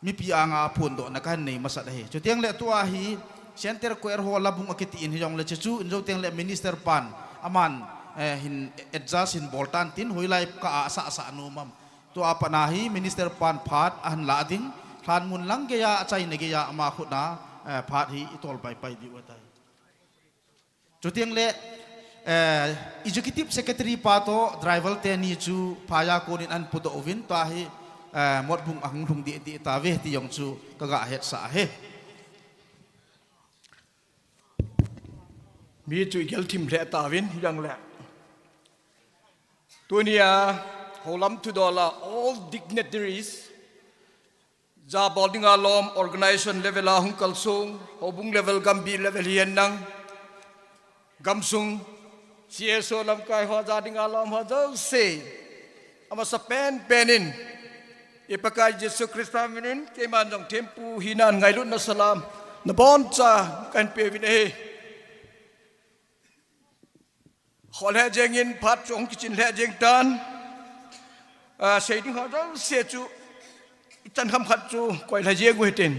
mipi anga phondohna kahin nei masat ahi. Chuteng le tua hi Center Choir ho labung akiti in hijongle hiche chu injo teng le Minister pan aman, eh, hin adjust hin bol tan tin hoilai kah a asah sah nom am. Tua pat a hi Minister pan phat ahin la ding, lhanmun lang geiya, achaina geiya ama khut a, eh, phat hi i tol paipai diu ahitai. Chuteng le, eh, Executive Secretary pa toh driver teni chu phaiya konin ahin pudoh uvin, tua hi eh, Motbung ahung lhung deh deh tauve ti jong chu kaga hetsah ahi. Mi chu igel thim lheh tauvin, hijongle tunia Houlam thudol a all dignitaries, jabol dinga lom, organization level a hung kalsong, houbung level, gamgi level hihen lang, gamsung, C S O lamkai ho, ja dinga lom ho jouse, amasa penpen in i Pakai Jesu Christa minin keiman jong thempu hinan ngailutna salam nabonchauvin kahin peuvin ahi. Kholheh jengin phat chu hung kichin lheh jeng tan. Ah, sei ding ho jouse chu ichan hamkhat chu koilha jeng u hitin.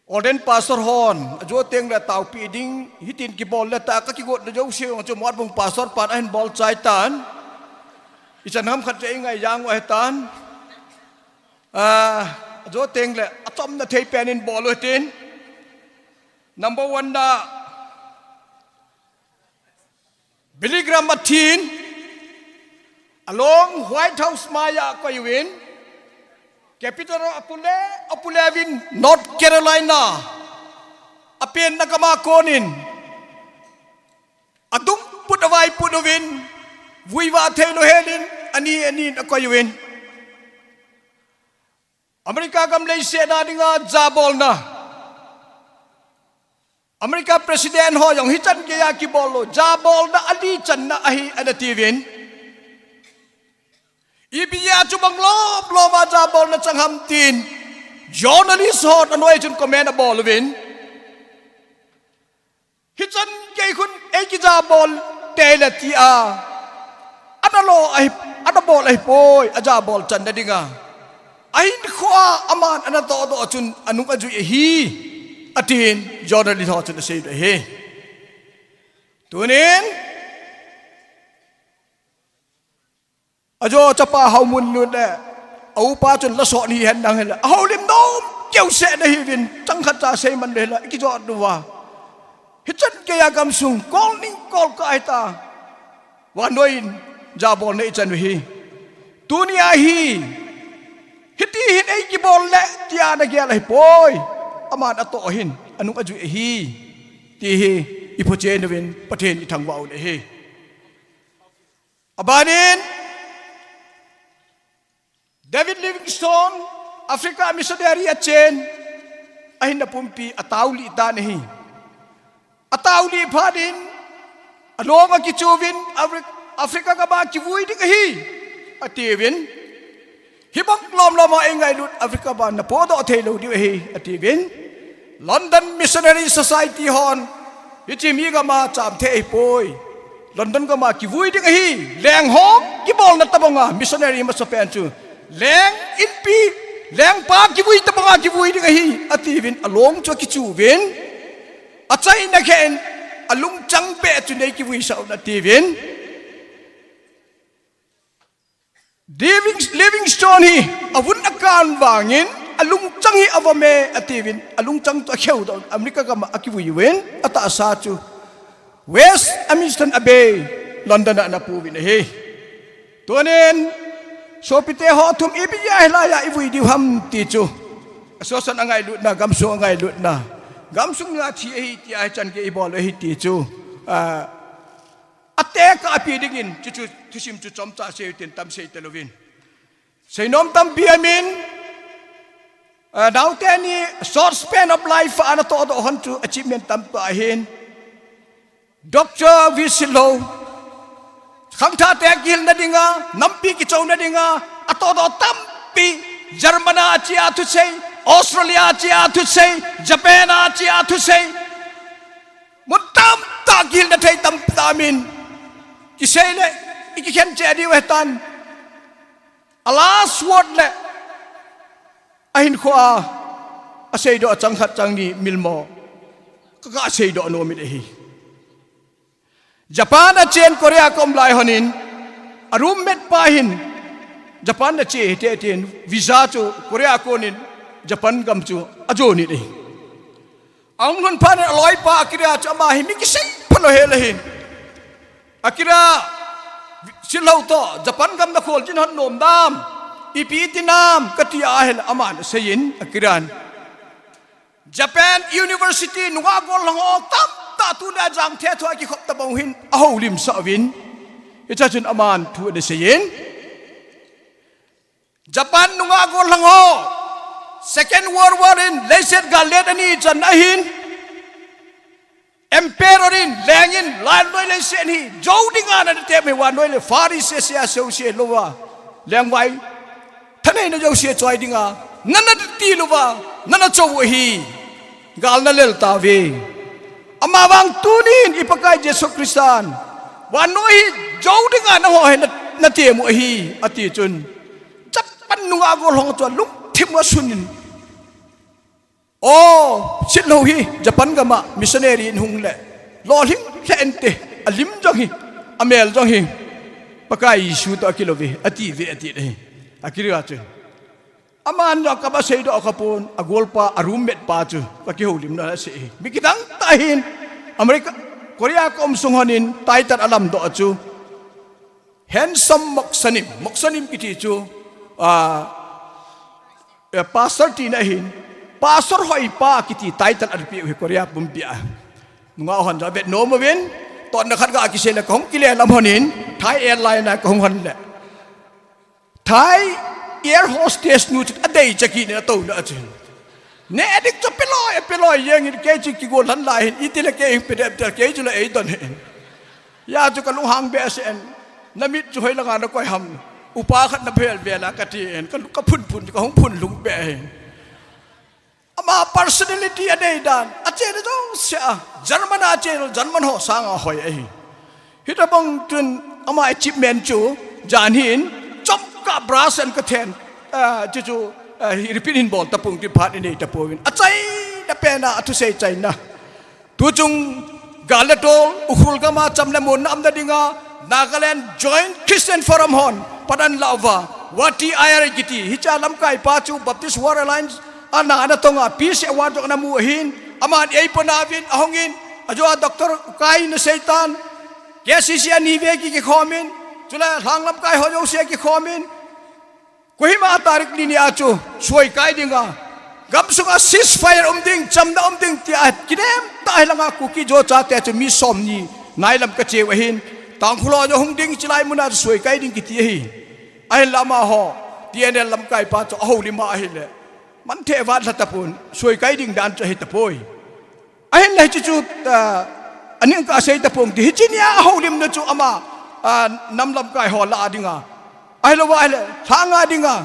Ordained pastor hon ajo tengle taopi ding hitin kibol le tah a kakigotna jouse jong chu Motbung pastor pan ahin bol chai tan. Ichan hamkhat chu eingai jeng u ahitan. Ah, ajo tengle achomna thei pen in bol u hitin. Number one na Billy Graham athin, along White House maiya akoiyuvin, Capitol a apule, apule uvin North Carolina, apenna gam a konin, adung put avai put uvin, vuiva theilou helin, ani ani in akoiyuvin. America gam leiset a dinga jabolna, America President ho jong hichan geiya kibol lou, jabolna ali channa ahi ana tiuvin. Ipi jeh a chubang lom lom a jabolna chang ham tin, journalist hon anoi chun comment abol uvin. Hichan gei khun eikijabol teile tia, ana lo ahi, ana bol ahipoi, ajabol channa dinga. Ahinkhoa aman ana tohdoh chun anung ajui ahi, atin journalist ho chun aseidoh ahi. Tunin, ajo chapa Haomunlut le aupa chun lasot hihen lang hile, ahoulim nom keuseh nahiuvin, changkhat cha seiman le hile, ikijot uva. Hichan geiya gamsung kolning kolkah ahita, vannoi in jabolna ichan u hi. Tunia hi, hiti hin eikibol le tia nagel ahipoi, aman atoh ahin, anung ajui ahi, ti hi iphotchen uvin Pathen ithangvah u ahi. Abanin, David Livingstone, Africa missionary achen, ahinna pumpi ataolih tan ahi. Ataolih phat in, along akichuvin, Afri-, Africa gam a kivui ding ahi, atiuvin. Hibang lom lom a eingailut Africa gam a napodoh theilou diu ahi, atiuvin. London Missionary Society hon, hiche mi gam a chamthei ahipoi, London gam a kivui ding ahi, leng ho kibolna tobanga missionary masapen chu, leng inpi, lengpa kivui tobanga kivui ding ahi, atiuvin, along chu akichuvin, achaina khen, alungchang beh chu neikivuisah un atiuvin. Living-, Livingstone hi avun akan vangin, alungchang hi avom e, atiuvin, alungchang chu akheudoh, America gam a akivui uvin, atahsa chu Westminster Abbey, London a ana puuvin ahi. Tunin, sopite ho thum ipi jeh a hilai a ivui diu ham ti chu, asosan angailutna, gamsung angailutna, gamsung a thi ahi tia hichan gei ibol u ahi ti chu, ah, atekah a ipi dingin, chuchu thusim chu chomcha sei u tin tam sei talouvin. Seinom tampi aumin, ah, naote ni short span of life a ana tohdoh hon chu achievement tamtah ahin. Doctor V. Sitlhou, khangthahte kihilna dinga, nampi kichouna dinga, atohdoh tampi, German a achea thusei, Australia a achea thusei, Japan a achea thusei. Mun tamtah kihilna thei tamtah aumin, kisei le, ikikhen cheh diu ahitan. A last word le, ahinkhoa, aseidoh a chang khat chang ni milmo, kaga seidoh nom in ahi. Japan a chen Korea a kaum lai honin, a roommate pa hin, Japan a che hite tin, visa chu Korea a konin, Japan gam chu ajon in ahi. Ahung lhun phat in aloipa Akira chu ama hi mi kisei phalou hel ahin. Akira, Sitlhou toh, Japan gam nakhol jin hon nom nam. ipi iti nam kati ahile aman aseiyin akiran. Japan University nungah gollhang ho tamtah tuni a jangthe thu a kikhop tabang hin ahoulimsah uvin. Hichea chun aman thu ana seiyin. Japan nungah gollhang ho Second World War in leiset gal let ani chan ahin. Emperor in, leng in, vannoi leiset hi jou dinga nana tem uva, vannoi le Far East Asia sese louva, lengvai thaneina jouse choi dinga nana til uva, nana chou u ahi. Gal nalel tauve. Amavang tunin i Pakai Jesu Christan vannoi hi jou dinga nangho hi na, natem u ahi, ati chun Japan nungah gollhang chu alungthim asunin, O, sitlou hi Japan gama missionary in hung le lolhing lheh inte, alim jong hi, amel jong hi Pakai Jesu toh akilou ve, ati ve, ati le hi. Akilou a chun aman jong kaba seidoh kha pon, agolpa, a roommate pa chu kakihoulimna asei hi. Mi kidang tah hin America, Korea ka um sung honin title alamdoh chu Handsome Moksanim, Moksanim kiti chu, ah, eh, pastor tina ahin, pastor hoipa kiti title ana peh u hi Korea pumpia. Nungah hon jong avet nom uvin, totna khat ga kisei le kahung kile lam honin, Thai Airline a kahung hon le, Thai air hostess nu chu adei chakit in atouna a chun, ne adik chu peloi, peloi jengin, kei chu kigol lhan lai hin, itile kei hin pedep tel, kei chu le eidon hin. Hia chu kalunghang behseh in, namit chu hoilanga nakoi ham, upa khat navel vel a kati in, ka, kaphun phun, kahung phun lhung beh hin. Ama personality adei dan, achena jouse a, German a ache, German ho sanga hoi ahi. Hitobang chun ama achievement chu, jan hin, chomkhat brush in kathen, ah, chu chu, ah, hi repeat hin bol tapong ti phat inei tapouvin. Achaina pen a, athusei chaina. Tuchung gal le tol, Ukhrul gama cham le monna umna dinga, Nagaland Joint Christian Forum hon pan ana la uva, Wati Iyer kiti, hichea lamkai pa chu Baptist World Alliance a na ana tonga, Peace Award jong ana mu ahin, aman eipona uvin, ahungin, ajoa Doctor Ukai in aseitan, K C C a ni vei ki, kikhomin, chule lhang lamkai ho jouse kikhomin, Kohima tarik li ni a chu suoi kai dinga, gamsunga ceasefire um ding, chamna um ding tia kinem tah hilanga Kuki Zo chate chu mi somni nailam kacheu ahin, Tangkhul ho jong hung ding, chilai muna chu suoi kai ding kiti ahi. Ahinla amaho, T N L lamkai pa chu ahoulim a ahile, man thei vat lha tapon, suoi kai ding dan chu ahi tapoi. Ahinla hiche chu, ah, aning kasei tapong ti, hiche nia ahoulimna chu ama, ah, nam lamkai ho lah a dinga, ahilouva ahile lhanga dinga,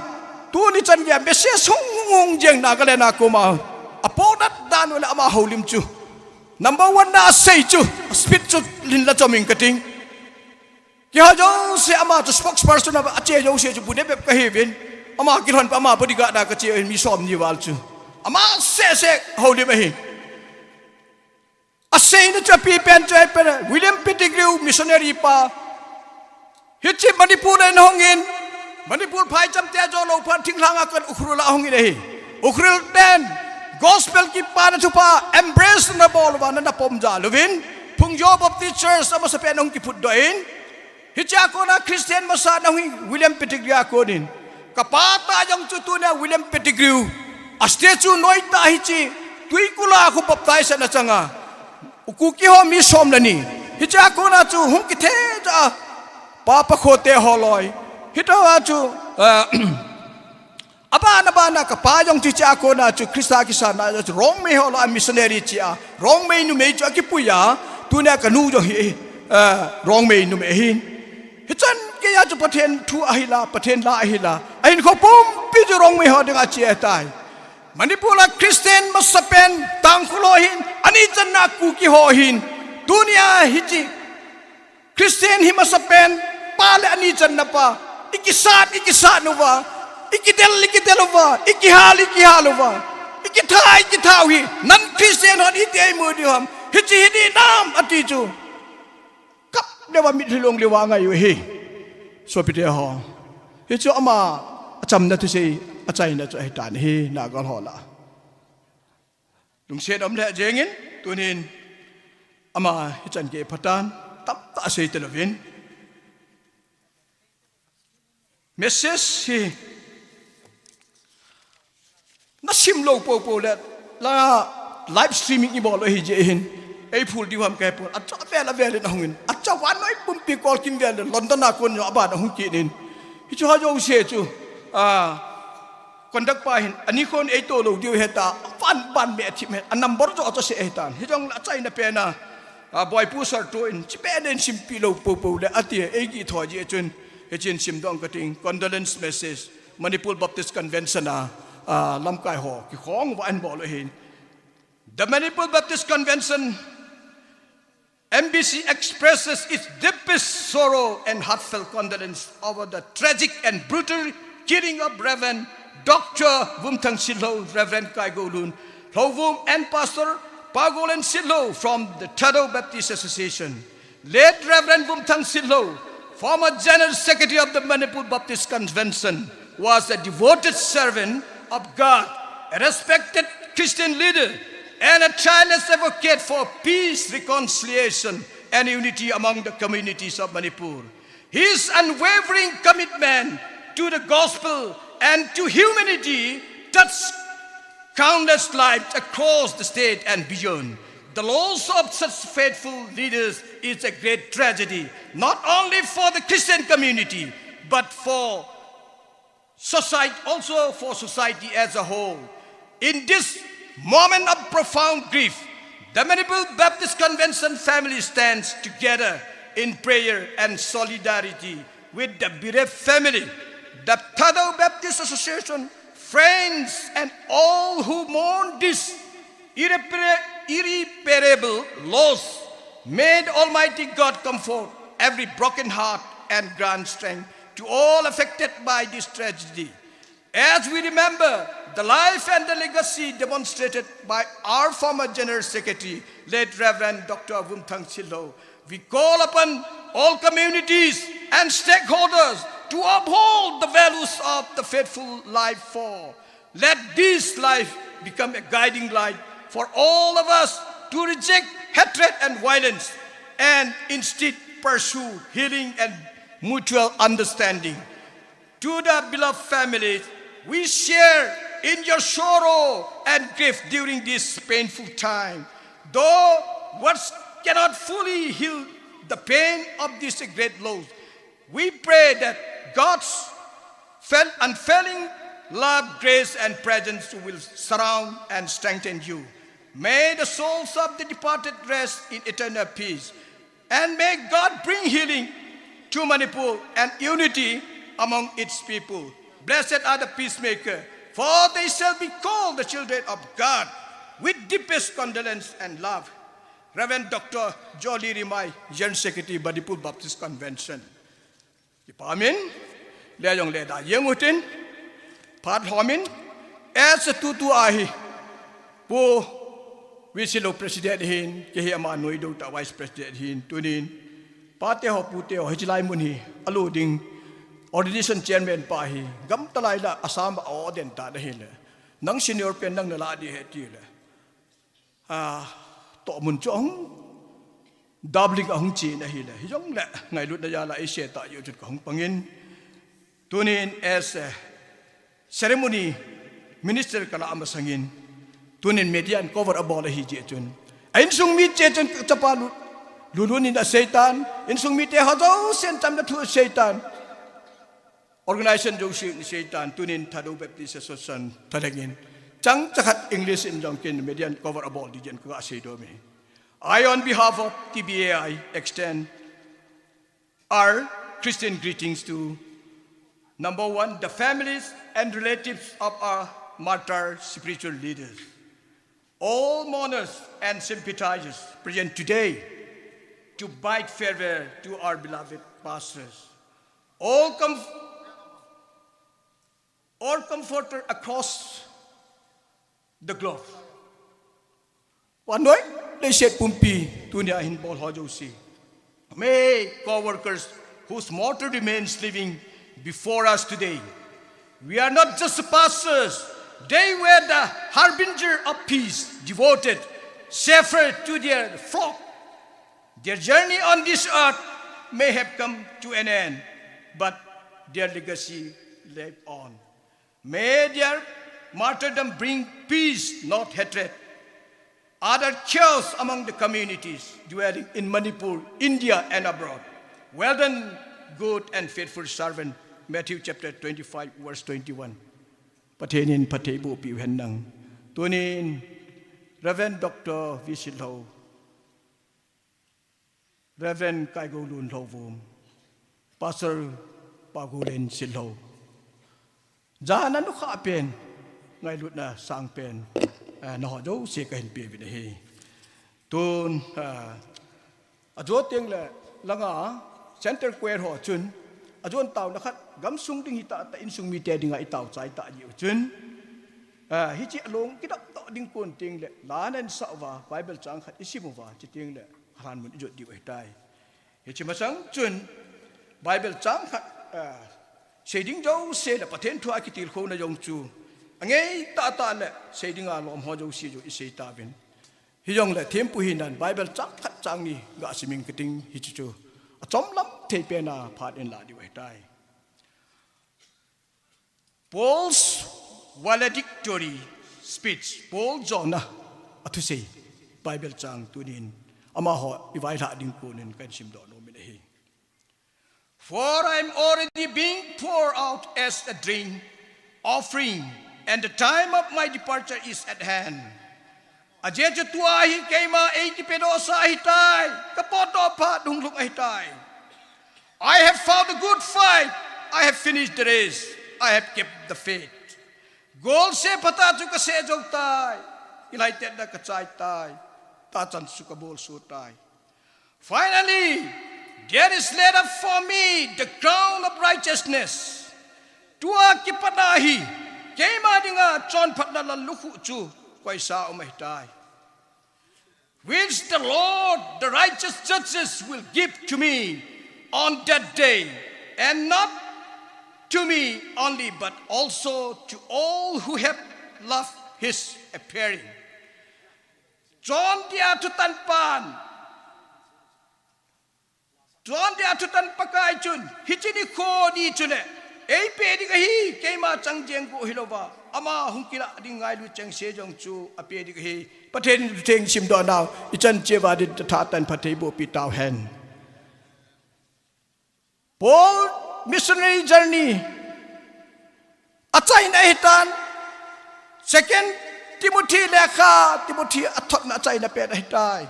tuni chan geiya message hung hung hung jeng Nagaland a koma, apohnat dan u le ama houlim chu, number one na asei chu, speech chu lhinla chom ing kating. Keiho jouse ama chu spokesperson a ache jouse chu bu ne bep kahiuvin. Ama kilhon pa ama bodyguard a kache ahin, mi somni val chu. Ama seh seh houlim ahi. Aseina chu apipen chu ahipen, William Pettigrew missionary pa. Hiche Manipur a ahungin, Manipur phaicham te ajo lou phat thinglhang a kon Ukhrul a ahungin ahi. Ukhrul ten gospel kipana thupha embrace nabol uva, nana pom jal uvin, Phungjor Baptist Church amasapen ahung kiphutdoh in, hichea kona Christian masa ana hung hi William Pettigrew a konin. Kapa tah jong chu tunia William Pettigrew a statue noitah hiche Tuikul a khu baptize ana changa. U Kuki ho mi som le ni. Hichea kona chu hung kithejah a, Papa Khote holoi. Hitoh a chu, ah, Abana bana kapa jong chu hichea kona chu Christa kisanna chu Rongmei ho lah a missionary chea, Rongmei numei chu akipui a, tunia kanu jong hi, eh, Rongmei numei ahin. Hichan geiya chu Pathen thu ahila, Pathen la ahila, ahinkho pumpi chu Rongmei ho dinga che ahitai. Manipur a Christian masapen Tangkhul ho ahin, ani channa Kuki ho ahin. Tunia hiche Christian hi masapen, pa le ani channa pa, ikisat, ikisat uva, ikidel, ikidel uva, ikihal, ikihal uva, ikitha, ikitha u hi, non Christian hon iti eimu diu ham, hiche hi di nam ati chu. Kap leuva mitlhi long leuva angai u ahi. Sopite ho. Hichu ama achamna thusei, achaina chu ahitan ahi, Naga ho lah a. Lungset um lheh jengin, tunin ama hichan gei phatan, tamtah asei talouvin. Message hi Na sim lou poupou le, la live streaming i bol u ahi jeh hin. Ei phul diu ham kahe pon. Acha vel a vel in ahung in. Acha vannoi pumpi kolkim vel le London a kon jong aban ahung kit in. Hichu ha jouse chu. A, conduct pa hin. Ani kon ei to lou diu ahi ta. Van, van me thim he. A number jo acha se ahi tan. Hijong le achaina pen a. A, boipu sir tu in. Chi pen in simpi lou poupou le. Ati ei kithou jeh chun. Hichin sim dong kating. Condolence message. Manipur Baptist Convention a, a, lamkai ho, kikhong uva ahin bol u ahin. The Manipur Baptist Convention, M B C, expresses its deepest sorrow and heartfelt condolence over the tragic and brutal killing of Reverend Doctor Vumthang Sitlhou, Reverend Kaigoulun Lhouvum, and Pastor Pagolen Sitlhou from the Thadou Baptist Association. Late Reverend Vumthang Sitlhou, former General Secretary of the Manipur Baptist Convention, was a devoted servant of God, a respected Christian leader, and a tireless advocate for peace, reconciliation, and unity among the communities of Manipur. His unwavering commitment to the gospel and to humanity touched countless lives across the state and beyond. The loss of such faithful leaders is a great tragedy, not only for the Christian community, but for society, also for society as a whole. In this moment of profound grief, the Manipur Baptist Convention family stands together in prayer and solidarity with the bereaved family. The Thadou Baptist Association, friends, and all who mourn this irrepara-, irreparable loss. May the Almighty God comfort every broken heart and grant strength to all affected by this tragedy. As we remember the life and the legacy demonstrated by our former General Secretary, late Reverend Doctor Vumthang Sitlhou, we call upon all communities and stakeholders to uphold the values of the faithful life for. Let this life become a guiding light for all of us to reject hatred and violence and instead pursue healing and mutual understanding. To the beloved families, we share in your sorrow and grief during this painful time. Though words cannot fully heal the pain of this great loss, we pray that God's fel-, unfailing love, grace, and presence will surround and strengthen you. May the souls of the departed rest in eternal peace. And may God bring healing to Manipur and unity among its people. Blessed are the peacemaker, for they shall be called the children of God. With deepest condolence and love, Reverend Doctor Jolly Rimai, General Secretary, Manipur Baptist Convention. Kipa min, le jong le da jeng utin, phat lhom in, as a tutu ahi, Pu V C Lou President hin, kei hi ama noi dou ta Vice President hin, tunin, pate ho, pute ho, hichi lai mun hi, alu ding, ordination chairman pa hi, gam talai la, Assam a o den ta na hi le, nang senior pen nang na la di he ti le. A, tohmun chu ahung, doubling ahung chi na hi le. Hi jong le, ngailutna jal a i se ta jeh chun ka hung pangin. Tunin as a ceremony minister ka la masangin. Tunin media in cover a bol ahi jeh chun. A insung mi che chun ka chapa lu, lulun in a seitan. Insung mite ho jousen chamna thu a seitan. Organization jouse ni seitan, tunin Thadou Baptist Association thalheng in. Chang chakhat English in jong kin media in cover a bol di jeh in ka sei dom e. I, on behalf of T B A I, extend our Christian greetings to, number one, the families and relatives of our martyr spiritual leaders. All mourners and sympathizers present today to bid farewell to our beloved pastors. All, comf-, all comforter across the globe. Vannoi leiset pumpi tunia hin bol ho jouse. May co-workers whose mortal remains living before us today. We are not just pastors. They were the harbinger of peace, devoted shepherd to their flock. Their journey on this earth may have come to an end, but their legacy live on. May their martyrdom bring peace, not hatred. Other chaos among the communities dwelling in Manipur, India, and abroad. Well done, good and faithful servant. Matthew chapter twenty-five, verse twenty-one. Pathen in phatthei boh piu hen lang. Tunin Reverend Doctor V. Sitlhou, Reverend Kaigolun Lhouvum, Pastor Pagolen Sitlhou, jana nukha pen, ngailutna sang pen, eh, naho jouse kahin pe uvin ahi. Tun, eh, ajo teng le langa Center Choir ho chun, ajon taona khat gamsung ding hita ta insung mite dinga itao chai ta jiu chun, eh, hiche along kidap to ding kon teng le la nan sa uva, Bible chang khat isim uva, chuteng le halan mun ijot diu ahitai. Hiche masang chun Bible chang khat, ah, sei ding jouse le Pathen thu a kitilkhouna jong chu angei tahtah le sei dinga lom ho jouse jong isei tauvin. Hijongle thempu hinan Bible chang khat chang ni gasimin kating hichu chu achomlam thei pena phat in la diu ahitai. Paul's valedictory speech, Paul jona athusei Bible chang tunin amaho ivailhah ding konin kahin simdoh nomin ahi. For I am already being poured out as a drink offering, and the time of my departure is at hand. Ajeh chu tua hi keima eikipedoh sa ahitai, kapotdoh phat hunglhung ahitai. I have fought a good fight, I have finished the race, I have kept the faith. Golseh phatah chu kaseh jou tai, kilhaitetna kachai tai, tahsan chu kabolso tai. Finally, there is laid up for me the crown of righteousness. Tua kipatna hi, keima dinga chonphatna lallukhuh chu koisa um ahitai. Which the Lord, the righteous judges, will give to me on that day, and not to me only, but also to all who have loved his appearing. Chondia thutan pan, Chondia thutan Pakai chun, hiche nikho ni chule eipe ding ahi, keima chang jeng go hilouva, ama hung kilah ding ngailu chengse jong chu ape ding ahi. Pathen in theng simdoh nau ichan cheh uva din tahsan phatthei boh pi tauhen. Paul missionary journey achaina ahitan, Second Timothy lekha, Timothy athotna achaina pen ahitai.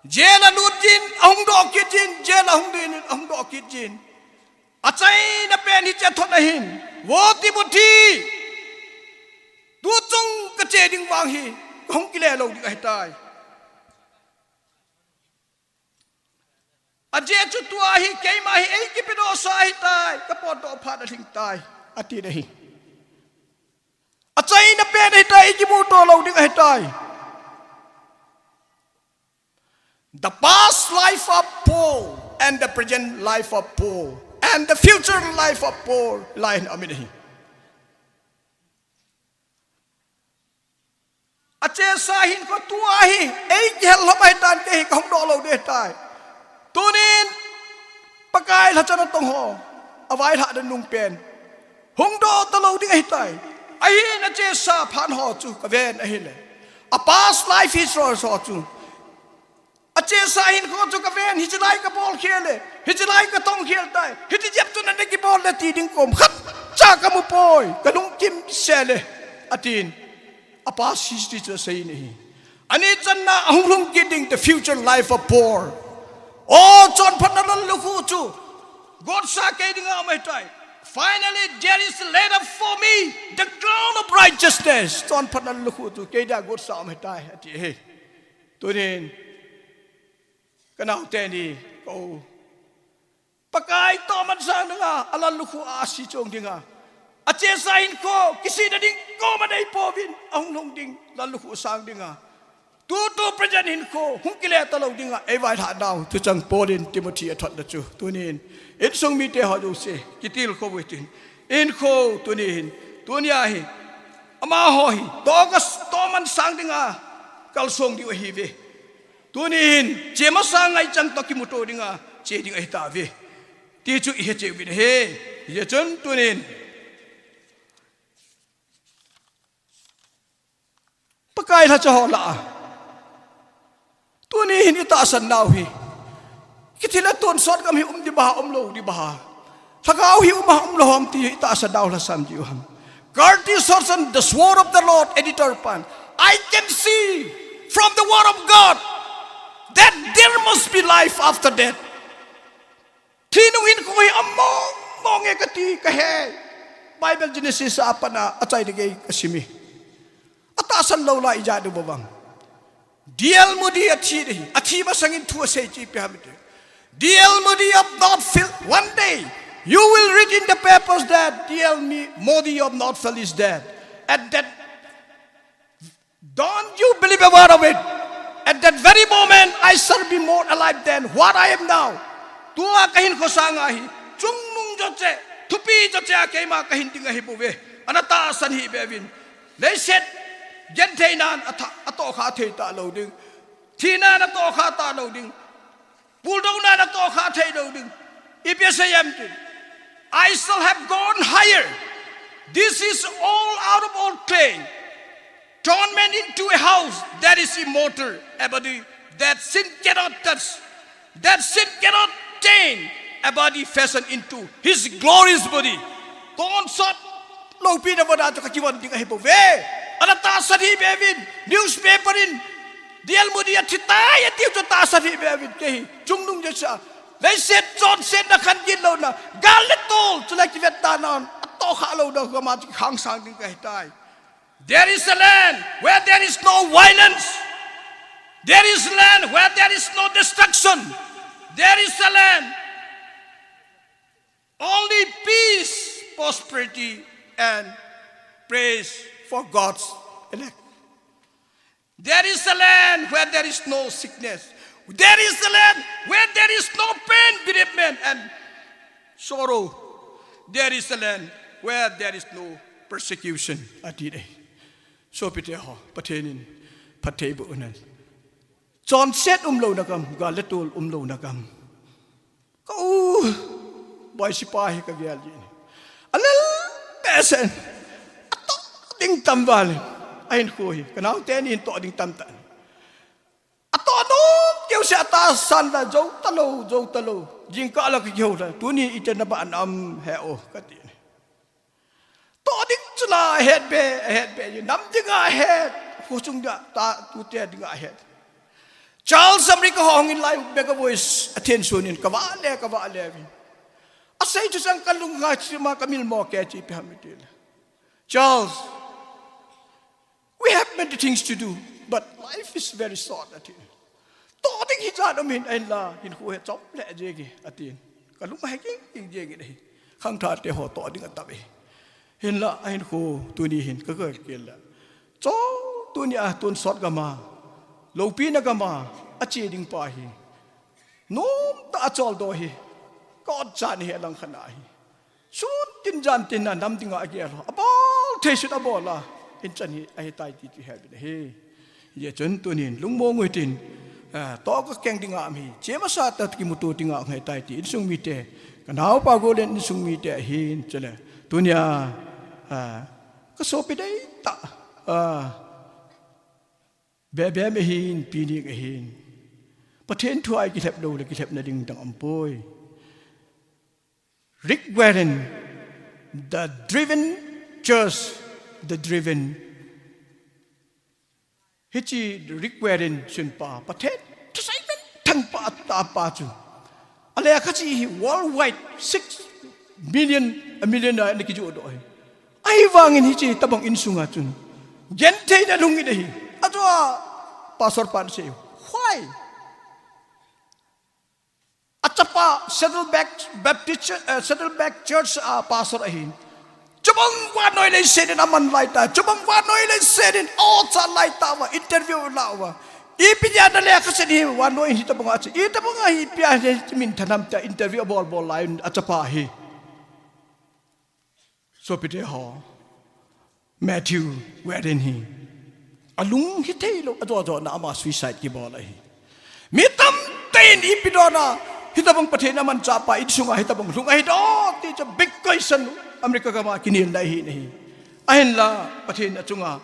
Jail alut jin, ahung doh kit jin, jail ahung din, ahung doh kit jin. Achaina pen hiche athot ahin. Vo Timothy, tuchung kache ding vang hi kahung kile lou ding ahitai. Ajeh chu tua hi keima hi eikipedoh sa ahitai, kapotdoh phat alhing tai, ati ahi. Achaina pen ahitai, eikimuto lou ding ahitai. The past life of Paul and the present life of Paul and the future life of Paul, lai hin amin ahi. Achesa hinkho tua hi eikihel lhom ahitan, kei hi kahung doh lou ding ahitai. Tunin Pakai lhacha natong ho availhah dan nung pen hung doh talou ding ahitai. Ahin achesa phat ho chu kaven ahile, a past life history ho chu Achesa hinkho chu kaven, hiche lai kabol khel e, hiche lai katong khel tai, hiche jep chu nana kibol le ti ding kom khatcha kamu poi, kalungkim sel e, atin. A past history chu asei in ahi. Ani channa ahung lhung kit ding, the future life of Paul. O, chonphatna lallukhuh chu gotsa kei dinga um ahitai. Finally, there is laid up for me the crown of righteousness. Chonphatna lallukhuh chu kei dia gotsa um ahitai, ati ahi. Tunin, kanao teni, kou. Pakai toh man sang dinga, alallukhuh a asi chong dinga. Achesa hinkho, kisihna ding koima neipouvin, ahung lhung ding, lallukhuh sang dinga. Tutu present hinkho, hung kile talou dinga, eivailhah nau, tuchang Paul in Timothy athotna chu. Tunin, insung mite ho jouse, kitilkhou uvin tin. Hinkho, tunin, tunia hi, amaho hi, toh kas, toh man sang dinga, kalsong diu ahiuve. Tunin, che masang ngaichan toh kimuto dinga, che ding ahitauve. Ti chu ihe cheh uvin ahi, hijeh chun tunin. Pakai lhacha ho lah a. Tuni hin i tahsan nau hi. Kithi le tonsot gam hi um ding bang ham, um lou ding bang ham. Lhagao hi um ham, um lou ham ti hi i tahsan nau lhasam diu ham. Curtis Hudson, The Sword of the Lord, editor pan. I can see from the word of God that there must be life after death. Thi nung hinkho hi um mong mong e kati kahe. Bible Genesis a pat a achai ding e kasim e. Atahsan lou lai ijat diu vang. D L Moody athi ding ahi. Athi masangin thu asei chu ipi ham itile, D L Moody of Northfield, one day you will read in the papers that D L Moody of Northfield is dead. And that, don't you believe a word of it. At that very moment, I shall be more alive than what I am now. Tua kahinkho sanga hi, chungnung jouse, thupi jouse a keima kahin ding ahi bouve. Ana tahsan hih beuvin. Leiset gentheinan atha-, atohkha thei talou ding. Thina'n atohkha talou ding. Puldouna natoh kha thei lou ding. Ipi asei em itile, I shall have gone higher. This is all out of all clay. Torment into a house that is immortal, a body that sin cannot touch, that sin cannot taint, a body fashioned into his glorious body. Tonsot loupina vana chu kakivon ding ahi bouve. Ana tahsan hih beuvin, newspaper in, D L Moody athi tai atiu chu tahsan hih beuvin, kei hi chungnung jouse a. Leiset chonsetna, khan gitlouna, gal le tol, chule kivetdana, atohkha louna gam a chu kikhang sang ding kahi tai. There is a land where there is no violence. There is a land where there is no destruction. There is a land only peace, prosperity, and praise for God's elect. There is a land where there is no sickness. There is a land where there is no pain, bereavement, and sorrow. There is a land where there is no persecution. Ati ding. Sopite ho, Pathen in phatthei boh un. Chonset umlouna gam, gal le tol umlouna gam. Ka u, Boisipa hi kagel jin. Alel behseh in. Atoh ding tam val in. Ahinkho hi. Kanaote ni in toh ding tam tan. Atoh nom keu se, atahsan la jou talou, jou talou. Jingkah la kakihou la. Tuni ite nabah nam he o kati. Toh ding chu la ahet be, ahet be, nam dinga ahet, kho chung dinga, ta, tute dinga ahet. Charles America ho hungin lai, Mega Voice athensun in kavale, kavale vin. Asei chu sang kalung ngai chu ma kamil mo kei chu ipi ham itile, Charles, we have many things to do, but life is very short, ati. Toh ding hijat um in, ahinla hinkho hi chom le jenge, atin. Kalung ahe ging ging jenge ahi. Khangthah te ho toh ding atah e. Hinla ahinkho tuni hin kaga kila. Cho tuni a tonsot gam a, loupina gam a, ache ding pa hi. Nomtah a choldo hi. Ka otchan hi alang khat ahi. Sun tin jan tin a nam dinga agel ho. Abol thei sun abol a. Hinchan hi ahitai ti chu hebin ahi. Hijeh chun tunin lungmong u hitin, ah, toh kakeng dinga um hi. Chemasa tah kimuto dinga um ahitai ti insung mite. Kanaopa Golen insung mite ahin chule. Tunia, ah, kasopi deitah, ah, Bebe me hin, pini ka hin. Pathen thu a kilhep lou le kilhepna ding dang umpoi. Rick Warren, The Driven Church, The Driven. Hiche Rick Warren sunpa, Pathen thusei minthang pa, atahpa chu. Alekha chu hi worldwide six million, a million a ana kijoh doh hi. Ahivangin hiche tobang insunga chun gentheina lhung in ahi. Ajo a pastor pan asei. Why? Achapa Saddleback Baptist Church, eh, Saddleback Church a pastor ahin. Chubang vannoi leiset in aman laitah. Chubang vannoi leiset in aocha laitah uva, interview la uva. Ipi dia nalekha set hi vannoi hitobang a chu. Itobang a hi ipi a hi min thanam ta interview abol bol lai in achapa hi. Sopite ho, Matthew Warren hi alung hithei lou, ajo jo na ama suicide kibol ahi. Mi tamtah in ipi dona, hitobang Pathen amanchahpa insunga hitobang lhung ahi doh ti chu big question America gam a kinelna ahi nahi. Ahinla Pathen achunga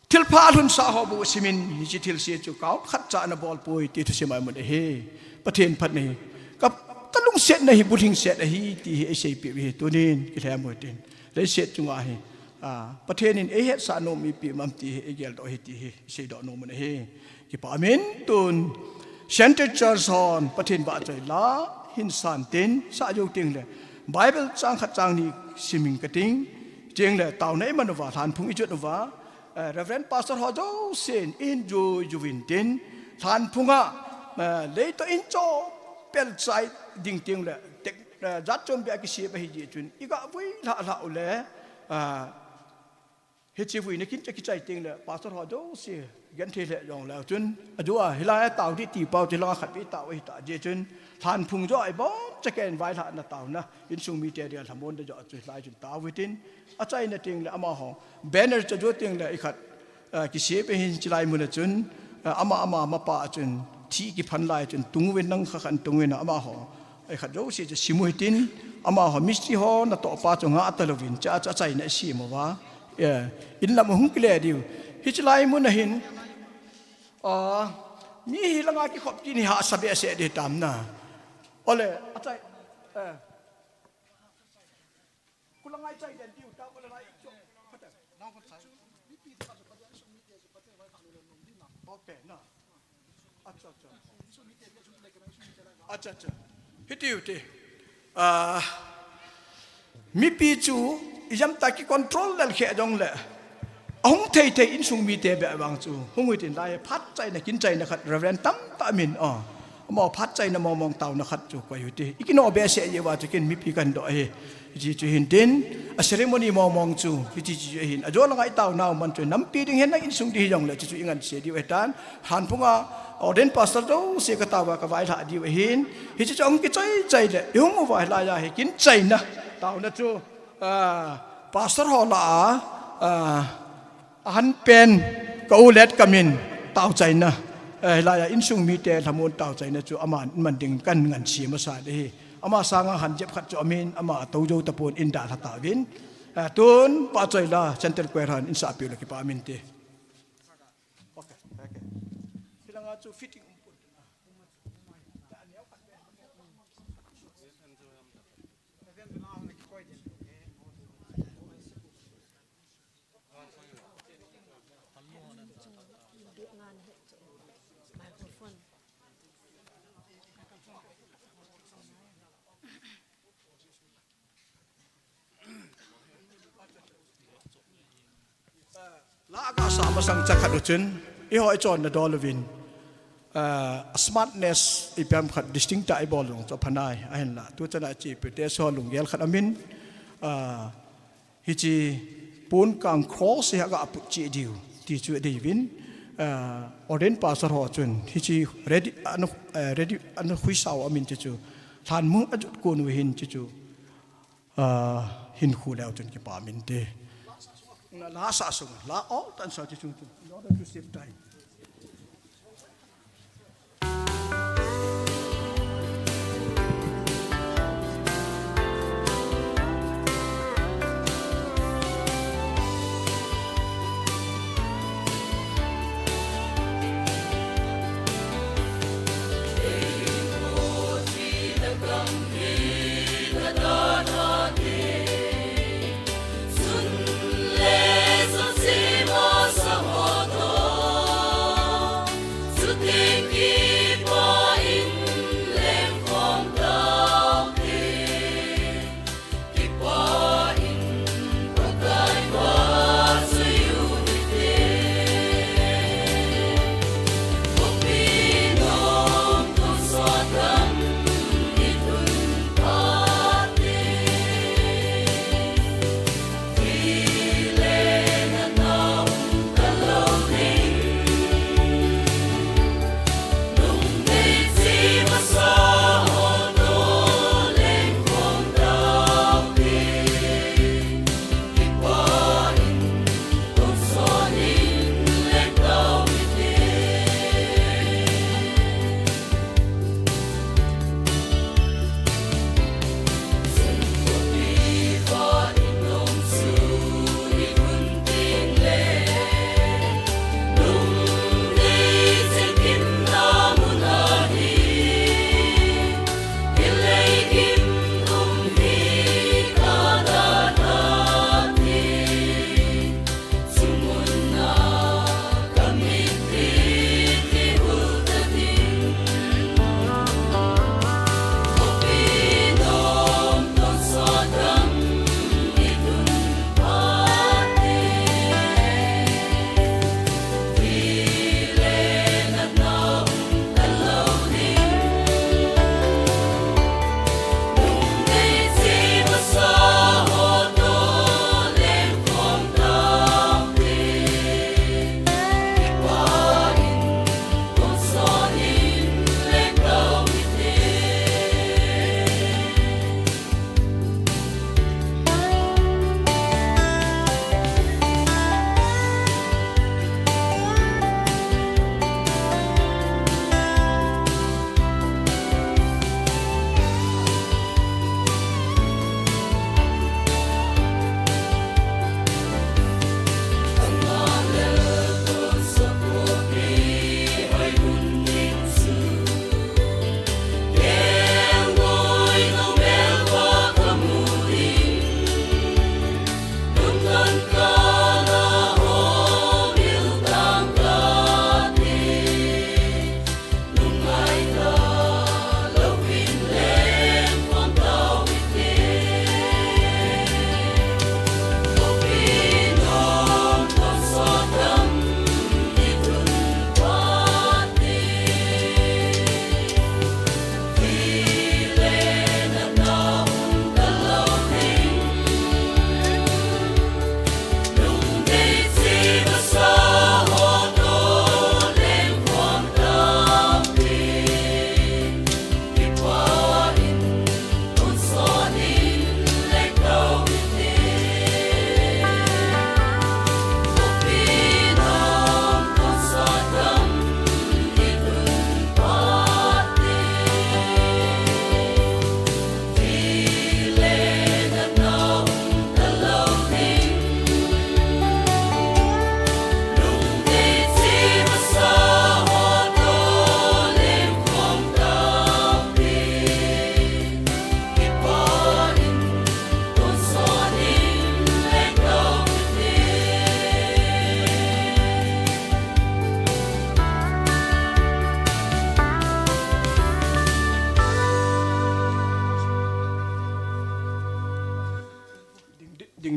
Thilpha lhunsah ho bou simin hiche thilse chu kau khat cha ana bol poi ti thusim a imu ahi. Pathen phatna hi ka, ka lungsetna hi bulhingset ahi ti hi eiseipeh u ahi. Tunin kilhem u hitin, leiset chunga hi, a, Pathen in eihetsah nom ipi um am ti hi eigeldoh u ahi ti hi iseidoh nom u ahi. Kipa umin tun Central Church hon Pathen vahchoi la hin san tin, sah jou teng le Bible chang khat chang ni sim ing kating, teng le taona iman uva, lhanphung ijot uva, eh, Reverend Pastor ho jousen ihin jui jui uvin tin, lhanphung a, eh, lei toh in cho pel chai ding teng le, tek, eh, jat chom beh a kisem ahi jeh chun, iga vui lhah lhah u le, eh, hiche vuina kin cha kichai teng le, Pastor ho jouse genthei lheh jong leu chun, ajou a, hilai a tao ding ti pau, hilai a khat vei tao ahi ta jeh chun, lhanphung joh a ibon cha ken vailhahna taona, insung mite dia lhamonna joh chu hilai chun tao u hitin, achaina teng le amaho, banner cha jo teng le ikhat, eh, kisem ahin chilai mun a chun, eh, ama ama mapa a chun, thi kiphan lai chun, tung uvin nang kha khan tung uvin amaho, ikhat jouse chu sim u hitin, amaho mistri ho natoh pa chu ngah talouvin, cha, cha, achaina isem uva. Eh, in lam hung kile diu. Hiche lai mun a hin, ah, mi hi langa kikhop kit hi hahsa behseh ding tam na. Ole, achai, eh. Kula ngai chai den diu, ta kula ngai cho. Open na. Acha, acha. Acha, acha. Hiti, hiti. Ah, mipi chu ijemtia kicontrol lel khe jong le, ahung thei thei insung mite beh vang chu hung u hitin, lai phat chaina, kin chaina khat Reverend tamtah min, ah, amaho phat chaina mong mong taona khat chu koi u hite. Ikinoh behseh jeh uva chu kin mipi kahin doh ahi. Hiche chu hin tin, a ceremony mong mong chu, hiche chu hin. Ajo langa itaonau man chu, nampi ding hen lang insung ding hijong le, chu chu ingansei diu ahitan. Lhanphung a, ordained pastor jouse katao uva, kavailhah diu ahin. Hiche chu ahung kichai chai le, ihung uva hilai a hi kin chaina taona chu, ah, pastor ho lah a, ah, ahan pen, ka u le ka min, tao chaina. Eh, hilai a insung mite lhamon tao chaina chu aman, aman ding kahin ngansei masa ding ahi. Ama sanga hanjep khat chu amin, ama tou jou tapon in dalha tauvin. Eh, tun, vahchoi la, Central Choir hon in sahpeh u le kipa umin te. Okay, okay. Hilanga chu fitting um pon. La aga sa masang cha khat u chun, eiho ichonna dol uvin, ah, smartness ipi ham khat distinct a ibol jong chu apha nai, ahinla, tu chana ichepi te so lunggel khat amin, ah, hiche pon kang cross hi aga put cheh diu, ti chu adei uvin, ah, ordained pastor ho chun, hiche ready, ana, eh, ready, ana khuisah u amin chu chu, lhanphung ajot kon u hin chu chu, ah, hin khu leu chun kipa umin te. Na la sa sung, la all tan sa chu chung chun, in order to save time.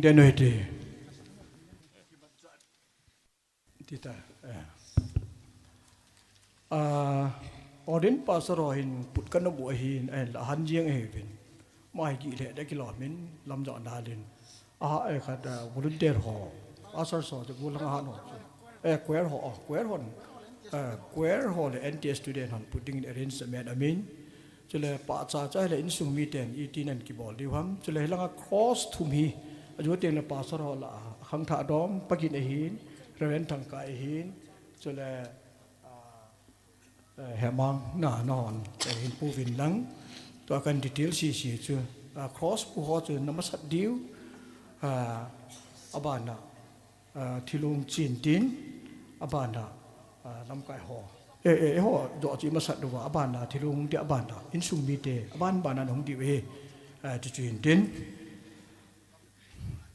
Deno hiti. Tita. Eh. Ah, ordain pastor ho hin put kana mu ahin, ahin la han jeng ahi vin. Mai ki le da kilo min lam jo na lin. Ah, eh, khat, ah, volunteer ho. Pastor so, je bu lang han ho. Eh, choir ho, oh, choir hon. Eh, choir ho le N T S student hon put ding in arrangement amin. Chule pahcha cha le insung miten iti nan kibol diu ham. Chule hilanga cross thum hi. Ajo teng le pastor ho la a khangthah dom pagin ahin. Reverend Thangkai ahin. Chule, ah, eh, Hemang na, na hon, eh, hin puvin lang. Tua kan detail sisi chu. Ah, cross pu ho chu na masat diu. Ah, abana. Ah, thilung chin tin, abana, ah, lamkai ho. Eh, eh, eh, ho, jo chi masat duva, abana, thilung ti abana, insung mite, aban bana nung diu eh, ah, ti chin tin.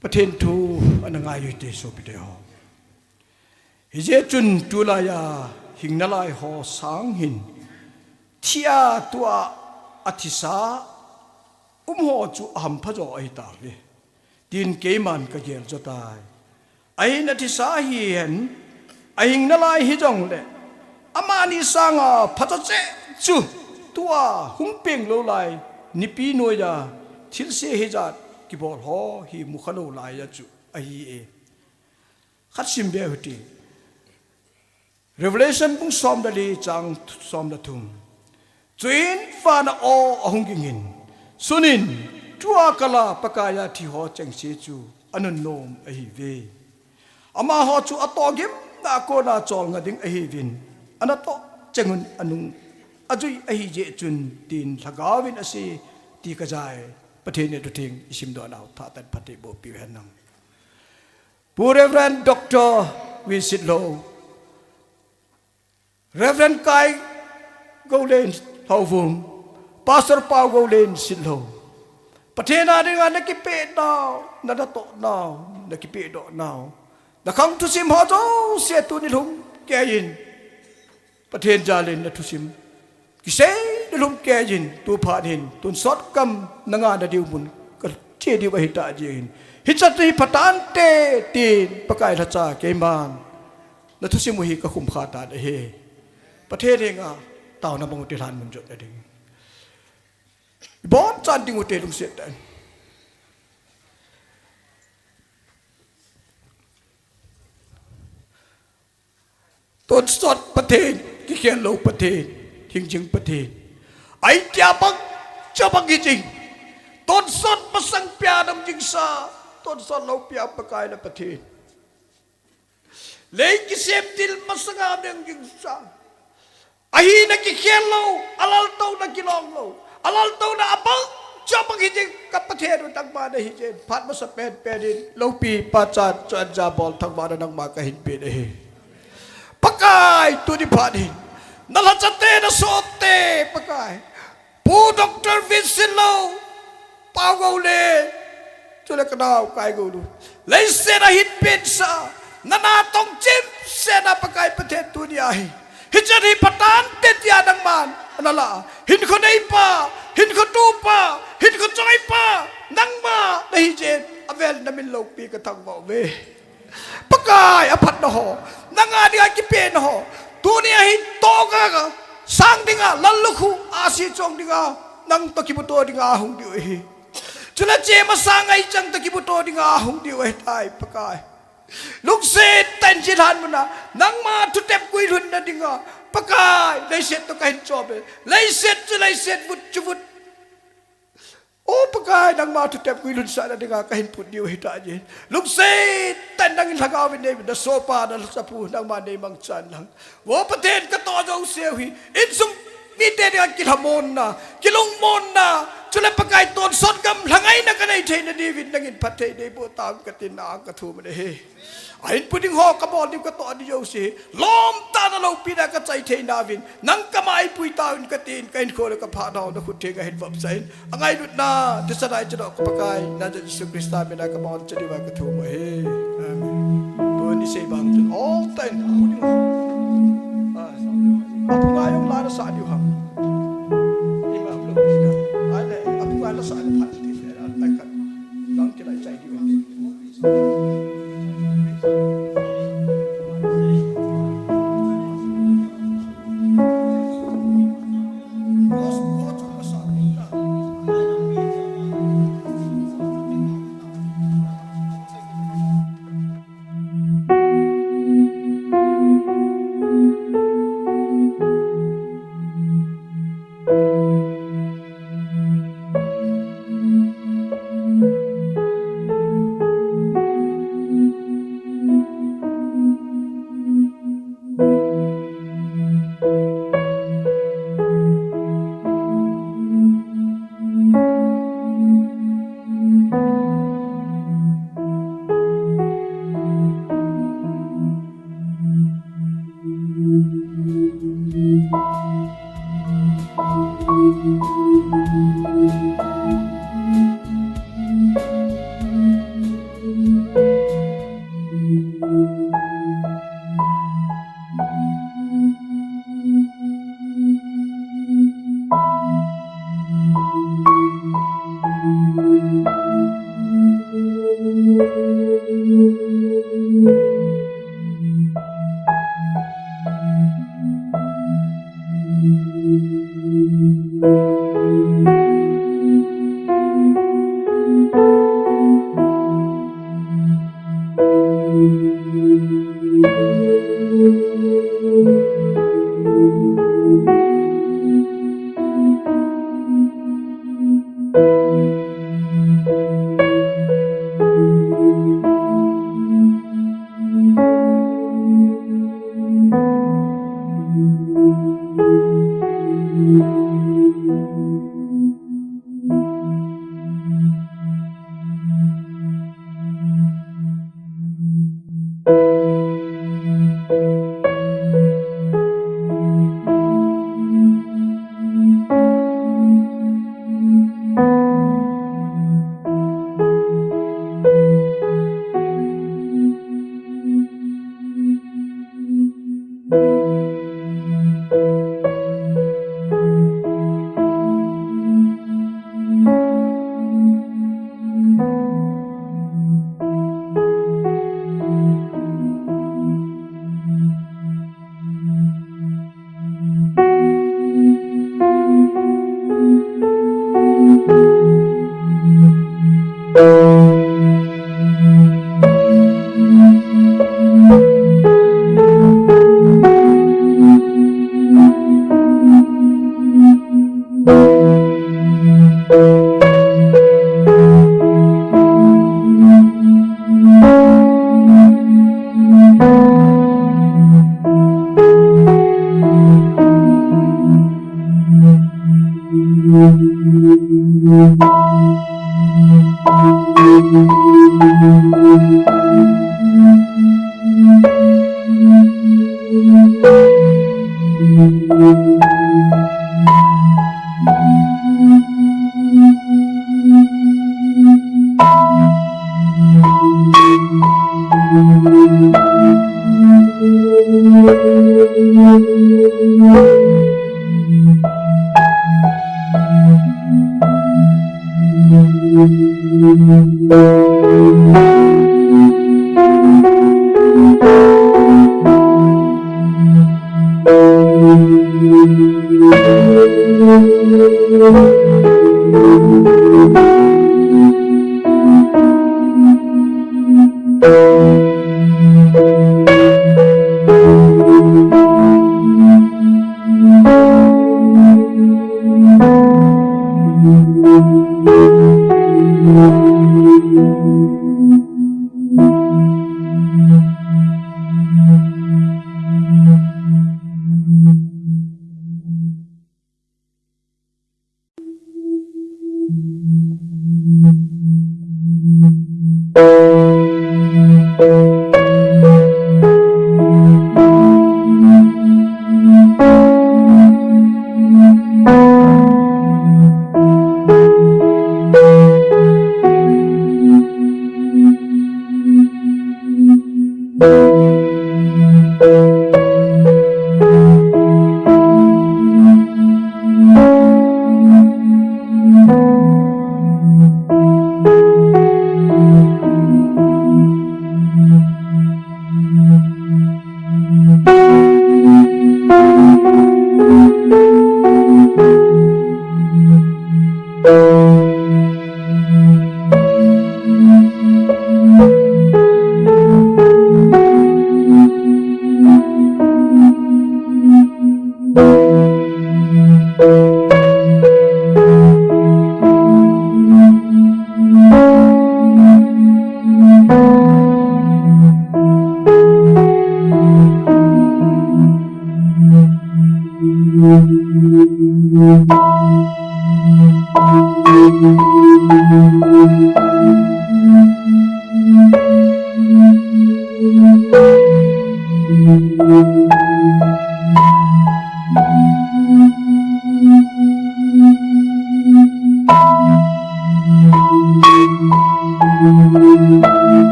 Pathen thu ana ngai ute sopite ho. Hijeh chun tulaiya hing nalai ho sang hin, thia tua athisa, um ho chu ahampha jo ahi tauve. Tin keiman ka gel jo tai. Ahin athisa hihen, ahing nalai hijongle, amani sanga phacha cheh chu, tua hung peng lou lai, nipi noiya, thilse hijat, kibol ho hi mukha lou laiya chu, ahi e. Khat sim be hute. Revelation bung som le li chang som le thum. Chuin vana aw ahung gingin, sunin, tua kala Pakaiya thi ho chengse chu anunnom ahiuve. Amaho chu atohgimna a kona cholngah ding ahiuvin, anatoh chengun anung ajui ahijeh chun tin lhagaovin asei ti kajai. Pathen in athutheng isimdoh nau thah tah in phatthei boh piu hen lang. Pu Reverend Doctor Visit Lo, Reverend Kai Goulen Lhouvum, Pastor Pau Goulen Sitlhou. Pathen a dinga nakipeh nau, nanatoh nau, nakipeh doh nau. Nakhang thusim ho jouse tuni lhum keiyin. Pathen jalin nathusim kisei nalhum keiyin, tu phat hin, tonsot gam nanga nadiu mun, kache diu ahitah jeh hin. Hichat hi phatante, tin Pakai lhacha keiman nathusim u hi kakhum kha tan ahi. Pathen henga taona bang u tilhan mun jot nading. Ibon chan ding ute lungset tah in. Tonsot Pathen, kikhel lou Pathen, hingjing Pathen. Ahi tia bang, cha bang hijing. Tonsot masang pia nam jingsa, tonsot lou pia Pakai le Pathen. Lei kisem til masanga nam jingsa. Ahina kikhel lou, alaltouna kilong lou. Alaltouna abang, cha bang hijing ka Pathen u nangma nahi jeh in. Phat masa penpen in, loupi pachat, chan ja bol thangvahna nangma kahin pe nahi. Pakai, tuni phat hin. Nalhachate, nasohte, Pakai. Pu Doctor Visit Lo, Pau Goulen, chule kanao Kai Goulun. Leiset a hin pensa, nanatong chimsetna Pakai Pathen tunia hi. Hichan hi phatante tia nangman nala. Hinkho neipa, hinkho tupa, hinkho choipa, nangma nahi jeh in, avel namin loupi kathangvah uve. Pakai aphatna ho, nanga dinga kipehna ho, tunia hi tohgah sang dinga, lallukhuh ahsi chong dinga, nang toh kimuto dinga hung diu ahi. Chule chema sanga ichang toh kimuto dinga hung diu ahitai Pakai. Lungset tah in chilhan muna, nangma thutep guilhunna dinga, Pakai, leiset toh kahin chom e, leiset chu leiset, vut chu vut. O Pakai, nangma thutep guilhunsahna dinga kahin put diu ahitah jeh in. Lungset tah in nangin lhagaovin neiuvin, nasohpa, nalhachapu, nangma neimangchan lang. O Pathen katoh jouseu hi, insung mite dinga kilhamonna, kilungmonna, chule Pakai tonsot gam lhangaina kanei theina diuvin nangin phatthei neiboh tauvin katin na-anga kathum ahi. Ahin pu ding ho kabol diu katoh diu jouse, lomtah na loupina kachai thei nauvin, nang kama eipui tauvin katin, kahinkho le kaphatna ho nakhut theng ahin vopsah in, angailutna, thisan a ichadoh ka Pakai, Nazareth Jesu Christa mina kabonchauvin kathum ahi. Amen. Tuni sei bang chun, all time, pu ding ho. Ah, apu ngai jong la nasah diu ham. Ima apu ngai nasah diu phat ti se, ai khat. Lang kilai chai diu ham.